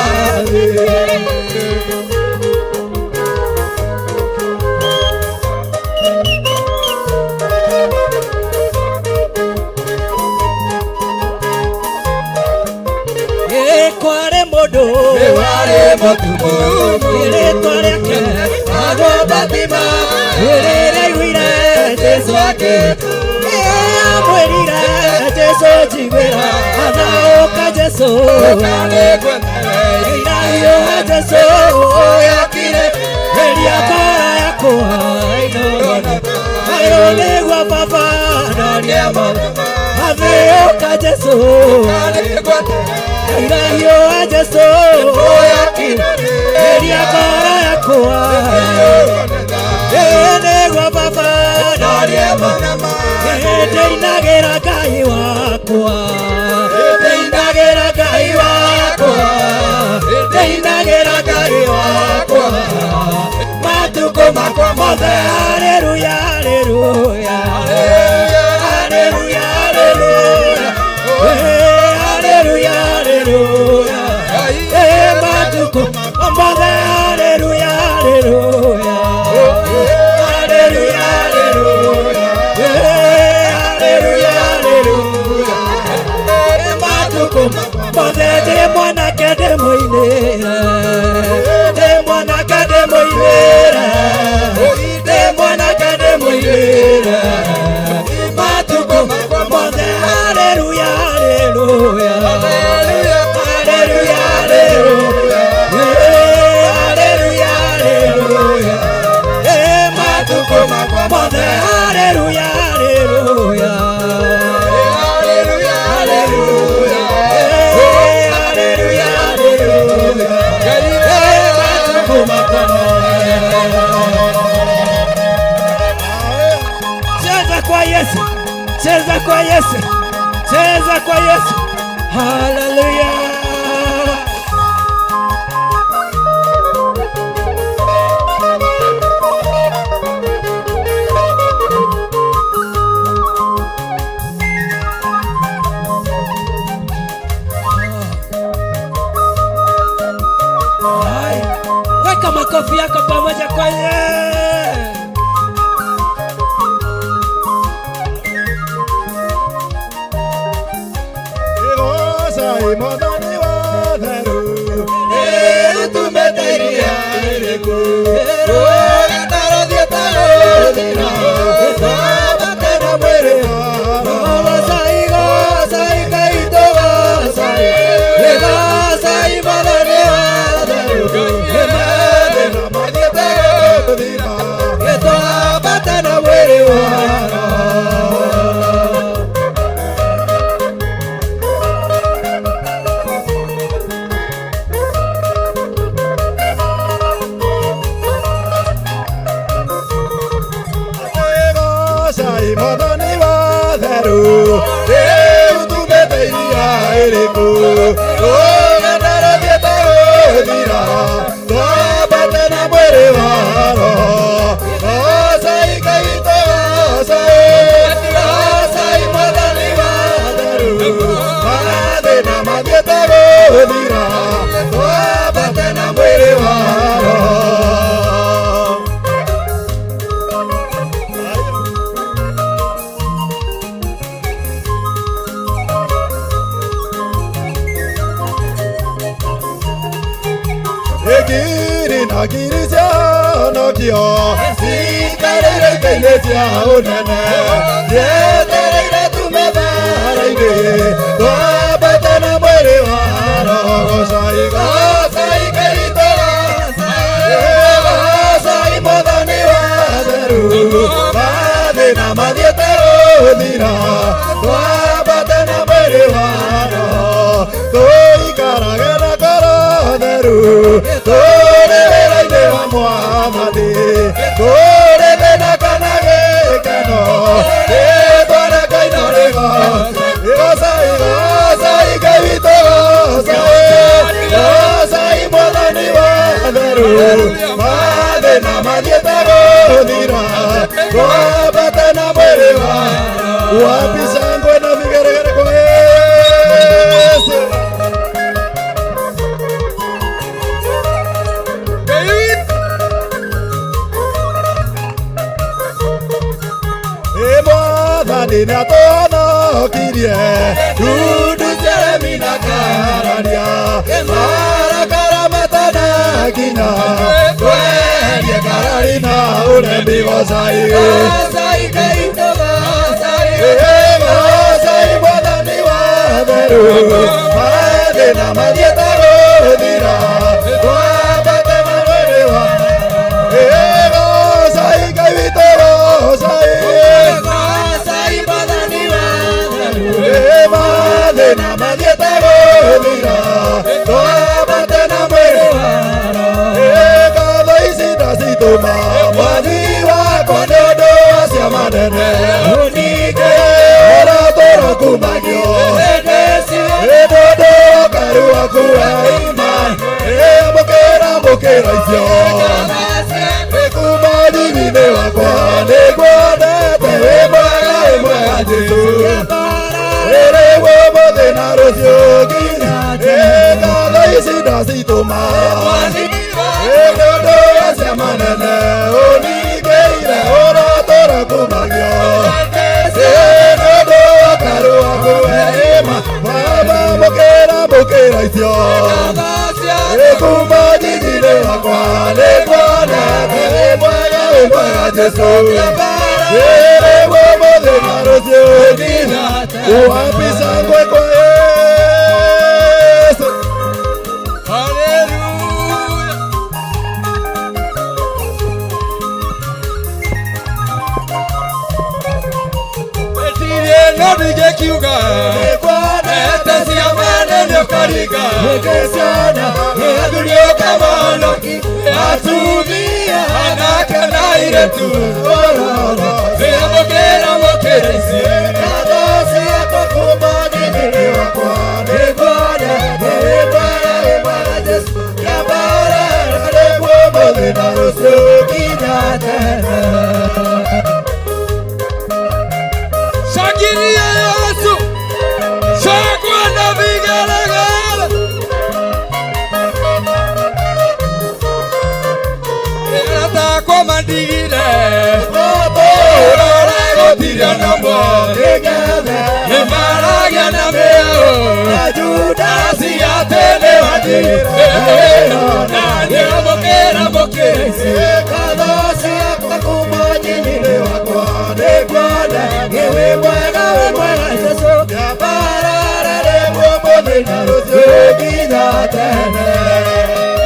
Kware mũndũ warĩ mũtumumu rĩtwa rĩake agwo Fatima rĩrĩa aiguire Jesũ akĩtwo amwĩrire Jesũ njiguĩra athaũka Jesũ ĩraiũa Jesũ ũyakire ĩria ngoro yakwa ayo nĩguo baba ndorie mathema athĩũka Jesũ ĩraiũa Jesũ ĩria ngoro yakwa nĩguo baba ndorie mathema ndĩinagĩra Ngai wakwa ndĩinagĩra Ngai wakwa ndĩinagĩra Ngai wakwa matukũ makwa mothe haleluya haleluya haleluya haleluya haleluya haleluya matukũ mothe haleluya haleluya haleluya haleluya haleluya haleluya. Yesu, cheza kwa Yesu. Haleluya. Haya, weka makofi yako pamoja kwa Yesu. Atumia anake na iretu. tene. Shangilia Yesu, shangwe na vigelegele. Ĩratakwo mandigire, ũrore gũtirĩ ona ũmwe. Nĩmaragia na mĩaũ, Judasi atĩ nĩwandigire. Na nĩamũkĩra mũkĩrĩci. Ngatho ciakwa kuma nyinyi-inĩ wakwa nĩnguona nĩ wĩ mwega, wĩ mwega Jesũ. Nyambarara rĩmwe ũmũthĩ na rũciũ nginya tene.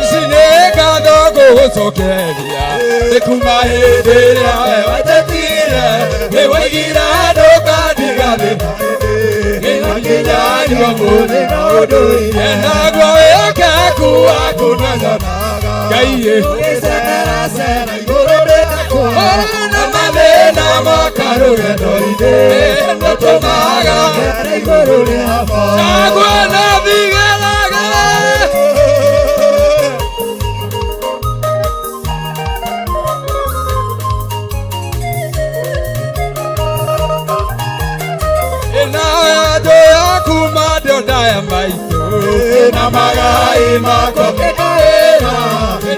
Ici nĩ ngatho ngũgũcokeria nĩ kuma hĩndĩ ĩrĩa we wanjĩtire, nĩ waigire ndũkandiga thĩna nginya ũmũthĩ na ũndũire. Naguo wĩhokeku waku nĩnyonaga Ngai ĩ. Ũgĩceracera igũrũ rĩakwa na mathĩna moka rũgendo-inĩ nĩtũmaga ngere igũrũ rĩamo. Shangwe na vigelegele. Andũ yaku mandĩonda ya maitũ na magai makwa kĩkaĩra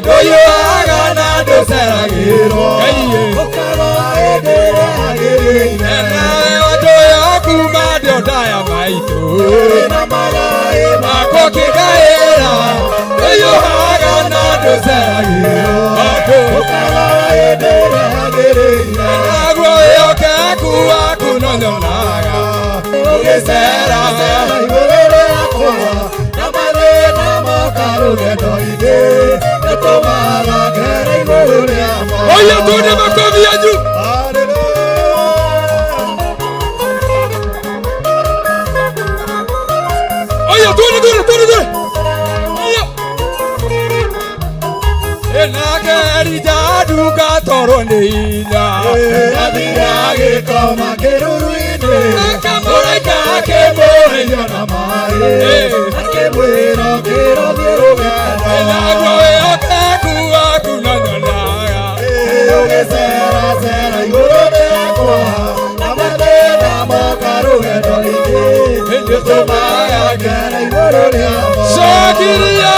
ndũiyũaga na ndũceragĩrwo Ngai ĩ. Ũkarora hĩndĩ ĩrĩa yagĩrĩire. Nawe andũ yaku mandĩonda ya maitũ na magai makwa kĩkaĩra ndũiyũaga na ndũceragĩrwo Ũkarora hĩndĩ ĩrĩa yagĩrĩire. Naguo wĩhokeku waku nonyonaga ũgĩcera Cera igũrũ rĩakwa na mathĩna moka rũgendo-inĩ nĩtũmaga ngere igũrũ rĩamo. Oya tuone makofi ya juu. Oya tuone tuone tuone tuone. Oya. Enake Elija nduka toro nĩ hinya. Athire agĩkoma kĩruru-inĩ. Akamũraika akĩmũhe na maĩ akĩmwĩra ũkĩra ũthiĩ rũgendo. Naguo wĩhokeku waku nonyonaga. Ũgĩceracera igũrũ rĩakwa na mathĩna moka rũgendo-inĩ nĩtũmaga ngere igũrũ rĩamo. Shangilia.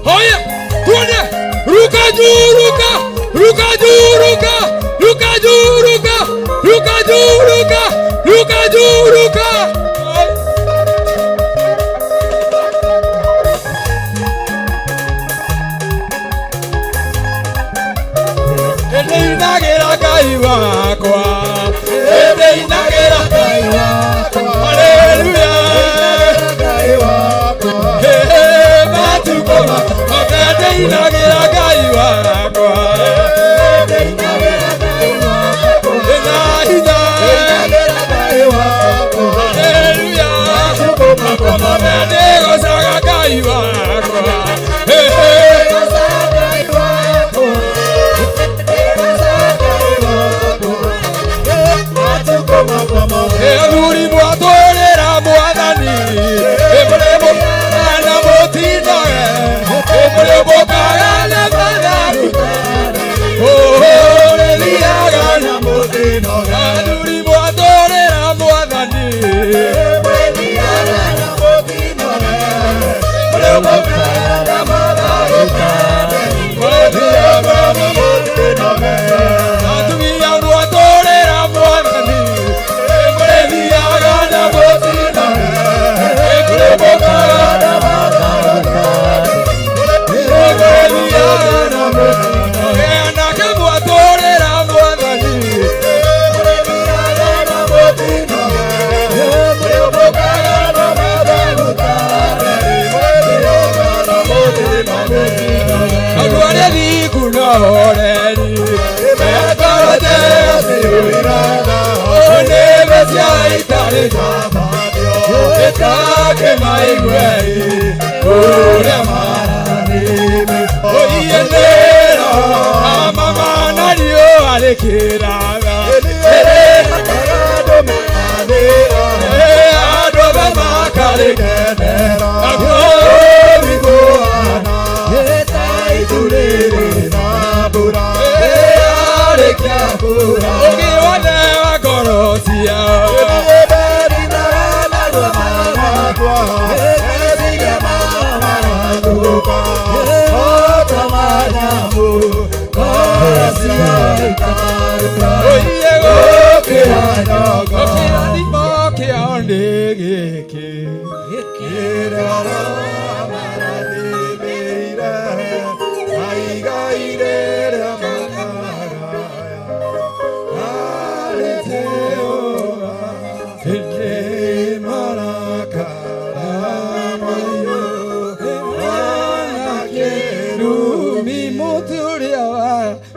Haya, tuone. Ruka juu, ruka, ruka juu, ruka, ruka juu, ruka, ruka juu, ruka, ruka juu, ruka. Ndĩinagĩra Ngai wakwa, ndĩinagĩra Ngai wakwa, haleluya, Ngai wakwa. Matukũ makwa ndĩinagĩra Ngai wakwa, Ndĩinagĩra Ngai wakwa. Ndĩna hinya, Ndĩinagĩra Ngai wakwa. haleluya, Matukũ makwa mothe ndĩgocaga Ngai wakwa. Ndĩgocaga Ngai wakwa. Ndĩgocaga Ngai wakwa. Matukũ makwa mothe. Athuri mwatũrĩra mwathani, mũrĩmũkaga na mũtindage, mũrĩmũkaga na matharu, ũrĩthiaga na mũtinoge. Athuri mwatũrĩra mwathani, Mũrĩthiaga na mũtinoge. Mũrĩmũkaga na matharu, mũrĩthiaga na mũtinoge. Atumia mwatũrĩra mwathani, mũrĩthiaga na mũtinoge, mũrĩmũkaga na matharu, mũrĩthiaga na mũtinoge. Anake mwatũrĩra mwathani, Mũrĩthiaga na mũtinoge. Mũrĩmũkaga na matharu, mũrĩthiaga na mũtinoge. Andũ arĩa thingu na horeri, mekoro njega ciyũiraga, nĩme cia itarĩ ĩtakĩmaiguei ũrĩa maranĩme. Oiye nĩro amama na riũa rĩkĩratha, andũ othe makarĩkenera.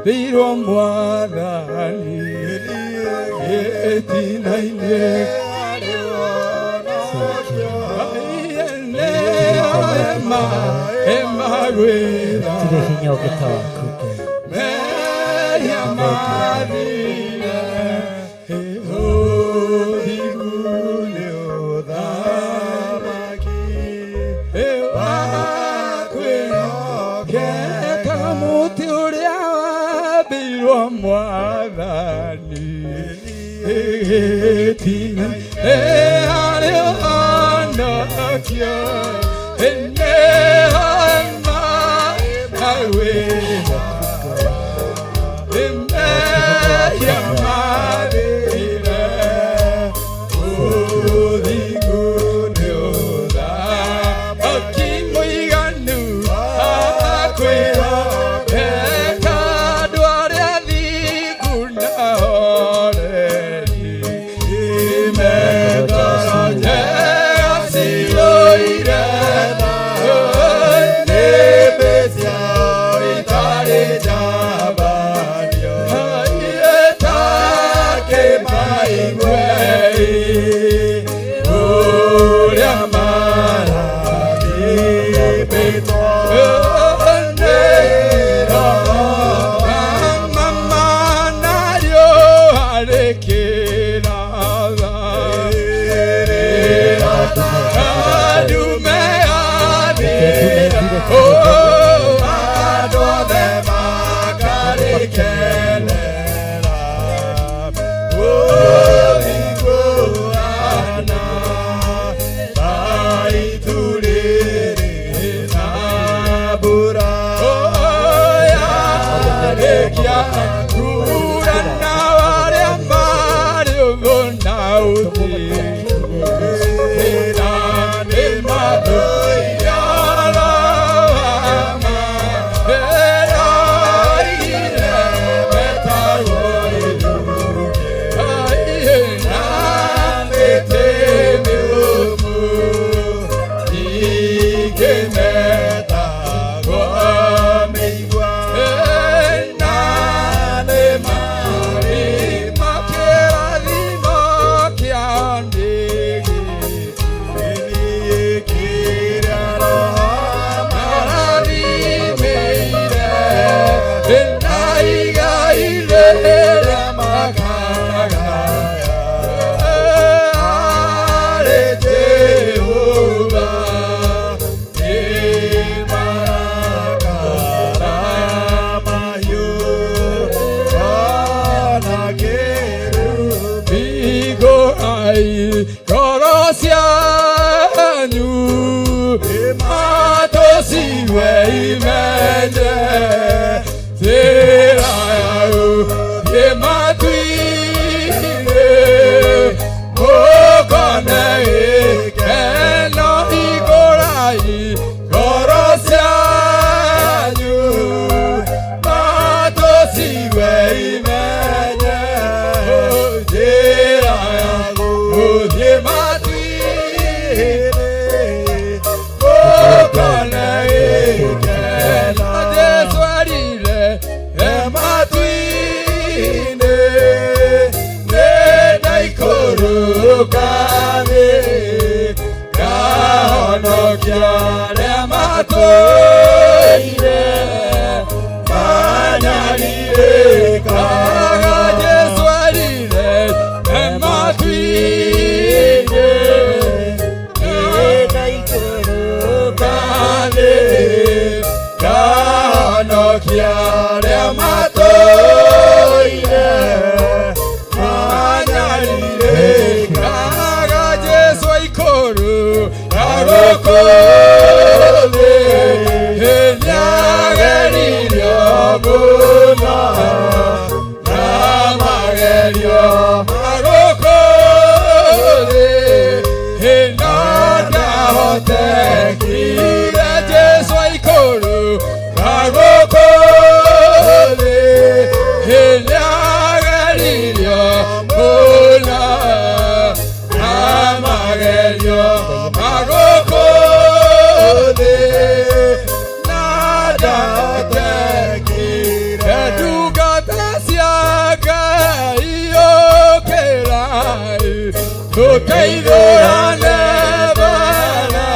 wambĩirwo mwathani gĩtina-inĩ Gũtirĩ hinya ũngĩ ta waku Ngai. Mehia mathire ũthingu nĩ ũthamaki wakwĩhokeka mũtĩ ũrĩa wambĩirwo mwathani gĩtina harĩ ũhonokio nĩ hema Nada te quiere. Tũteithũrane bara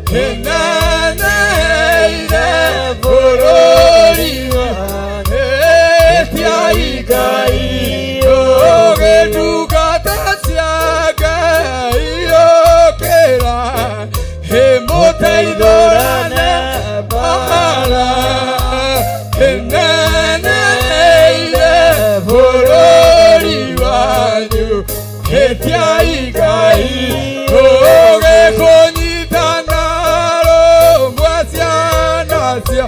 kĩneneire bũrũri wa Etiai Ngai ũgĩtungata cia Ngai ũkĩra mũteithũrane bara kĩneneire bũrũri wanyu Etiai Ngai ũgĩkũnyitana rũmwe ciana cia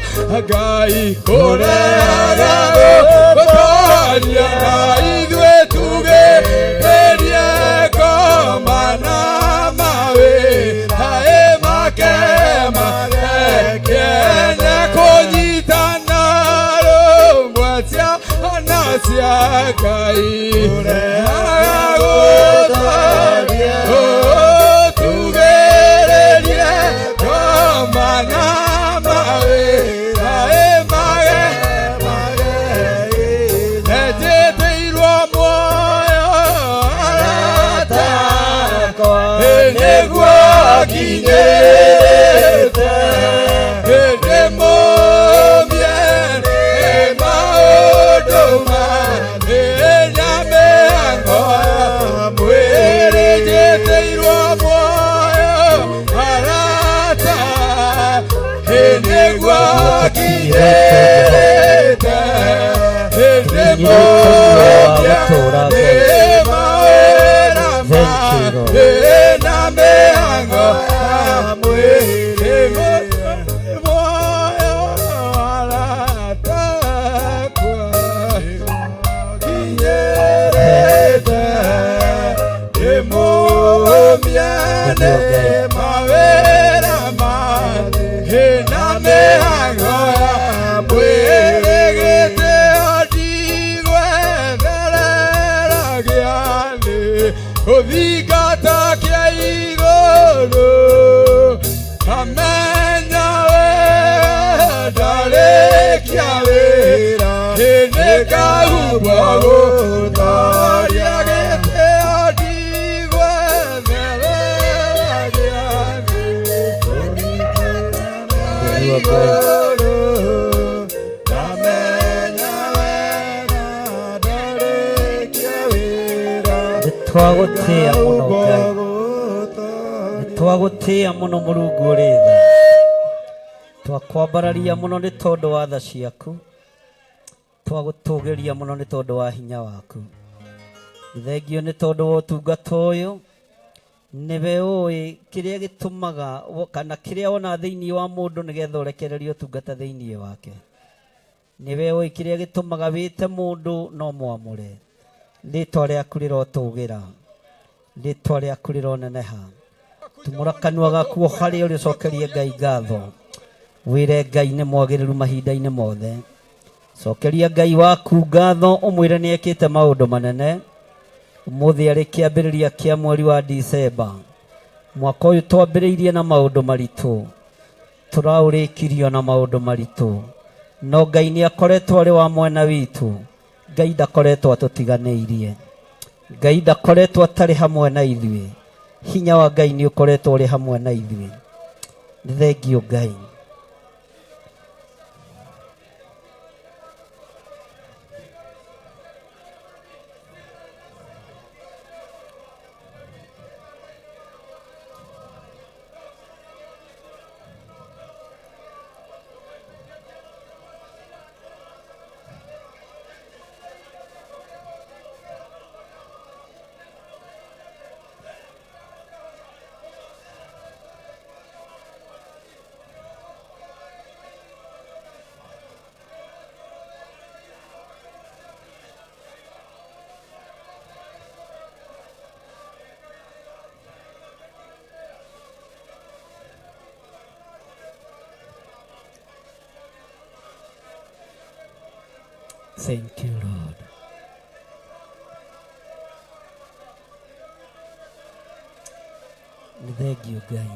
Ngai kũrehaga gũtoria na ithuĩ tugĩrĩrie ngoma na mawĩra make marekene kũnyitana rũmwe ciana cia Ngai kũrehaga gũtoria tugĩrĩrie ngoma na mawĩra Ejĩtĩirwo muoyo arata akwa nĩguo nginyĩte ndĩmũmie nĩ maũndũ marĩa mĩhango ya mwĩrĩ njĩtĩirwo muoyo arata nĩguo nginyĩte ndĩmũmie nĩ mawĩra na mĩhango ya mwĩrĩ muoyo arata akwa nginyĩrĩte ndĩmũmie nĩ mawĩra na mĩhango ya mwĩrĩ gĩtĩo ndigwetherera gĩathĩ gũthingata kĩa igũrũ amenya we ndarĩkia wĩra nĩngahumbwo gũtoria gĩtĩo ndigwetherera gĩathĩ igũrũ ndamenya wega ndarĩkia wĩra Nĩtwagũtĩĩa mũno Ngai, nĩtwagũtĩĩa mũno Mũrungu ũrĩ tha, twakwambararia mũno nĩ tondũ wa tha ciaku, twagũtũgĩria mũno nĩ tondũ wa hinya waku. Nĩ thengio nĩ tondũ wa ũtungata ũyũ, nĩwe ũĩ kĩrĩa gĩtũmaga kana kĩrĩa wona thĩinĩ wa mũndũ nĩgetha ũrekererie ũtungata thĩinĩ wake. Nĩwe ũĩ kĩrĩa gĩtũmaga wĩte mũndũ no mwamũre. Rĩtwa rĩaku rĩrotũgĩra, rĩtwa rĩaku rĩroneneha. Tumũra kanua gaku o harĩa ũrĩ ũcokerie Ngai ngatho, wĩre Ngai nĩ mwagĩrĩru mahinda-inĩ mothe. Cokeria Ngai waku ngatho ũmwĩre nĩ ekĩte maũndũ manene. Ũmũthĩ arĩ kĩambĩrĩria kĩa mweri wa Disemba, mwaka ũyũ twambĩrĩirie na maũndũ maritũ, tũraũrĩkirio na maũndũ maritũ, no Ngai nĩ akoretwo arĩ wa mwena witũ. Ngai ndakoretwo atũtiganĩirie, Ngai ndakoretwo atarĩ hamwe na ithuĩ. Hinya wa Ngai nĩ ũkoretwo ũrĩ hamwe na ithuĩ. Nĩ thengio Ngai. Thank you, Lord. Nĩ thengio Ngai.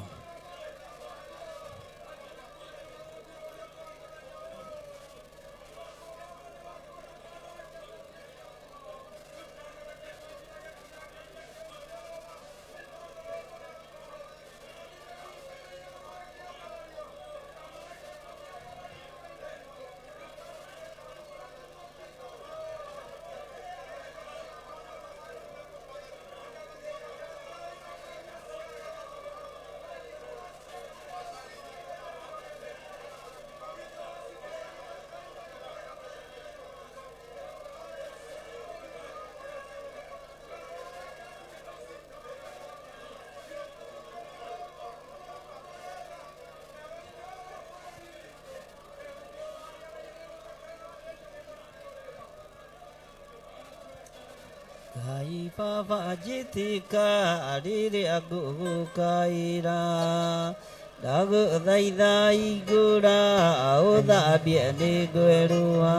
Baba njĩtĩka rĩrĩa ngũgũkaĩra ndagũthaitha igũra ũthambie nĩ ngwerũa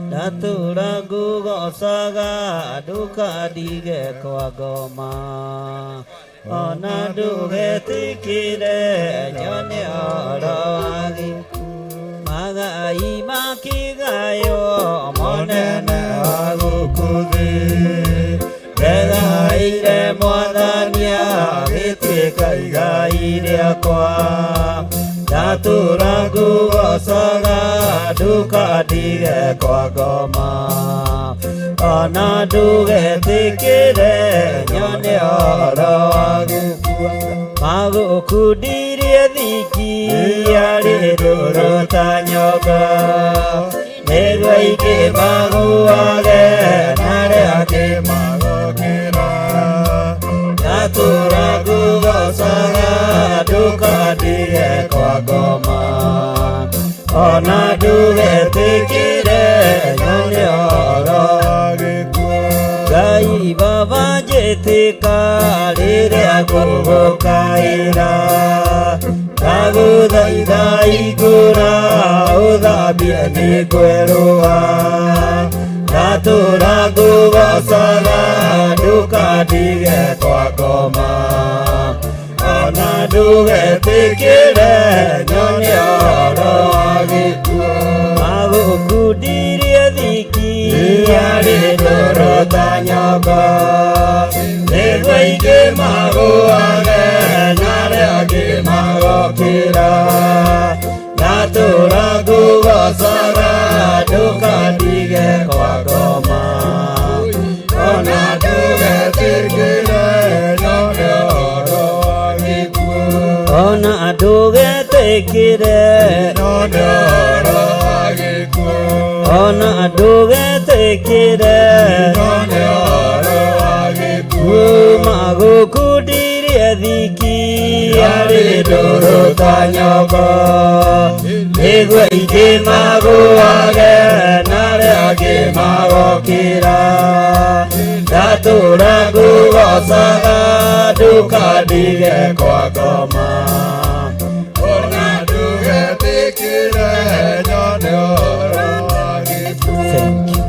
ndatũra ngũgocaga ndũkandige kwa ngoma ona ndũgetĩkĩre nyone ũhoro wa gĩkuũ magai makĩgayo monene wa gũkũ thĩ ndegaire mwathani agĩtuĩka igai rĩakwa ndatũra ngũgocaga ndũkandige kwa ngoma ona ndũgetĩkĩre nyone ũhoro wa gĩkuũ magũkundirie thiki arĩ ndũrũ ta nyoka nĩguo aingĩ magũage na arĩa angĩ magokĩra ndatũra ngũgocaga ndũkandige kwa ngoma ona ndũgetĩkĩre nyone ũhoro wa gĩkuũ Ngai Baba njĩtĩka rĩrĩa ngũgũkaĩra ndagũthaitha igũra ũthambie nĩ ngwerũa ndatũra ngũgocaga ndũkandige kwa ngoma ona ndũgetĩkĩre nyone ũhoro wa gĩkuũ magũkundirie thiki arĩ ndũrũ ta nyoka nĩguo aingĩ magũage na arĩa angĩ magokĩra ndatũra ngũgocaga ndũkandige kwa ngoma ona ndũgetĩkĩre nyone ũhoro wa gĩkuũ ona ndũgetĩkĩre nyone ũhoro wa gĩkuũ ona ndũgetĩkĩre nyone ũhoro wa gĩkuũ magũkundirie thiki arĩ ndũrũ ta nyoka nĩguo aingĩ magũage na arĩa angĩ magokĩra ndatũra ngũgocaga ndũkandige kwa ngoma ona ndũgetĩkĩre nyone ũhoro wa gĩkuũ. Thank you.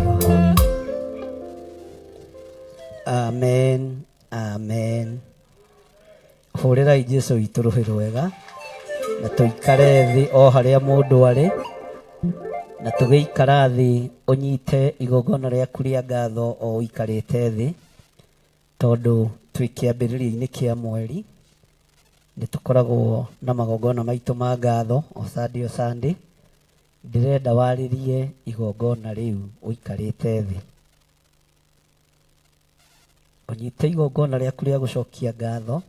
Amen. Amen. Hũrĩrai Jesũ witũ rũhĩ rwega na tũikare thĩ o harĩa mũndũ arĩ na tũgĩikara thĩ ũnyite igongona rĩaku rĩa ngatho o ũikarĩte thĩ tondũ twĩ kĩambĩrĩria-inĩ kĩa mweri nĩ tũkoragwo na magongona maitũ ma ngatho o Sunday o Sunday. Ndĩrenda warĩrie igongona rĩu ũikarĩte thĩ ũnyite igongona rĩaku rĩa gũcokia ngatho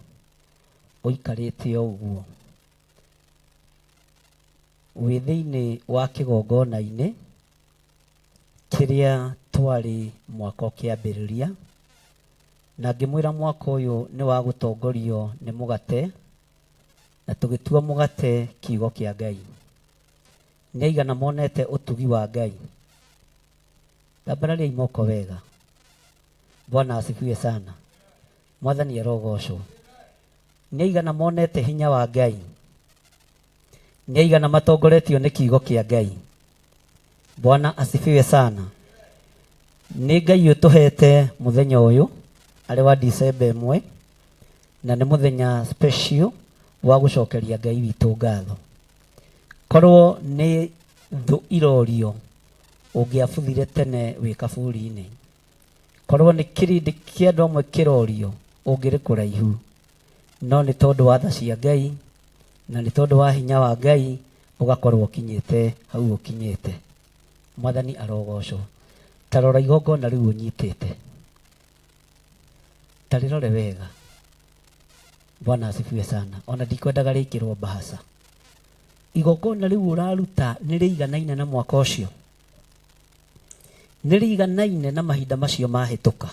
ũikarĩte o ũguo wĩ thĩinĩ wa kĩgongona-inĩ kĩrĩa twarĩ mwaka ũkĩambĩrĩria na ngĩmwĩra mwaka ũyũ nĩ wa gũtongorio nĩ mũgate na tũgĩtua mũgate kiugo kĩa Ngai. Nĩ aigana monete ũtugi wa Ngai? Tambarariai moko wega. Bwana asifiwe sana. Mwathani arogocwo. Nĩ aigana monete hinya wa Ngai? Nĩ aigana matongoretio nĩ kiugo kĩa Ngai? Bwana asifiwe sana. Nĩ Ngai ũtũhete mũthenya ũyũ arĩ wa December 1 na nĩ mũthenya special wa gũcokeria Ngai witũ ngatho. Korwo nĩ thũ irorio ũngĩabuthire tene wĩ kaburi-inĩ. Korwo nĩ kĩrĩndĩ kĩa andũ amwe kĩrorio ũngĩrĩ kũraihu. No nĩ tondũ wa tha cia Ngai na nĩ tondũ wa hinya wa Ngai ũgakorwo ũkinyĩte hau ũkinyĩte. Mwathani arogocwo. Ta rora igongona rĩu ũnyitĩte. Ta rĩrore wega. Bwana asifiwe sana. Ona ndikwendaga rĩkĩrwo mbahaca. Igongona rĩu ũraruta nĩ rĩiganaine na mwaka ũcio. Nĩ rĩiganaine na mahinda macio mahĩtũka.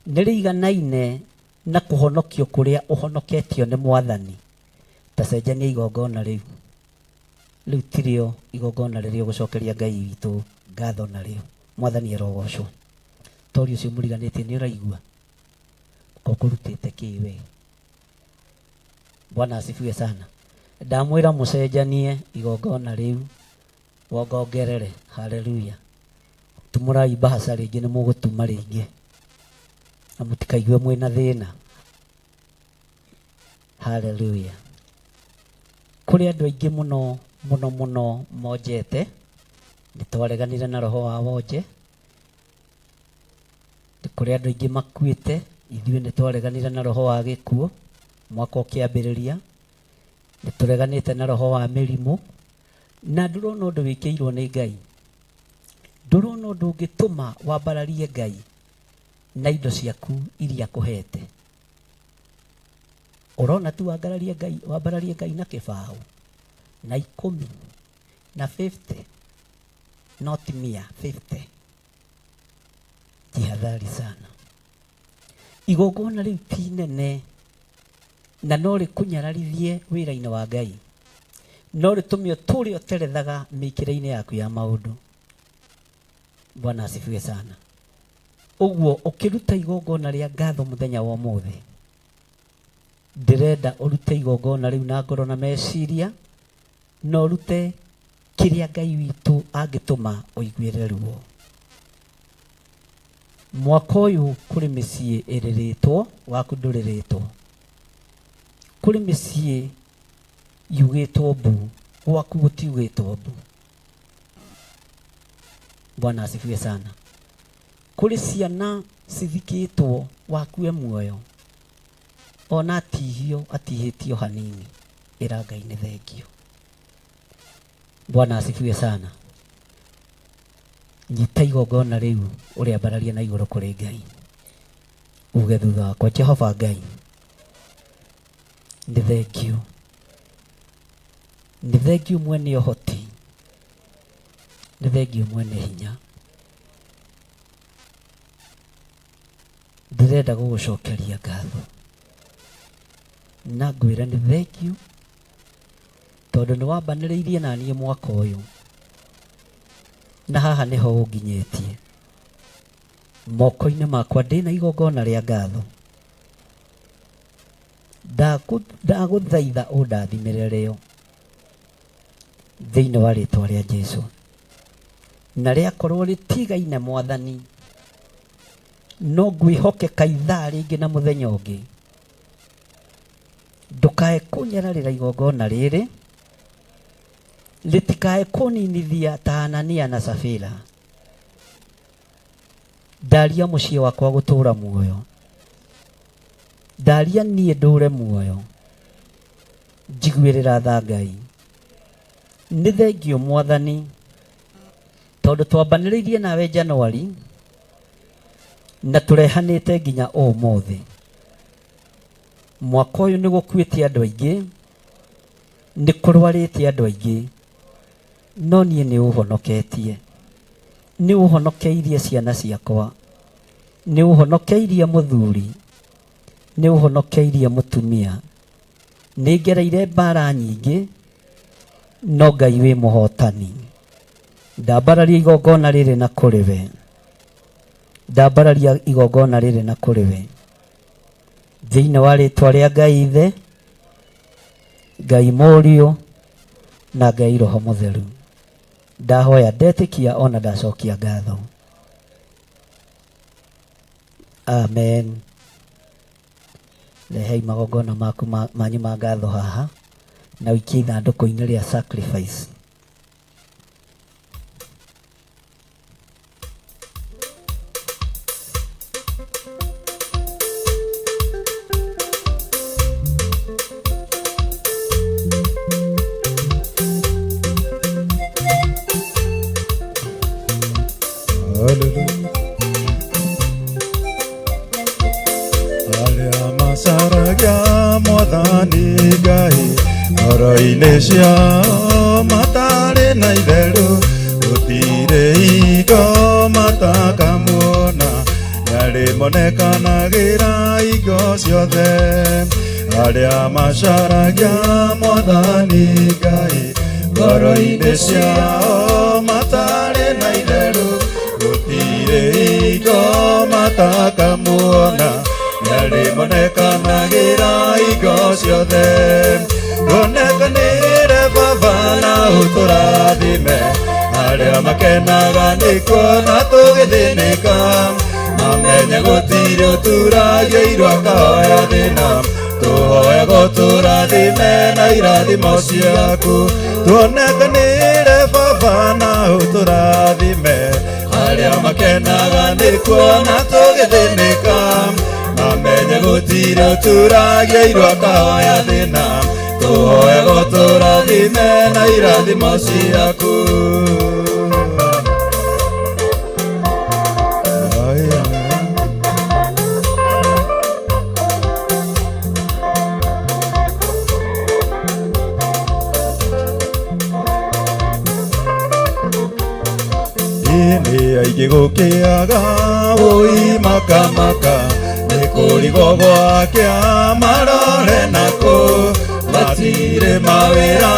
Nĩ rĩiganaine na kũhonokio kũrĩa ũhonoketio nĩ Mwathani. Ta cenjania igongona rĩu. Rĩu tirĩo igongona rĩrĩa ũgũcokeria Ngai witũ ngatho narĩo. Mwathani arogocwo. Mũtoria ũcio mũriganĩtie nĩ ũraigua ũkũrutĩte kĩ we. Bwana asifiwe sana. Ndamwĩra mũcenjanie igongona rĩu wongongerere. Haleluya. Tumũrai mbahaca rĩngĩ nĩ mũgũtuma rĩngĩ na mũtikaigue mwĩna thĩna. Haleluya. Kũrĩ andũ aingĩ mũno mũno mũno monjete, nĩ twareganire na roho wa wonje. Kũrĩ andũ aingĩ makuĩte, ithuĩ nĩ twareganire na roho wa gĩkuũ mwaka ũkĩambĩrĩria. Nĩ tũreganĩte na roho wa mĩrimũ, na ndũrona ũndũ wĩkĩirwo nĩ Ngai, ndũrona ũndũ ũngĩtũma wambararie Ngai na indo ciaku iria akũhete. Ũrona tu wambararie Ngai, wambararie Ngai na kĩbaũ na 10 na 50, not 100, 50. Jihadhari sana. Igongona rĩu ti nene na no rĩkũnyararithie wĩra-inĩ wa Ngai, no rĩtũme ũtũre ũterethaga mĩkĩre-inĩ yaku ya maũndũ. Bwana asifiwe sana. Ũguo ũkĩruta igongona rĩa ngatho mũthenya wa ũmũthĩ, ndĩrenda ũrute igongona rĩu na ngoro na meciria, na ũrute kĩrĩa Ngai witũ angĩtũma ũiguĩre ruo. Mwaka ũyũ kũrĩ mĩciĩ ĩrĩrĩtwo, waku ndũrĩrĩtwo. Kũrĩ mĩciĩ yugĩtwo mbu, gwaku gũtiugĩtwo mbu. Bwana asifiwe sana. Kũrĩ ciana cithikĩtwo, waku e muoyo, ona atihio atihĩtio hanini, ĩra Ngai nĩ thengio. Bwana asifiwe sana. Nyita igongona rĩu ũrĩambararie na igũrũ kũrĩ Ngai, uge thutha wakwa, Jehova Ngai nĩ thengio, nĩ thengio mwene ũhoti, nĩ thengio mwene hinya. Ndĩrenda gũgũcokeria ngatho na ngwĩre nĩ thengio tondũ nĩ wambanĩrĩirie na niĩ mwaka ũyũ, na haha nĩho ũnginyĩtie. Moko-inĩ makwa ndĩna igongona rĩa ngatho, ndagũthaitha ũndathimĩre rĩo thĩinĩ wa rĩtwa rĩa Jesu, na rĩakorwo rĩtigaine Mwathani, no ngwĩhokeka ithaa rĩngĩ na mũthenya ũngĩ. Ndũkae kũnyararĩra igongona rĩrĩ, rĩtikae kũninithia ta Anania na Safira. Ndaria mũciĩ wakwa gũtũra muoyo, ndaria niĩ ndũre muoyo, njiguĩrĩra tha Ngai. Nĩ thengio Mwathani, tondũ twambanĩrĩirie nawe Januari na tũrehanĩte nginya ũmũthĩ. Mwaka ũyũ nĩ gũkuĩte andũ aingĩ, nĩ kũrwarĩte andũ aingĩ, no niĩ nĩ ũhonoketie, nĩ ũhonokeirie ciana ciakwa, nĩ ũhonokeirie mũthuri, nĩ ũhonokeirie mũtumia. Nĩ ngereire mbara nyingĩ, no Ngai wĩ mũhotani. Ndambararia igongona rĩrĩ na kũrĩ we, ndambararia igongona rĩrĩ na kũrĩ we, thĩinĩ wa rĩtwa rĩa Ngai Ithe, Ngai Mũriũ na Ngai Roho Mũtheru. Ndahoya ndetĩkia ona ndacokia ngatho. Amen. Rehei magongona maku manyu ma ngatho haha na ũikie ithandũkũ-inĩ rĩa sacrifice. Arĩa macaragia Mwathani Ngai ngoro-inĩ ciao matarĩ na itherũ, gũtirĩ hingo matakamuona, nĩarĩmonekanagĩra hingo ciothe. Arĩa macaragia Mwathani Ngai ngoro-inĩ ciao matarĩ na itherũ, gũtirĩ hingo matakamuona nĩarĩmonekanagĩra hingo ciothe tuonekanĩre baba na ũtũrathime arĩa makenaga nĩ kuona tũgĩthĩnĩka mamenye gũtirĩ ũturagĩirwo akahoya thĩna tũhoyaga ũtũrathime na irathimo ciaku tuonekanĩre baba na ũtũrathime arĩa makenaga nĩ kuona tũgĩthĩnĩka mamenye gũtirĩ ũturagĩirwo akahoya thĩna tũhoyaga ũtũrathime na irathimo ciaku. Nĩ aingĩ gũkĩaga ũi makamaka nĩ kũrigwo gwakĩa marore nakũ matirĩ mawĩra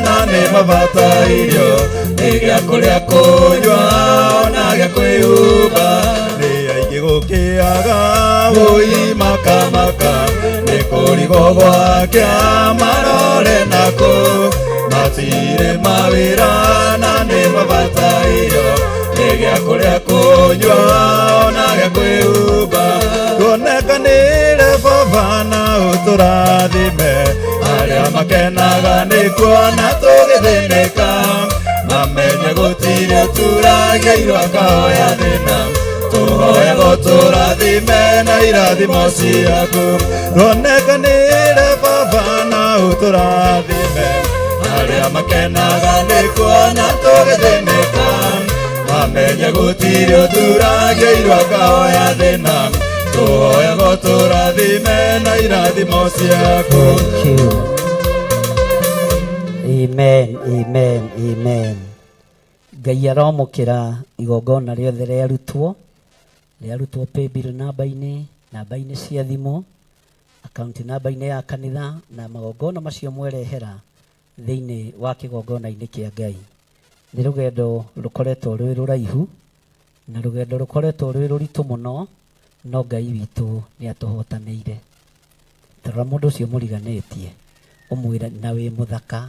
na nĩ mabatairio nĩ gĩa kũrĩa kũnyua ona gĩa kwĩhumba nĩ aingĩ gũkĩaga ũi makamaka nĩ kũrigwo gwakĩa marore nakũ matirĩ mawĩra na nĩ mabatairio nĩ gĩa kũrĩa kũnyua ona gĩa kwĩhumba tuonekanĩre baba na ũtũrathime arĩa makenaga nĩ kuona tũgĩthĩnĩka mamenye gũtirĩ ũturagĩirwo akahoya thĩna tũhoyaga ũtũrathime na irathimo ciaku tuonekanĩre baba na ũtũrathime arĩa makenaga nĩ kuona tũgĩthĩnĩka mamenye gũtirĩ ũturagĩirwo akahoya thĩna tũhoyaga ũtũrathime na irathimo ciaku. Amen, amen, amen. Ngai aromũkĩra igongona rĩothe rĩarutwo paybill namba-inĩ, namba-inĩ cia thimũ, akaunti namba-inĩ ya kanitha, na magongona macio mwerehera thĩinĩ wa kĩgongona-inĩ kĩa Ngai. Nĩ rũgendo rũkoretwo rwĩ rũraihu na rũgendo rũkoretwo rwĩ rũritũ mũno, no Ngai witũ nĩ atũhotanĩire. Tarora mũndũ ũcio mũriganĩtie ũmwĩre na wĩ mũthaka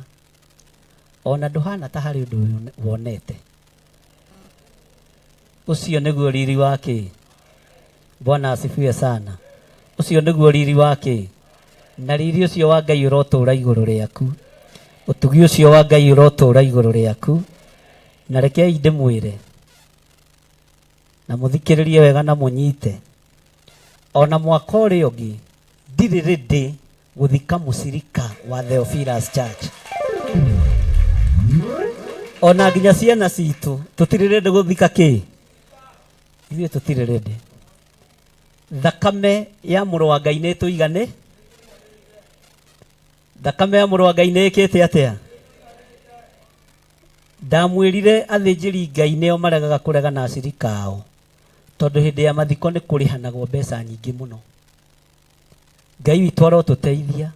ona ndũhana ta harĩ ũndũ wonete. Ũcio nĩguo riri wake. Bwana asifiwe sana. Ũcio nĩguo riri wake. Na riri ũcio wa Ngai ũrotũra igũrũ rĩaku. Ũtugi ũcio wa Ngai ũrotũra igũrũ rĩaku. Na rekei ndĩmwĩre na mũthikĩrĩrie wega na mũnyite. Ona mwaka ũrĩa ũngĩ ndirĩ ready gũthika mũcirika wa Theophilus Church. Ona nginya ciana citũ tũtirĩ ready gũthika kĩ? Ithuĩ tũtirĩ ready. Thakame ya mũrũ wa Ngai nĩ ĩtũigane? Thakame ya mũrũ wa Ngai nĩ ĩkĩte atĩa? Ndamwĩrire athĩnjĩri Ngai nĩo maregaga kũrega na acirika ao tondũ hĩndĩ ya mathiko nĩ kũrĩhanagwo mbeca nyingĩ mũno. Ngai witũ arotũteithia.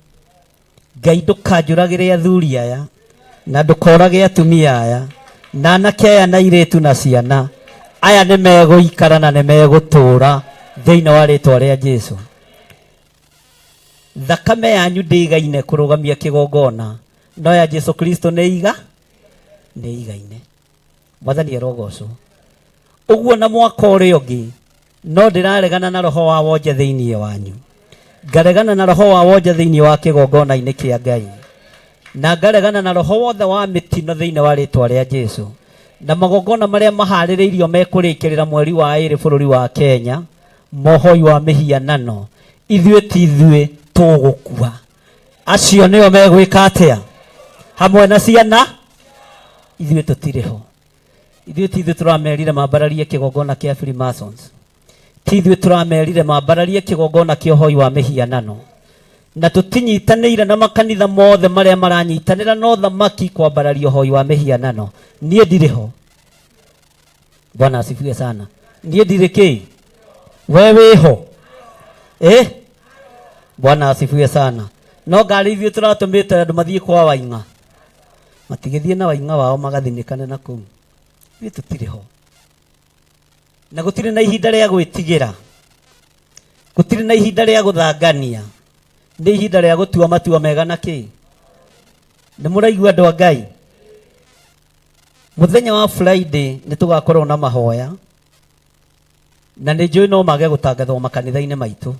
Ngai ndũkanjũragĩre athuri aya na ndũkorage atumia aya na anake aya na airĩtu na ciana aya nĩ megũikara na nĩ megũtũra thĩinĩ wa rĩtwa rĩa Jesu. Thakame yanyu ndĩigaine kũrũgamia kĩgongona no ya Jesu Kristo nĩ igaine. Mwathani arogocwo. Ũguo na mwaka ũrĩa ũngĩ no ndĩraregana na roho wa wonje thĩinĩ wanyu, ngaregana na roho wa wonje thĩinĩ wa kĩgongona-inĩ kĩa Ngai, na ngaregana na roho wothe wa mĩtino thĩinĩ wa rĩtwa rĩa Jesu, na magongona marĩa maharĩrĩirio mekũrĩkĩrĩra mweri wa ĩrĩ bũrũri wa Kenya, mohoi wa mĩhianano, ithuĩ ti ithuĩ tũgũkua. Acio nĩo megwĩka atĩa? Hamwe na ciana ithuĩ tũtirĩ ho. Ithuĩ ti ithuĩ tũramerire mambararie kĩgongona kĩa Freemasons. Ti ithuĩ tũramerire mambararie kĩgongona kĩa ũhoi wa mĩhianano. Na tũtinyitanĩire na makanitha mothe marĩa maranyitanĩra na ũthamaki kwambararia ũhoi wa mĩhianano. Niĩ ndirĩ ho. Bwana asifiwe sana. Niĩ ndirĩ kĩ? We wĩho? Bwana asifiwe sana. No ngari ithuĩ tũratũmĩte andũ mathiĩ kwa Waing'a. Matigĩthiĩ na Waing'a wao magathinĩkane na kũu. Ithuĩ tũtirĩ ho. Na gũtirĩ na ihinda rĩa gwĩtigĩra. Gũtirĩ na ihinda rĩa gũthangania, nĩ ihinda rĩa gũtua matua mega na kĩ. Nĩ mũraigua andũ a Ngai? Mũthenya wa Friday nĩ tũgakorwo na mahoya, na nĩ njũĩ no mage gũtangathwo makanitha-inĩ maitũ,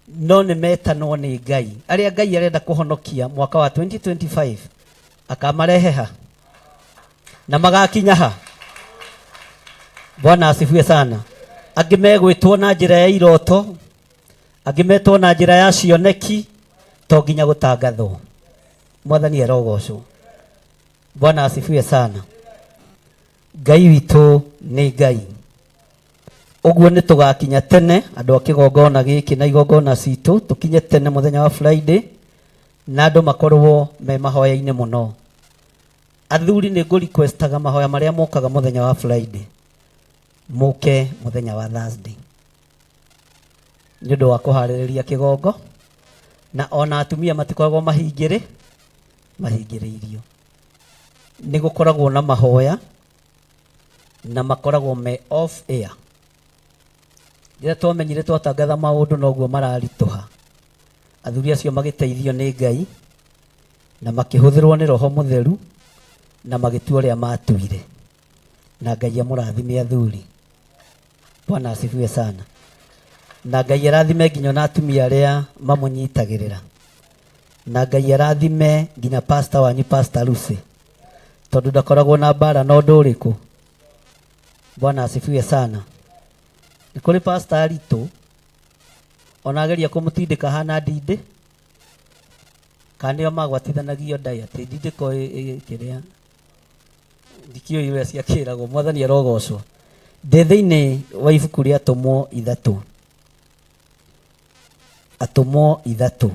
no nĩ metanwo nĩ Ngai. Arĩa Ngai arenda kũhonokia mwaka wa 2025 akamarehe ha na magakinya ha. Bwana asifiwe sana. Angĩ megwĩtwo na njĩra ya iroto, angĩ metwo na njĩra ya cioneki, to nginya gũtangathwo. Mwathani arogocwo. Bwana asifiwe sana. Ngai witũ nĩ Ngai. Ũguo nĩ tũgakinya tene andũ a kĩgongona gĩkĩ na igongona citũ, tũkinye tene mũthenya wa Friday na andũ makorwo me mahoya-inĩ mũno. Athuri nĩ ngũ requestaga mahoya marĩa mokaga mũthenya wa Friday mũke mũthenya wa Thursday nĩ ũndũ wa kũharĩrĩria kĩgongo, na ona atumia matikoragwo mahingĩrĩirio. Nĩ gũkoragwo na mahoya na makoragwo me off air. Rĩrĩa twamenyire twatangatha maũndũ noguo mararitũha, athuri acio magĩteithio nĩ Ngai na makĩhũthĩrwo nĩ Roho Mũtheru na magĩtua ũrĩa matuire, na Ngai amũrathime athuri. Bwana asifiwe sana. Na Ngai arathime nginya ona atumia arĩa mamũnyitagĩrĩra, na Ngai arathime nginya pastor wanyu, Pastor Lucy, tondũ ndakoragwo na mbara na ũndũ ũrĩkũ. Bwana asifiwe sana. Nĩ kũrĩ pastor aritũ ona ageria kũmũtindĩka hana ndindĩ, kana nĩo magwatithanagio ndai atĩ ndindĩko kĩrĩa ndikĩũĩ ũrĩa ciakĩragwo. Mwathani arogocwo. Ndĩ thĩinĩ wa ibuku rĩa Atũmwo ithatũ, Atũmwo ithatũ,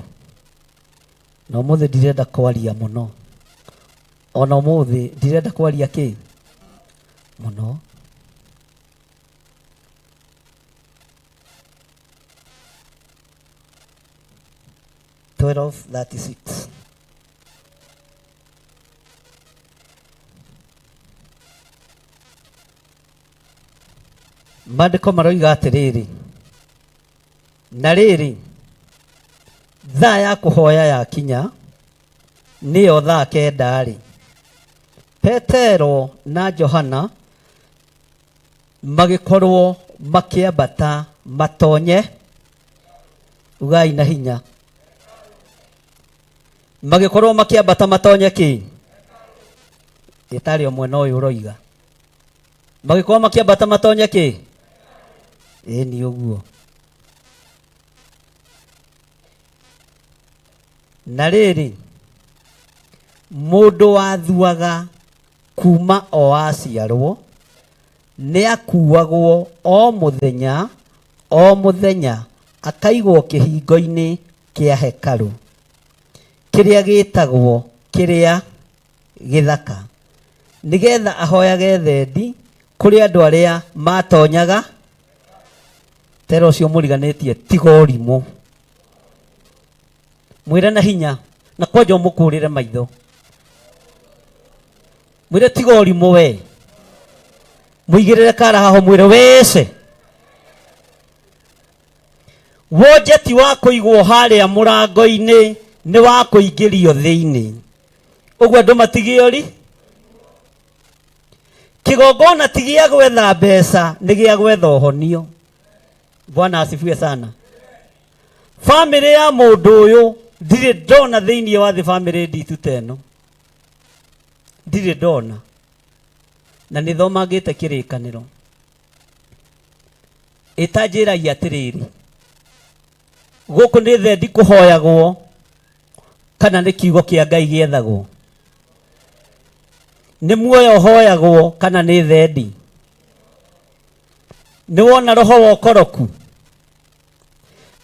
na ũmũthĩ ndirenda kwaria mũno, ona ũmũthĩ ndirenda kwaria kĩ mũno. 12:36. Maandĩko maroiga atĩrĩrĩ, na rĩrĩ, thaa ya kũhoya yakinya, nĩyo thaa kenda-rĩ, Petero na Johana magĩkorwo makĩambata matonye, ugai na hinya, magĩkorwo makĩambata matonye kĩ? Ĩtarĩ o mwena ũyũ ũroiga magĩkorwo makĩambata matonye kĩ? Ĩĩ nĩ ũguo. Na rĩrĩ, mũndũ wathuaga kuma o aciarwo nĩ akuagwo o mũthenya o mũthenya akaigwo kĩhingo-inĩ kĩa hekarũ kĩrĩa gĩtagwo kĩrĩa gĩthaka, nĩgetha ahoyage thendi kũrĩ andũ arĩa matonyaga. Tera ũcio mũriganĩtie, tiga ũrimũ, mwĩre na hinya na kwanja ũmũkũrĩre maitho, mwĩre tiga ũrimũ we, mũigĩrĩre kara haho, mwĩre wece wonje ti wa kũigwo harĩa mũrango-inĩ, nĩ wa kũingĩrio thĩinĩ. Ũguo andũ matigio ri kĩgongona ti gĩa gwetha mbeca, nĩ gĩa gwetha ũhonio. Bwana asifiwe sana. Bamĩrĩ ya mũndũ ũyũ ndirĩ ndona thĩinĩ wa thĩ bamĩrĩ nditu ta ĩno, ndirĩ ndona, na nĩ thomangĩte kĩrĩkanĩro. Ĩtanjĩragia atĩrĩrĩ, gũkũ nĩ thendi kũhoyagwo kana nĩ kiugo kĩa Ngai gĩethagwo? Nĩ muoyo ũhoyagwo kana nĩ thendi? Nĩ wona roho wa ũkoroku?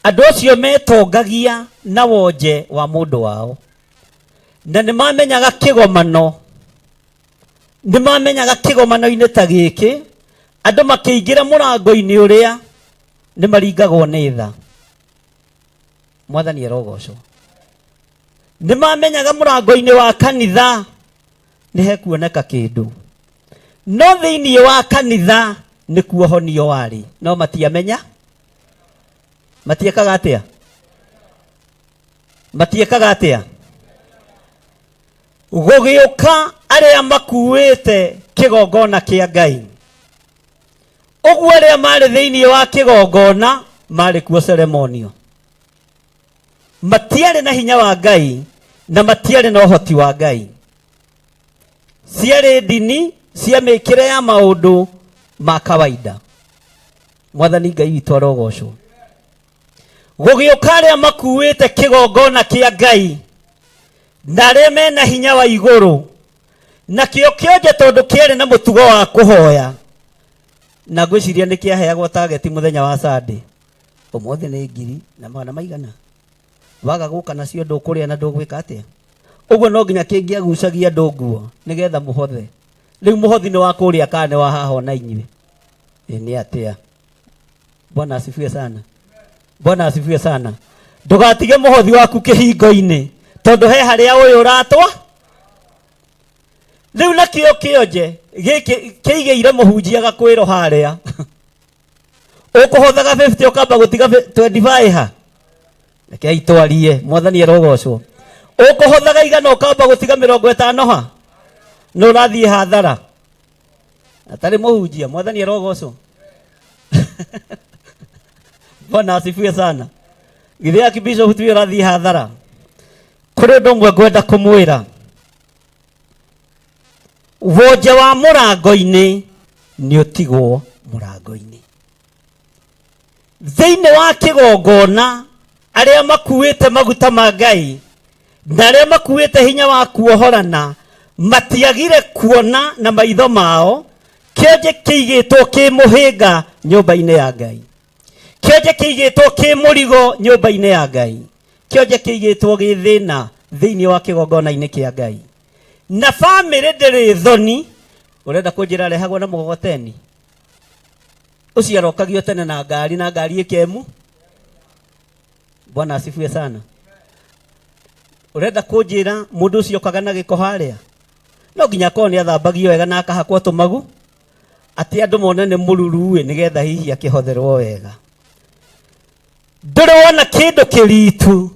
Andũ acio metongagia na wonje wa mũndũ wao, na nĩ mamenyaga kĩgomano, nĩ mamenyaga kĩgomano-inĩ ta gĩkĩ andũ makĩingĩra mũrango-inĩ ũrĩa nĩ maringagwo nĩ tha. Mwathani arogocwo. Nĩ mamenyaga mũrango-inĩ wa kanitha nĩ hekuoneka kĩndũ, no thĩinĩ wa kanitha Nĩkuo honio warĩ, no matiamenya. Matiekaga atĩa? Matiekaga atĩa? Gũgĩũka arĩa makuĩte kĩgongona kĩa Ngai. Ũguo arĩa marĩ thĩinĩ wa kĩgongona marĩ kuo ceremonio. Matiarĩ na hinya wa Ngai na matiarĩ na ũhoti wa Ngai. Ciarĩ ndini cia mĩkĩre ya maũndũ ma kawaida. Mwathani Ngai witũ arogocwo. Gũgĩũka arĩa makuĩte kĩgongona kĩa Ngai na arĩa mena hinya wa igũrũ, nakĩo kĩonje tondũ kĩarĩ na mũtugo wa kũhoya, na ngwĩciria nĩ kĩaheagwo tageti mũthenya wa Sunday. Ũmũthĩ nĩ ngiri na magana maigana, waga gũka nacio ndũkũrĩa na ndũgwĩka atĩa. Ũguo no nginya kĩngĩagucagia andũ nguo nĩgetha mũhothe. Rĩu mũhothi nĩ wa kũrĩa kana nĩ wa haha ona inyuĩ? Ĩ nĩ atĩa? Bwana asifiwe sana. Bwana asifiwe sana. Ndũgatige mũhothi waku kĩhingo-inĩ tondũ he harĩa ũyũ ũratwa. Rĩu nakĩo kĩonje gĩkĩ kĩigĩire mũhunjia gakwĩro harĩa. Ũkũhothaga 50 ũkamba gũtiga 25 ha. Rekei twarie, Mwathani arogocwo. Ũkũhothaga igana ũkamba gũtiga 50 ha. Nĩ ũrathiĩ hathara. Atarĩ mũhunjia, Mwathani arogocwo. Bwana asifiwe sana. Githĩ Archbishop tiwe ũrathiĩ hathara. Kũrĩ ũndũ ũmwe ngwenda kũmwĩra. Wonje wa mũrango-inĩ nĩ ũtigwo mũrango-inĩ. Thĩinĩ wa kĩgongona arĩa makuĩte maguta ma Ngai na arĩa makuĩte hinya wa kuohorana matiagire kuona na maitho mao kĩonje kĩigĩtwo kĩ mũhĩnga nyũmba-inĩ ya Ngai. Kĩonje kĩigĩtwo kĩ mũrigo nyũmba-inĩ ya Ngai. Kĩonje kĩigĩtwo gĩ thĩna thĩinĩ wa kĩgongona-inĩ kĩa Ngai. Na bamĩrĩ ndĩrĩ thoni. Ũrenda kũnjĩra arehagwo na mũgogoteni? Ũcio arokagio tene na ngari, na ngari ĩkemu. Bwana asifiwe sana. Ũrenda kũnjĩra mũndũ ũcio okaga na gĩko harĩa? No nginya akorwo nĩ athambagio wega na akahakwo tũmagu, atĩ andũ mone nĩ mũruru-ĩ, nĩgetha hihi akĩhotherwo wega. Ndũrĩ wona kĩndũ kĩritu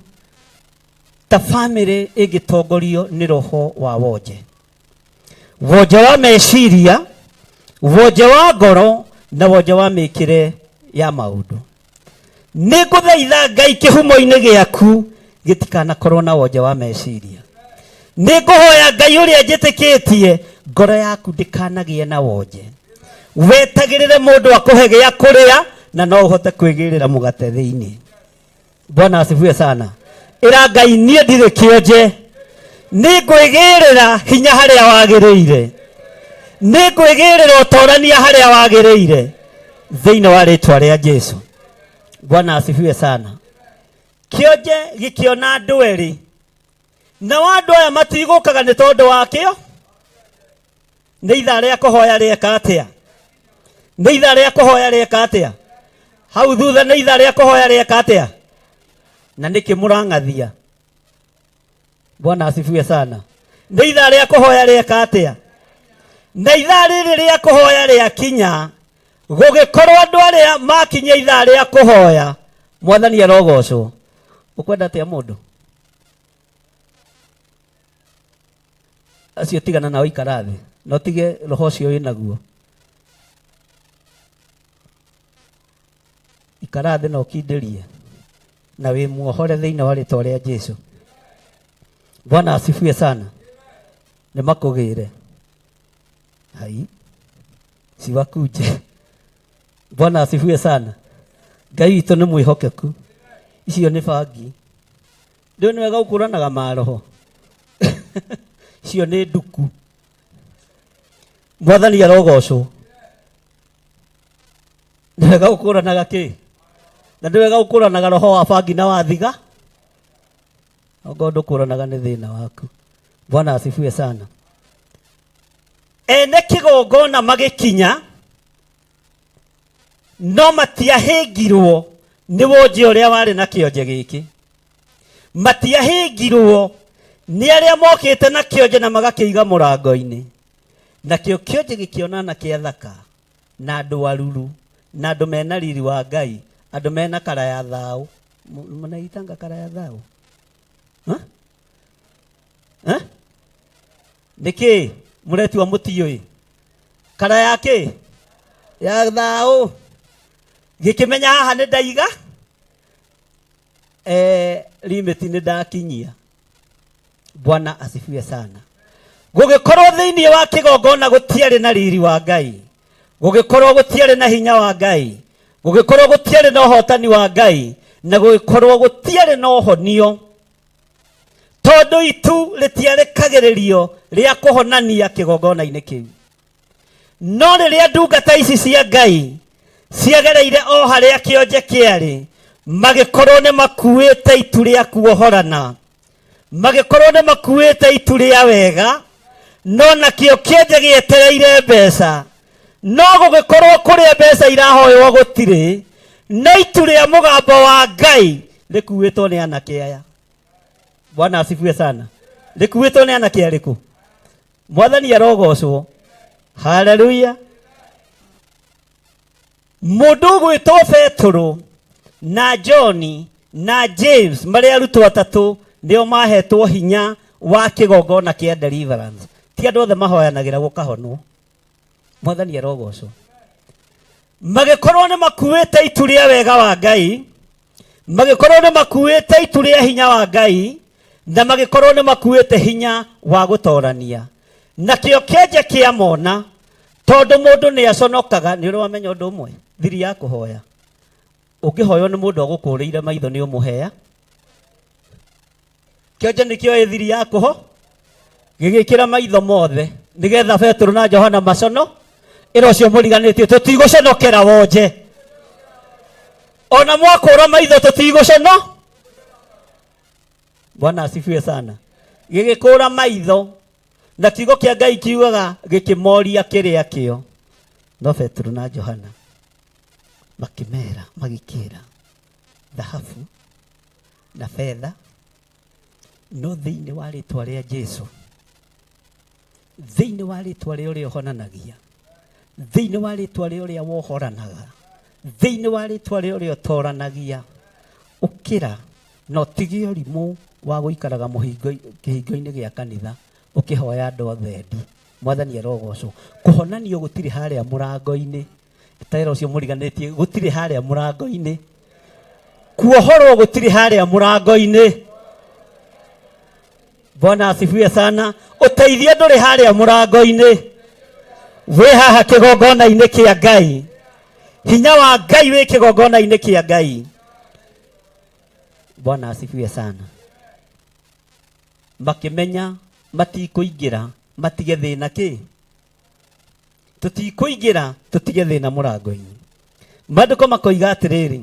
ta bamĩrĩ ĩngĩtongorio nĩ roho wa wonje. Wonje wa meciria, wonje wa ngoro, na wonje wa mĩkĩre ya maũndũ. Nĩ ngũthaitha Ngai kĩhumo-inĩ gĩaku gĩtikanakorwo na wonje wa meciria. Nĩ ngũhoya Ngai ũrĩa njĩtĩkĩtie ngoro yaku ndĩkanagĩe na wonje. Wetagĩrĩre mũndũ akũhe gĩa kũrĩa na no ũhote kwĩgĩrĩra mũgate thĩinĩ. Bwana asifiwe sana. Ĩra Ngai niĩ ndirĩ kĩonje, nĩ ngwĩgĩrĩra hinya harĩa wagĩrĩire, nĩ ngwĩgĩrĩra ũtorania harĩa wagĩrĩire thĩinĩ wa rĩtwa rĩa Jesu. Bwana asifiwe sana. Kĩonje gĩkĩona andũ erĩ, nao andũ aya matigũkaga nĩ tondũ wakĩo. Nĩ ithaa rĩa kũhoya rĩeka atĩa? Nĩ ithaa rĩa kũhoya rĩeka atĩa? Hau thutha nĩ ithaa rĩa kũhoya rĩeka atĩa? Na nĩkĩ mũrang'athia? Bwana asifiwe sana. Nĩ ithaa rĩa kũhoya rĩeka atĩa? Na ithaa rĩrĩ rĩa kũhoya rĩakinya, gũgĩkorwo andũ arĩa makinyia ithaa rĩa kũhoya, Mwathani arogocwo. Ũkwenda atĩa mũndũ? Acio tigana nao, ikara thĩ na ũtige roho ũcio wĩ naguo. Ikara thĩ na ũkindĩrie na wĩ muohore thĩinĩ wa rĩtwa rĩa Jesu. Bwana asifiwe sana. Nĩ makũgĩre hai siwakuje. Bwana asifiwe sana. Ngai witũ nĩ mwĩhokeku. Icio nĩ bangi. Ndũĩ nĩ wega gũkũranaga maroho. Icio nĩ nduku. Mwathani arogocwo. Nĩ wega gũkũranaga kĩ? Na nĩ wega gũkũranaga roho wa bangi na wa thiga. Ongorwo ndũkũranaga nĩ thĩna waku. Bwana asifiwe sana. Ene kĩgongona magĩkinya, no matiahĩngirwo nĩ wonje ũrĩa warĩ na kĩonje gĩkĩ. Matiahĩngirwo nĩ arĩa mokĩte na kĩonje na magakĩiga mũrango-inĩ. Nakĩo kĩonje gĩkĩona anake athaka. Na andũ aruru, na andũ mena riri wa Ngai, andũ mena kara ya thaũ. Mnaitanga kara ya thaũ? Ha? Ha? Nĩkĩ mũretua mũtiũĩ kara ya kĩ ya thaũ? Gĩkĩmenya haha nĩ ndaiga limit nĩ ndakinyia. Bwana asifiwe sana. Gũgĩkorwo thĩinĩ wa kĩgongona gũtiarĩ na riri wa Ngai, gũgĩkorwo gũtiarĩ na hinya wa Ngai, gũgĩkorwo gũtiarĩ na ũhotani wa Ngai, na gũgĩkorwo gũtiarĩ na ũhonio, tondũ itu rĩtiarĩkagĩrĩrio rĩa kũhonania kĩgongona-inĩ kĩu. No rĩrĩa ndungata ici cia Ngai ciagereire o harĩa kĩonje kĩarĩ, magĩkorwo nĩ makuĩte itu rĩa kuohorana, magĩkorwo nĩ makuĩte itu rĩa wega, no nakĩo kĩonje gĩetereire mbeca, no gũgĩkorwo kũrĩa mbeca irahoywo gũtirĩ, no itu rĩa mũgambo wa Ngai rĩkuĩtwo nĩ anake aya. Bwana asifiwe sana. Rĩkuĩtwo nĩ anake arĩkũ? Mwathani arogocwo. Haleluya. Mũndũ ũgwĩtwo Petũrũ na John na James marĩ arutwo atatũ nĩo mahetwo hinya wa kĩgongona kĩa deliverance. Ti andũ othe mahoyanagĩra gũkahonwo. Mwathani arogocwo. Magĩkorwo nĩ makuĩte itu rĩa wega wa Ngai, magĩkorwo nĩ makuĩte itu rĩa hinya wa Ngai, na magĩkorwo nĩ makuĩte hinya wa gũtorania. Nakĩo kĩenje kĩa mona, tondũ mũndũ nĩ aconokaga. Nĩ ũrĩ wamenya ũndũ ũmwe, thiri ya kũhoya, ũngĩhoywo nĩ mũndũ agũkũrĩire maitho nĩ ũmũhea. Kĩonje nĩkĩoĩ thiri ya kũho, gĩgĩkĩra maitho mothe nĩgetha Petero na Johana macono. Ĩra ũcio mũriganĩtie, tũtigũconokera wonje, ona mwakũra maitho tũtigũcono. Bwana asifiwe sana. Gĩgĩkũra maitho, na kiugo kĩa Ngai kiugaga gĩkĩmoria kĩrĩa kĩo. No Petero na Johana makĩmera, magĩkĩra thahabu na betha, no thĩinĩ wa rĩtwa rĩa Jesu, thĩinĩ wa rĩtwa rĩa ũrĩa ũhonanagia, thĩinĩ wa rĩtwa rĩa ũrĩa wohoranaga, thĩinĩ wa rĩtwa rĩa ũrĩa ũtoranagia, ũkĩra na ũtige ũrimũ wa gũikaraga kĩhingo-inĩ gĩa kanitha ũkĩhoya andũ othe ndi. Mwathani arogocwo. Kũhonanio gũtirĩ harĩa mũrango-inĩ. Taĩra ũcio mũriganĩtie, gũtirĩ harĩa mũrango-inĩ. Kuohorwo gũtirĩ harĩa mũrango-inĩ. Bwana asifiwe sana. Ũteithio ndũrĩ harĩa mũrango-inĩ, wĩ haha kĩgongona-inĩ kĩa Ngai. Hinya wa Ngai wĩ kĩgongona-inĩ kĩa Ngai. Bwana asifiwe sana. Makĩmenya matikũingĩra matige thĩna kĩ, tũtikũingĩra tũtige thĩna mũrango-inĩ. Maandĩko makoiga atĩrĩrĩ,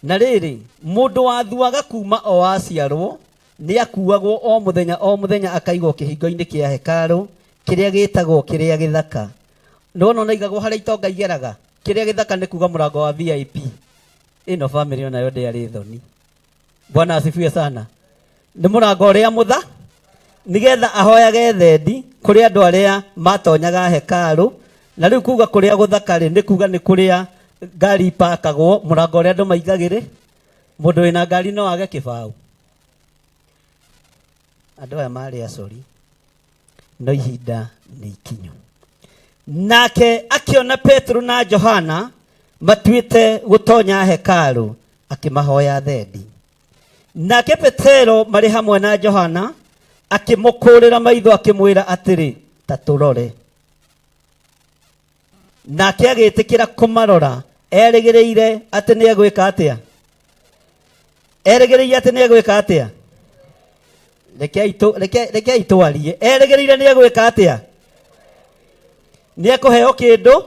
na rĩrĩ, mũndũ wathuaga kuma o aciarwo nĩ akuagwo o mũthenya o mũthenya akaigwo kĩhingo-inĩ kĩa hekarũ kĩrĩa gĩtagwo kĩrĩa gĩthaka. Nĩwona onaigagwo harĩa itonga igeraga. Kĩrĩa gĩthaka nĩ kuga mũrango wa VIP. Ĩno bamĩrĩ onayo ndĩarĩ thoni. Bwana asifiwe sana. Nĩ mũrango ũrĩa mũtha, nĩgetha ahoyage thendi kũrĩ andũ arĩa matonyaga hekarũ. Na rĩu kuga kũrĩa gũthaka rĩ, nĩ kuga nĩ kũrĩa ngari ipakagwo, mũrango ũrĩa andũ maingagĩrĩ. Mũndũ wĩna ngari no age kĩbaũ. Andũ aya marĩ acori, no ihinda nĩ ikinyu. Nake akĩona Petero na Johana matuĩte gũtonya hekarũ, akĩmahoya thendi. Nake Petero marĩ hamwe na Johana akĩmũkũrĩra maitho, akĩmwĩra atĩrĩ, ta tũrore. Nake agĩtĩkĩra kũmarora, erĩgĩrĩire atĩ nĩ egwĩka atĩa? Erĩgĩrĩire atĩ nĩ egwĩka atĩa? Rekei twarie. Erĩgĩrĩire nĩ egwĩka atĩa? Nĩ ekũheo kĩndũ?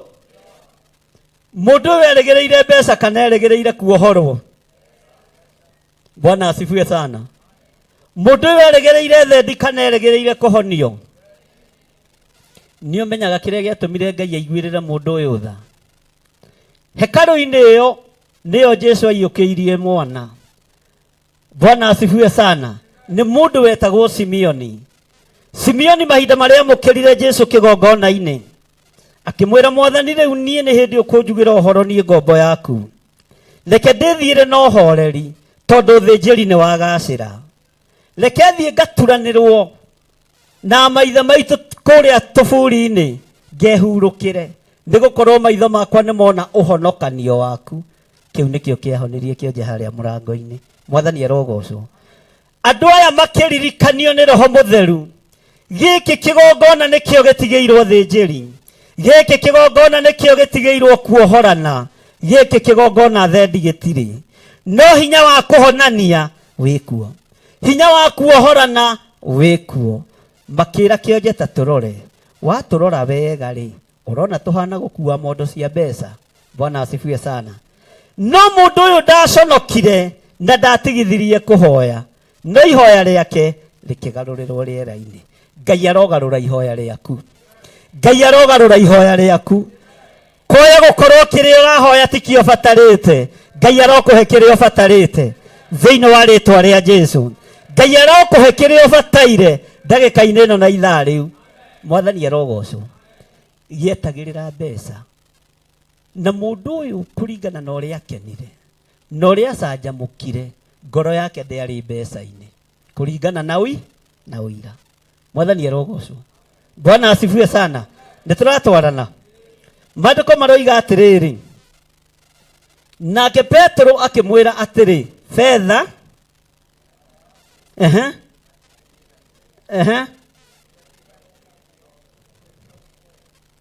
Mũndũ ũyũ erĩgĩrĩire mbeca kana erĩgĩrĩire kuohorwo? Bwana asifiwe sana. Mũndũ ũyũ erĩgĩrĩire thendi kana erĩgĩrĩire kũhonio? Nĩ ũmenyaga kĩrĩa gĩatũmire Ngai aiguĩrĩre mũndũ ũyũ tha? Hekarũ-inĩ ĩyo nĩyo Jesu aiyũkĩirie mwana. Bwana asifiwe sana. Nĩ mũndũ wetagwo Simeoni. Simeoni mahinda marĩa amũkĩrire Jesu kĩgongona-inĩ, Akĩmwĩra mwathani rĩu niĩ nĩ hĩndĩ ũkũnjugĩra ũhoro niĩ ngombo yaku. Reke ndĩthiĩre na ũhoreri tondũ ũthĩnjĩri nĩ wagacĩra. Reke thiĩ ngaturanĩrwo na maithe maitũ kũrĩa tũburi-inĩ ngehurũkĩre nĩ gũkorwo maitho makwa nĩ mona ũhonokanio waku. Kĩu nĩkĩo kĩahonirie kĩonje harĩa mũrango-inĩ. Mwathani arogocwo. Andũ aya makĩririkanio nĩ Roho Mũtheru, gĩkĩ kĩgongona nĩkĩo gĩtigĩirwo thĩnjĩri, gĩkĩ kĩgongona nĩkĩo gĩtigĩirwo kuohorana, gĩkĩ kĩgongona thendi gĩtirĩ. No hinya wa kũhonania wĩkuo, hinya wa kuohorana wĩkuo. Makĩra kĩonje ta tũrore, watũrora wega rĩ, ũrona tũhana gũkua mondo cia mbeca. Bwana asifiwe sana. No mũndũ ũyũ ndaconokire na ndatigithirie kũhoya, no ihoya rĩake rĩkĩgarũrĩrwo rĩera-inĩ. Ngai arogarũra ihoya rĩaku. Ngai arogarũra ihoya rĩaku. Koya gũkorwo kĩrĩa ũrahoya tikio ũbatarĩte, Ngai arokũhe kĩrĩa ũbatarĩte thĩinĩ wa rĩtwa rĩa Jesu. Ngai arokũhe kĩrĩa ũbataire ndagĩka-inĩ ĩno na ithaa rĩu. Mwathani arogocwo. Gĩetagĩrĩra mbeca. Na mũndũ ũyũ kũringana na ũrĩa akenire na ũrĩa acanjamũkire, ngoro yake ndĩarĩ mbeca-inĩ kũringana na ui na ũira. Mwathani arogocwo. Bwana asifiwe sana. Nĩ tũratwarana. Maandĩko maroiga atĩrĩrĩ, nake Petero akĩmwĩra atĩrĩ, betha ehe ehe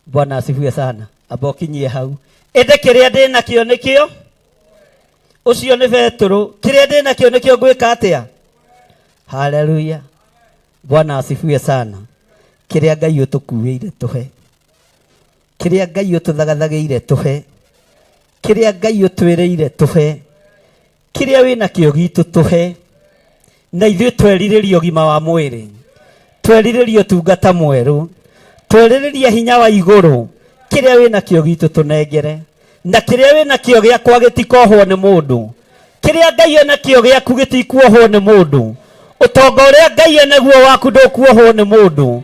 Bwana asifiwe sana. Amba ũkinyie hau. Ĩndĩ kĩrĩa ndĩ nakĩo nĩkĩo ũcio nĩ Petero. Kĩrĩa ndĩ nakĩo nĩkĩo ngwĩka atĩa? Haleluya. Bwana asifiwe sana. Kĩrĩa Ngai ũtũkuĩire tũhe, kĩrĩa Ngai ũtũthagathagĩire tũhe, kĩrĩa Ngai ũtwĩrĩire tũhe, kĩrĩa wĩ nakĩo gitũ tũhe, na ithuĩ twerirĩrie ũgima wa mwĩrĩ, twerirĩrie ũtungata mwerũ, twerirĩrie hinya wa igũrũ, kĩrĩa wĩ nakĩo gitũ tũnengere, na kĩrĩa wĩ nakĩo gĩakwa gĩtikohwo nĩ mũndũ, kĩrĩa Ngai enakĩo gĩaku gĩtikuohwo nĩ mũndũ, ũtonga ũrĩa Ngai enaguo waku ndũkuohwo nĩ mũndũ,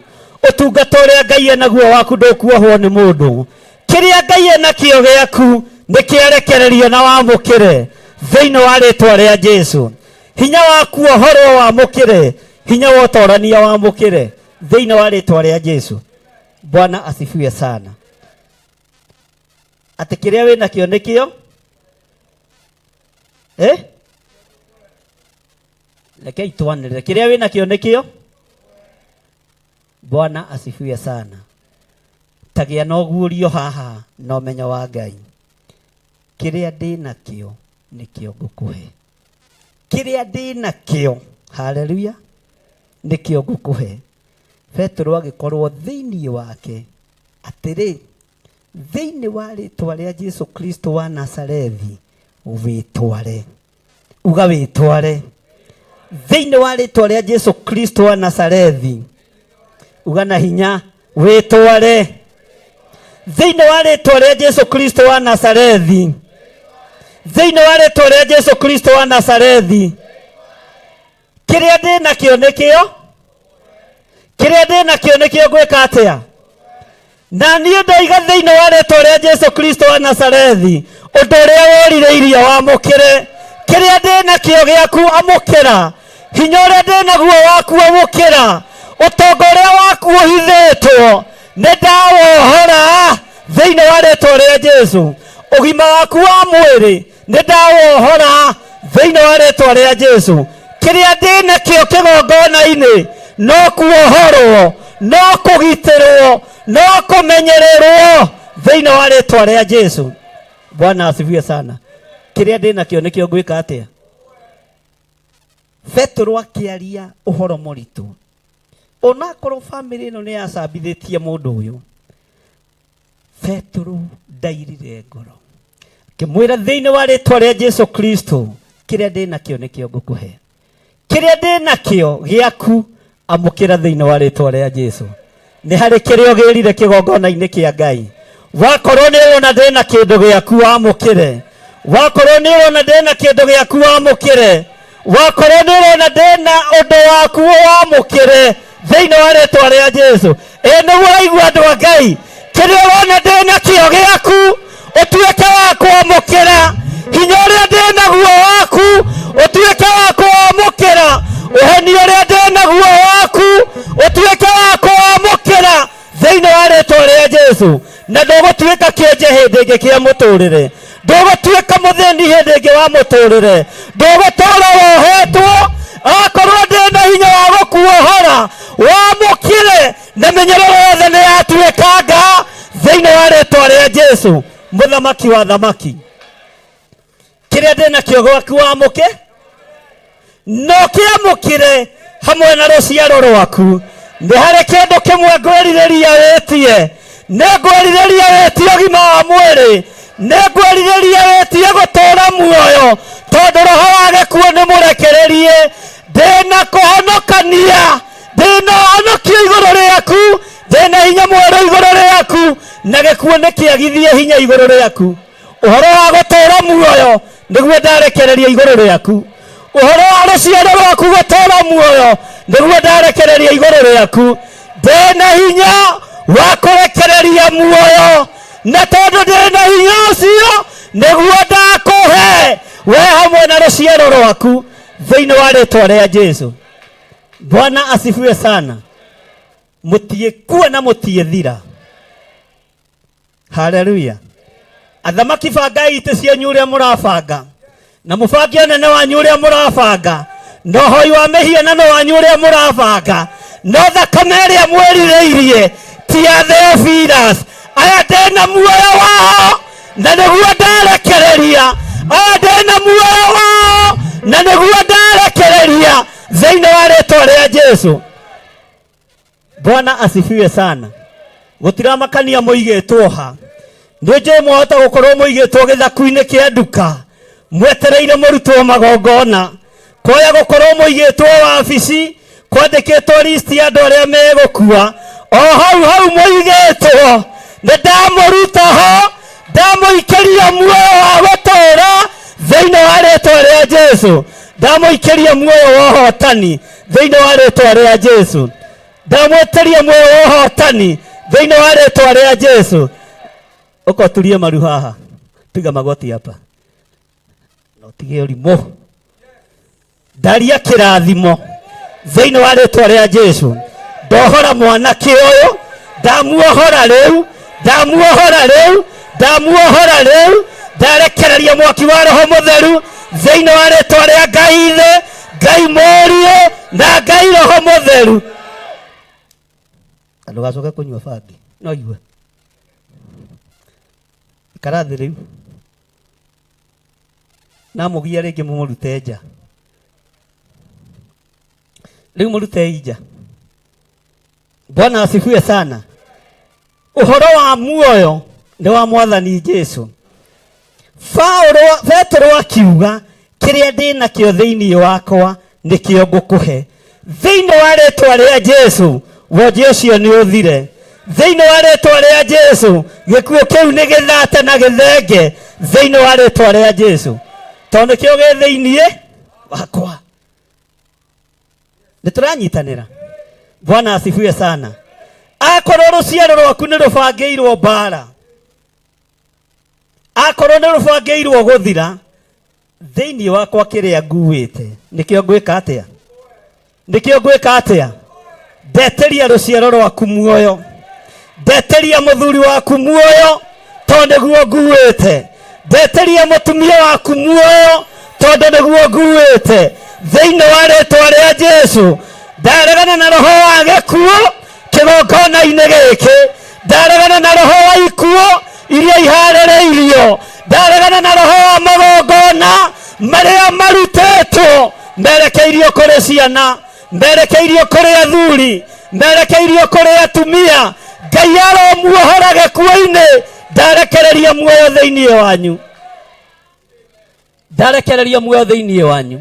ũtungata ũrĩa Ngai enaguo waku ndũkuohwo nĩ mũndũ, kĩrĩa Ngai enakĩo gĩaku nĩ kĩarekererio na wamũkĩre thĩinĩ wa rĩtwa rĩa Jesu. Hinya wa kuohorwo wamũkĩre, hinya wa ũtorania wamũkĩre thĩinĩ wa rĩtwa rĩa Jesu. Bwana asifiwe sana. Atĩ kĩrĩa wĩ nakĩo nĩkĩo eh? Rekei twanĩrĩre kĩrĩa wĩ nakĩo nĩkĩo. Bwana asifiwe sana. Tagĩa na ũguũrio haha na ũmenyo wa Ngai. Kĩrĩa ndĩ nakĩo nĩkĩo ngũkũhe. Kĩrĩa ndĩ nakĩo, haleluya, nĩkĩo ngũkũhe. Petero agĩkorwo thĩinĩ wake atĩrĩ, thĩinĩ wa rĩtwa rĩa Jesu Kristo wa Nazarethi, wĩtware. Uga wĩtware. Thĩinĩ wa rĩtwa rĩa Jesu Kristo wa Nazarethi, uga na hinya, wĩtware. Thĩinĩ wa rĩtwa rĩa Jesu Kristo wa Nazarethi, thĩinĩ wa rĩtwa rĩa Jesu Kristo wa Nazarethi, kĩrĩa ndĩ nakĩo nĩkĩo, kĩrĩa ndĩ nakĩo nĩkĩo ngwĩka atĩa? Na niĩ ndoiga thĩinĩ wa rĩtwa rĩa Jesu Kristo wa Nazarethi, ũndũ ũrĩa worirĩirie wamũkĩre, kĩrĩa ndĩ nakĩo gĩaku amũkĩra, hinya ũrĩa ndĩ naguo waku amũkĩra, ũtonga ũrĩa waku ũhithĩtwo nĩ ndawohora thĩinĩ wa rĩtwa rĩa Jesu, ũgima waku wa mwĩrĩ nĩ ndawohora thĩinĩ wa rĩtwa rĩa Jesu. Kĩrĩa ndĩ nakĩo kĩgongona-inĩ no kuohorwo, no kũgitĩrwo, no kũmenyererwo thĩinĩ wa rĩtwa rĩa Jesu. Bwana asifiwe sana. Kĩrĩa ndĩ nakĩo nĩkĩo ngwĩka atĩa? Petero akĩaria ũhoro mũritũ, onakorwo bamĩrĩ ĩno nĩ yacambithĩtie mũndũ ũyũ, Petero ndairire ngoro, akĩmwĩra thĩinĩ wa rĩtwa rĩa Jesu Kristo, kĩrĩa ndĩ nakĩo nĩkĩo ngũkũhe, kĩrĩa ndĩ nakĩo gĩaku amũkĩra thĩinĩ wa rĩtwa rĩa Jesu. Nĩ harĩ kĩrĩa ũgĩrire kĩgongona-inĩ kĩa Ngai. Wakorwo nĩ ũrona ndĩ na kĩndũ gĩaku wamũkĩre, wakorwo nĩ ũrona ndĩ na kĩndũ gĩaku wamũkĩre, wakorwo nĩ ũrona ndĩ na ũndũ waku wamũkĩre thĩinĩ wa rĩtwa rĩa Jesu. Ĩ nĩguo ũraigua andũ a Ngai, Kĩrĩa wona ndĩ nakĩo gĩaku ũtuĩke wa kwamũkĩra. Hinya ũrĩa ndĩ naguo waku ũtuĩke wa kwamũkĩra. Ũheni ũrĩa ndĩ naguo waku ũtuĩke wa kwamũkĩra thĩinĩ wa rĩtwa rĩa Jesu. Na ndũgũtuĩka kĩonje hĩndĩ ĩngĩ kĩa mũtũrĩre, ndũgũtuĩka mũthĩni hĩndĩ ĩngĩ wa mũtũrĩre, ndũgũtũra wohetwo. Akorwo ndĩ na hinya wa gũkuohora, wamũkĩre na mĩnyororo yothe nĩ yatuĩkanga thĩinĩ wa rĩtwa rĩa Jesu, mũthamaki wa thamaki. Kĩrĩa ndĩ nakĩo gwaku wamũke no kĩamũkĩre hamwe na rũciaro rwaku. Nĩ harĩ kĩndũ kĩmwe ngwĩrirĩria wĩtie, nĩ ngwĩrirĩria wĩtie ũgima wa mwĩrĩ, nĩ ngwĩrirĩria wĩtie gũtũũra muoyo, tondũ roho wa gĩkuũ nĩ mũrekererie. Ndĩna kũhonokania, ndĩna ũhonokio igũrũ rĩaku, ndĩna hinya mwerũ igũrũ rĩaku, na gĩkuũ nĩ kĩagithie hinya igũrũ rĩaku. Ũhoro wa gũtũũra muoyo nĩguo ndarekereria igũrũ rĩaku. Ũhoro wa rũciaro rwaku gũtũũra muoyo nĩguo ndarekereria igũrũ rĩaku. Ndĩna hinya wa kũrekereria muoyo, na tondũ ndĩna hinya ũcio nĩguo ndakũhe we hamwe na rũciaro rwaku thĩinĩ wa rĩtwa rĩa Jesu. Bwana asifiwe sana. Mũtiĩkua na mũtiĩthira. Haleluya. Athamaki, bangai itĩ cianyu ũrĩa mũrabanga, na mũbange ũnene wanyu ũrĩa mũrabanga, na ũhoi wa mĩhianano wanyu ũrĩa mũrabanga, no thakame ĩrĩa mwĩrirĩirie ti ya Theophilus. Aya ndĩna muoyo wao na nĩguo ndarekereria. Aya ndĩna muoyo wao na nĩguo ndarekereria thĩinĩ wa rĩtwa rĩa Jesu. Bwana asifiwe sana. Gũtiramakania mũigĩtwo ha, nĩ njũĩ mwahota gũkorwo mũigĩtwo gĩthaku-inĩ kĩa nduka mwetereire mũrutwo magongona, kwaya gũkorwo mũigĩtwo wabici kwandĩkĩtwo list ya andũ arĩa megũkua. O hau hau mũigĩtwo, nĩ ndamũruta ho, ndamũikĩria muoyo wa gũtũũra thĩinĩ wa rĩtwa rĩa Jesu, ndamũikĩria muoyo wa ũhotani thĩinĩ wa rĩtwa rĩa Jesu, ndamwĩtĩria muoyo wa ũhotani thĩinĩ wa rĩtwa rĩa Jesu. Ũka ũturie maru haha, piga magoti hapa na ũtige ũrimũ. Ndaria kĩrathimo thĩinĩ wa rĩtwa rĩa Jesu. Ndohora mwanake ũyũ, ndamuohora rĩu, ndamuohora rĩu, ndamuohora rĩu. Ndarekereria mwaki wa Roho Mũtheru thĩinĩ wa rĩtwa rĩa Ngai Ithe, Ngai Mũriũ na Ngai Roho Mũtheru. Na ndũgacoke kũnyua bangi, no igue ikara thĩ rĩu, na mũgia rĩngĩ mũmũrute nja rĩu, mũrutei nja. Bwana asifiwe sana. Ũhoro wa muoyo nĩ wa Mwathani Jesu. Paulo Petero akiuga, kĩrĩa ndĩ nakĩo thĩinĩ wakwa nĩkĩo ngũkũhe. Thĩinĩ wa rĩtwa rĩa Jesu, wonje ũcio nĩ ũthire. Thĩinĩ wa rĩtwa rĩa Jesu, gĩkuũ kĩu nĩ gĩthate na gĩthenge thĩinĩ wa rĩtwa rĩa Jesu, tondũ nĩkĩo gĩ thĩinĩ wakwa. Nĩ tũranyitanĩra. Bwana asifiwe sana. Akorwo rũciaro rwaku nĩ rũbangĩirwo mbara, akorwo nĩ rũbangĩirwo gũthira, thĩinĩ wakwa kĩrĩa nguĩte nĩkĩo ngwĩka atĩa? Nĩkĩo ngwĩka atĩa? Ndeteria rũciaro rwaku muoyo, ndeteria mũthuri waku muoyo tondũ nĩguo nguĩte, ndeteria mũtumia waku muoyo tondũ nĩguo nguĩte thĩinĩ wa rĩtwa rĩa Jesu. Ndaregana na roho wa gĩkuũ kĩgongona-inĩ gĩkĩ, ndaregana na roho wa ikuũ iria iharĩrĩirio, ndaregana na roho wa magongona marĩa marutĩtwo merekeirio kũrĩ ciana, merekeirio kũrĩ athuri, merekeirio kũrĩ atumia. Ngai aromuohora gĩkuũ-inĩ. Ndarekereria muoyo thĩinĩ wanyu, ndarekereria muoyo thĩinĩ wanyu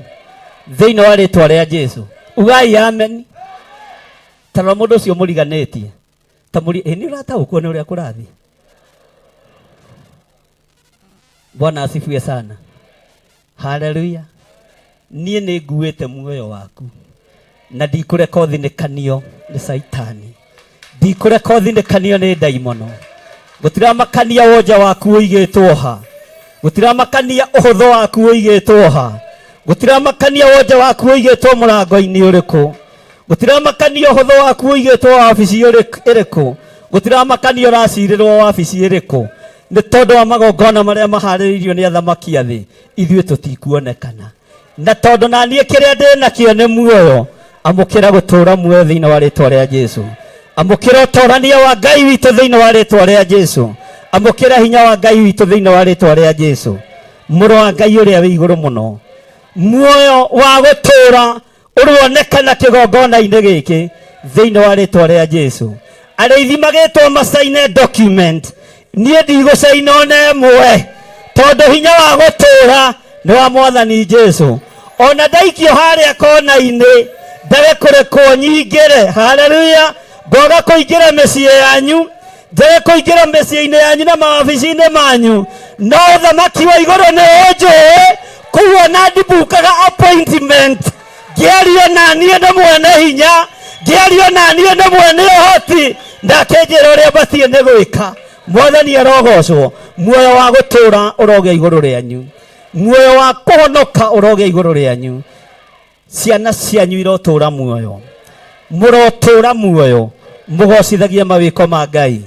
thĩinĩ wa rĩtwa rĩa Jesu. Ugai amen. Tarora mũndũ ũcio mũriganĩtie, ta mũri ĩ nĩ ũrataũkwo nĩ ũrĩa kũrathiĩ. Bwana asifiwe sana. Haleluya. Niĩ nĩ nguĩte muoyo waku na ndikũreka ũthinĩkanio nĩ Caitani, ndikũreka ũthinĩkanio nĩ ndaimono. Gũtiramakania wonja waku ũigĩtwo ha. Gũtiramakania ũhũthũ waku ũigĩtwo ha. Gũtiramakania wonja waku ũigĩtwo mũrango-inĩ ũrĩkũ. Gũtiramakania ũhũthũ waku ũigĩtwo wabici ĩrĩkũ. Gũtiramakania ũracirĩrwo wabici ĩrĩkũ. Nĩ tondũ wa magongona marĩa maharĩrĩirio nĩ athamaki a thĩ, ithuĩ tũtikuonekana. Na tondũ na niĩ kĩrĩa ndĩ nakĩo nĩ muoyo, amũkĩra gũtũũra muoyo thĩinĩ wa rĩtwa rĩa Jesu. Amũkĩra ũtorania wa Ngai witũ thĩinĩ wa rĩtwa rĩa Jesu. Amũkĩra hinya wa Ngai witũ thĩinĩ wa rĩtwa rĩa Jesu. Mũrũ wa Ngai ũrĩa wĩ igũrũ mũno, muoyo wa gũtũũra ũronekana kĩgongona-inĩ gĩkĩ thĩinĩ wa rĩtwa rĩa Jesu. Arĩithi magĩtwo macaine document, niĩ ndigũcaina ona ĩmwe, tondũ hinya wa gũtũũra nĩ wa Mwathani Jesu. Ona ndaikio harĩa kona-inĩ ndage kũrekwo nyingĩre, haleluya, ngoga kũingĩra mĩciĩ yanyu, njage kũingĩra mĩciĩ-inĩ yanyu na mawabici-inĩ manyu, no ũthamaki wa igũrũ nĩ ũnjũĩ. Kũguo ona ndimbukaga appointment, ngĩario na niĩ nĩ mwene hinya, ngĩario na niĩ nĩ mwene ũhoti, ndakĩnjĩra ũrĩa batiĩ nĩ gwĩka. Mwathani arogocwo. Muoyo wa gũtũũra ũrogĩa igũrũ rĩanyu, muoyo wa kũhonoka ũrogĩa igũrũ rĩanyu. Ciana cianyu irotũũra muoyo, mũrotũũra muoyo mũgocithagie mawĩko ma Ngai,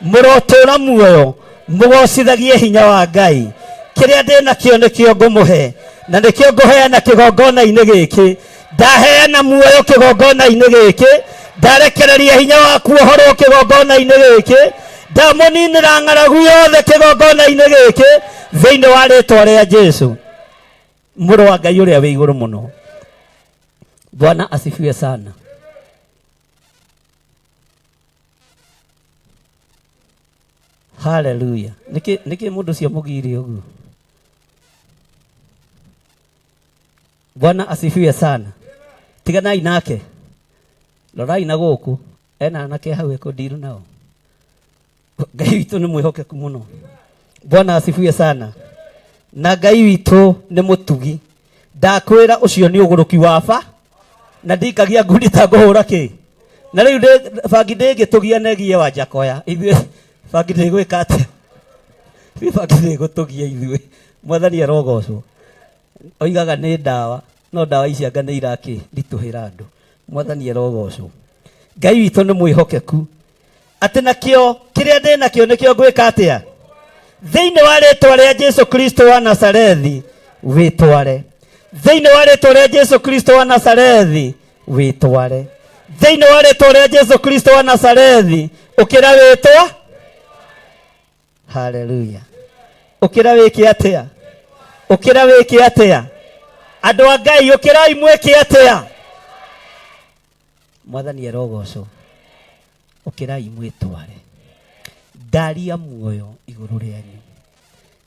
mũrotũũra muoyo mũgocithagie hinya wa Ngai. Kĩrĩa ndĩ nakĩo nĩkĩo ngũmũhe, na nĩkĩo ngũheana kĩgongona-inĩ gĩkĩ. Ndaheana muoyo kĩgongona-inĩ gĩkĩ, ndarekereria hinya waku ũhorwo kĩgongona-inĩ gĩkĩ, ndamũninĩra ng'aragu yothe kĩgongona-inĩ gĩkĩ thĩinĩ wa rĩtwa rĩa Jesu, mũrũ wa Ngai ũrĩa wĩ igũrũ mũno. Bwana asifiwe sana. Haleluya. Nĩkĩ nĩkĩ mũndũ ũcio mũgiri ũguo? Bwana asifiwe sana. Tiganai nake, rorai na gũkũ, ena anake hau ekũndiru nao. Ngai witũ nĩ mwĩhokeku mũno. Bwana asifiwe sana. Na Ngai witũ nĩ mũtugi. Ndakwĩra ũcio nĩ ũgũrũki wa ba, na ndikagia ngundi ta ngũhũra kĩ. Na rĩu bangi ndĩngĩtũgia negie wa Njakoya. Ithuĩ bangi ndĩgwĩka atĩa? Ithuĩ bangi ndĩgũtũgia ithuĩ. Mwathani arogocwo. Oigaga nĩ ndawa, no ndawa ici anga nĩ irakĩ ritũhĩra andũ. Mwathani arogocwo. Ngai witũ nĩ mwĩhokeku. Atĩ nakĩo kĩrĩa ndĩ nakĩo nĩkĩo ngwĩka atĩa? Thĩinĩ wa rĩtwa rĩa Jesu Kristo wa Nazarethi wĩtware. Thĩinĩ wa rĩtwa rĩa Jesu Kristo wa Nazarethi wĩtware. Thĩinĩ wa rĩtwa rĩa Jesu Kristo wa Nazarethi ũkĩra wĩtwa. Haleluya. Ũkĩra wĩke atĩa? Ũkĩra wĩke atĩa? Andũ a Ngai ũkĩrai mwĩke atĩa? Mwathani arogocwo. Ũkĩrai mwĩtware. Ndaria muoyo igũrũ rĩanyu.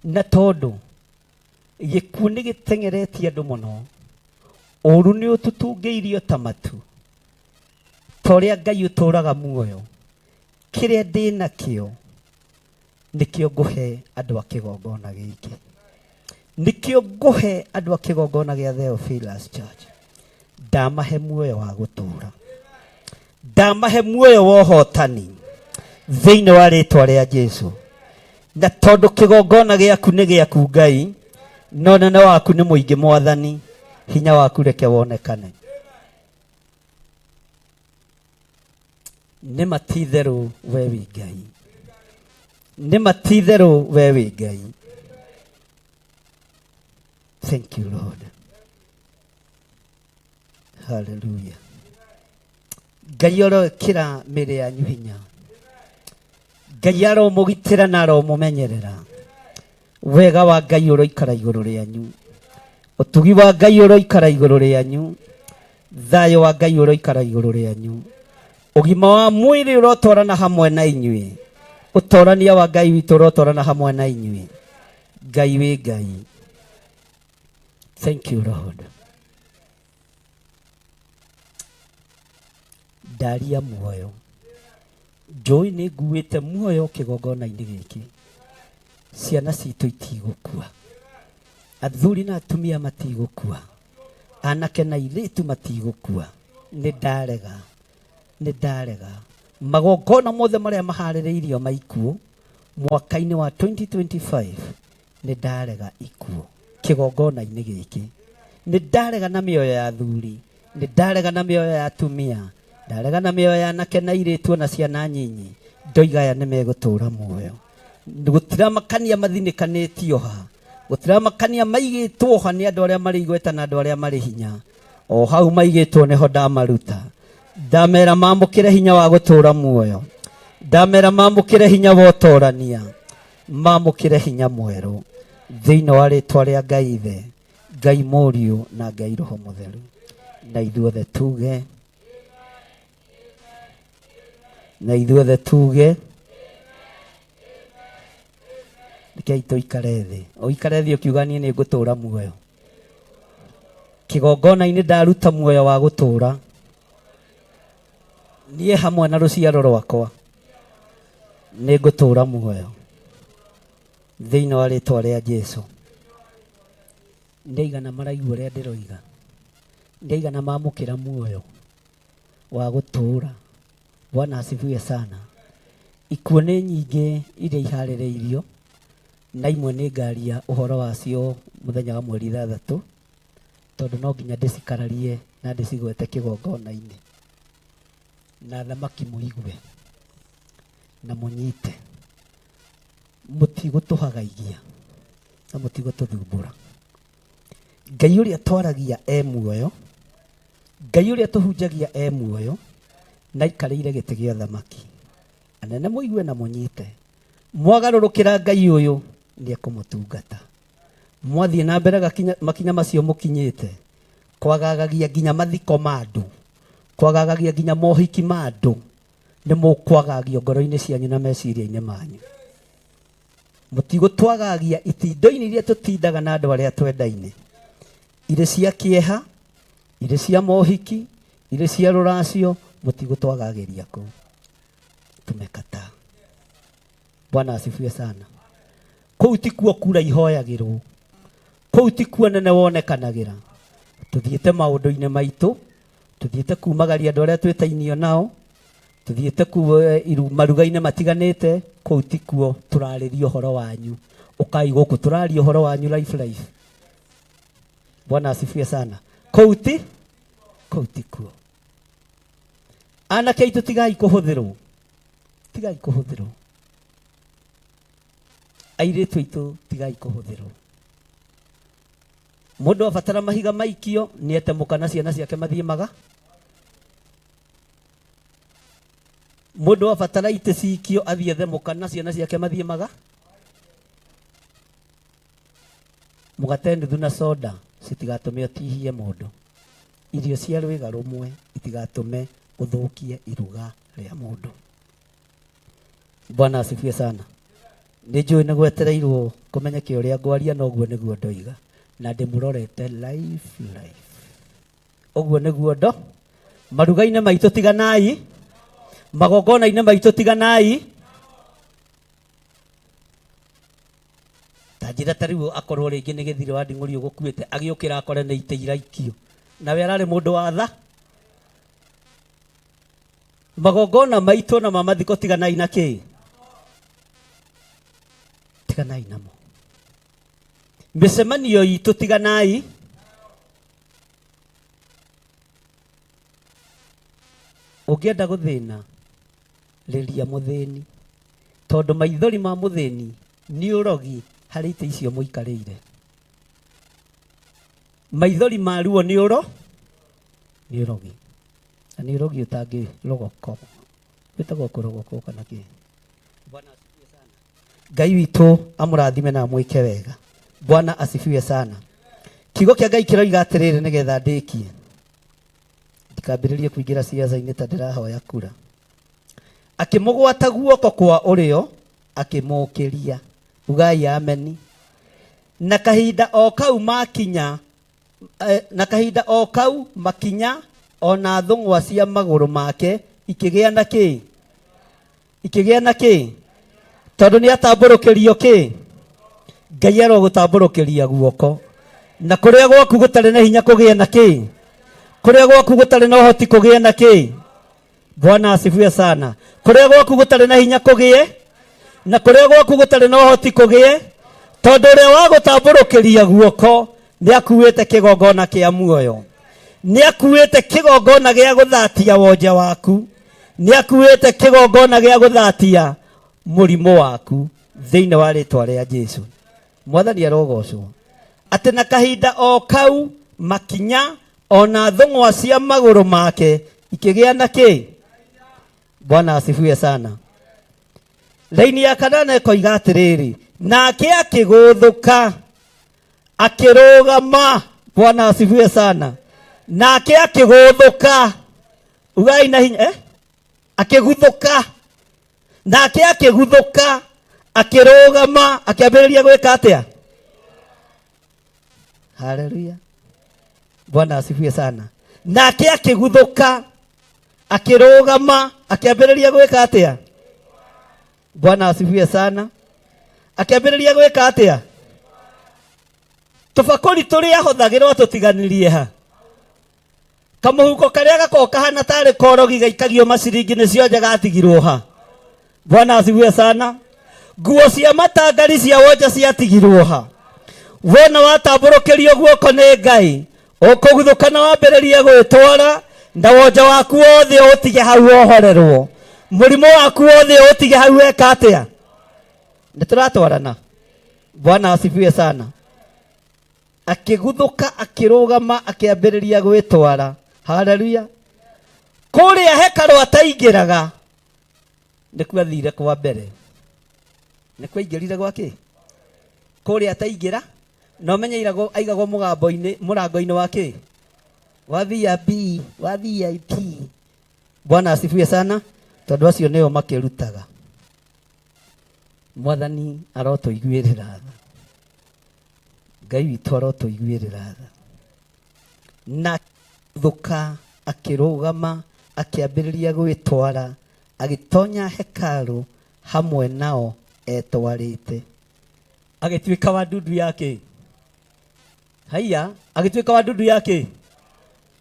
Na tondũ gĩkuũ nĩ gĩteng'eretie andũ mũno, ũũru nĩ ũtũtungĩirio ta matu, ta ũrĩa Ngai ũtũũraga muoyo, kĩrĩa ndĩ nakĩo nĩkĩo ngũhe andũ a kĩgongona gĩkĩ. Nĩkĩo ngũhe andũ a kĩgongona gĩa Theophilus Church. Ndamahe muoyo wa gũtũũra, ndamahe muoyo wa ũhotani thĩinĩ wa rĩtwa rĩa Jesu. Na tondũ kĩgongona gĩaku nĩ gĩaku Ngai, na ũnene waku nĩ mũingĩ Mwathani, hinya waku reke wonekane. Nĩ ma ti itherũ we wĩ Ngai, nĩ ma ti itherũ we wĩ Ngai. Thank you Lord. Hallelujah. Ngai arokĩra mĩĩrĩ yanyu hinya. Ngai aromũgitĩra na aromũmenyerera. Wega wa Ngai ũroikara igũrũ rĩanyu. Ũtugi wa Ngai ũroikara igũrũ rĩanyu. Thayũ wa Ngai ũroikara igũrũ rĩanyu. Ũgima wa mwĩrĩ ũrotwarana hamwe na inyuĩ. Ũtorania wa Ngai witũ ũrotwarana hamwe na inyuĩ. Ngai wĩ Ngai. Thank you Lord. Ndaria muoyo. Njũĩ nĩ nguĩte muoyo kĩgongona-inĩ gĩkĩ. Ciana citũ itigũkua. Athuri na atumia matigũkua. Anake na airĩtu matigũkua. Nĩ ndarega. Nĩ ndarega. Magongona mothe marĩa maharĩrĩirio ma ikuũ, Mwaka-inĩ wa 2025 nĩ ndarega ikuũ kĩgongona-inĩ gĩkĩ. Nĩ ndarega na mĩoyo ya athuri, nĩ ndarega na mĩoyo ya atumia, ndarega na mĩoyo ya anake na airĩtu ona ciana nyinyi. Ndoiga aya nĩ megũtũra muoyo. Gũtiramakania mathinĩkanĩtio ha, gũtiramakania maigĩtwo ha nĩ andũ arĩa marĩ igweta na andũ arĩa marĩ hinya. O hau maigĩtwo nĩho ndamaruta. Ndamera mamũkĩre hinya wa gũtũra muoyo. Ndamera mamũkĩre hinya wa ũtorania. Mamũkĩre hinya mwerũ. Thĩinĩ wa rĩtwa rĩa Ngai Ithe, Ngai Mũriũ na Ngai Roho Mũtheru. Na ithuothe tuge, na ithuothe tuge, rekei tũikare thĩ. Ũikare thĩ ũkiuga niĩ nĩ ngũtũra muoyo. Kĩgongona-inĩ ndaruta muoyo wa gũtũra. Niĩ hamwe na rũciaro rwakwa nĩ ngũtũra muoyo. Thĩinĩ wa rĩtwa rĩa Jesu. Nĩ aigana maraigua ũrĩa ndĩroiga? Nĩ aigana mamũkĩra muoyo wa gũtũra? Bwana asifiwe sana. Ikuũ nĩ nyingĩ iria iharĩrĩirio, na imwe nĩ ngaria ũhoro wacio mũthenya wa mweri 6, tondũ no nginya ndĩcikararie na ndĩcigwete kĩgongona-inĩ. Na thamaki mũigue na mũnyite, mũtigũtũhagaigia na mũtigũtũthumbũra. Ngai ũrĩa twaragia e muoyo, Ngai ũrĩa tũhunjagia e muoyo, na aikarĩire gĩtĩ gĩa ũthamaki. Anene mũigue na mũnyite, mwagarũrũkĩra Ngai ũyũ nĩ ekũmũtungata. Mwathiĩ na mbere makinya macio mũkinyĩte, kwagagagia nginya mathiko ma andũ, kwagagagia nginya mohiki ma andũ, nĩ mũkwagagio ngoro-inĩ cianyu na meciria-inĩ manyu. Mũtigũtwagagia itindo-inĩ iria tũtindaga na andũ arĩa twendaine, irĩ cia kĩeha, irĩ cia mohiki, irĩ cia rũracio, mũtigũtwagagĩria kũu. Tumekataa. Bwana asifiwe sana. Kũu tikuo kura ihoyagĩrwo, kũu tikuo nene wonekanagĩra. Tũthiĩte maũndũ-inĩ maitũ, tũthiĩte kumagaria andũ arĩa twĩtainio nao, tũthiĩte maruga-inĩ matiganĩte, kũu tikuo tũrarĩria ũhoro wanyu. Ũkai gũkũ tũraria ũhoro wanyu life life. Bwana asifiwe sana. Kũu ti, kũu tikuo. Anake aitũ tigai kũhũthĩrwo, tigai kũhũthĩrwo. Airĩtu aitũ tigai kũhũthĩrwo. Mũndũ abatara mahiga maikio nĩ ete mũka na ciana ciake mathiĩ maga. Mũndũ abatara itĩ cikio athiĩ ethe mũka na ciana ciake mathiĩ maga. Mũgate nuthu na soda citigatũme ũtihie mũndũ. Irio cia rwĩga rũmwe itigatũme ũthũkie iruga rĩa mũndũ. Bwana asifiwe sana. Nĩ njũĩ nĩ gwetereirwo kũmenyeke ũrĩa ngwaria, na ũguo nĩguo ndoiga, na ndĩmũrorete life life. Ũguo nĩguo ndo maruga-inĩ maitũ tiganai, magongona-inĩ maitũ tiganai. Ta njĩra ta rĩu akorwo rĩngĩ nĩ gĩthirĩ wa nding'ũri ũgũkuĩte, agĩũkĩra akore nĩ itĩ iraikio, nawe ararĩ mũndũ wa tha. Magongona maitũ na ma mathiko tiganai na kĩ? Tiganai namo. Mĩcemanio itũ tiganai. Ũngĩenda gũthĩna, rĩria mũthĩni, tondũ maithori ma mũthĩni nĩ ũrogi harĩ itĩ icio mũikarĩire. Maithori ma ruo nĩ ũro, nĩ ũrogi. Na nĩ ũrogi ũtangĩrogoko. Wĩtagwo kũrogokwo kana kĩ? Bwana asifiwe sana. Ngai witũ amũrathime na amwĩke wega. Bwana asifiwe sana. Kiugo kĩa Ngai kĩroiga atĩrĩrĩ nĩgetha ndĩkie. Ndikambĩrĩrie kũingĩra ciaca-inĩ ta ndĩrahoya kura. Akĩmũgwata guoko kwa ũrĩo akĩmũũkĩria. Ugai ameni. Na kahinda o kau makinya, na kahinda o kau makinya ona thũng'wa cia magũrũ make ikĩgĩa na kĩ? Ikĩgĩa na kĩ? Tondũ nĩ atambũrũkĩrio kĩ? Ngai arogũtambũrũkĩria guoko. Na kũrĩa gwaku gũtarĩ na hinya kũgĩe na kĩ? Kũrĩa gwaku gũtarĩ na ũhoti kũgĩe na kĩ? Bwana asifiwe sana. Kũrĩa gwaku gũtarĩ na hinya kũgĩe? Na kũrĩa gwaku gũtarĩ na ũhoti kũgĩe, tondũ ũrĩa wa gũtambũrũkĩria guoko nĩ akuĩte kĩgongona kĩa muoyo, nĩ akuĩte kĩgongona gĩa gũthatia wonje waku, nĩ akuĩte kĩgongona gĩa gũthatia mũrimũ waku thĩinĩ wa rĩtwa rĩa Jesu. Mwathani arogocwo. Atĩ na kahinda o kau makinya ona thũng'wa cia magũrũ make ikĩgĩa na kĩ. Bwana asifiwe sana. Raini ya kanana ĩkoiga atĩrĩrĩ, nake akĩgũthũka akĩrũgama. Bwana asifiwe sana. Nake akĩgũthũka, ugai na hinya, Akĩguthũka, nake akĩguthũka akĩrũgama, akĩambĩrĩria gwĩka atĩa? Haleluya, Bwana asifiwe sana. Nake akĩguthũka akĩrũgama, akĩambĩrĩria gwĩka atĩa? Bwana asifiwe sana. Akĩambĩrĩria gwĩka atĩa? Tũbakũri tũrĩa ahũthagĩrwo atũtiganirie ha? Kamũhuko karĩa gakoragwo kahana tarĩ korogi gaikagio maciringi nĩ cionje gatigirwo ha? Bwana asifiwe sana. Nguo cia matangari cia wonje ciatigirwo ha? Wona watambũrũkĩrio guoko nĩ Ngai, ũkũguthũka na wambĩrĩrie gwĩtwara, na wonje waku wothe ũtige hau wohorerwo, mũrimũ waku wothe ũtige hau weka atĩa? Nĩ tũratwarana? Bwana asifiwe sana. Akĩguthũka akĩrũgama akĩambĩrĩria gwĩtwara. Haleluya. Kũrĩa hekarũ ataingĩraga nĩkuo athire kwa mbere, nĩkuo aingĩrire gwakĩ kũrĩa ataingĩra, na ũmenye aigagwo mũgambo-inĩ, mũrango-inĩ wa kĩ, wa VIP, wa VIP. Bwana asifiwe sana. Tondũ acio nĩo makĩrutaga. Mwathani arotũiguĩrĩra tha, Ngai witũ arotũiguĩrĩra tha. Na thũka akĩrũgama akĩambĩrĩria gwĩtwara, agĩtonya hekarũ hamwe nao etwarĩte, agĩtuĩka wa ndundu yake. Haiya, agĩtuĩka wa ndundu yake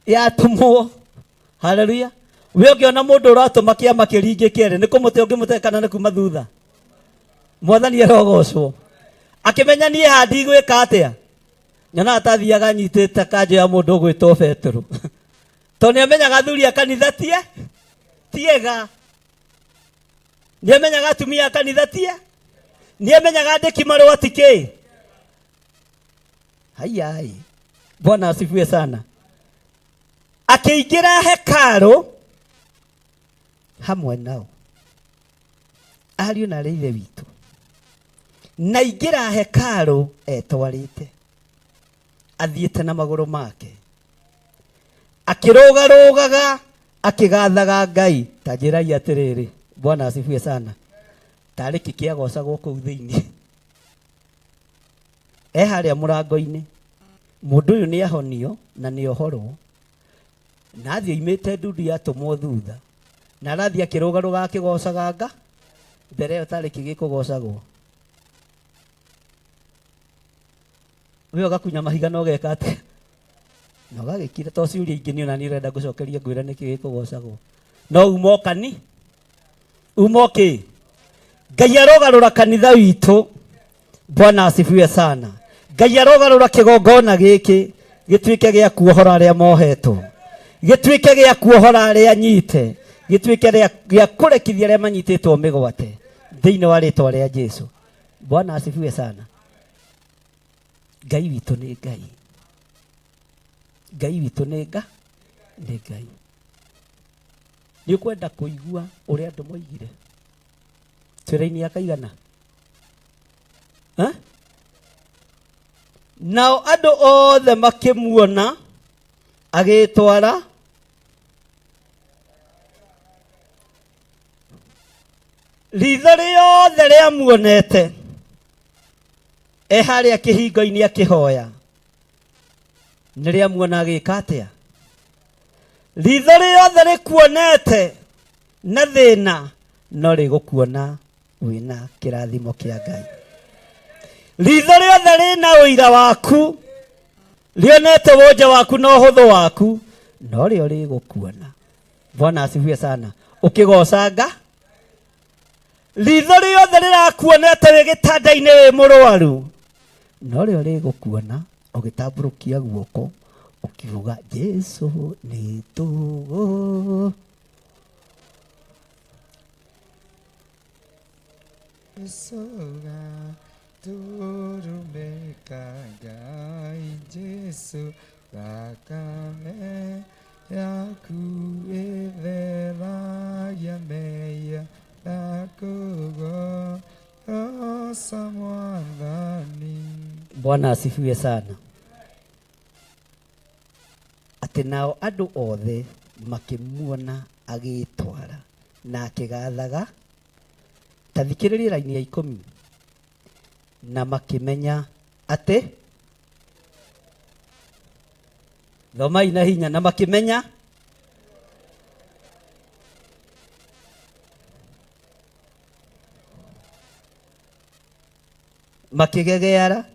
yatũmwo. Haleluya. We ũngĩona mũndũ ũratũma kĩama kĩringĩ kĩerĩ, nĩ kũmũte ũngĩmũte kana nĩ kuma thutha? Mwathani arogocwo. Akĩmenya niĩ haha ndigwĩka atĩa, nyonaga ta athiaga anyitĩte kanjũ ya mũndũ ũgwĩtwo Petero, tondũ nĩ amenyaga athuri a kanitha tie tiega, nĩ amenyaga atumia a kanitha tie, nĩ amenyaga andĩki marũa ti kĩ. Haiya, Bwana asifiwe sana. Akĩingĩra hekarũ hamwe nao, ariũ na arĩ ithe witũ, na ingĩra hekarũ etwarĩte, athiĩte na magũrũ make, akĩrũgarũgaga akĩgathaga Ngai. Ta njĩrai atĩrĩrĩ, Bwana asifiwe sana, tarĩ kĩ kĩagocagwo kũu thĩinĩ? E harĩa mũrango-inĩ, mũndũ ũyũ nĩ ahonio na nĩ ohorwo, na athiĩ oimĩte ndundu yatũmwo thutha, na arathiĩ akĩrũgarũgaga akĩgocaga nga mbere ĩyo tarĩ kĩ gĩkũgocagwo? We ũgakunya mahiga na ũgeka atĩa? Na ũgagĩkira, to ciũria ingĩ niĩ ona niĩ ũrenda ngũcokerie ngwĩre nĩkĩ gĩkũgocagwo. No uma ũkani, uma ũkĩ. Ngai arogarũra kanitha witũ. Bwana asifiwe sana. Ngai arogarũra kĩgongona gĩkĩ gĩtuĩke gĩa kuohora arĩa mohetwo, gĩtuĩke gĩa kuohora arĩa nyite, gĩtuĩke gĩa kũrekithia arĩa manyitĩtwo mĩgwate thĩinĩ wa rĩtwa rĩa Jesu. Bwana asifiwe sana. Ngai witũ nĩ Ngai, Ngai witũ nĩ nga nĩ Ngai. Nĩ ũkwenda kũigua ũrĩa andũ moigire twĩra-inĩ ya kaigana? Ha? Nao andũ othe makĩmuona agĩtwara ritho rĩothe rĩamuonete e harĩa kĩhingo-inĩ akĩhoya, nĩ rĩamuona agĩka atĩa? Ritho rĩothe rĩkuonete na thĩna no rĩgũkuona wĩna kĩrathimo kĩa Ngai. Ritho rĩothe rĩna ũira waku, rĩonete wonje waku na ũhũthũ waku, no rĩo rĩgũkuona. Bwana asifiwe sana. Ũkĩgoca nga. Ritho rĩothe rĩrakuona ta wĩ gĩtanda-inĩ wĩ mũrwaru, no rĩo rĩgũkuona ũgĩtambũrũkia guoko ũkiuga Jesu nĩ tũgũ. Jesu turumeka Ngai Jesu thakame yaku ĩtheragia mehia ndakũgooca Mwathani. Bwana asifiwe sana. Atĩ nao andũ othe makĩmuona agĩĩtwara na akĩgathaga. Ta thikĩrĩria raini ya 10. Na makĩmenya atĩ, thomai na hinya, na makĩmenya makĩgegeara.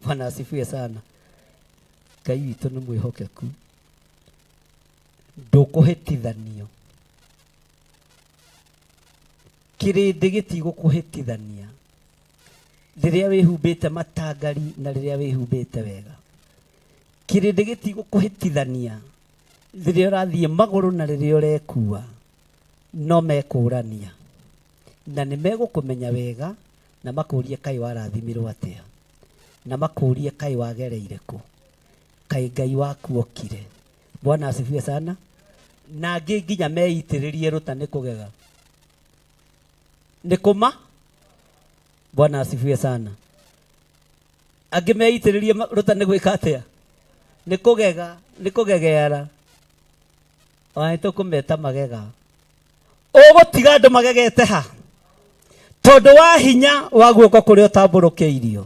Bwana asifiwe sana. Ngai witũ nĩ mwĩhokeku, ndũkũhĩtithanio. Kĩrĩndĩ gĩtigũkũhĩtithania rĩrĩa wĩhumbĩte matangari na rĩrĩa wĩhumbĩte wega. Kĩrĩndĩ gĩtigũkũhĩtithania rĩrĩa ũrathiĩ magũrũ na rĩrĩa ũrekua, no mekũrania na nĩ megũkũmenya wega na makũrie kaĩ warathimirwo atĩa, na makũrie kaĩ wagereire kũ, kaĩ Ngai waku okire. Bwana asifiwe sana. Na angĩ nginya meitĩrĩrie rũta nĩ kũgega, nĩ kũma. Bwana asifiwe sana. Angĩ meitĩrĩrie rũta nĩ gwĩka atĩa? Nĩ kũgega, nĩ kũgegeara. Ona nĩ tũkũmeta magega. Ũgũtiga andũ magegete ha? Tondũ wa hinya wa guoko kũrĩa ũtambũrũkĩirio,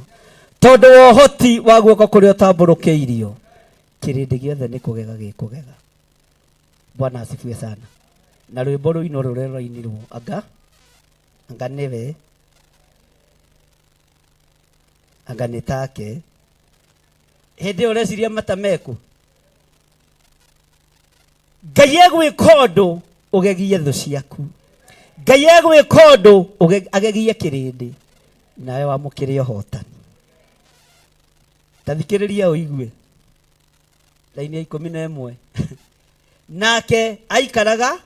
tondũ wa ũhoti wa guoko kũrĩa ũtambũrũkĩirio, kĩrĩndĩ gĩothe nĩ kũgega gĩkũgega. Bwana asifiwe sana. Na rwĩmbo rũinwo rũrĩa rũrainirwo, anga anga nĩwe, anga nĩ take. Hĩndĩ ĩyo ũreciria mata meku. Ngai egwĩka ũndũ ũgegie thũ ciaku. Ngai egwĩka ũndũ agegie kĩrĩndĩ, nawe wamũkĩre ũhotani. Ta thikĩrĩria ũigue raini ya 11. Nake aikaraga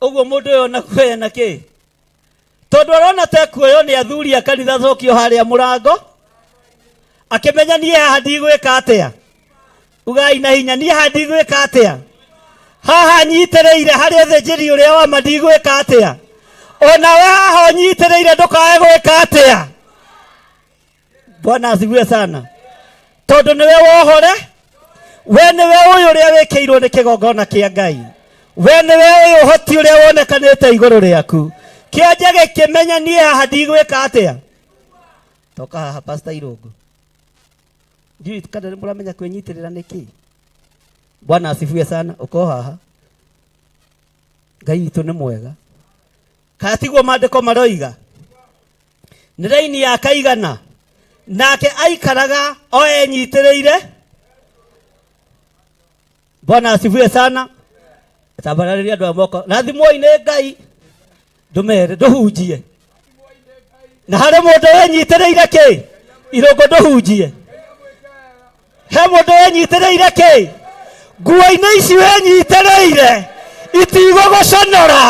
ũguo mũndũ ũyũ ona kuoya na kĩ, tondũ arona ta ekuoywo nĩ athuri a kanitha acokio harĩa mũrango, akĩmenya niĩ haha ndigwĩka atĩa. Ugai na hinya, niĩ haha ndigwĩka atĩa? Haha nyitĩrĩire harĩ ũthĩnjĩri ũrĩa wa ma ndigwĩka atĩa? Onawe haha ũnyitĩrĩire ndũkae gwĩka atĩa? Bwana asifiwe sana. Tondũ nĩwe wohore, we nĩwe ũyũ ũrĩa wĩkĩirwo nĩ kĩgongona kĩa Ngai, we nĩwe ũyũ ũhoti ũrĩa wonekanĩte igũrũ rĩaku. Kĩonje gĩkĩmenya niĩ haha ndigwĩka atĩa. Toka haha Pastor Irũngũ, ndiũĩ kana nĩ mũramenya kwĩnyitĩrĩra nĩ kĩ. Bwana asifiwe sana. Ũko haha, Ngai witũ nĩ mwega. Kana tiguo maandĩko maroiga? Nĩ raini ya kaigana. Nake aikaraga o enyitĩrĩire. Bwana asifiwe sana. Tambararĩria andũ a moko, rathimwoi nĩ Ngai, ndũmere ndũhunjie. Na harĩ mũndũ wenyitĩrĩire kĩ? Irũngũ ndũhunjie. He mũndũ wenyitĩrĩire kĩ? Nguo-inĩ ici wenyitĩrĩire itigũgũconora.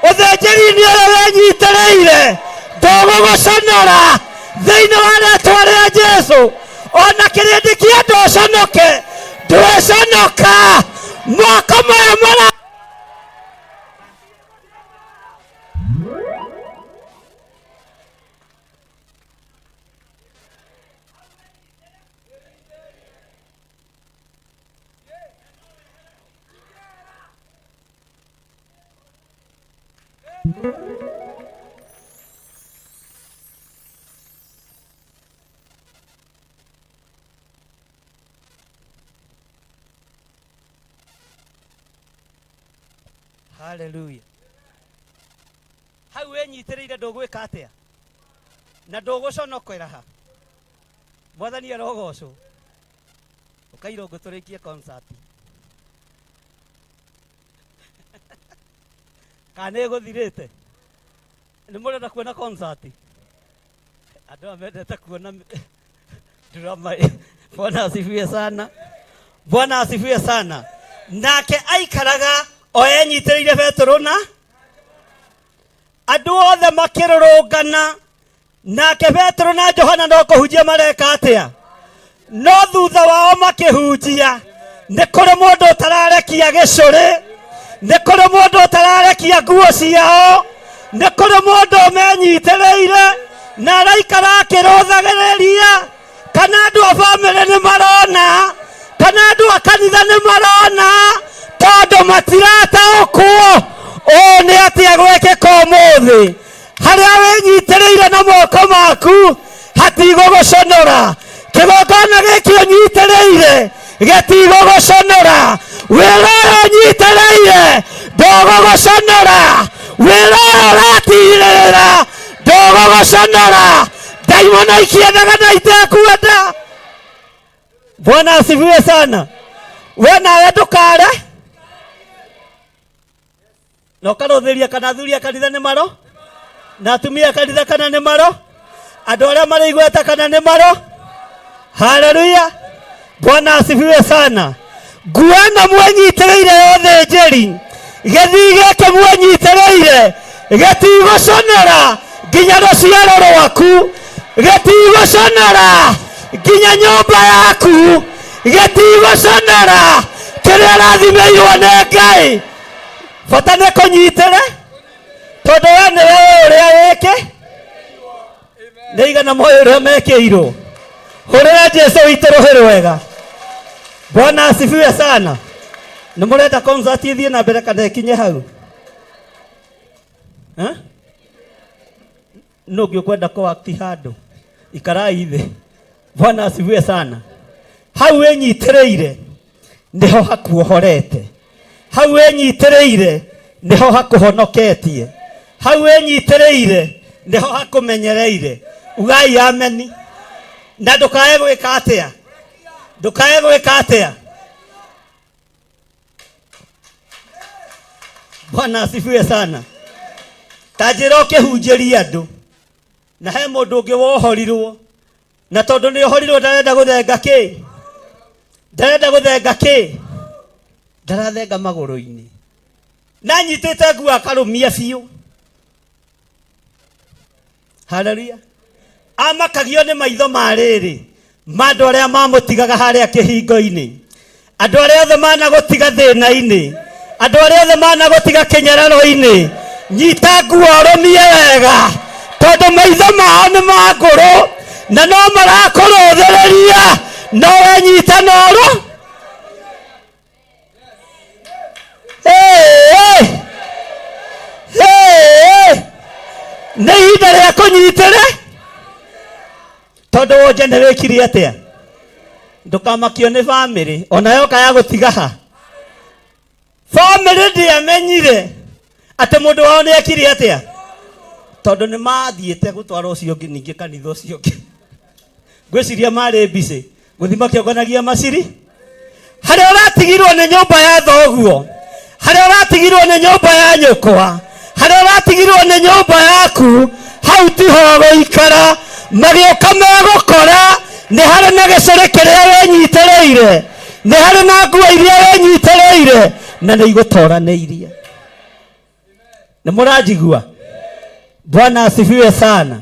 Ũthĩnjĩri-inĩ ũrĩa wenyitĩrĩire ndũgũgũconora thĩinĩ wa rĩtwa rĩa Jesu. Ona kĩrĩndĩ kĩa andũ ũconoke, ndwĩconoka. Moko maya mara Hallelujah. Hau wĩnyitĩrĩire ndũgwĩka atĩa? Na ndũgũconokera ha? Mwathani arogocwo. Ũkairwo ngũtũrĩkie concert. Kana nĩ ĩgũthirĩte? Nĩ mũrenda kuona concert? Andũ aya mendete kuona drama. Bwana asifiwe sana. Bwana asifiwe sana. Nake aikaraga o enyitĩrĩire Petero na andũ othe makĩrũrũngana, nake Petero na Johana no kũhunjia mareka atĩa? No thutha wao makĩhunjia, nĩ kũrĩ mũndũ ũtararekia gĩcũrĩ, nĩ kũrĩ mũndũ ũtararekia nguo ciao, nĩ kũrĩ mũndũ ũmenyitĩrĩire na araikara akĩrũthagĩrĩria, kana andũ a bamĩrĩ nĩ marona, kana andũ a kanitha nĩ marona, tondũ matirataũkwo ũũ nĩ atĩa gwĩkĩka ũmũthĩ. Harĩa wĩnyitĩrĩire na moko maku hatigũgũconora, kĩgongona gĩkĩ ũnyitĩrĩire gĩtigũgũconora, wĩra ũyũ ũnyitĩrĩire ndũgũgũconora, wĩra ũyũ ũratirĩrĩra ndũgũgũconora, ndaimono ikĩendaga na itekuenda. Bwana asifiwe sana. We nawe ndũkare na ũkarũthĩria kana athuri a kanitha nĩ maro, na atumia a kanitha kana nĩ maro, andũ arĩa marĩ igweta kana nĩ maro. Haleluya, Bwana asifiwe sana. Nguo ĩno mwenyitĩrĩire ya ũthĩnjĩri, gĩthii gĩkĩ mwenyitĩrĩire gĩtigũconora nginya rũciaro rwaku, gĩtigũconora nginya nyũmba yaku, gĩtigũconora kĩrĩa ũrathimĩirwo nĩ Ngai. Bata nĩ kũnyitĩre, tondũ we nĩwe ũrĩa wĩkĩ nĩ igana moyo ũrĩa mekĩirwo. Hũrĩra Jesu witũ rũhĩ rwega. Bwana asifiwe sana. Nĩ mũrenda concert ĩthiĩ na mbere kana ĩkinye hau? Eh? Nũ ũngĩ ũkwenda kũakti handũ? Ikarai thĩ. Bwana asifiwe sana. Hau wĩnyitĩrĩire nĩho hakuohorete, hau wĩnyitĩrĩire nĩho hakũhonoketie, hau wĩnyitĩrĩire nĩho hakũmenyereire. Ugai ameni. Na ndũkae gwĩka atĩa? Ndũkae gwĩka atĩa? Bwana asifiwe sana. Ta njĩra ũkĩhunjĩria andũ, na he mũndũ ũngĩ wohorirwo, na tondũ nĩ ohorirwo ndarenda gũthenga kĩ? Ndarenda gũthenga kĩ? Ndarathenga magũrũ-inĩ, na anyitĩte nguo akarũmia biũ. Haleluya. Amakagio nĩ maitho ma rĩrĩ ma andũ arĩa mamũtigaga harĩa kĩhingo-inĩ, andũ arĩa othe managũtiga thĩna-inĩ, andũ arĩa othe managũtiga kĩnyararo-inĩ. Nyita nguo ũrũmie wega, tondũ maitho mao nĩ ma ngũrũ na no marakũrũthĩrĩria, no we nyita na ũrũ. Hey, hey, nĩ ihinda rĩa kũnyitĩre, tondũ wonje nĩ wĩkire atĩa? Ndũkamakio nĩ bamĩrĩ ona yoka ya gũtiga ha. Bamĩrĩ ndĩamenyire atĩ mũndũ wao nĩ ekire atĩa, tondũ nĩ mathiĩte gũtwara ũcio ũngĩ ningĩ kanitha ũcio ũngĩ. Ngwĩciria marĩ mbicĩ gũthiĩ makĩonganagia maciri. Harĩa ũratigirwo nĩ nyũmba ya thoguo, harĩa ũratigirwo nĩ nyũmba ya nyũkwa, harĩa ũratigirwo nĩ nyũmba yaku, hau tiho gũikara. Magĩũka megũkora nĩ harĩ na gĩcũrĩ kĩrĩa wĩnyitĩrĩire, nĩ harĩ na nguo iria wĩnyitĩrĩire, na nĩ igũtoranĩirie. Nĩ mũranjigua? Bwana asifiwe sana.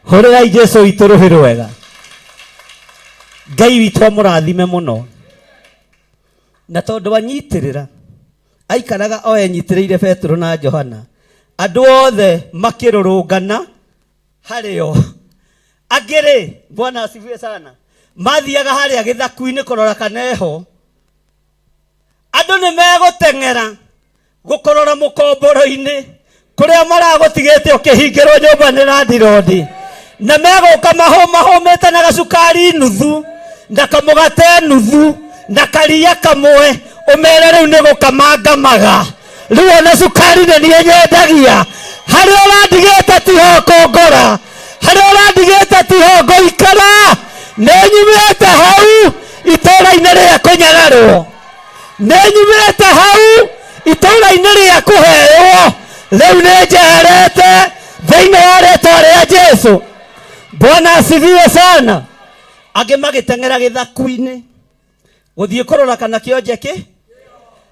Hũrĩrai Jesu witũ rũhĩ rwega. Ngai witũ amũrathime mũno. Na tondũ anyitĩrĩra, aikaraga o enyitĩrĩire Petero na Johana, andũ othe makĩrũrũngana harĩo. Angĩ rĩ, Bwana asifiwe sana, mathiaga harĩa gĩthaku-inĩ kũrora kana eho. Andũ nĩ megũteng'era gũkũrora mũkomboro-inĩ kũrĩa maragũtigĩte ũkĩhingĩrwo nyũmba nĩ landirondi, na megũka mahũmahũmĩte na gacukari nuthu na kamũgate nuthu na karia kamwe, ũmere rĩu nĩ gũkamangamaga, rĩu ona cukari nĩ niĩ nyendagia. Harĩa ũrandigĩte tiho kũngora, harĩa ũrandigĩte tiho ngũikara. Nĩ nyumĩte hau itũũra-inĩ rĩa kũnyararwo, nĩ nyumĩte hau itũũra-inĩ rĩa kũheo, rĩu nĩ njeherete thĩinĩ wa rĩtwa rĩa Jesu. Bwana asifiwe sana. Angĩ magĩteng'era gĩthaku-inĩ gũthiĩ kũrora kana kĩonje kĩ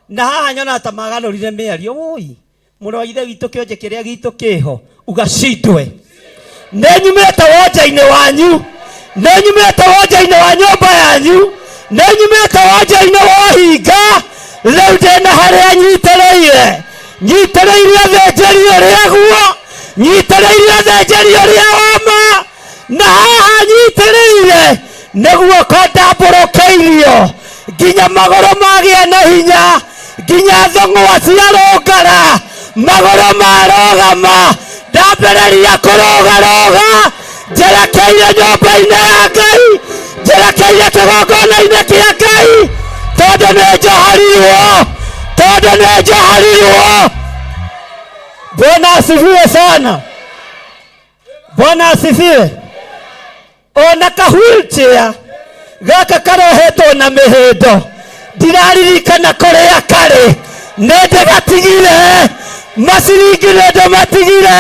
na haha nyonaga ta magarũrire mĩario. Ũi, mũrũ wa ithe witũ, kĩonje kĩrĩa gitũ kĩho ugacindwe. Nĩ nyumĩte wonje-inĩ wanyu, nĩ nyumĩte wonje-inĩ wa nyũmba yanyu, nĩ nyumĩte wonje-inĩ wa ũhinga, rĩu ndĩna harĩa nyitĩrĩire. Nyitĩrĩire ũthĩnjĩri ũrĩa guo, nyitĩrĩire ũthĩnjĩri ũrĩa wama, na haha nyitĩrĩire nĩguo ko ndambũrũkĩirio nginya magũrũ magĩa na hinya, nginya thũng'wa ciarũngara, magũrũ marũgama, ndambĩrĩria kũrũgarũga njerekeire nyũmba-inĩ ya Ngai, njerekeire kĩgongona-inĩ kĩa Ngai, tondũ nĩ njohorirwo, tondũ nĩ njohorirwo. Bwana asifiwe sana. Bwana asifiwe. Ona ka wheelchair gaka karohetwo na mĩhĩndo, ndiraririkana kũrĩa karĩ, nĩ ndĩgatigire maciringi, nĩ ndĩmatigire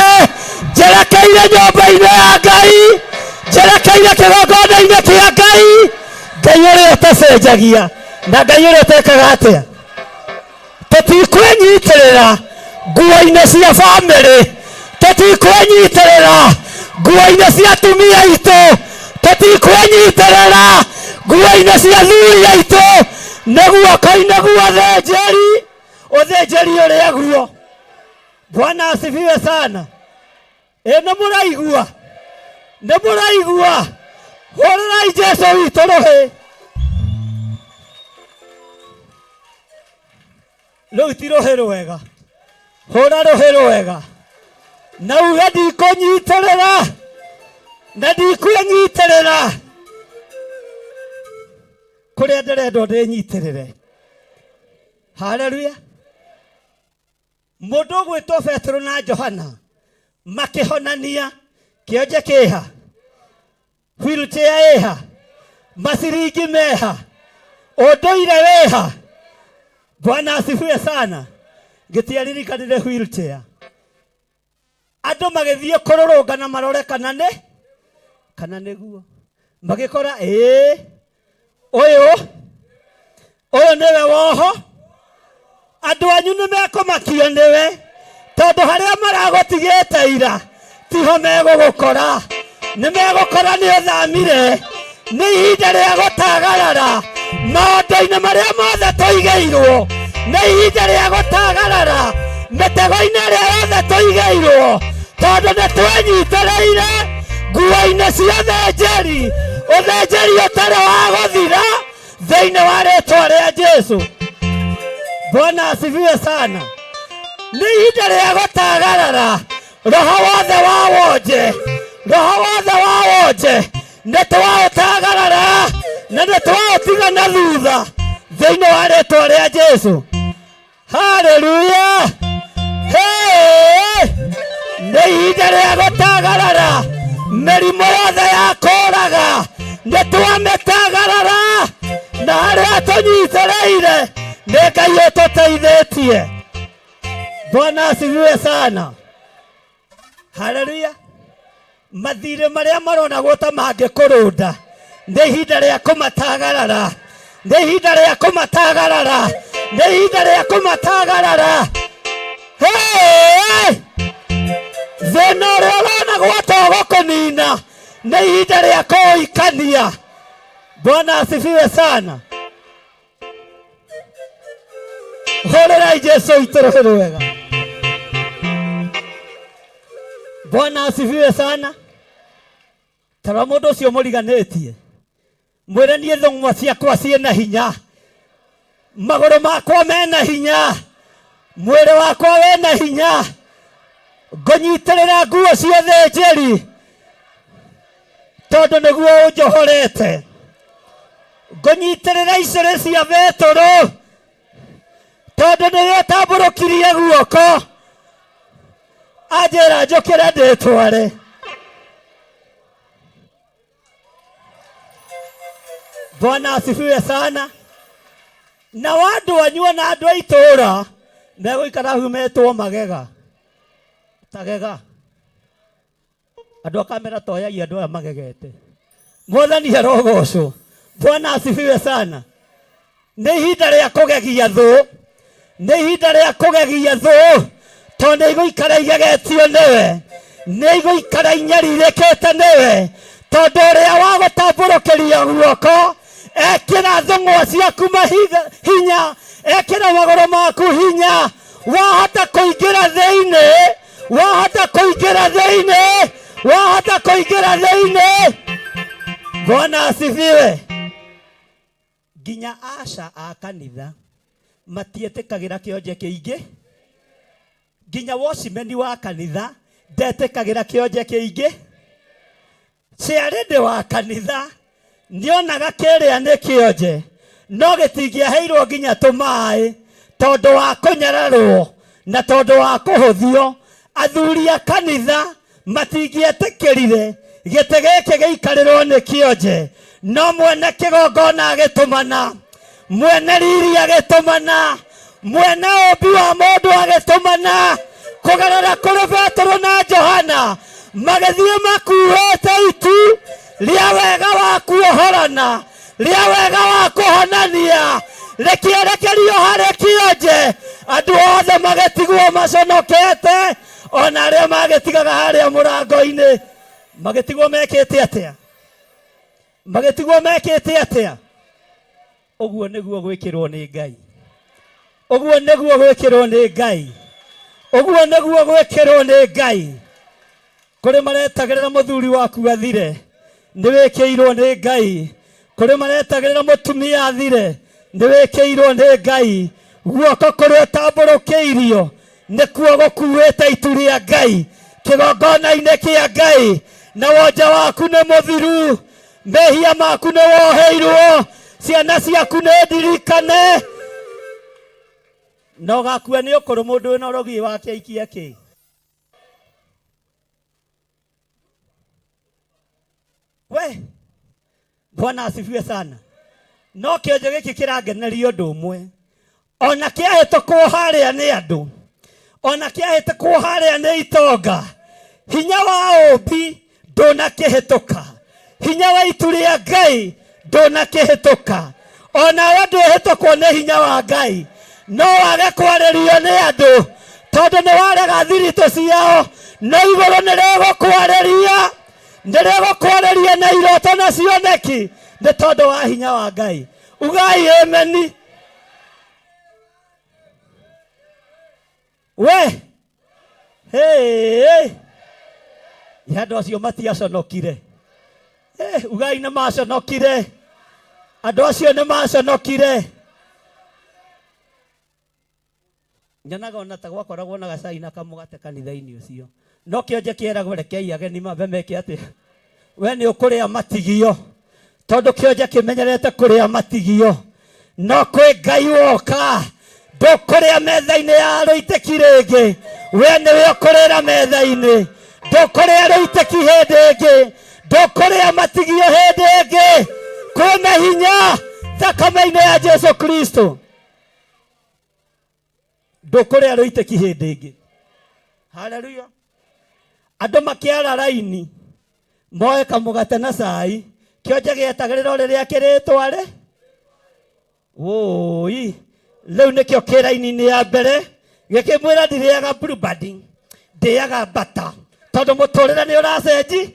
njerekeire nyũmba-inĩ ya Ngai, njerekeire kĩgongona-inĩ kĩa Ngai. Ngai ũrĩa ũtacenjagia na Ngai ũrĩa ũtekaga atĩa, tũtikwĩnyitĩrĩra nguo-inĩ cia bamĩrĩ, tũtikwĩnyitĩrĩra nguo-inĩ cia atumia aitũ, tũtikwĩnyitĩrĩra nguo-inĩ cia athuri aitũ, nĩ guoko-inĩ gwa ũthĩnjĩri, ũthĩnjĩri ũrĩa guo. Bwana asifiwe sana. Ĩ nĩ mũraigua, nĩ mũraigua? Hũrĩrai Jesu witũ rũhĩ. Rũu ti rũhĩ rwega, hũra rũhĩ rwega na uge ndikũnyitĩrĩra na ndikwĩnyitĩrĩra kũrĩa ndĩrendwo ndĩnyitĩrĩre. Haleluya. Mũndũ ũgwĩtwo Petero na Johana makĩhonania kĩonje kĩha, wheelchair ĩha, maciringi meha, ũndũire wĩha. Bwana asifiwe sana. Gĩtiaririkanire wheelchair. Andũ magĩthiĩ kũrũrũngana marore kana nĩ kana nĩguo, magĩkora ĩĩ, ũyũ ũyũ nĩwe woho. Andũ anyu nĩ mekũmakio nĩwe, tondũ harĩa maragũtigĩte ira tiho megũgũkora, nĩ megũkora nĩ ũthamire. Nĩ ihinda rĩa gũtagarara maũndũ-inĩ marĩa mothe tũigĩirwo, nĩ ihinda rĩa gũtagarara mĩtego-inĩ ĩrĩa yothe tũigĩirwo, tondũ nĩ twenyitĩrĩire nguo-inĩ cia ũthĩnjĩri, ũthĩnjĩri ũtarĩ wa gũthira thĩinĩ wa rĩtwa rĩa Jesu. Bwana asifiwe sana. Nĩ ihinda rĩa gũtagarara roho wothe wa wonje, roho wothe wa wonje nĩ twaũtagarara na nĩ twaũtiga na thutha thĩinĩ wa rĩtwa rĩa Jesu. Haleluya. Hey! Nĩ ihinda rĩa gũtagarara mĩrimũ yothe ya kũraga, nĩ twamĩtagarara, na harĩa tũnyitĩrĩire nĩ Ngai ũtũteithĩtie. Bwana asifiwe sana. Haleluya. Mathirĩ marĩa maronagwo ta mangĩkũrũnda, nĩ ihinda rĩa kũmatagarara, nĩ ihinda rĩa kũmatagarara, nĩ ihinda rĩa kũmatagarara. Hey! Thĩna ũrĩa ũronagwo ta ũgũkũnina, nĩ ihinda rĩa kũũikania. Bwana asifiwe sana. Hũrĩrai Jesu witũ rũhĩ rwega. Bwana asifiwe sana. Tara mũndũ ũcio mũriganĩtie, mwĩre niĩ thũng'wa ciakwa ciĩna hinya, magũrũ makwa mena hinya, mwĩrĩ wakwa wĩna hinya, ngũnyitĩrĩra nguo cia ũthĩnjĩri tondũ nĩguo ũnjohorete, ngũnyitĩrĩra icũrĩ cia Betũrũ tondũ nĩwe ũtambũrũkirie guoko anjĩra njũkĩre ndĩtware. Bwana asifiwe sana. Na andũ anyu ona andũ a itũũra megũikara hau metwo magega tagega. Andũ a kamera toyai andũ aya magegete. Mwathani arogocwo. Bwana asifiwe sana. Nĩ ihinda rĩa kũgegia thũ, nĩ ihinda rĩa kũgegia thũ, tondũ nĩ igũikara igegetio nĩwe, nĩ igũikara inyarirĩkĩte nĩwe, tondũ ũrĩa wa gũtambũrũkĩria guoko ekĩra thũng'wa ciaku mahiga hinya, ekĩra magũrũ maku hinya, wahota kũingĩra thĩinĩ, wahota kũingĩra thĩinĩ, wahota kũingĩra thĩinĩ. Bwana asifiwe. Nginya aca a kanitha matiĩtĩkagĩra kĩonje kĩingĩ, nginya watchman wa kanitha ndetĩkagĩra kĩonje kĩingĩ, ciarĩndĩ wa kanitha nĩonaga kĩrĩa nĩ kĩonje no gĩtingĩaheirwo nginya tũmaĩ tondũ wa kũnyararwo na tondũ wa kũhũthio. Athuri a kanitha matingĩetĩkĩrire gĩtĩ gĩkĩ gĩikarĩrwo nĩ kĩonje, no mwene kĩgongona agĩtũmana, mwene riri agĩtũmana, mwene ũmbi wa mũndũ agĩtũmana kũgerera kũrĩ Petero na Johana, magĩthiĩ makuĩte itu rĩa wega wa kuohorana, rĩa wega wa kũhonania, rĩkĩerekerio harĩ kĩonje. Andũ othe magĩtigwo maconokete, ona arĩa magĩtigaga harĩa mũrango-inĩ magĩtigwo mekĩte atĩa? Magĩtigwo mekĩte atĩa? Ũguo nĩguo gwĩkĩrwo nĩ Ngai, ũguo nĩguo gwĩkĩrwo nĩ Ngai, ũguo nĩguo gwĩkĩrwo nĩ Ngai. Kũrĩ maretagĩrĩra mũthuri waku athire, nĩ wĩkĩirwo nĩ Ngai. Kũrĩ maretagĩrĩra mũtumia athire, nĩ wĩkĩirwo nĩ Ngai. Guoko kũrĩa ũtambũrũkĩirio nĩkuo gũkuĩte itu rĩa Ngai kĩgongona-inĩ kĩa Ngai, na wonja waku nĩ mũthiru, mehia maku nĩ woheirwo, ciana ciaku nĩ ndirikane, na ũgakua nĩ ũkũrũ. Mũndũ wĩna ũrogi wake aikie kĩ? We Bwana asifiwe sana. No kĩonje gĩkĩ kĩrangeneria ũndũ ũmwe, ona kĩahĩtũkwo harĩa nĩ andũ, ona kĩahĩtũkwo harĩa nĩ itonga, hinya wa ũmbi ndũnakĩhĩtũka, hinya wa itu rĩa Ngai ndũnakĩhĩtũka. Onawe ndwĩhĩtũkwo nĩ hinya wa Ngai, no wage kwarĩrio nĩ andũ tondũ nĩ warega thiritũ ciao, no igũrũ nĩ rĩgũkwarĩria, nĩ rĩgũkwarĩria na iroto na cioneki nĩ tondũ wa hinya wa Ngai. Ugai ameni. We hey, andũ acio matiaconokire. Ugai nĩ maconokire, andũ acio nĩ maconokire. Nyonaga ona ta gwakoragwo na gacai na kamũgate kanitha-inĩ ũcio, no kĩonje kĩeragwo rekei ageni mambe meke atĩa, we nĩ ũkũrĩa matigio, tondũ kĩonje kĩmenyerete kũrĩa matigio. No kwĩ Ngai woka, ndũkũrĩa metha-inĩ ya rũitĩki rĩngĩ, we nĩwe ũkũrĩra metha-inĩ. Ndũkũrĩa rũitĩki hĩndĩ ĩngĩ, ndũkũrĩa matigio hĩndĩ ĩngĩ. Kwĩna hinya thakame-inĩ ya Jesu Kristo. Ndũkũrĩa rũitĩki hĩndĩ ĩngĩ. Haleluya. Andũ makĩara raini moe kamũgate na cai, kĩonje gĩetagĩrĩra rĩrĩa kĩrĩtware. Wũi, rĩu nĩkĩo kĩ raini-inĩ ya mbere gĩkĩmwĩra ndirĩaga blueband, ndĩaga bata, tondũ mũtũrĩre nĩ ũracenji.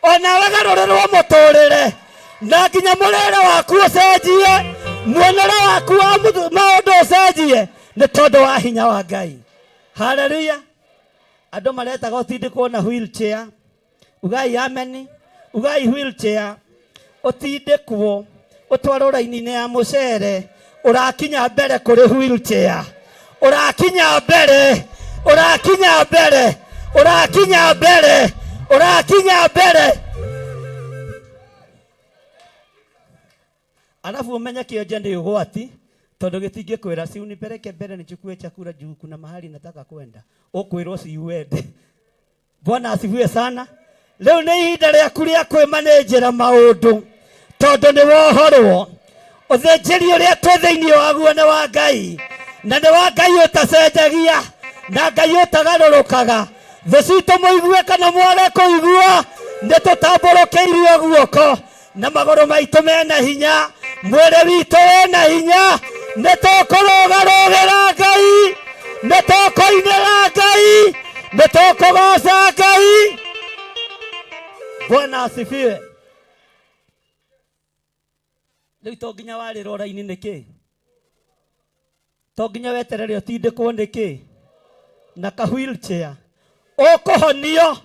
Onawe garũrĩrwo mũtũrĩre, na nginya mũrĩre waku ũcenjie, muonere waku wa maũndũ ũcenjie, nĩ tondũ wa hinya wa Ngai. Haleluya. Andũ maretaga ũtindĩkwo na wheelchair. Ugai ameni. Ugai wheelchair. Ũtindĩkwo ũtwarwo raini-inĩ ya mũcere, ũrakinya mbere kũrĩ wheelchair, ũrakinya mbere, ũrakinya mbere, ũrakinya mbere, ũrakinya mbere. Alafu umenye kĩonje nĩ ũgwati, tondũ gĩtingĩkwĩra si unipeleke mbere nichukue chakula juu kuna mahali nataka kwenda, ũkwĩrwo si uende. Bwana asifiwe sana. Rĩu nĩ ihinda rĩaku rĩa kwĩmanĩnjĩra maũndũ, Tondũ nĩ wohorwo. Ũthĩnjĩri ũrĩa twĩ thĩinĩ waguo nĩ wa Ngai, na nĩ wa Ngai ũtacenjagia, na Ngai ũtagarũrũkaga. Thũ citũ mũigue kana mwage kũigua, nĩ tũtambũrũkĩirio guoko, na magũrũ maitũ mena hinya, mwĩrĩ witũ wĩna hinya. Nĩ tũkũrũgarũgĩra Ngai, nĩ tũkũinĩra Ngai, nĩ tũkũgoca Ngai. Bwana asifiwe. Rĩu to nginya warĩrwo raini nĩkĩ? To nginya weterere ũtindĩkwo nĩkĩ? Na ka wheelchair. Ũkũhonio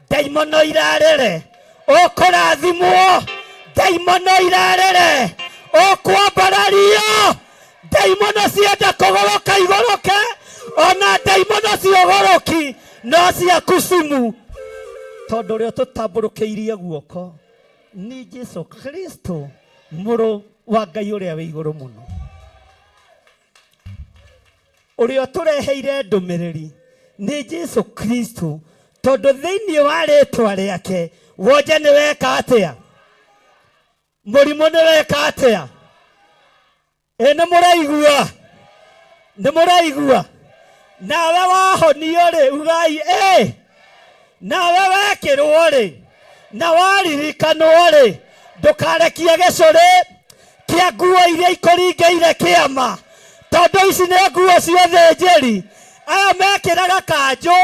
ndaimono irarĩre, ũkũrathimwo ndaimono irarĩre, ũkwambarario ndaimono cienda kũgũrũka igũrũke, ona ndaimono ciũgũrũki no ciaku cimu, tondũ ũrĩa ũtũtambũrũkĩirie guoko nĩ Jesu Kristo, mũrũ wa Ngai ũrĩa wĩ igũrũ mũno, ũrĩa ũtũreheire ndũmĩrĩri nĩ Jesu Kristo, tondũ thĩinĩ wa rĩtwa rĩake wonje nĩ weka atĩa, mũrimũ nĩ weka atĩa. Ĩ nĩ mũraigua, nĩ mũraigua. Nawe wahonio rĩ, ugai ĩ. Nawe wekĩrwo rĩ, na waririkanwo rĩ, ndũkarekie gĩcũrĩ kĩa nguo iria ikũringĩire kĩama, tondũ ici nĩ nguo cia ũthĩnjĩri. Aya mekĩraga kanjũ,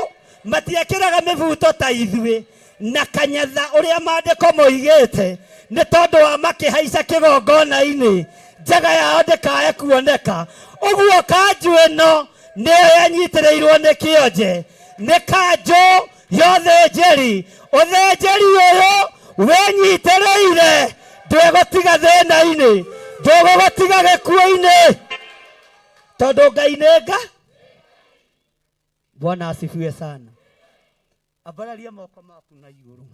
matiekĩraga mĩbuto ta ithuĩ, na kanyatha ũrĩa maandĩko moigĩte, nĩ tondũ wa makĩhaica kĩgongona-inĩ, njaga yao ndĩkae kuoneka. Ũguo kanjũ ĩno nĩyo yanyitĩrĩirwo nĩ kĩonje, nĩ kanjũ ya ũthĩnjĩri. Ũthĩnjĩri ũyũ wĩnyitĩrĩire ndwĩgũtiga thĩna-inĩ, ndũgũgũtiga gĩkuũ-inĩ, tondũ Ngai nĩ nga. Bwana asifiwe sana. Ambararia moko maku na igũrũ,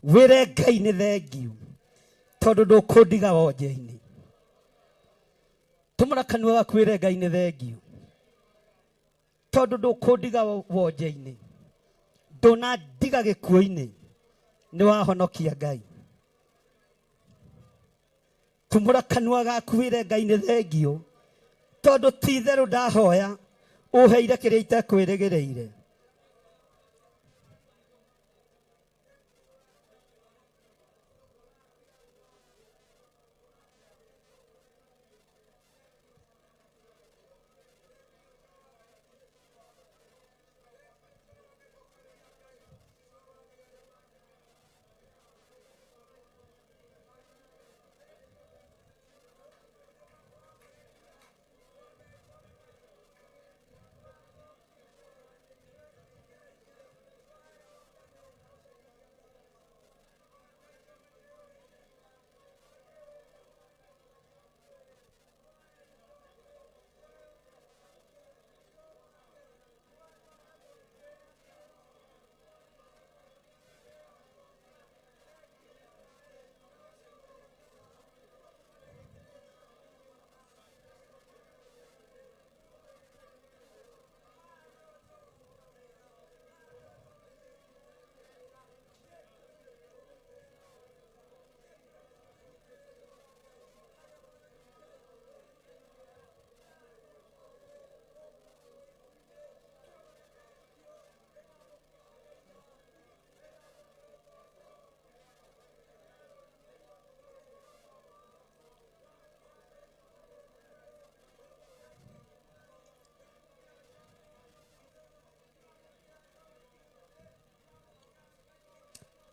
wĩre Ngai nĩ thengiũ, tondũ ndũkũndiga wonje-inĩ. Tumũra kanua gaku wĩre Ngai nĩ thengiũ, tondũ ndũkũndiga wonje-inĩ, ndũnandiga gĩkuũ-inĩ, nĩ wahonokia Ngai. Tumũra kanua gaku wĩre Ngai nĩ thengiũ, tondũ ti itherũ ndahoya ũheire kĩrĩa itekwĩrĩgĩrĩire.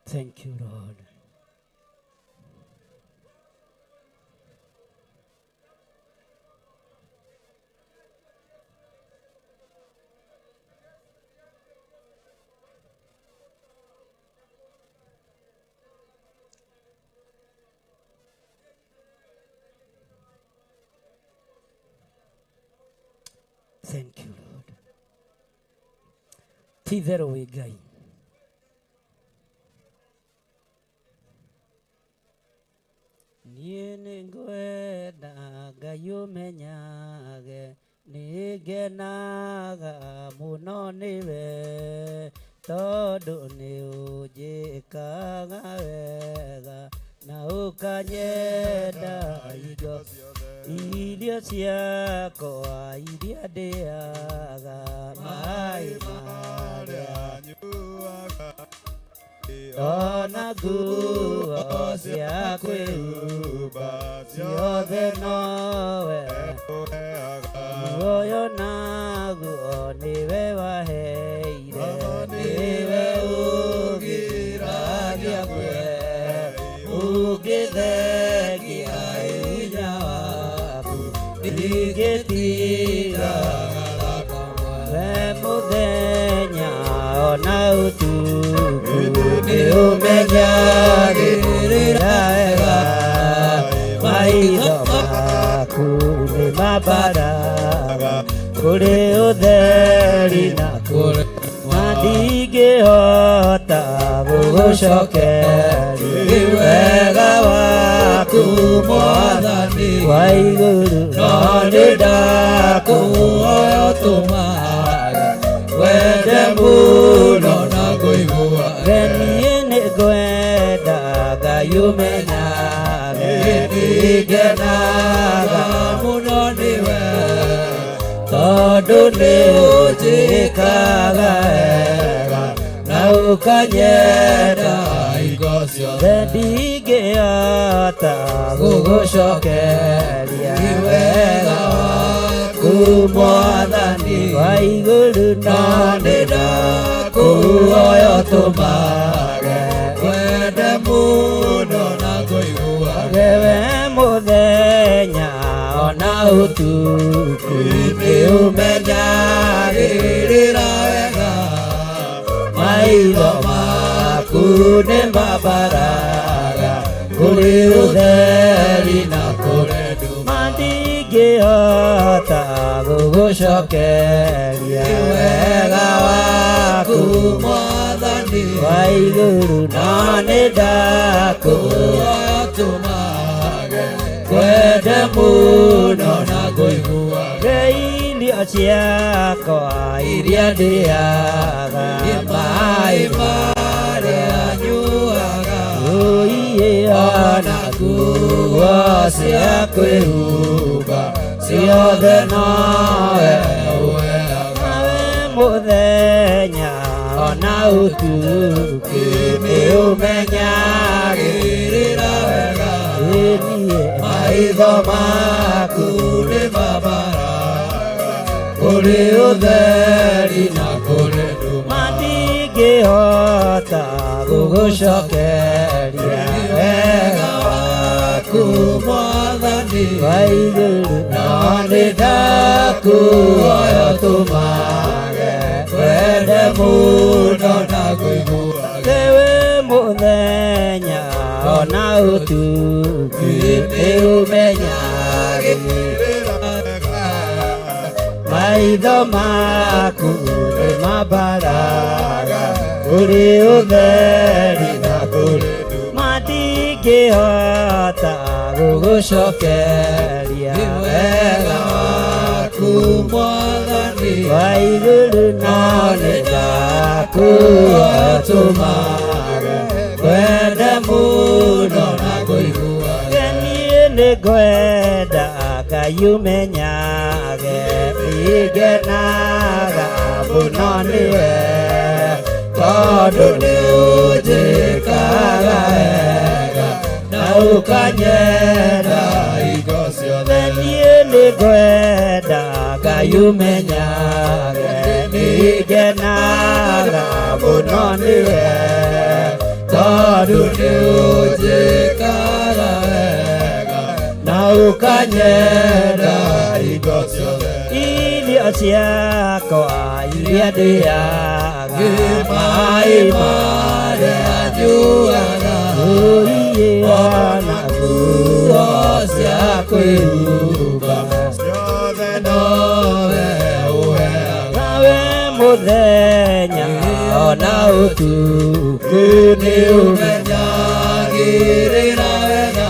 Thank you, Lord. Thank you, Lord. Ti itherũ wĩ Ngai. Niĩ nĩngwenda Ngai ũmenyage, nĩngenaga mũno nĩwe, tondũ nĩũnjĩkaga wega. Na ũkanyenda indo irio ciakwa iria ndĩaga maĩ marĩa nyuaga ona nguo cia kwĩhumba ciothe nowe muoyo naguo nĩwe waheire nĩwe ũgiragia kwe ũngĩthengia hinya waku ndingĩtiga we mũthenya ona ũtukũ nĩũmenyagĩrĩra wega maitho maku nĩ mabaraga kũrĩ ũtheri na kũrĩ na ndingĩhota gũgũcokeria wega waku mwathani wa igũrũ no nĩ ndakũhoya ũtũmage wende mũno na kũigua niĩ nĩ ngwenda Ngai ũmenyage nĩngenaga mũno nĩwe tondũ nĩ ũnjĩkaga wega na ũkanyenda hingo ciothe ndingĩhota gũgũcokeria wega waku mwathani wa igũrũ no nĩ ndakũhoya ũtũmage wende mũno na kũiguage we mũthenya ona ũtukũ nĩ ũmenyagĩrĩra wega maitho maku nĩ mabaraga kũrĩ ũtheri na kũrĩ nduma ndingĩhota gũgũcokeria wega waku mwathani wa igũrũ no nĩ ndakũhoya ũtũmage wende mũno na kũiguage irio ciakwa iria ndĩaga maĩ marĩa nyuaga ũiĩ ona nguo cia kwĩhumba ciothe nowe ũheaga we mũthenya ona ũtukũ nĩ ũmenyagĩrĩra wega niĩ maitho maku nĩ mabaraga kũrĩ ũtheri na kũrĩ nduma ndingĩhota gũgũcokeria wega waku mwathani wa igũrũ no nĩ ndakũhoya ũtũmage wende mũno na kũiguage we mũthenya ona ũtukũ nĩ ũmenyagĩrĩra maitho maku nĩ mabaraga kũrĩ ũtheri na kũrĩ nduma ndingĩhota gũgũcokeria wega waku mwathani wa igũrũ no nĩ ndakũhoya ũtũmage wende mũno na kũiguage niĩ nĩ ngwenda Ngai ũmenyage nĩngenaga mũno nĩwe tondũ nĩ ũnjĩkaga wega na ũkanyenda hingo ciothe niĩ nĩ ngwenda Ngai ũmenyage nĩngenaga mũno nĩwe tondũ nĩ ũnjĩkaga wega na ũkanyenda hingo ciothe irio ciakwa iria ndĩaga maĩ marĩa nyuaga ũiĩ ona nguo cia kwĩhumba ciothe nowe ũheaga we mũthenya ona ũtukũ nĩ ũmenyagĩrĩra wega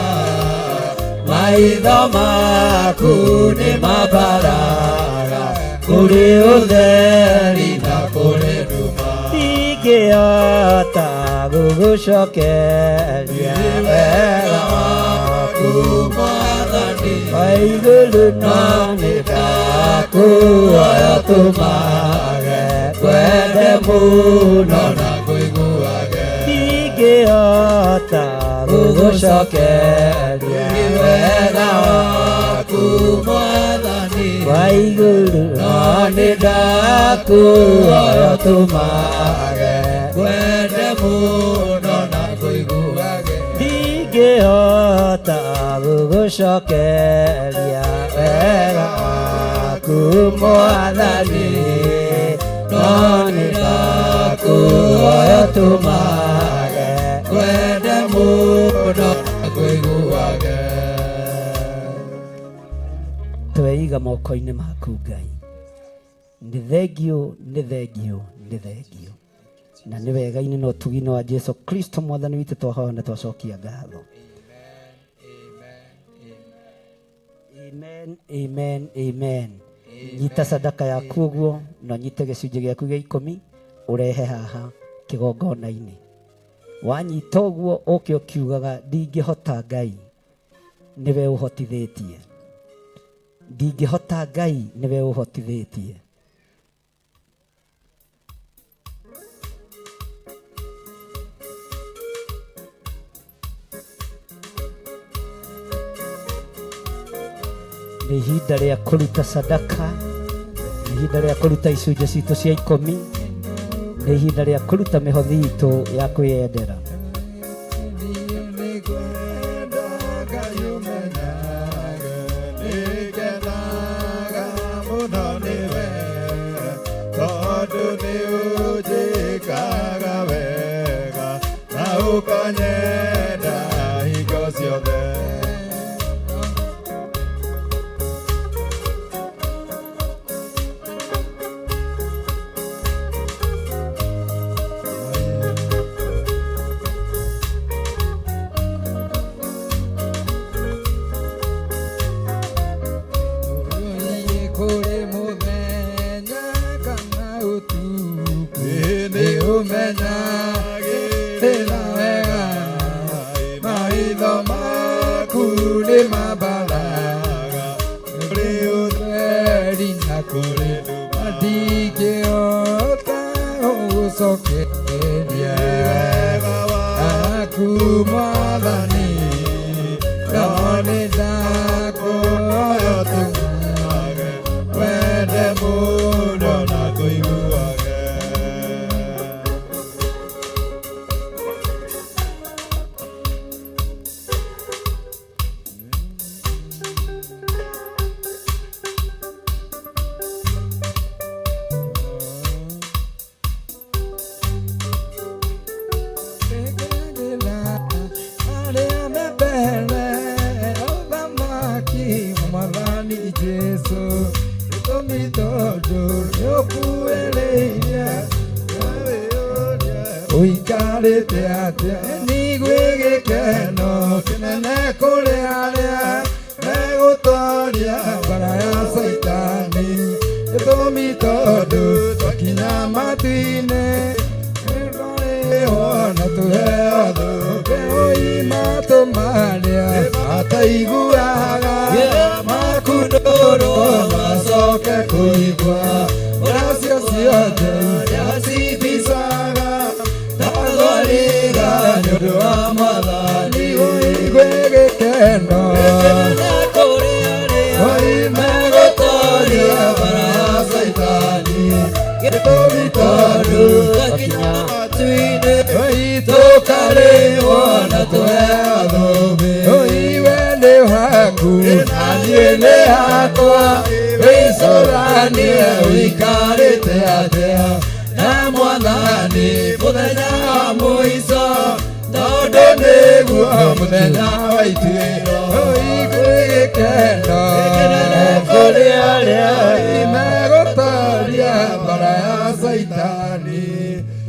maitho maku nĩ mabaraga kũrĩ ũtheri na kũrĩ nduma ndingĩhota Gũgũcokeria wega waku Mwathani wa igũrũ, no nĩ ndakuoya tũmage ngwende mũno na ngũiguage. Ndingĩhota gũgũcokeria wega waku Mwathani wa igũrũ, no nĩ ndakuoya tũmage ngwende mũno na ngũiguage. Ndingĩhota gũgũcokeria wega waku Mwathani, no nĩ ndakuoya tũmage ngwende mũno na ngũiguage. Tweiga moko-inĩ maku Ngai. Nĩ thengio, nĩ thengio, nĩ thengio. Na nĩ wega-inĩ na ũtugi-inĩ wa Jesu Kristo Mwathani witũ twahoya na twacokia ngatho. Amen, amen, amen. Nyita sadaka yaku ũguo na ũnyite gĩcunjĩ gĩaku gĩa 10 ũrehe haha kĩgongona-inĩ. Wanyita ũguo ũke ũkiugaga ndingĩhota Ngai nĩwe ũhotithĩtie. Ndingĩhota Ngai nĩwe ũhotithĩtie. Nĩ ihinda rĩa kũruta sadaka, nĩ ihinda rĩa kũruta icunjĩ citũ cia 10, nĩ ihinda rĩa kũruta mĩhothi itũ ya kwĩyendera. Ukanyenda hingo ciothe. Kũrĩ mũthenya kana ũtukũ, nĩ ũmenyagĩrĩra wega. Maitho maku nĩ mambaraga kũrĩ ũtheri na kũrĩ nduma. Ndingĩhota gũgũcokeria wega waku Mwathani, no nĩ ndakuoya tũmage wende mũno na ngũiguage. Arĩa me mbere ũthamaki Mwathani Jesũ, gĩtũmi tondũ nĩũkuĩrĩire ũikarĩte atĩa. Nĩ gwĩ gĩkeno kĩnene kũrĩ arĩa megũtoria mbara ya Caitani, gĩtũmi tondũ twakinya matu-inĩ nĩtwarĩhwo na tũheo thũmbĩ ũima tũmarĩa mataiguaga makundũrwo macoke kũigua ũracio ciothe iria cibicaga ta thwariga nĩ ũndũ wa Mwathani. Ũigue gĩkeno oimegũtoria mbara ya Caitani, gĩtũmi tondũ twakinya matu-inĩ tũkarĩhwo na tũheo thũmbĩ. Ũiwe nĩ waku na niĩ nĩ hakwa, wĩcũranie ũikarĩte atĩa na Mwathani mũthenya wa mũico, tondũ nĩguo mũthenya wa ituĩro. Ũigue gĩkeno kũrĩ arĩa megũtoria mbara ya Caitani,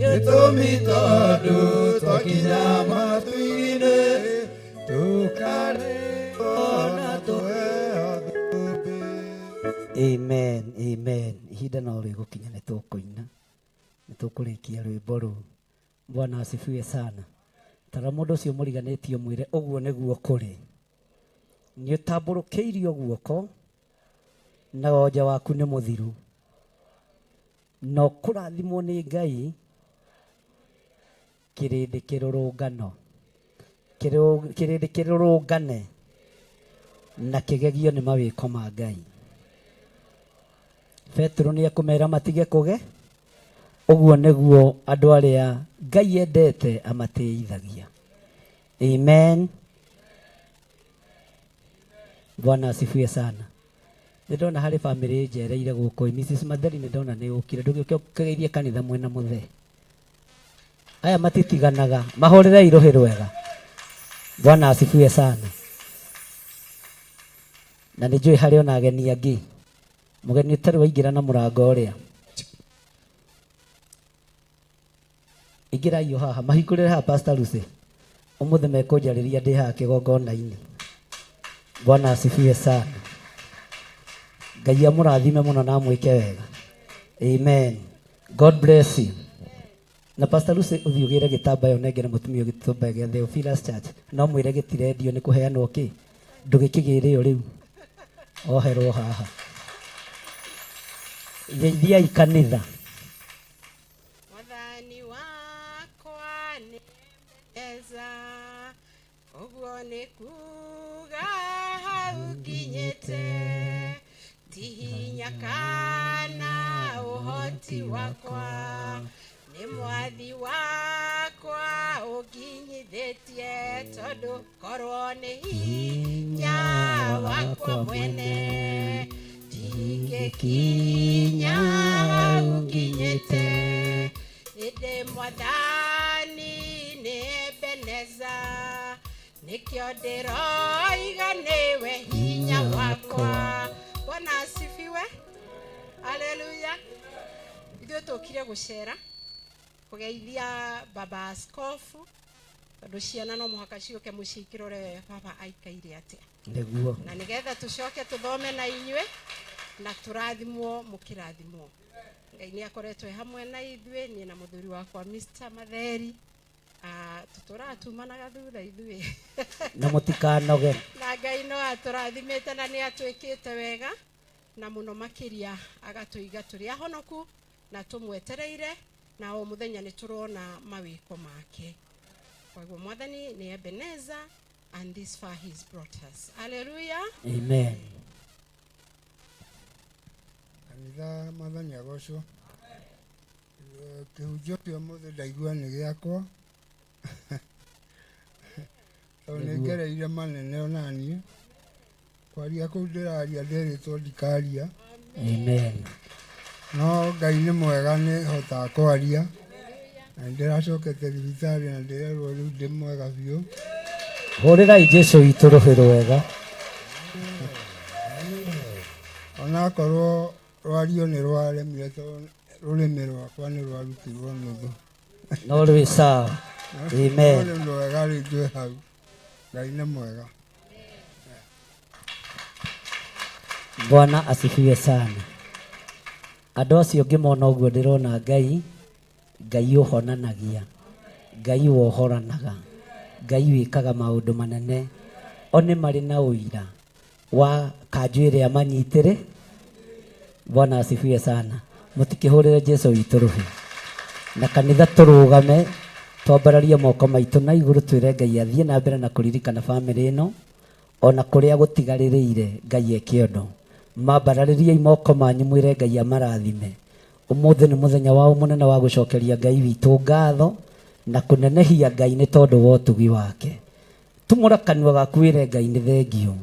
gĩtũmi tondũ twakinya matu-inĩ tũkarĩhwo na tũheo thũmbĩ. Amen, amen. Ihinda no rĩgũkinya nĩ tũkũina, nĩ tũkũrĩkia rwĩmbo rũu. Bwana asifiwe sana. Tara mũndũ ũcio mũriganĩtie mwĩre ũguo nĩguo kũrĩ. Nĩ ũtambũrũkĩirio guoko na wonje waku nĩ mũthiru. Na ũkũrathimwo nĩ Ngai kĩrĩndĩ kĩrũrũngano. Kĩrĩndĩ kĩrũrũngane na kĩgegio nĩ mawĩko ma Ngai. Petero nĩ ekũmera matige kũge ũguo nĩguo andũ arĩa Ngai endete amatĩithagia. Amen. Bwana asifiwe sana. Nĩ ndona harĩ bamĩrĩ njereire gũkũ Mrs. Matheri nĩ ndona nĩ ũkire ndũgĩũke ũkĩgeithie kanitha mwena mũthee. Aya matitiganaga mahũrĩrei rũhĩ rwega. Bwana asifiwe sana. Na nĩ njũĩ harĩ ona ageni angĩ. Mũgeni ũtarĩ waingĩra na mũrango ũrĩa. Ingĩrai o haha mahingũrĩre haha Pastor Lucy. Ũmũthĩ mekũnjarĩria ndĩ haha kĩgongona-inĩ. Bwana asifiwe sana. Ngai amũrathime mũno na amwĩke wega. Amen. God bless you. Na Pastor Lucy ũthiĩ ũgĩre gĩtambaya ũnengere mũtumia ũyũ gĩtambaya gĩa Theophilus Church. No mwĩre gĩtirendio nĩ kũheanwo kĩ? Ndũgĩkĩgĩre o rĩu. Oherwo haha. Geithiai kanitha. Mwathani wakwa nĩ Ebeneza, ũguo nĩ kuga hau nginyĩte, ti hinya kana ũhoti wakwa, nĩ mwathi wakwa ũnginyithĩtie, tondũ korwo nĩ hinya wakwa mwene ndingĩkinya hau nginyĩte. Ĩndĩ mwathani nĩ Ebeneza, nĩkĩo ndĩroiga nĩwe hinya wakwa. Bwana asifiwe. Haleluya. Ithuĩ tũkire gũcera kũgeithia baba askofu tondũ ciana no mũhaka ciũke mũciĩ ikĩrore baba aikaire atĩa. Nĩguo. Na nĩgetha tũcoke tũthome na inyuĩ na tũrathimwo mũkĩrathimwo. Ngai nĩ akoretwo e hamwe na ithuĩ, niĩ na mũthuri wakwa Mr. Matheri. Tũtũraga tumanaga thutha ithuĩ. Na mũtikanoge. Na Ngai no atũrathimĩte na nĩ atwĩkĩte wega na mũno makĩria agatũiga tũrĩ ahonoku na tũmwetereire na o mũthenya nĩ tũrona mawĩko make. Koguo Mwathani nĩ Ebeneza and this far he's brought us. Hallelujah. Amen. Kanitha mwathani agocwo. Kĩhunjio kĩa ũmũthĩ ndaigua nĩ gĩakwa tondũ nĩ ngereire manene onaniĩ kwaria kũu ndĩraria ndĩrĩtwo ndikaria. Amen. No Ngai nĩ mwega nĩ hotaga kwaria na nĩ ndĩracokete thibitarĩ na ndĩrerwo rĩu ndĩ mwega biũ. Hũrĩrai Jesu witũ rũhĩ rwega. Onakorwo rwario nĩ rwaremire tondũ rũrĩmĩ rwakwa nĩ rwarutirwo nuthu. No rwĩ sawa. Amen. No rĩu rwega rĩu twĩ hau. Ngai nĩ mwega. Bwana asifiwe sana. Andũ acio ngĩmona ũguo ndĩrona Ngai, Ngai ũhonanagia, Ngai wohoranaga, Ngai wĩkaga maũndũ manene. O nĩ marĩ na ũira wa kanjũ ĩrĩa manyitĩrĩ. Bwana asifiwe sana. Mũtikĩhũrĩre Jesu witũ rũhĩ. Na kanitha tũrũgame twambararie moko maitũ na igũrũ twĩre Ngai athiĩ na mbere na kũririkana bamĩrĩ ĩno ona kũrĩa gũtigarĩrĩire Ngai eke ũndũ. Mambararĩriei moko manyu mwĩre Ngai amarathime. Ũmũthĩ nĩ mũthenya wao mũnene wa gũcokeria Ngai witũ ngatho na kũnenehia Ngai nĩ tondũ wa ũtugi wake. Tumũra kanua gaku wĩre Ngai nĩ thengiũ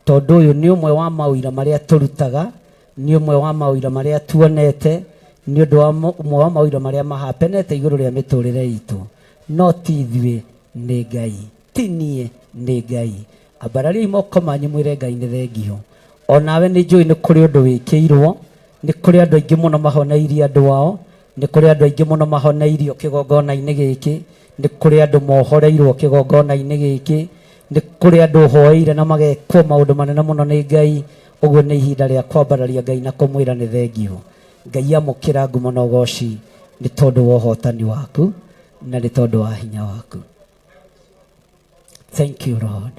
tondũ ũyũ nĩ ũmwe wa maũira marĩa tũrutaga, nĩ ũmwe wa maũira marĩa tuonete, nĩ ũndũ wa ũmwe wa maũira marĩa mahapenete igũrũ rĩa mĩtũrĩre itũ. No ti ithuĩ, nĩ Ngai. Ti niĩ, nĩ Ngai. Ambarariai moko manyu mwĩre Ngai nĩ thengiũ. Onawe nĩ njũĩ nĩ kũrĩ ũndũ wĩkĩirwo, nĩ kũrĩ andũ aingĩ mũno mahoneirie andũ ao, nĩ kũrĩ andũ aingĩ mũno mahoneirio kĩgongona-inĩ gĩkĩ, nĩ kũrĩ andũ mohoreirwo kĩgongona-inĩ gĩkĩ, nĩ kũrĩ andũ ũhoeire na magekwo maũndũ manene mũno nĩ Ngai. Ũguo nĩ ihinda rĩa kwambararia Ngai na kũmwĩra nĩ thengiũ. Ngai amũkĩra ngumo na ũgoci nĩ tondũ wa ũhotani waku. Na nĩ tondũ wa hinya waku. Thank you Lord.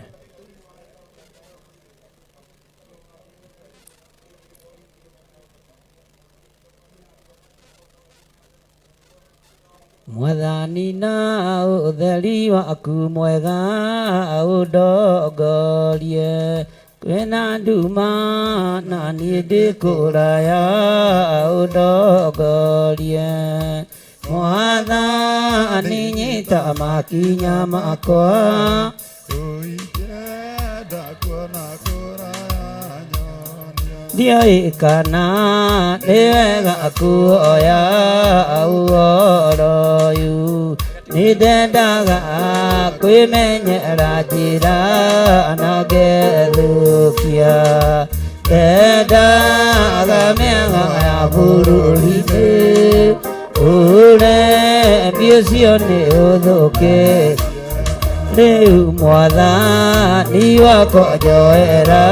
Mwathani na ũtheri waku mwega ũndongorie, kwĩna nduma na niĩ ndĩ kũraya ũndongorie. Mwathani nyita makinya makwa, ndiũĩ kana nĩ wega kuoya ũhoro ũyũ, nĩndendaga kwĩmenyera njĩra na ngethũkia, ndendaga mĩaga ya bũrũri-inĩ, ũremi ũcio nĩ ũthũkĩte. Rĩu mwathani wakwa njoera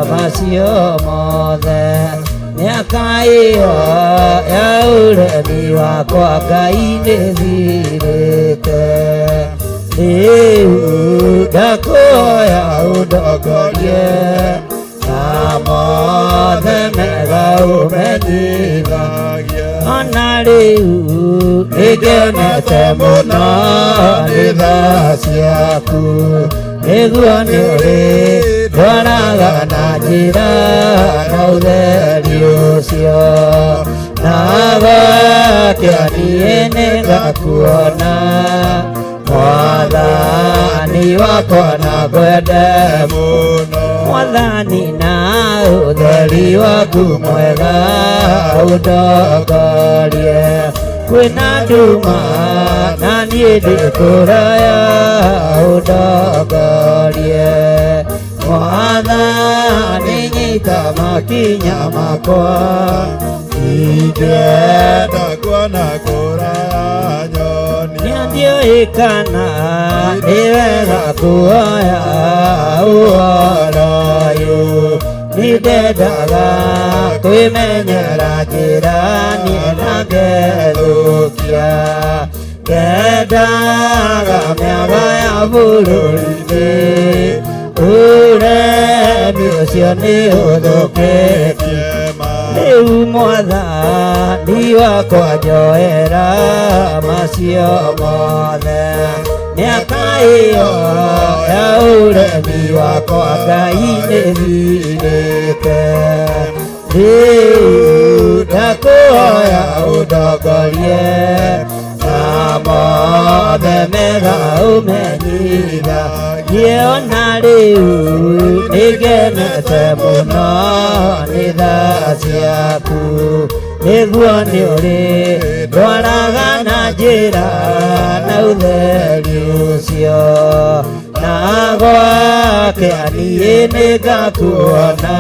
macio mothe, mĩaka ĩyo ya ũremi wakwa Ngai nĩthirĩte. Rĩu ndakũhoya ũndongorie na mothe mega ũmenyithagie, ona rĩu nĩngenete mũno nĩ tha ciaku, nĩguo nĩũrĩ ndwaraga na njĩra na ũtheri ũcio, na gwakĩa niĩ nĩngakuona mwathani wakwa na ngwende mũno. Mwathani na ũtheri waku mwega ũndongorie, kwĩna nduma na niĩ ndĩ kũraya ũndongorie. Mwathani nyita makinya makwa, ingĩenda kuona kũraya nyonia. Ndiũĩ kana nĩ wega kuoya ũhoro ũyũ, nĩndendaga kwĩmenyera njĩra niĩ na ngethũkia, ndendaga mĩaga ya bũrũri-inĩ, ũremi ũcio nĩ ũthũkĩtie. Rĩu mwathani wakwa njoera macio mothe, mĩaka ĩyo ya ũremi wakwa Ngai nĩthirĩte. Rĩu ndakũhoya ũndongorie na mothe mega ũmenyithagie, ona rĩu nĩngenete mũno nĩ tha ciaku, nĩguo nĩũrĩ ndwaraga na njĩra na ũtheri ũcio, na gwakĩa niĩ nĩngakuona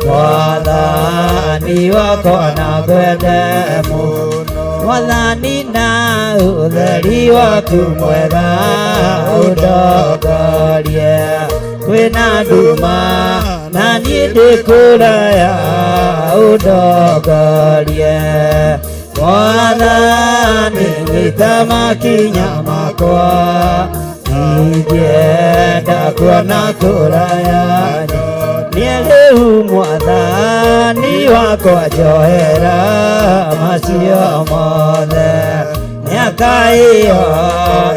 mwathani wakwa na ngwende mũno. Mwathani na ũtheri waku mwega ũndongorie, kwĩna nduma na niĩ ndĩ kũraya ũndongorie. Mwathani nyita makinya makwa, ingĩenda kuona kũraya niĩ rĩu mwathani wakwa njoera macio mothe, mĩaka ĩyo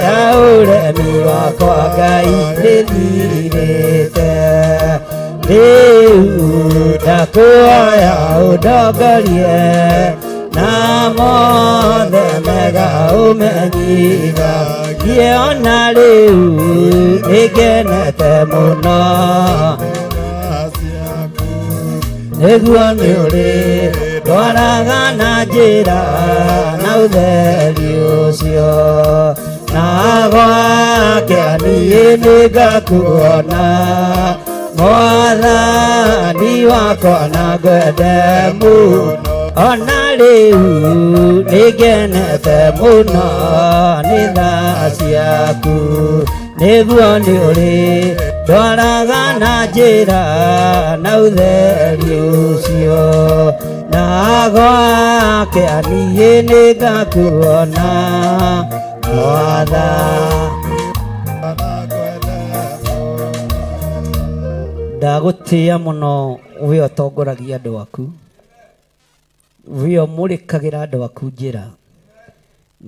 ya ũremi wakwa Ngai nĩthirĩte. Rĩu ndakũhoya ũndongorie na mothe mega ũmenyithagie, ona rĩu nĩngenete mũno nĩguo nĩũrĩ ndwaraga na njĩra na ũtheri ũcio, na gwakĩa niĩ nĩngakuona mwathani wakwa na ngwende mũno. Ona rĩu nĩngenete mũno nĩ tha ciaku, Nĩguo nĩ ũrĩ ndwaraga na njĩra na ũtheri ũcio na gwake niĩ nĩngakuona mwatha ndagũtĩĩa mũno we ũtongoragia andũ aku we ũmũrĩkagĩra andũ aku njĩra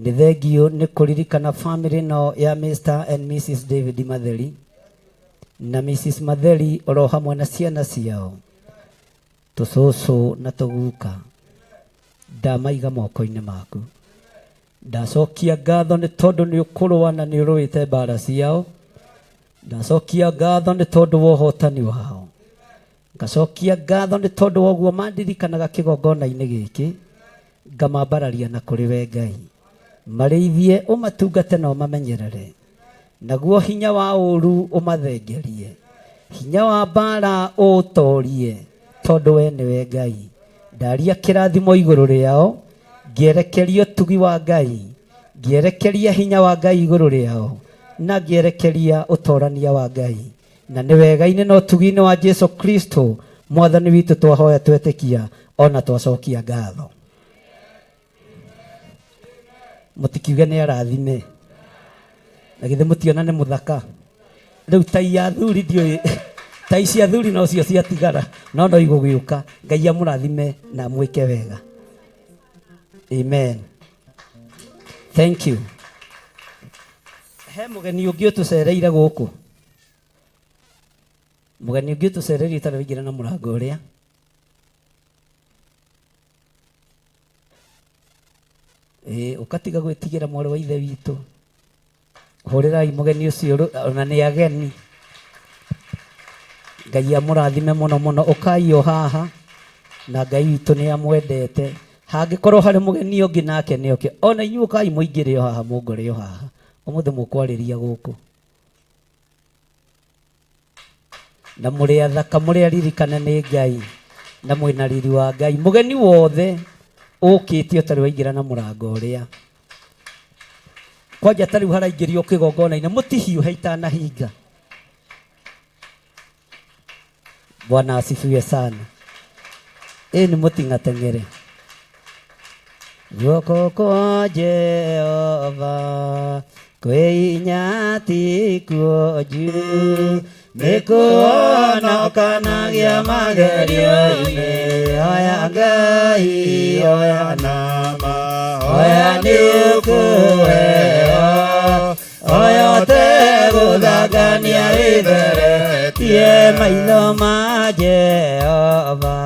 nĩ thengiũ nĩ kũririkana famĩlĩ ĩno ya Mr and Mrs David Matheri na Mrs Matheri oro hamwe na ciana ciao tũcũcũ na tũguka ndamaiga moko-inĩ maku ndacokia ngatho nĩ tondũ nĩ ũkũrũa na nĩ ũrũĩte mbara ciao ndacokia ngatho nĩ tondũ wa ũhotani wao ngacokia ngatho nĩ tondũ wa ũguo mandirikanaga kĩgongona-inĩ gĩkĩ ngamambararia na kũrĩ we Ngai marĩithie ũmatungate na ũmamenyerere naguo hinya wa ũũru ũmathengerie hinya wa mbara ũũtorie tondũ we nĩwe Ngai ndaria kĩrathimo igũrũ rĩao ngĩerekeria ũtugi wa Ngai ngĩerekeria hinya wa Ngai igũrũ rĩao na ngĩerekeria ũtorania wa Ngai na nĩ wega-inĩ na ũtugi-inĩ wa Jesu Kristo mwathani witũ twahoya twetĩkia ona twacokia ngatho mũtikiuge nĩ arathime na githĩ mũtiona nĩ mũthaka rĩu tai ya athuri ndiũĩ tai cia athuri nocio ciatigara no no igũgĩũka Ngai amũrathime na amwĩke wega amen thank you he mũgeni ũngĩ ũtũcereire gũkũ mũgeni ũngĩ ũtũcereire ũtarĩ waingĩra na mũrango ũrĩa ĩĩ ũkatiga gwĩtigĩra mwarĩ wa ithe witũ hũrĩrai mũgeni ũcio ona nĩ ageni Ngai amũrathime mũno mũno ũkai o haha na Ngai witũ nĩ amwendete hangĩkorwo harĩ mũgeni ũngĩ nake nĩ oke ona inyuĩ ũkai mũingĩre o haha mũngore o haha ũmũthĩ mũkwarĩria gũkũ na mũrĩ athaka mũrĩ aririkane nĩ Ngai na mwĩna riri wa Ngai mũgeni wothe ũkĩte ũtarĩ waingĩra na mũrango ũrĩa kwanja ta rĩu haraingĩrio kĩgongona-inĩ mũtihiũhe itanahinga Bwana asifiwe sana ĩ nĩ mũting'ateng'ere guoko kwa Jehova kwĩ hinya ti kuonju nĩ kũhonokanagia magerio-inĩ oya Ngai oya nama oya nĩ ũkũheo oya ũtegũthangania wĩtheretie maitho ma Jehova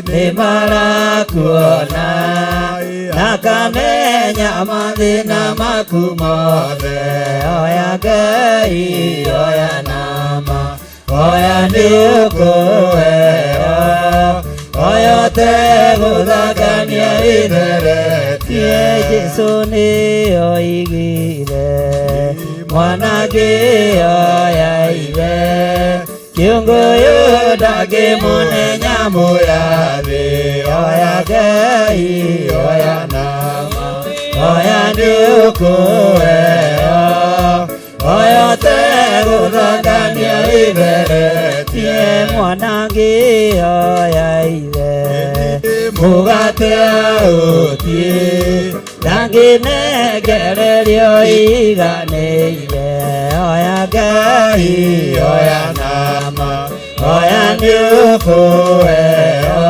nĩ marakuona na kamenya mathĩna maku mothe oya Ngai oya nama oya nĩ ũkũheo oya ũtegũthangania wĩtheretie Jesũ nĩ oigire mwana ngĩoya ithe kĩũngũyũ ndangĩmũne nyamũ ya thĩ oya Ngai oya nama oya nĩ ũkũheo oya ũtegũthangania wĩtheretie mwana ngĩoya ithe mũgate aũtiĩ ndangĩnengererio iganĩire oya Ngai oya nama oya nĩ ũkũheo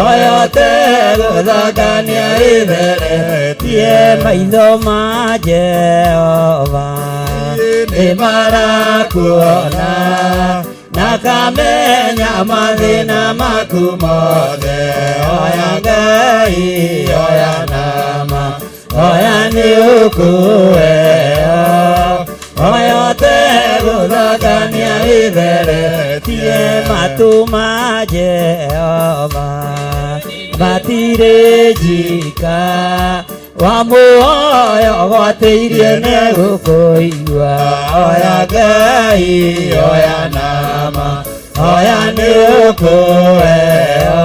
oya ũtegũthangania wĩtheretie maitho ma Jehova nĩ marakuona na kamenya mathĩna maku mothe oya Ngai oya nama oya nĩ ũkũheo oya ũtegũthangania wĩtheretie matũ ma Jehova matirĩ njika wa muoyo gwatĩirie nĩ gũkũigua oya Ngai oya nama oya nĩ ũkũheo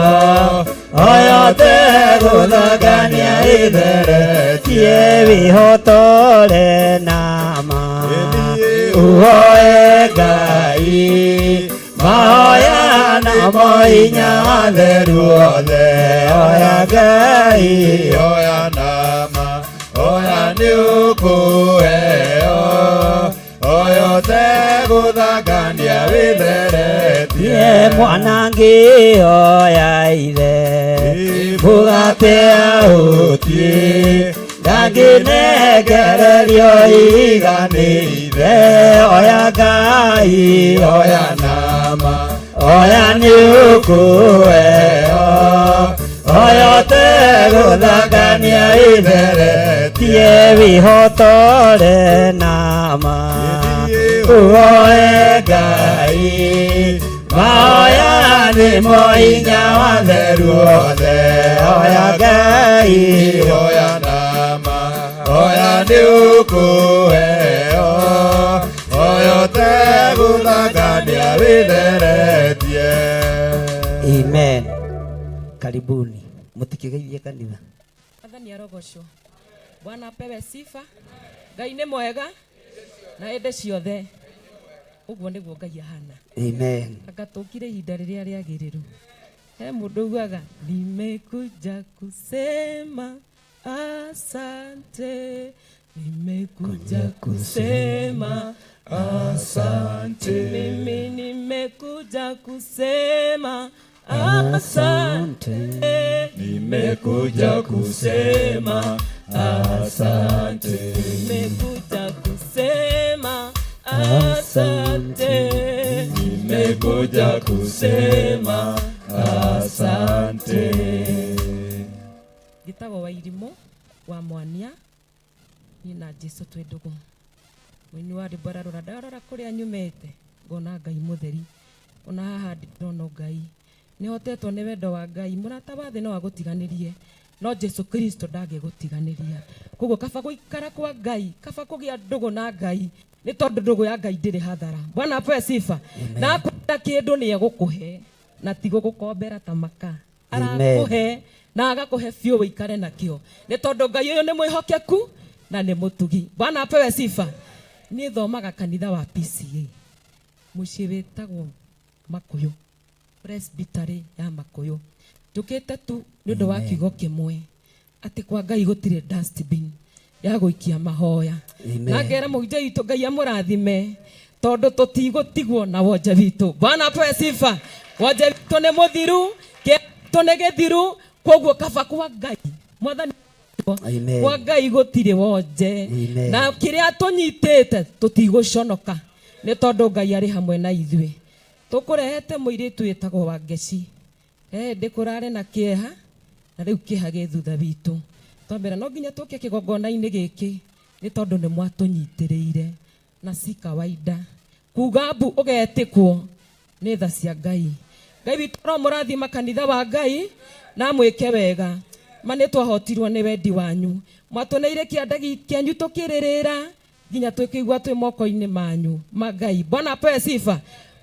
oya ũtegũthangania wĩtheretie wĩhotore nama Uoe Ngai mahoya namo hinya watheru othe oya Ngai oya nama oya nĩ ũkũheo oyo tegũthangania wĩtheretie Ye mwanangi oya ithe mũgate ahutie ndangĩnengererio iganĩire oya Ngai oya nama oya nĩ ũkũheo oyo tegũthangania itheretie wĩhotore nama uoe Ngai mahoya nĩmo hinya watheru othe oya Ngai oya nama oya nĩ ũkũheo oyo tegũthangania wĩtheretie. Amen. Karibuni mũtikĩgeithie kanitha. Mwathani arogocwo. Bwana apewe sifa. Ngai nĩ mwega na hĩndĩ ciothe. Ũguo nĩguo Ngai ahana. Amen. Anga tũkire ihinda rĩrĩa rĩagĩrĩru. He mũndũ ugaga nimekuja kusema asante, nimekuja kusema asante, mimi nimekuja kusema asante, nimekuja kusema asante, nimekuja kusema asante, nimekuja kusema asante. Gitagwo Wairimu wa Mwania ni na Jesu twĩ ndũgũ. Mũini wa rwĩmbo ararora ndarora kũrĩa nyumĩte ngona Ngai mũtheri, ona haha ndĩrona Ngai nĩhotetwo nĩ wendo wa Ngai. Mũrata wa thĩ no agũtiganĩrie no Jesu Kristo ndangĩgũtiganĩria. Koguo kaba gũikara kwa Ngai, kaba kũgĩa ndũgũ na Ngai, nĩ tondũ ndũgũ ya Ngai ndĩrĩ hathara. Bwana apewe sifa. Na akwenda kĩndũ nĩ egũkũhe na ti gũgũkombera ta maka. Arakũhe na agakũhe biũ wĩikare nakĩo, nĩ tondũ Ngai ũyũ nĩ mwĩhokeku na nĩ mũtugi. Bwana apewe sifa. Niĩ thomaga kanitha wa PCA mũciĩ wĩtagwo Makuyu, Presbytery ya Makuyu. Njũkĩte tu nĩ ũndũ wa kiugo kĩmwe atĩ kwa Ngai gũtirĩ dustbin ya gũikia mahoya. Na ngera mũhunjia witũ Ngai amũrathime tondũ tũtigũtigwo na wonje witũ. Bwana apewe sifa. Wonje witũ nĩ mũthiru, kĩeha nĩ gĩthiru, koguo kaba kwa Ngai Mwathani kwa Ngai gũtirĩ wonje. Na kĩrĩa tũnyitĩte tũtigũconoka nĩ tondũ Ngai arĩ hamwe na ithuĩ. Tũkũrehete mũirĩtu wĩtagwo Wangeci, ndĩ kũrarĩ na kĩeha na rĩu kĩeha gĩ thutha witũ. Twambĩra no nginya tũke kĩgongona-inĩ gĩkĩ nĩ tondũ nĩ mwatũnyitĩrĩire na si kawaida. Kuga mbu ũgetĩkwo nĩ tha cia Ngai. Ngai witũ aromũrathima kanitha wa Ngai na mwĩke wega. Ma nĩ twahotirwo nĩ wendi wanyu, mwatũneire kĩanda kĩanyu tũkĩrĩrĩra nginya twĩkĩigua twĩ moko-inĩ manyu ma Ngai. Bwana apewe sifa.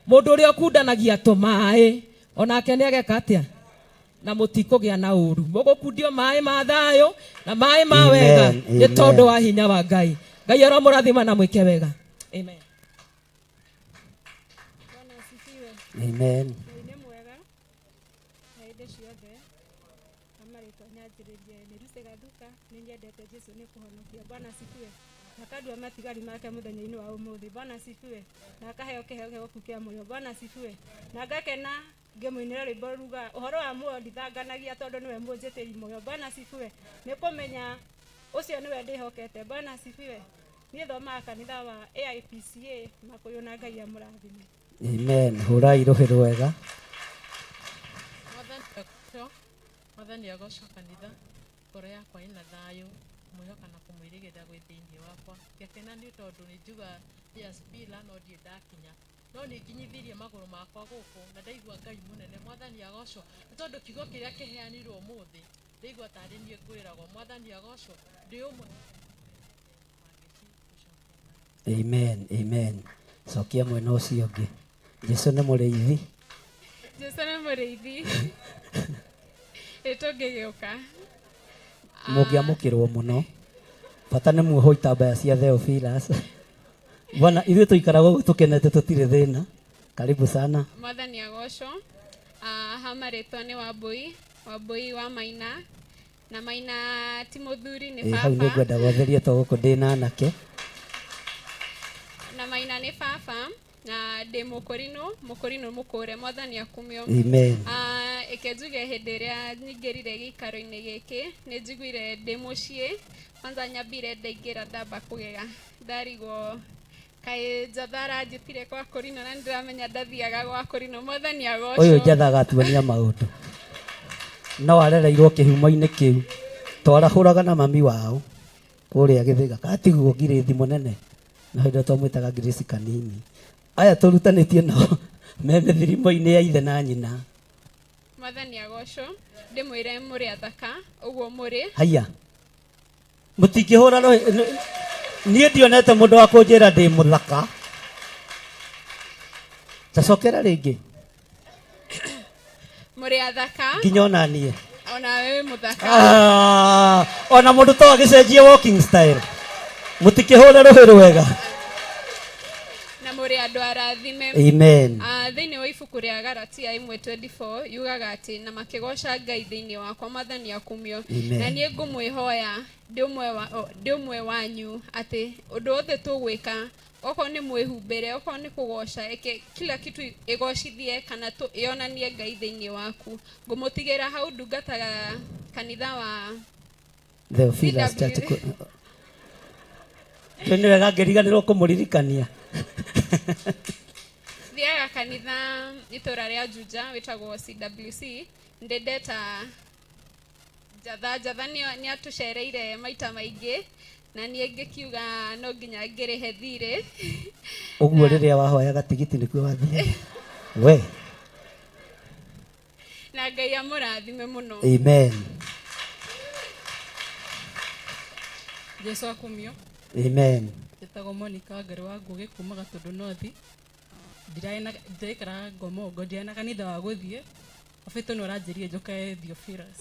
Mũndũ ũrĩa ũkundanagia tũmaĩ onake nĩ ageka atĩa? Na mũtikũgĩa na ũru, mũgũkundio maĩ ma thayũ na maĩ ma wega nĩ tondũ wa hinya wa Ngai. Ngai aromũrathima na mwĩke wega. Amen. Bwana asifiwe. Amen. Ngai nĩ mwega na hĩndĩ ciothe. Amarĩtwa nyanjĩrĩrie nĩ Lucy Gathuka, nĩ nyendete Jesu nĩ kũhonokia. Bwana asifiwe. Na akandua matigari make mũthenya-inĩ wa ũmũthĩ. Bwana asifiwe. Na akaheo kĩheo gĩaku kĩa muoyo. Bwana asifiwe. Na ngakena ngĩmũinĩra rwĩmbo ruga ũhoro wa muoyo ndithanganagia tondũ nĩwe mũnjĩtĩri muoyo. Bwana asifiwe. Nĩ kũmenya ũcio nĩwe ndĩhokete. Bwana asifiwe. Niĩ thomaga kanitha wa AIPCA Makuyu na Ngai amũrathime. Amen. Hũrai rũhĩ rwega. Mwathani agocwo kanitha. Ngoro yakwa ĩna thayũ, kũmwĩhoka na kũmwĩrĩgĩrĩra gwĩ thĩinĩ wakwa. Ngakena nĩ tondũ nĩ njuga Spila no ndirĩ ndakinya, no nĩ nginyithirie magũrũ makwa gũkũ na ndaigua Ngai mũnene. Mwathani agocwo nĩ tondũ kiugo kĩrĩa kĩheanirwo ũmũthĩ ndaigua tarĩ niĩ ngwĩragwo. Mwathani agocwo ndĩ ũmwe. Amen. Amen. Cokia mwena ũcio ũngĩ. Jesu nĩ mũrĩithi. Jesu nĩ mũrĩithi. Ĩ tũngĩgĩũka. Mũngĩamũkĩrwo mũno. Bata nĩ muohwo itambaya cia Theophilus. Bwana ithuĩ tũikaraga ũguo tũkenete tũtirĩ thĩna. Karibu sana. Mwathani agocwo. Ha marĩtwa nĩ Wambũi, Wambũi wa Maina, na Maina ti mũthuri nĩ Ĩ, hau nĩ baba. ngwenda gwatheria to gũkũ ndĩ na anake. Na Maina nĩ baba na ndĩ mũkũrinũ, mũkũrinũ mũkũre, Mwathani akumio. Amen. Ĩke njuge hĩndĩ ĩrĩa nyingĩrire gĩikaro-inĩ gĩkĩ nĩ njiguire ndĩ mũciĩ. Kwanza nyambire ndaingĩra ndamba kũgega, ndarigwo kaĩ Njatha aranjĩtire kwa kũrinũ na nĩndĩramenya ndathiaga gwa kũrinũ. Mwathani agocwo. Ũyũ Njatha agatuonia maũndũ. No arereirwo kĩhumo-inĩ kĩu. Twarahũraga na mami wao kũrĩa Gĩthĩga. Katiguo ngirĩthi mũnene. Na hĩndĩ ĩyo twamwĩtaga ngirĩci kanini. Aya tũrutanĩtie nao me mĩthirimo-inĩ ya ithe na nyina. Mwathani agocwo. Ndĩmwĩre mũrĩ athaka ũguo mũrĩ. Haiya. Mũtingĩhũra rũhĩ. Niĩ ndionete mũndũ wa kũnjĩra ndĩ mũthaka. Tacokera rĩngĩ. Mũrĩ athaka. Nginya ona niĩ. Ona wewe mũthaka. Ah, ona mũndũ to agĩcenjie walking style. Mũtikĩhũre rũhĩ rwega. Na mũrĩ andũ arathime. Amen. Thĩinĩ wa ibuku rĩa Galatia 1:24 yugaga atĩ na makĩgoca Ngai thĩinĩ wakwa, Mwathani akumio. Amen. Na niĩ ngũmwĩhoya ndĩ ũmwe wanyu atĩ ũndũ wothe tũgwĩka, okorwo nĩ mwĩhumbĩre, okorwo nĩ kũgoca, ĩke kila kitu ĩgocithie kana ĩonanie Ngai thĩinĩ waku. Ngũmũtigĩra hau, ndungataga kanitha wa Theophilus CW. Church. Nĩ wega ngĩriganĩrwo kũmũririkania. Thiaga kanitha itũra rĩa Juja wĩtagwo CWC. Ndĩndeta Njatha. Njatha nĩ atũcereire maita maingĩ na niĩ ngĩkiuga no nginya ngĩrĩhe thirĩ. Ũguo rĩrĩa wahoyaga tigiti nĩkuo wathiaga. We. Na Ngai amũrathime mũno. Amen. Jesu akumio. Amen. Njĩtagwo Monica Wangari wa Ngũgĩ kuma Gatũndũ North. Ndiraikaraga Ngomongo, ndirarĩ na kanitha wa gũthiĩ. Obĩtũ nĩ ũranjĩrire njũke Theophilus.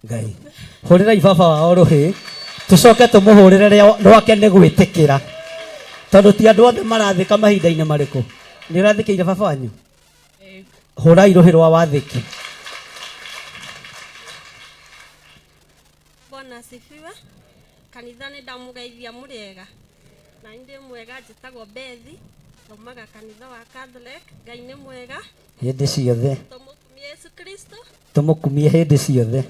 Ngai. Hũrĩrai baba wao rũhĩ, tũcoke tũmũhũrĩre rwake nĩ gwĩtĩkĩra. Tondũ ti andũ othe marathĩka mahinda-inĩ marĩkũ. Nĩ ũrathĩkĩire baba wanyu? Hũrai rũhĩ rwa wathĩki. Bwana asifiwe. Kanitha nĩ ndamũgeithia mũrĩega. Na nĩ ndĩ mwega, njĩtagwo Bethi, thomaga kanitha wa Catholic. Ngai nĩ mwega. Hĩndĩ ciothe. Tũmũkumie Yesu Kristo. Tũmũkumie hĩndĩ ciothe.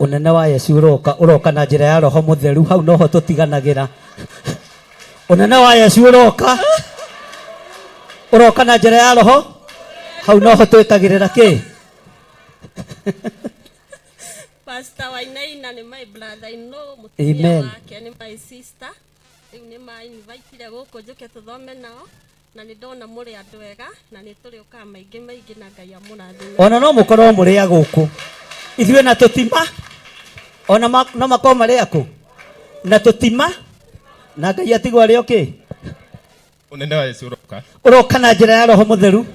Ũnene wa Yesu ũroka na njĩra ya Roho Mũtheru, hau noho tũtiganagĩra. Ũnene wa Yesu ũroka na njĩra ya Roho, hau noho twĩkagĩrĩra kĩ? Pastor Wainaina nĩ my brother in law, mũtumia Amen. wake nĩ my sister. Rĩu nĩ ma invite gũkũ njũke tũthome nao, na nĩ ndona mũrĩ andũ ega, na nĩ tũrĩũkaga maingĩ maingĩ, na Ngai amũrathime. Ona no mũkorwo mũrĩ a gũkũ. Ithuĩ na tũtima, ona no makorwo marĩ akũ. Na tũtima, na Ngai atigwo arĩ o kĩ? Ũnene wa Yesu ũroka. Ũroka na njĩra ya Roho Mũtheru.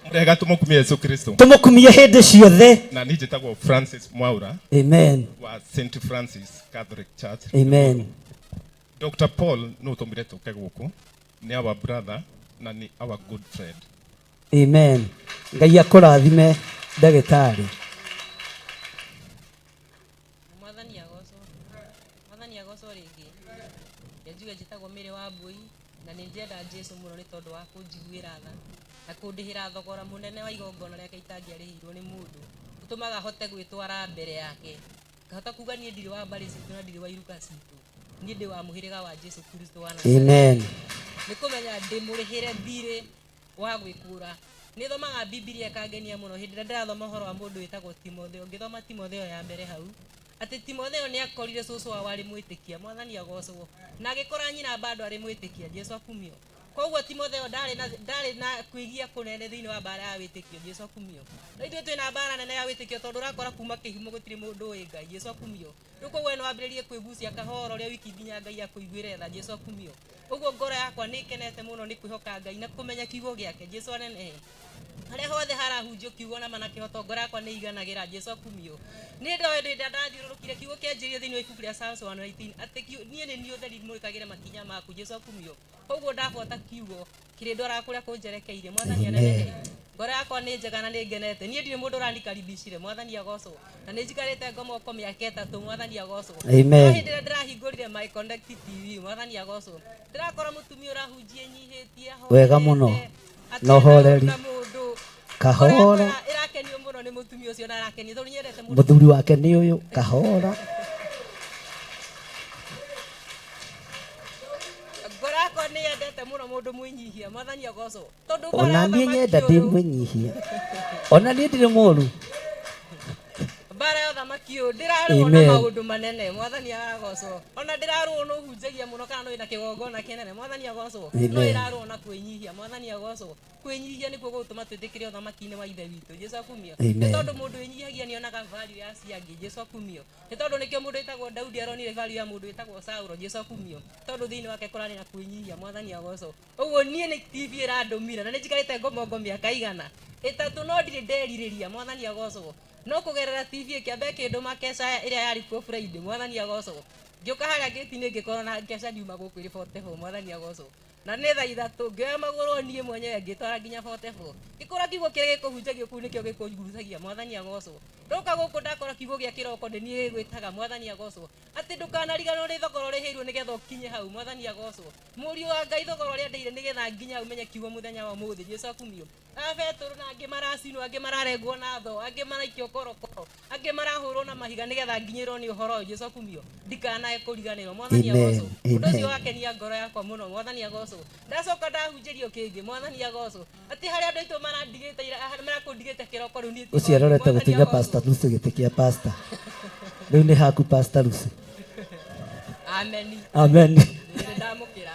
Mũrega tũmũkumie Yesu Kristo. Tũmũkumie hĩndĩ ciothe. Na niĩ njĩtagwo Francis Mwaura. Amen. Wa St Francis Catholic Church. Amen. Dr. Paul nĩ ũtũmire tũke gũkũ. Nĩ our brother na nĩ our good friend. Amen. Ngai akũrathime ndagĩtarĩ. Mwathani agocwo. Mwathani agocwo rĩngĩ. Njuge njĩtagwo Mary wa Mbui na nĩ ndĩrenda Jesu mũno nĩ tondũ wa kũnjiguĩra tha na kũndĩhĩra thogora mũnene wa igongona rĩake itangĩarĩhirwo nĩ mũndũ. Ũtũmaga hote gwĩtwara mbere yake. Ngahota kuga niĩ ndirĩ wa mbarĩ citũ na ndirĩ wa iruka citũ. Niĩ ndĩ wa mũhĩrĩga wa Jesu Kristo wa Nazareti. Amen. Nĩ kũmenya ndĩmũrĩhĩre thirĩ wa gwĩkũra. Nĩ thomaga Bibilia ĩkangenia mũno. Hĩndĩ ĩrĩa ndĩrathoma ũhoro wa mũndũ wĩtagwo Timotheo, ngĩthoma Timotheo ya mbere hau, atĩ Timotheo nĩ akorire cũcũ wao arĩ mwĩtĩkia, Mwathani agocwo, na agĩkora nyina bado arĩ mwĩtĩkia, Jesu akumio. Koguo Timotheo ndarĩ na kwĩgia kũnene thĩinĩ wa mbara ya wĩtĩkio, Jesu akumio. No ithuĩ twĩna mbara nene ya wĩtĩkio tondũ ũrakora kuma kĩhumo gũtirĩ mũndũ ũĩ Ngai, Jesu akumio. Rĩu koguo no wambĩrĩrie kwĩgucia kahora ũrĩa wiki nginya Ngai akũiguĩre tha, Jesu akumio. Ũguo ngoro yakwa nĩ ĩkenete mũno nĩ kwĩhoka Ngai na kũmenya kiugo gĩake, Jesu anenehe. Harĩa hothe harahunjio kiugo na mana kĩhoto, ngoro yakwa nĩ iganagĩra. Jesu akumio. Nĩ ndoĩ ndĩ ndathiũrũrũkire kiugo kĩanjĩrĩirio thĩinĩ wa ibuku rĩa Psalms 119 atĩ niĩ nĩ niĩ ũtheri mũrĩkagĩre makinya maku. Jesu akumio. Koguo ndabuata kiugo kĩrĩndwaraga kũrĩa kũnjerekeire. Mwathani anenehe. Ngoro yakwa nĩ njega na nĩ ngenete. Niĩ ndirĩ mũndũ ũranikaribicire. Mwathani agocwo. Na nĩ njikarĩte ngomoko mĩaka 3. Mwathani agocwo. Amen. No hĩndĩ ĩrĩa ndĩrahingũrire My Connect TV, Mwathani agocwo, ndĩrakora mũtumia ũrahunjia enyihĩtie, Wega mũno. Na ũhoreri. Na mũndũ Kahora. Ĩrakenio mũno nĩ mũtumia ũcio na arakenio tondũ nyendete mũndũ. Mũthuri wake nĩ ũyũ kahora. Ngoro yakwa nĩ yendete mũno mũndũ mwĩnyihia. Mwathani agocwo. Tondũ Ona niĩ nyenda ndĩ mwĩnyihia. Ona niĩ ndirĩ mũru. Mbara ya ũthamaki ũyũ ndĩrarũo na Amen. maũndũ manene. Mwathani aragocwo. Ona ndĩrarũo no hunjagia mũno kana no wĩna kĩgongona kĩnene. Mwathani agocwo. No Amen. ĩrarũo na kwĩnyihia. Mwathani agocwo. Kwĩnyihia nĩkuo gũgũtũma twĩtĩkĩre ũthamaki-inĩ wa Ithe witũ. Jesu akumio. Amen. Nĩ tondũ mũndũ wĩnyihagia nĩonaga value ya acio angĩ. Jesu akumio. Nĩ tondũ nĩkĩo mũndũ wĩtagwo Daudi aronire value ya mũndũ wĩtagwo Saulo. Jesu akumio. Tondũ thĩinĩ wake kũrarĩ na kwĩnyihia. Mwathani agocwo. Ũguo niĩ nĩ TV ĩrandũmire na nĩ njikarĩte ngomongo mĩaka igana 3 no ndirĩ nderirĩria. Mwathani agocwo. No kũgerera TV ĩkĩamba ĩkĩndũma keca ĩrĩa yarĩ kuo Friday. Mwathani agocwo. Ngĩũka harĩa gate-inĩ ngĩkorwo na keca ndiuma gũkũ ĩrĩ 44. Mwathani agocwo. Na nĩ thaa 3 ngĩoya magũrũ niĩ mwenyewe ngĩtwara nginya 44. Ngĩkora kiugo kĩrĩa gĩkũhunjagio kũu nĩkĩo gĩkũngucagia. Mwathani agocwo. Ndoka gũkũ ndakora kiugo gĩa kĩroko nĩ niĩ gĩgwĩtaga. Mwathani agocwo. Atĩ ndũkanariganĩrwo nĩ thogora ũrĩhĩirwo nĩgetha ũkinye hau. Mwathani agocwo. Mũriũ wa Ngai thogora ũrĩa ndeire nĩgetha nginya hau menye kiugo mũthenya wa ũmũthĩ. Jesu akumio. A Petũrũ na angĩ maracinwo, angĩ mararengwo na thoo, angĩ maraikio korokoro, angĩ marahũrwo na mahiga nĩgetha nginyĩrwo nĩ ũhoro ũyũ. Jesu akumio. Ndikanae kũriganĩrwo. Mwathani Amen. agocwo. Ũndũ ũcio Amen. wakenia ngoro yakwa mũno. Mwathani agocwo. Ndacoka ndahunjĩrio kĩngĩ. Mwathani agocwo. Atĩ harĩa andũ aitũ marandigĩte ira, marakũndigĩte kĩroko rĩu niĩ ti Ũcio arorete Mwathani gũtunya agocwo. Pastor Lucy gĩtĩ kĩa pastor. Rĩu nĩ haku Pastor Lucy. Amen. Amen. Nĩ ndamũkĩra.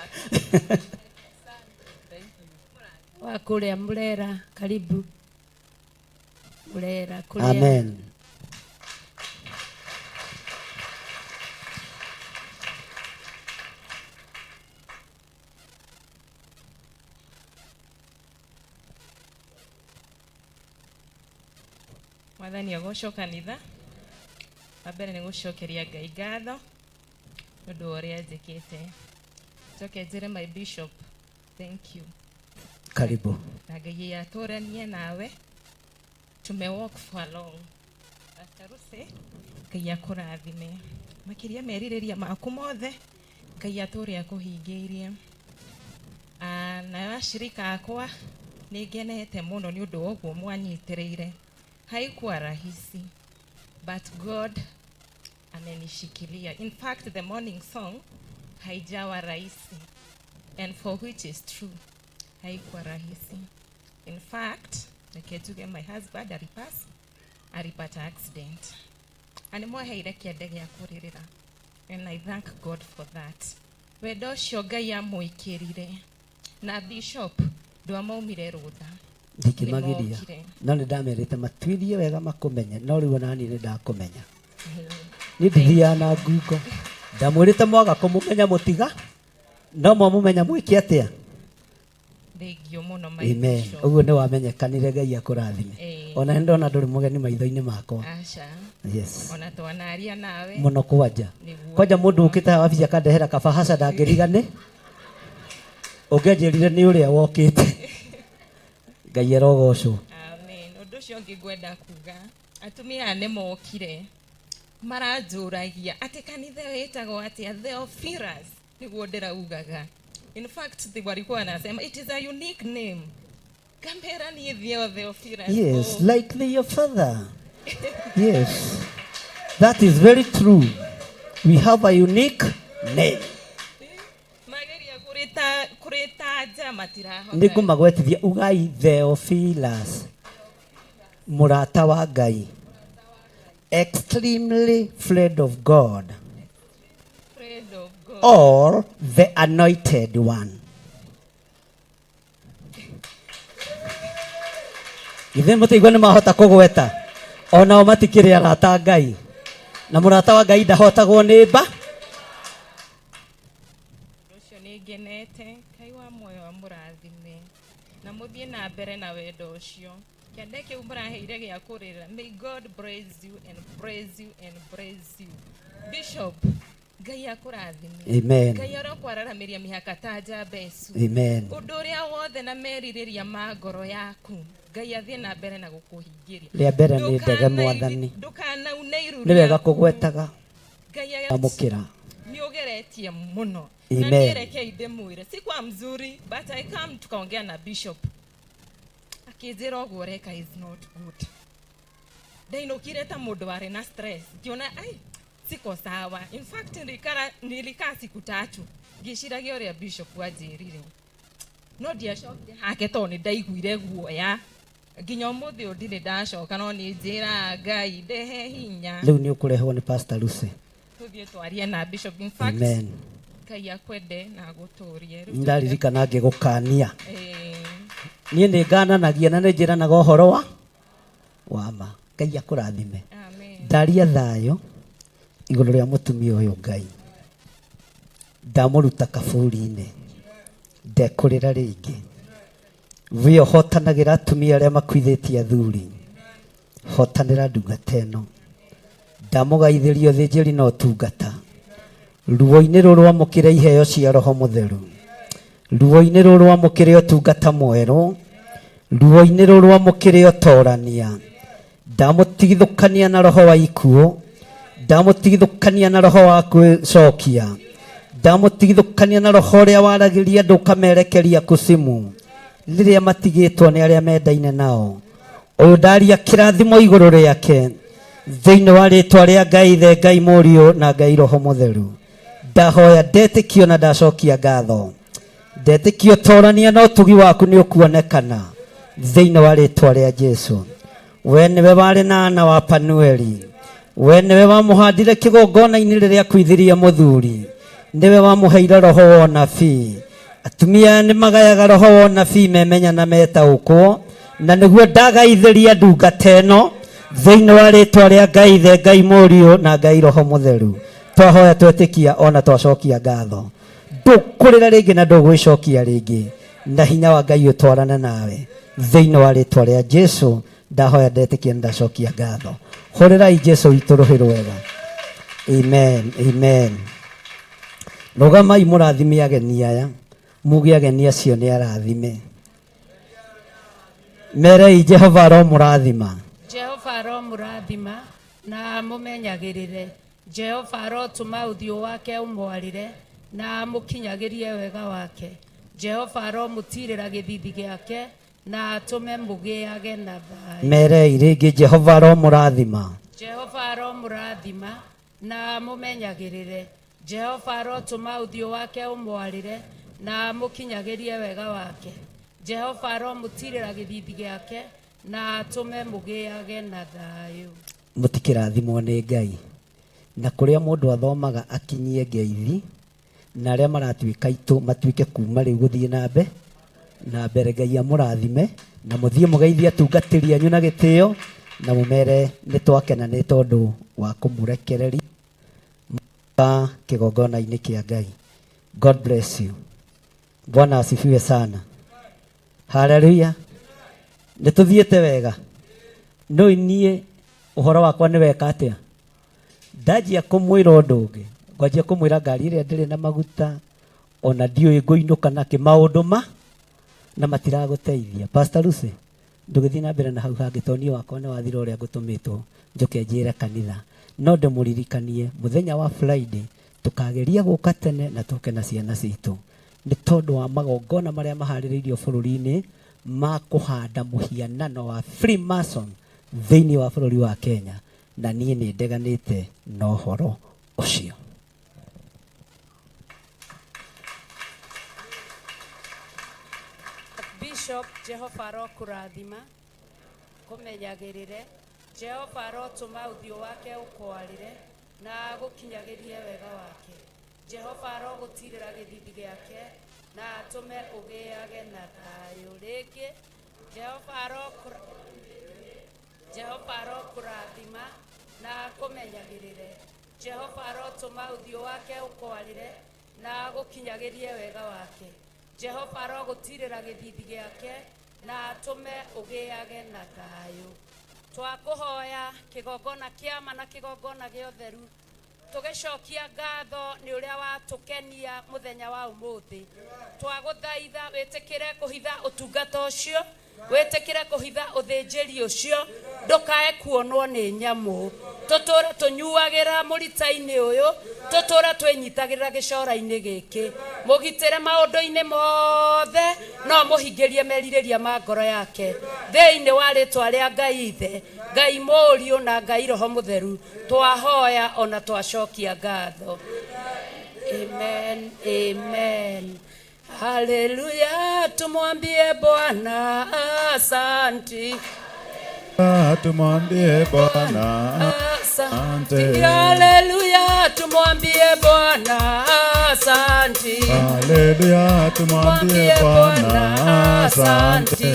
Wa kũrĩa Murera, karibu. Murera kũrĩa. Amen. Mwathani agocwo kanitha. Wa mbere nĩ gũcokeria Ngai ngatho nĩ ũndũ wa ũrĩa njĩkĩte. Njoke njĩre my bishop thank you. Karibu. Na Ngai atũranie nawe. Tume walk for long. Pastor Lucy, Ngai akũrathime. Makĩria merirĩria maku mothe, Ngai atũre akũhingĩirie. Nayo ashirika akwa nĩ ngenete mũno nĩ ũndũ wa ũguo mwanyitĩrĩire. Haikuwa rahisi, but God amenishikilia. In fact, the morning song haijawa rahisi, and for which is true, haikuwa rahisi. In fact, reke njuge my husband alipata accident. Na nĩ mwaheire kĩande gĩa kũrĩrĩra. And I thank God for that. Wendo ũcio Ngai amwĩkĩrire. Na bishop ndwamaumire rũtha. Ndingĩmagiria. Nĩmokire. No nĩ ndamerĩte matuirie wega makũmenye, no rĩu ona niĩ nĩ ndakũmenya. Niĩ ndithiaga na ngungo. Ndamwĩrĩte mwaga kũmũmenya mũtiga, no mwamũmenya mwĩke atĩa? Thengiũ mũno my Amen. bishop. Ũguo nĩ wamenyekanire Ngai akũrathime. Ona nĩ ndona ndũrĩ mũgeni maitho-inĩ makwa. Aca. Yes. Ona twanaria nawe. Mũno kwanja. Nĩguo. Kwanja mũndũ ũkĩte haha wabici akandehera kabahasha ndangĩrigane. Ũngĩanjĩrire nĩ ũrĩa wokĩte. Ngai arogocwo. Amen. Ũndũ ũcio ũngĩ ngwenda kuga, atumia aya nĩ mokire maranjũragia atĩ kanitha ĩyo ĩtagwo atĩa, Theophilus, nĩguo ndĩraugaga. In fact, walikuwa wanasema it is a unique name. Kamera ni Theophilus. Yes, Oh. like your father. Yes. That is very true. We have a unique name. Mageria kũrĩtanja matirahota. Nĩ ngũmagwetithia ugai Theophilus, mũrata wa Ngai, extremely friend of God, Friend of God. or the anointed one. Ithe mũtĩigua nĩ mahota kũgweta, onao matikĩrĩ arata a Ngai, na mũrata wa Ngai ndahotagwo nĩ mba. Ũcio nĩ ngenete, Ngai wa muoyo amũrathime. Na mũthiĩ na mbere na wendo ũcio. Kĩande kĩu mũraheire gĩa kũrĩra. May God bless you and bless you and bless you. Bishop, Ngai akũrathime. Amen. Ngai arokwararamiria mĩhaka ta Jabesu. Amen. Ũndũ ũrĩa wothe na merirĩria ma ngoro yaku, Ngai athiĩ na mbere na gũkũhingĩria. Rĩa mbere nĩ ndege mwathani. Ndũkanaune iru Nĩ wega rĩaku. kũgwetaga. Ngai Amũkĩra. nĩ ũgeretie mũno. Na Amen. niĩ rekei ndĩmwĩre, si kwa mzuri, but I come tukaongea na bishop. Akĩnjĩra ũguo ũreka is not good. Ndainũkire ta mũndũ warĩ na stress. Ngĩona ai siko sawa. In fact nilikaa siku tatu ngĩciragia ũrĩa bishop anjĩrire. No ndiacokire hake tondũ nĩ ndaiguire guoya. Nginya ũmũthĩ ũyũ ndirĩ ndacoka no nĩ njĩraga Ngai ndehe hinya. Rĩu nĩ ũkũrehwo nĩ Pastor Lucy. Tũthiĩ twarie na bishop. In fact, Amen. Ngai akwende na agũtũrie. Rĩu Ndaririkana ngĩgũkania. Eh, Niĩ nĩ ngananagia na nĩ njĩranaga ũhoro wa ma. Ngai akũrathime. Ndaria thayũ igũrũ rĩa mũtumia ũyũ Ngai. Ndamũruta kaburi-inĩ. Ndekũrĩra rĩngĩ. We ũhotanagĩra atumia arĩa makuithĩtie athuri. Hotanĩra ndungata ĩno. Ndamũgaithĩria ũthĩnjĩri na ũtungata. Ruo-inĩ rũrũ amũkĩre iheo cia Roho Mũtheru. Ruo-inĩ rũrũ amũkĩre ũtungata mwerũ. Ruo-inĩ rũrũ amũkĩre ũtorania. Ndamũtigithũkania na roho wa ikuũ. Ndamũtigithũkania na roho wa kwĩcokia. Ndamũtigithũkania na roho ũrĩa waragĩria andũ ũkamerekeria kucimu rĩrĩa matigĩtwo nĩ arĩa mendaine nao. Ũyũ ndaria kĩrathimo igũrũ rĩake thĩinĩ wa rĩtwa rĩa Ngai Ithe, Ngai Mũriũ na Ngai Roho Mũtheru. Ndahoya ndetĩkio na ndacokia ngatho. Ndetĩkio torania na ũtugi waku nĩ ũkuonekana thĩinĩ wa rĩtwa rĩa Jesu. We nĩwe warĩ na Ana wa Panueli. We nĩwe wamũhandire kĩgongona-inĩ rĩrĩa akuithirie mũthuri. Nĩwe wamũheire roho wa ũnabii. Atumia aya nĩ magayaga roho wa ũnabii memenya na metaũkwo, na nĩguo ndagaithĩria ndungata ĩno thĩinĩ wa rĩtwa rĩa Ngai Ithe, Ngai Mũriũ na Ngai Roho Mũtheru. Twahoya twetĩkia ona twacokia ngatho. Ndũkũrĩra rĩngĩ na ndũgwĩcokia rĩngĩ, na hinya wa Ngai ũtwarane nawe thĩinĩ wa rĩtwa rĩa Jesu. Ndahoya ndetĩkia na ndacokia ngatho. Hũrĩrai Jesu witũ rũhĩ rwega. Amen, amen. Rũgamai mũrathime ageni aya, muge ageni acio nĩ arathime. Merei Jehova aromũrathima. Jehova aromũrathima na amũmenyagĩrĩre. Jehova arotũma ũthiũ wake ũmwarĩre na amũkinyagĩrie wega wake. Jehova aromũtiirĩra gĩthiithi gĩake na atũme mũgĩage na thayũ. Merei rĩngĩ Jehova aromũrathima. Jehova aromũrathima na amũmenyagĩrĩre. Jehova arotũma ũthiũ wake ũmwarĩre na amũkinyagĩrie wega wake. Jehova aromũtiirĩra gĩthiithi gĩake na atũme mũgĩage na thayũ. Mũtikĩrathimwo nĩ Ngai. Na kũrĩa mũndũ athomaga akinyie ngeithi, na arĩa maratuĩka aitũ matuĩke kuma rĩu gũthiĩ na mbere na mbere. Ngai amũrathime na mũthiĩ mũgeithie atungatĩri anyu na gĩtĩo na mũmere nĩ twakena nĩ tondũ wa kũmũrekereria kĩgongona-inĩ kĩa Ngai. God bless you. Bwana asifiwe sana. Hallelujah. Nĩ tũthiĩte wega. No niĩ ũhoro wakwa nĩ weka atĩa? Ndanjia kũmwĩra ũndũ ũngĩ, ngwanjia kũmwĩra ngari ĩrĩa ndĩrĩ na maguta, ona ndiũĩ ngũinũka nakĩ, maũndũ ma na matiragũteithia. Pastor Lucy, ndũgĩthiĩ na mbere na hau hangĩ tondũ niĩ wakwa nĩ wathira ũrĩa ngũtũmĩtwo njoke njĩre kanitha. No ndĩmũririkanie mũthenya wa Friday tũkageria gũka tene na tũke na ciana citũ nĩ tondũ wa magongona marĩa maharĩrĩirio bũrũri-inĩ ma kũhanda mũhianano wa Freemason thĩinĩ wa bũrũri wa Kenya, na niĩ nĩ ndeganĩte na ũhoro ũcio. Bishop, Jehova arokũrathima, kũmenyagĩrĩre. Jehova arotũma ũthiũ wake ũkwarĩre na agũkinyagĩrie wega wake. Jehova arogũtiirĩra gĩthiithi gĩake na atũme ũgĩage na thayũ. Rĩngĩ, Jehova arokũrathima na akũmenyagĩrĩre. Jehova arotũma ũthiũ wake ũkwarĩre na agũkinyagĩrie wega wake. Jehova arogũtiirĩra gĩthiithi gĩake Na atũme ũgĩage na thayũ. Twakũhoya kĩgongona kĩama na kĩgongona gĩa ũtheru, tũgĩcokia ngatho nĩ ũrĩa watũkenia mũthenya wa ũmũthĩ. Twagũthaitha wĩtĩkĩre kũhitha ũtungata ũcio, wĩtĩkĩre kũhitha ũthĩnjĩri ũcio, ndũkae kuonwo nĩ nyamũ. Tũtũre tũnyuagĩra mũrita-inĩ ũyũ, tũtũre twĩnyitagĩrĩra gĩcora-inĩ gĩkĩ. Mũgitĩre maũndũ-inĩ mothe, no mũhingĩrie merirĩria ma ngoro yake. Thĩinĩ wa rĩtwa rĩa Ngai Ithe, Ngai Mũriũ na Ngai Roho Mũtheru, twahoya ona twacokia ngatho. Amen, amen. Haleluya, tumwambie Bwana asanti. Tumwambie Bwana Asante. Haleluya, tumwambie Bwana asanti. Haleluya, tumwambie Bwana asante.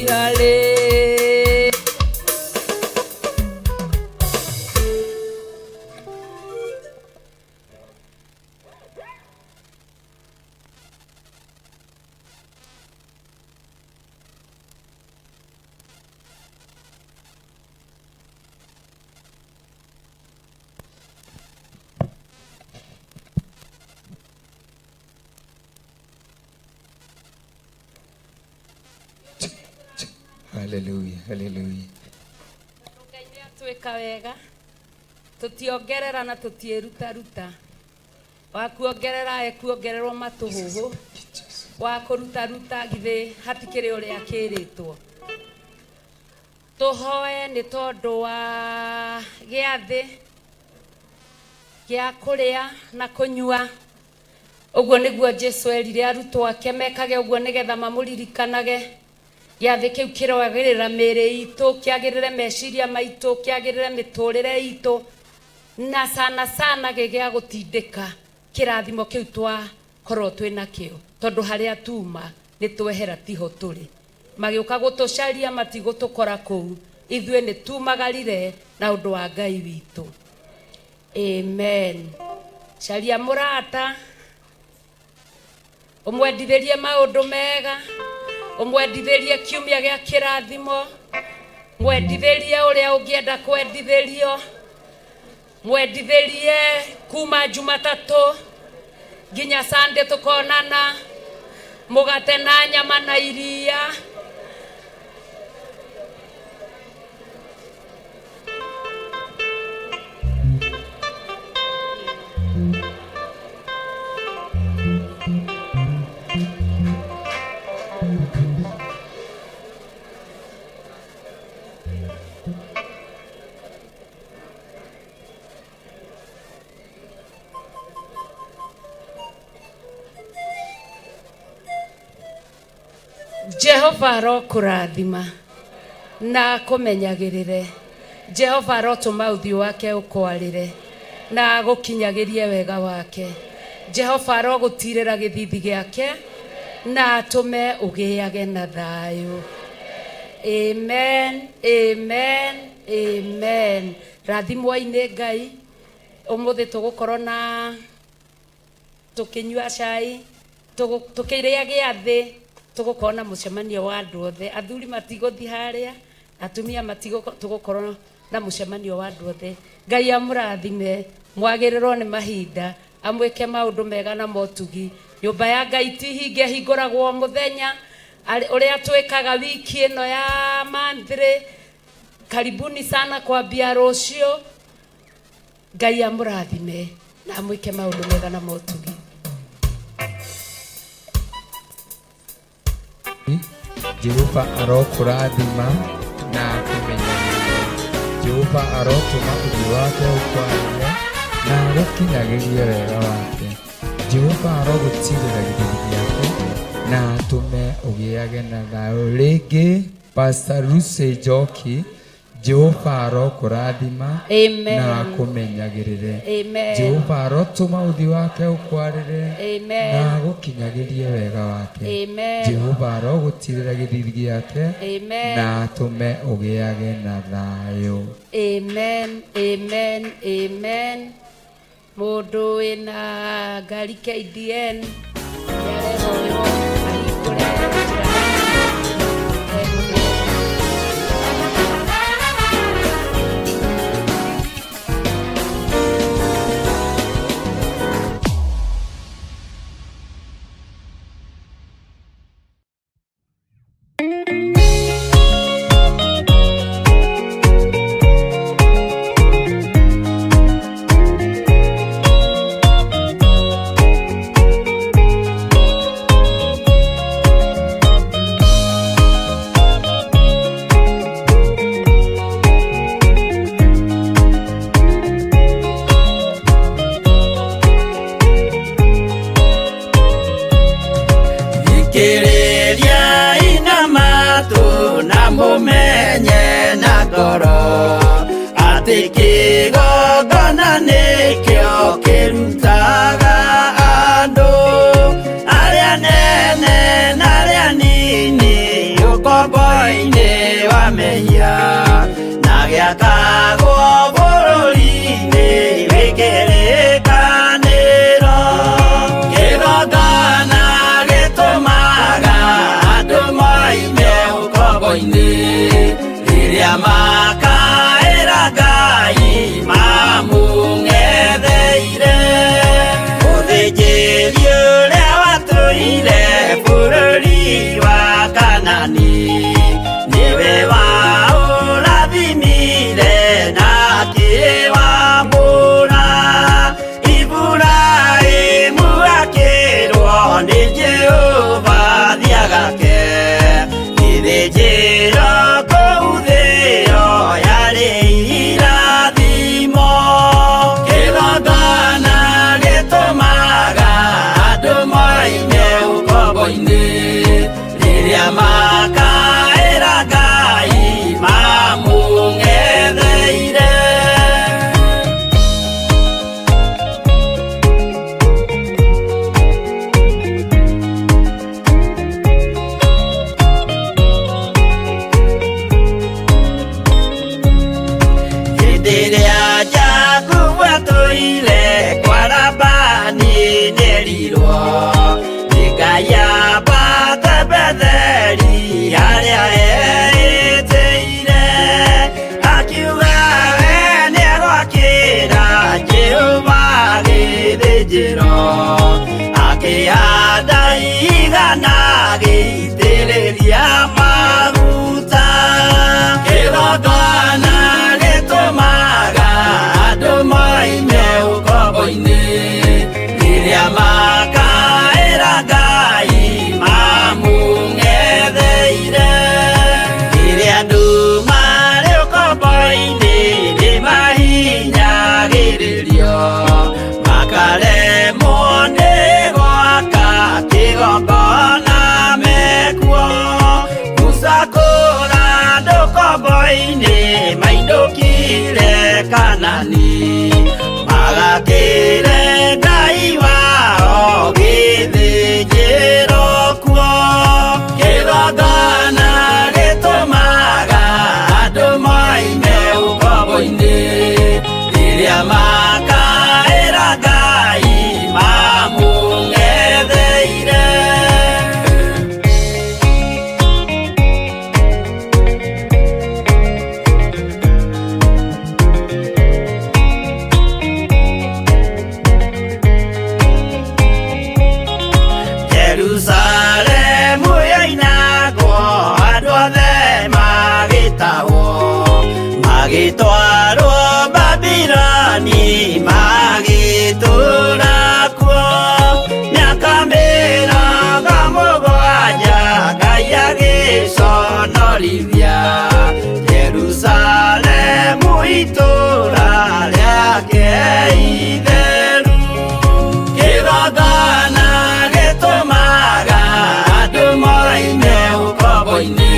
Haleluya. Haleluya, haleluya. Ngai nĩ atwĩka wega, tũtiongerera na tũtiĩrutaruta. Wakuongerera ekuongererwo matũhũhũ, wa kũrutaruta githĩ hatikĩrĩ ũrĩa akĩrĩtwo. Tũhoe nĩ tondũ wa gĩathĩ gĩa kũrĩa na kũnyua. Ũguo nĩguo Jesu erire arutwo ake mekage ũguo nĩgetha mamũririkanage. Gĩathĩ kĩu kĩroagĩrĩra mĩĩrĩ itũ, kĩagĩrĩre meciria maitũ, kĩagĩrĩre mĩtũrĩre itũ, na sana sana gĩgĩa gũtindĩka kĩrathimo kĩu twakorwo twĩ nakĩo, tondũ harĩa tuma nĩ twehera tiho tũrĩ. Magĩũka gũtũcaria matigũtũkora kũu, ithuĩ nĩ tumagarire na ũndũ wa Ngai witũ. Amen. Caria mũrata, ũmwendithĩrie maũndũ mega, ũmwendithĩrie kiumia gĩa kĩrathimo, mwendithĩrie ũrĩa ũngĩenda kwendithĩrio, mwendithĩrie kuma Jumatatũ nginya Sunday tũkonana, mũgate na nyama na iria. Jehova arokũrathima na akũmenyagĩrĩre. Jehova arotũma ũthiũ wake ũkwarĩre na agũkinyagĩrie wega wake. Jehova arogũtirĩra gĩthithi gĩake na atũme ũgĩage na thayũ. Amen, amen, amen. Rathimwo-inĩ Ngai. Ũmũthĩ tũgũkorwo na tũkĩnyua cai, tũkĩrĩa gĩathĩ, tũgũkorwo na mũcemanio wa andũ othe. Athuri matigũthiĩ harĩa, atumia matigũkorwo, tũgũkorwo na mũcemanio wa andũ othe. Ngai amũrathime, mwagĩrĩrwo nĩ mahinda, amwĩke maũndũ mega na motugi. Nyũmba ya Ngai ti hinge, hingũragwo mũthenya. Ũrĩa twĩkaga wiki ĩno ya monthly, karibuni sana kwambia rũciũ. Ngai amũrathime na amwĩke maũndũ mega na motugi. Jehova arokũrathima na akũmenyagĩrĩre. Jehova arotũma ũthiũ wake ũkwarĩre na agũkinyagĩrie wega wake. Jehova arogũtirĩra gĩthithi gĩake na atũme ũgĩage na thayũ. Rĩngĩ Pastor Lucy Njoki, Jehova arokũrathima Amen. na akũmenyagĩrĩre. Amen. Jehova arotũma ũthiũ wake ũkwarĩre Amen. na agũkinyagĩrie wega wake. Amen. Jehova arogũtirĩra gĩthithi gĩake Amen. na atũme ũgĩage na thayũ. Amen, amen, amen. Mũndũ wĩna ngari KDN nĩarerwo ahingũre njĩra. Gĩakagwo bũrũri-inĩ wĩ kĩrĩkanĩro. Kĩgongona gĩtũmaga andũ moime ũkombo-inĩ, rĩrĩa makaĩra Ngai mamũng'etheire. Mũthĩnjĩri ũrĩa watũire bũrũri wa Kanani, nĩwe waũrathimire na akĩwamũra. Iburahĩmu akĩrwo nĩ Jehova thiĩ agake gĩthĩnjĩro kũu thĩo yarĩ irathimo. Kĩgongona gĩtũmaga andũ moime ũkombo-inĩ, rĩrĩa makaĩra Ngai mamũng'etheire. Hĩndĩ ĩrĩa Jakubu atũire kwa Labani nĩerirwo nĩ Ngai ambate Betheli harĩa eĩtĩire. Akiuga we nĩegwakĩra Jehova gĩthĩnjĩro, akĩhanda igana agĩitĩrĩria maguta. Kĩgongona gĩtũmaga andũ moime ũkombo-inĩ, rĩrĩa makaĩra Ngai mamũng'etheire. Rĩrĩa andũ marĩ ũkombo-inĩ nĩmahinyagĩrĩrio, makaremwo nĩ gwaka kĩgongona mekuo. Musa kũra andũ ũkombo-inĩ mainũkire Kanani, magakĩre Ngai wao gĩthĩnjĩro kuo. Kĩgongona gĩtũmaga andũ moime ũkombo-inĩ, rĩrĩa makaĩra Ngai mamũng'etheire. Jerusalemu yoinagwo andũ othe magĩtahwo, magĩtwarwo Babiloni magĩtũũra kuo. Mĩaka 70 Ngai agĩconorithia Jerusalemu itũũra rĩake itheru. Kĩgongona gĩtũmaga andũ moime ũkombo-inĩ,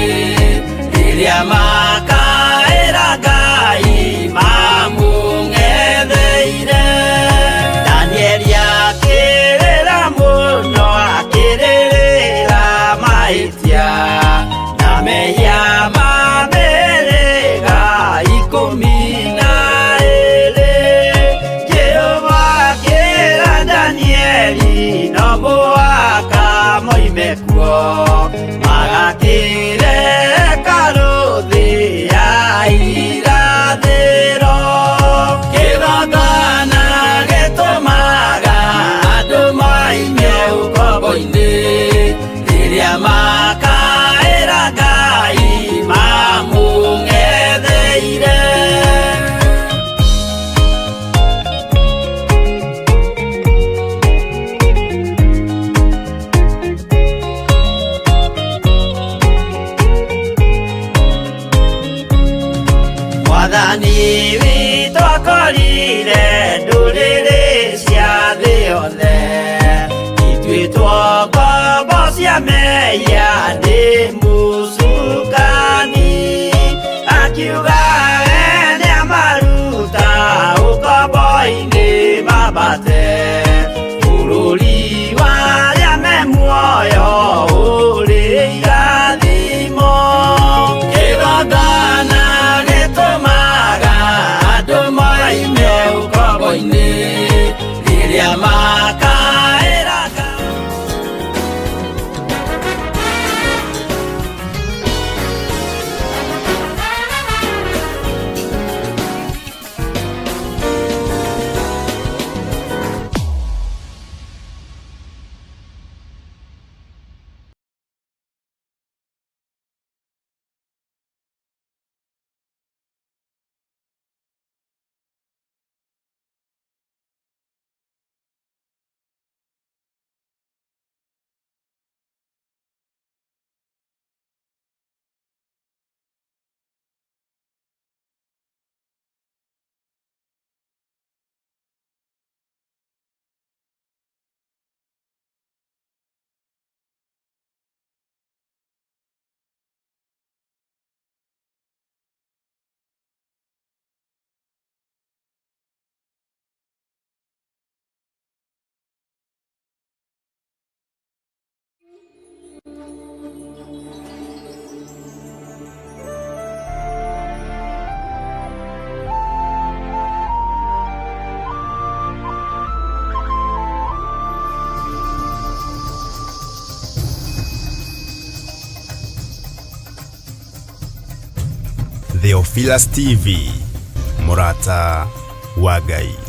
rĩrĩa makaĩra Ngai mamũng'etheire. Danieli akĩrĩra mũno akĩrĩrĩra mahĩtia na mehia ma mĩhĩrĩga 12. Jehova akĩra Danieli no mũhaka moime kuo, magakĩre hekarũ thĩ ya irathĩro. Kĩgongona gĩtũmaga andũ moime ũkombo-inĩ, rĩrĩa makaĩra Ngai mamũng'etheire. Mwathani witũ akorire ndũrĩrĩ cia thĩ yothe, ituĩtwo ngombo cia mehia nĩ mũcukani. Akiuga we nĩamaruta ũkombo-inĩ mambate bũrũri wa arĩa me muoyo ũrĩ irathimo. Kĩgongona gĩtũmaga Rĩrĩa makaĩra Theophilus TV, mũrata wa Ngai.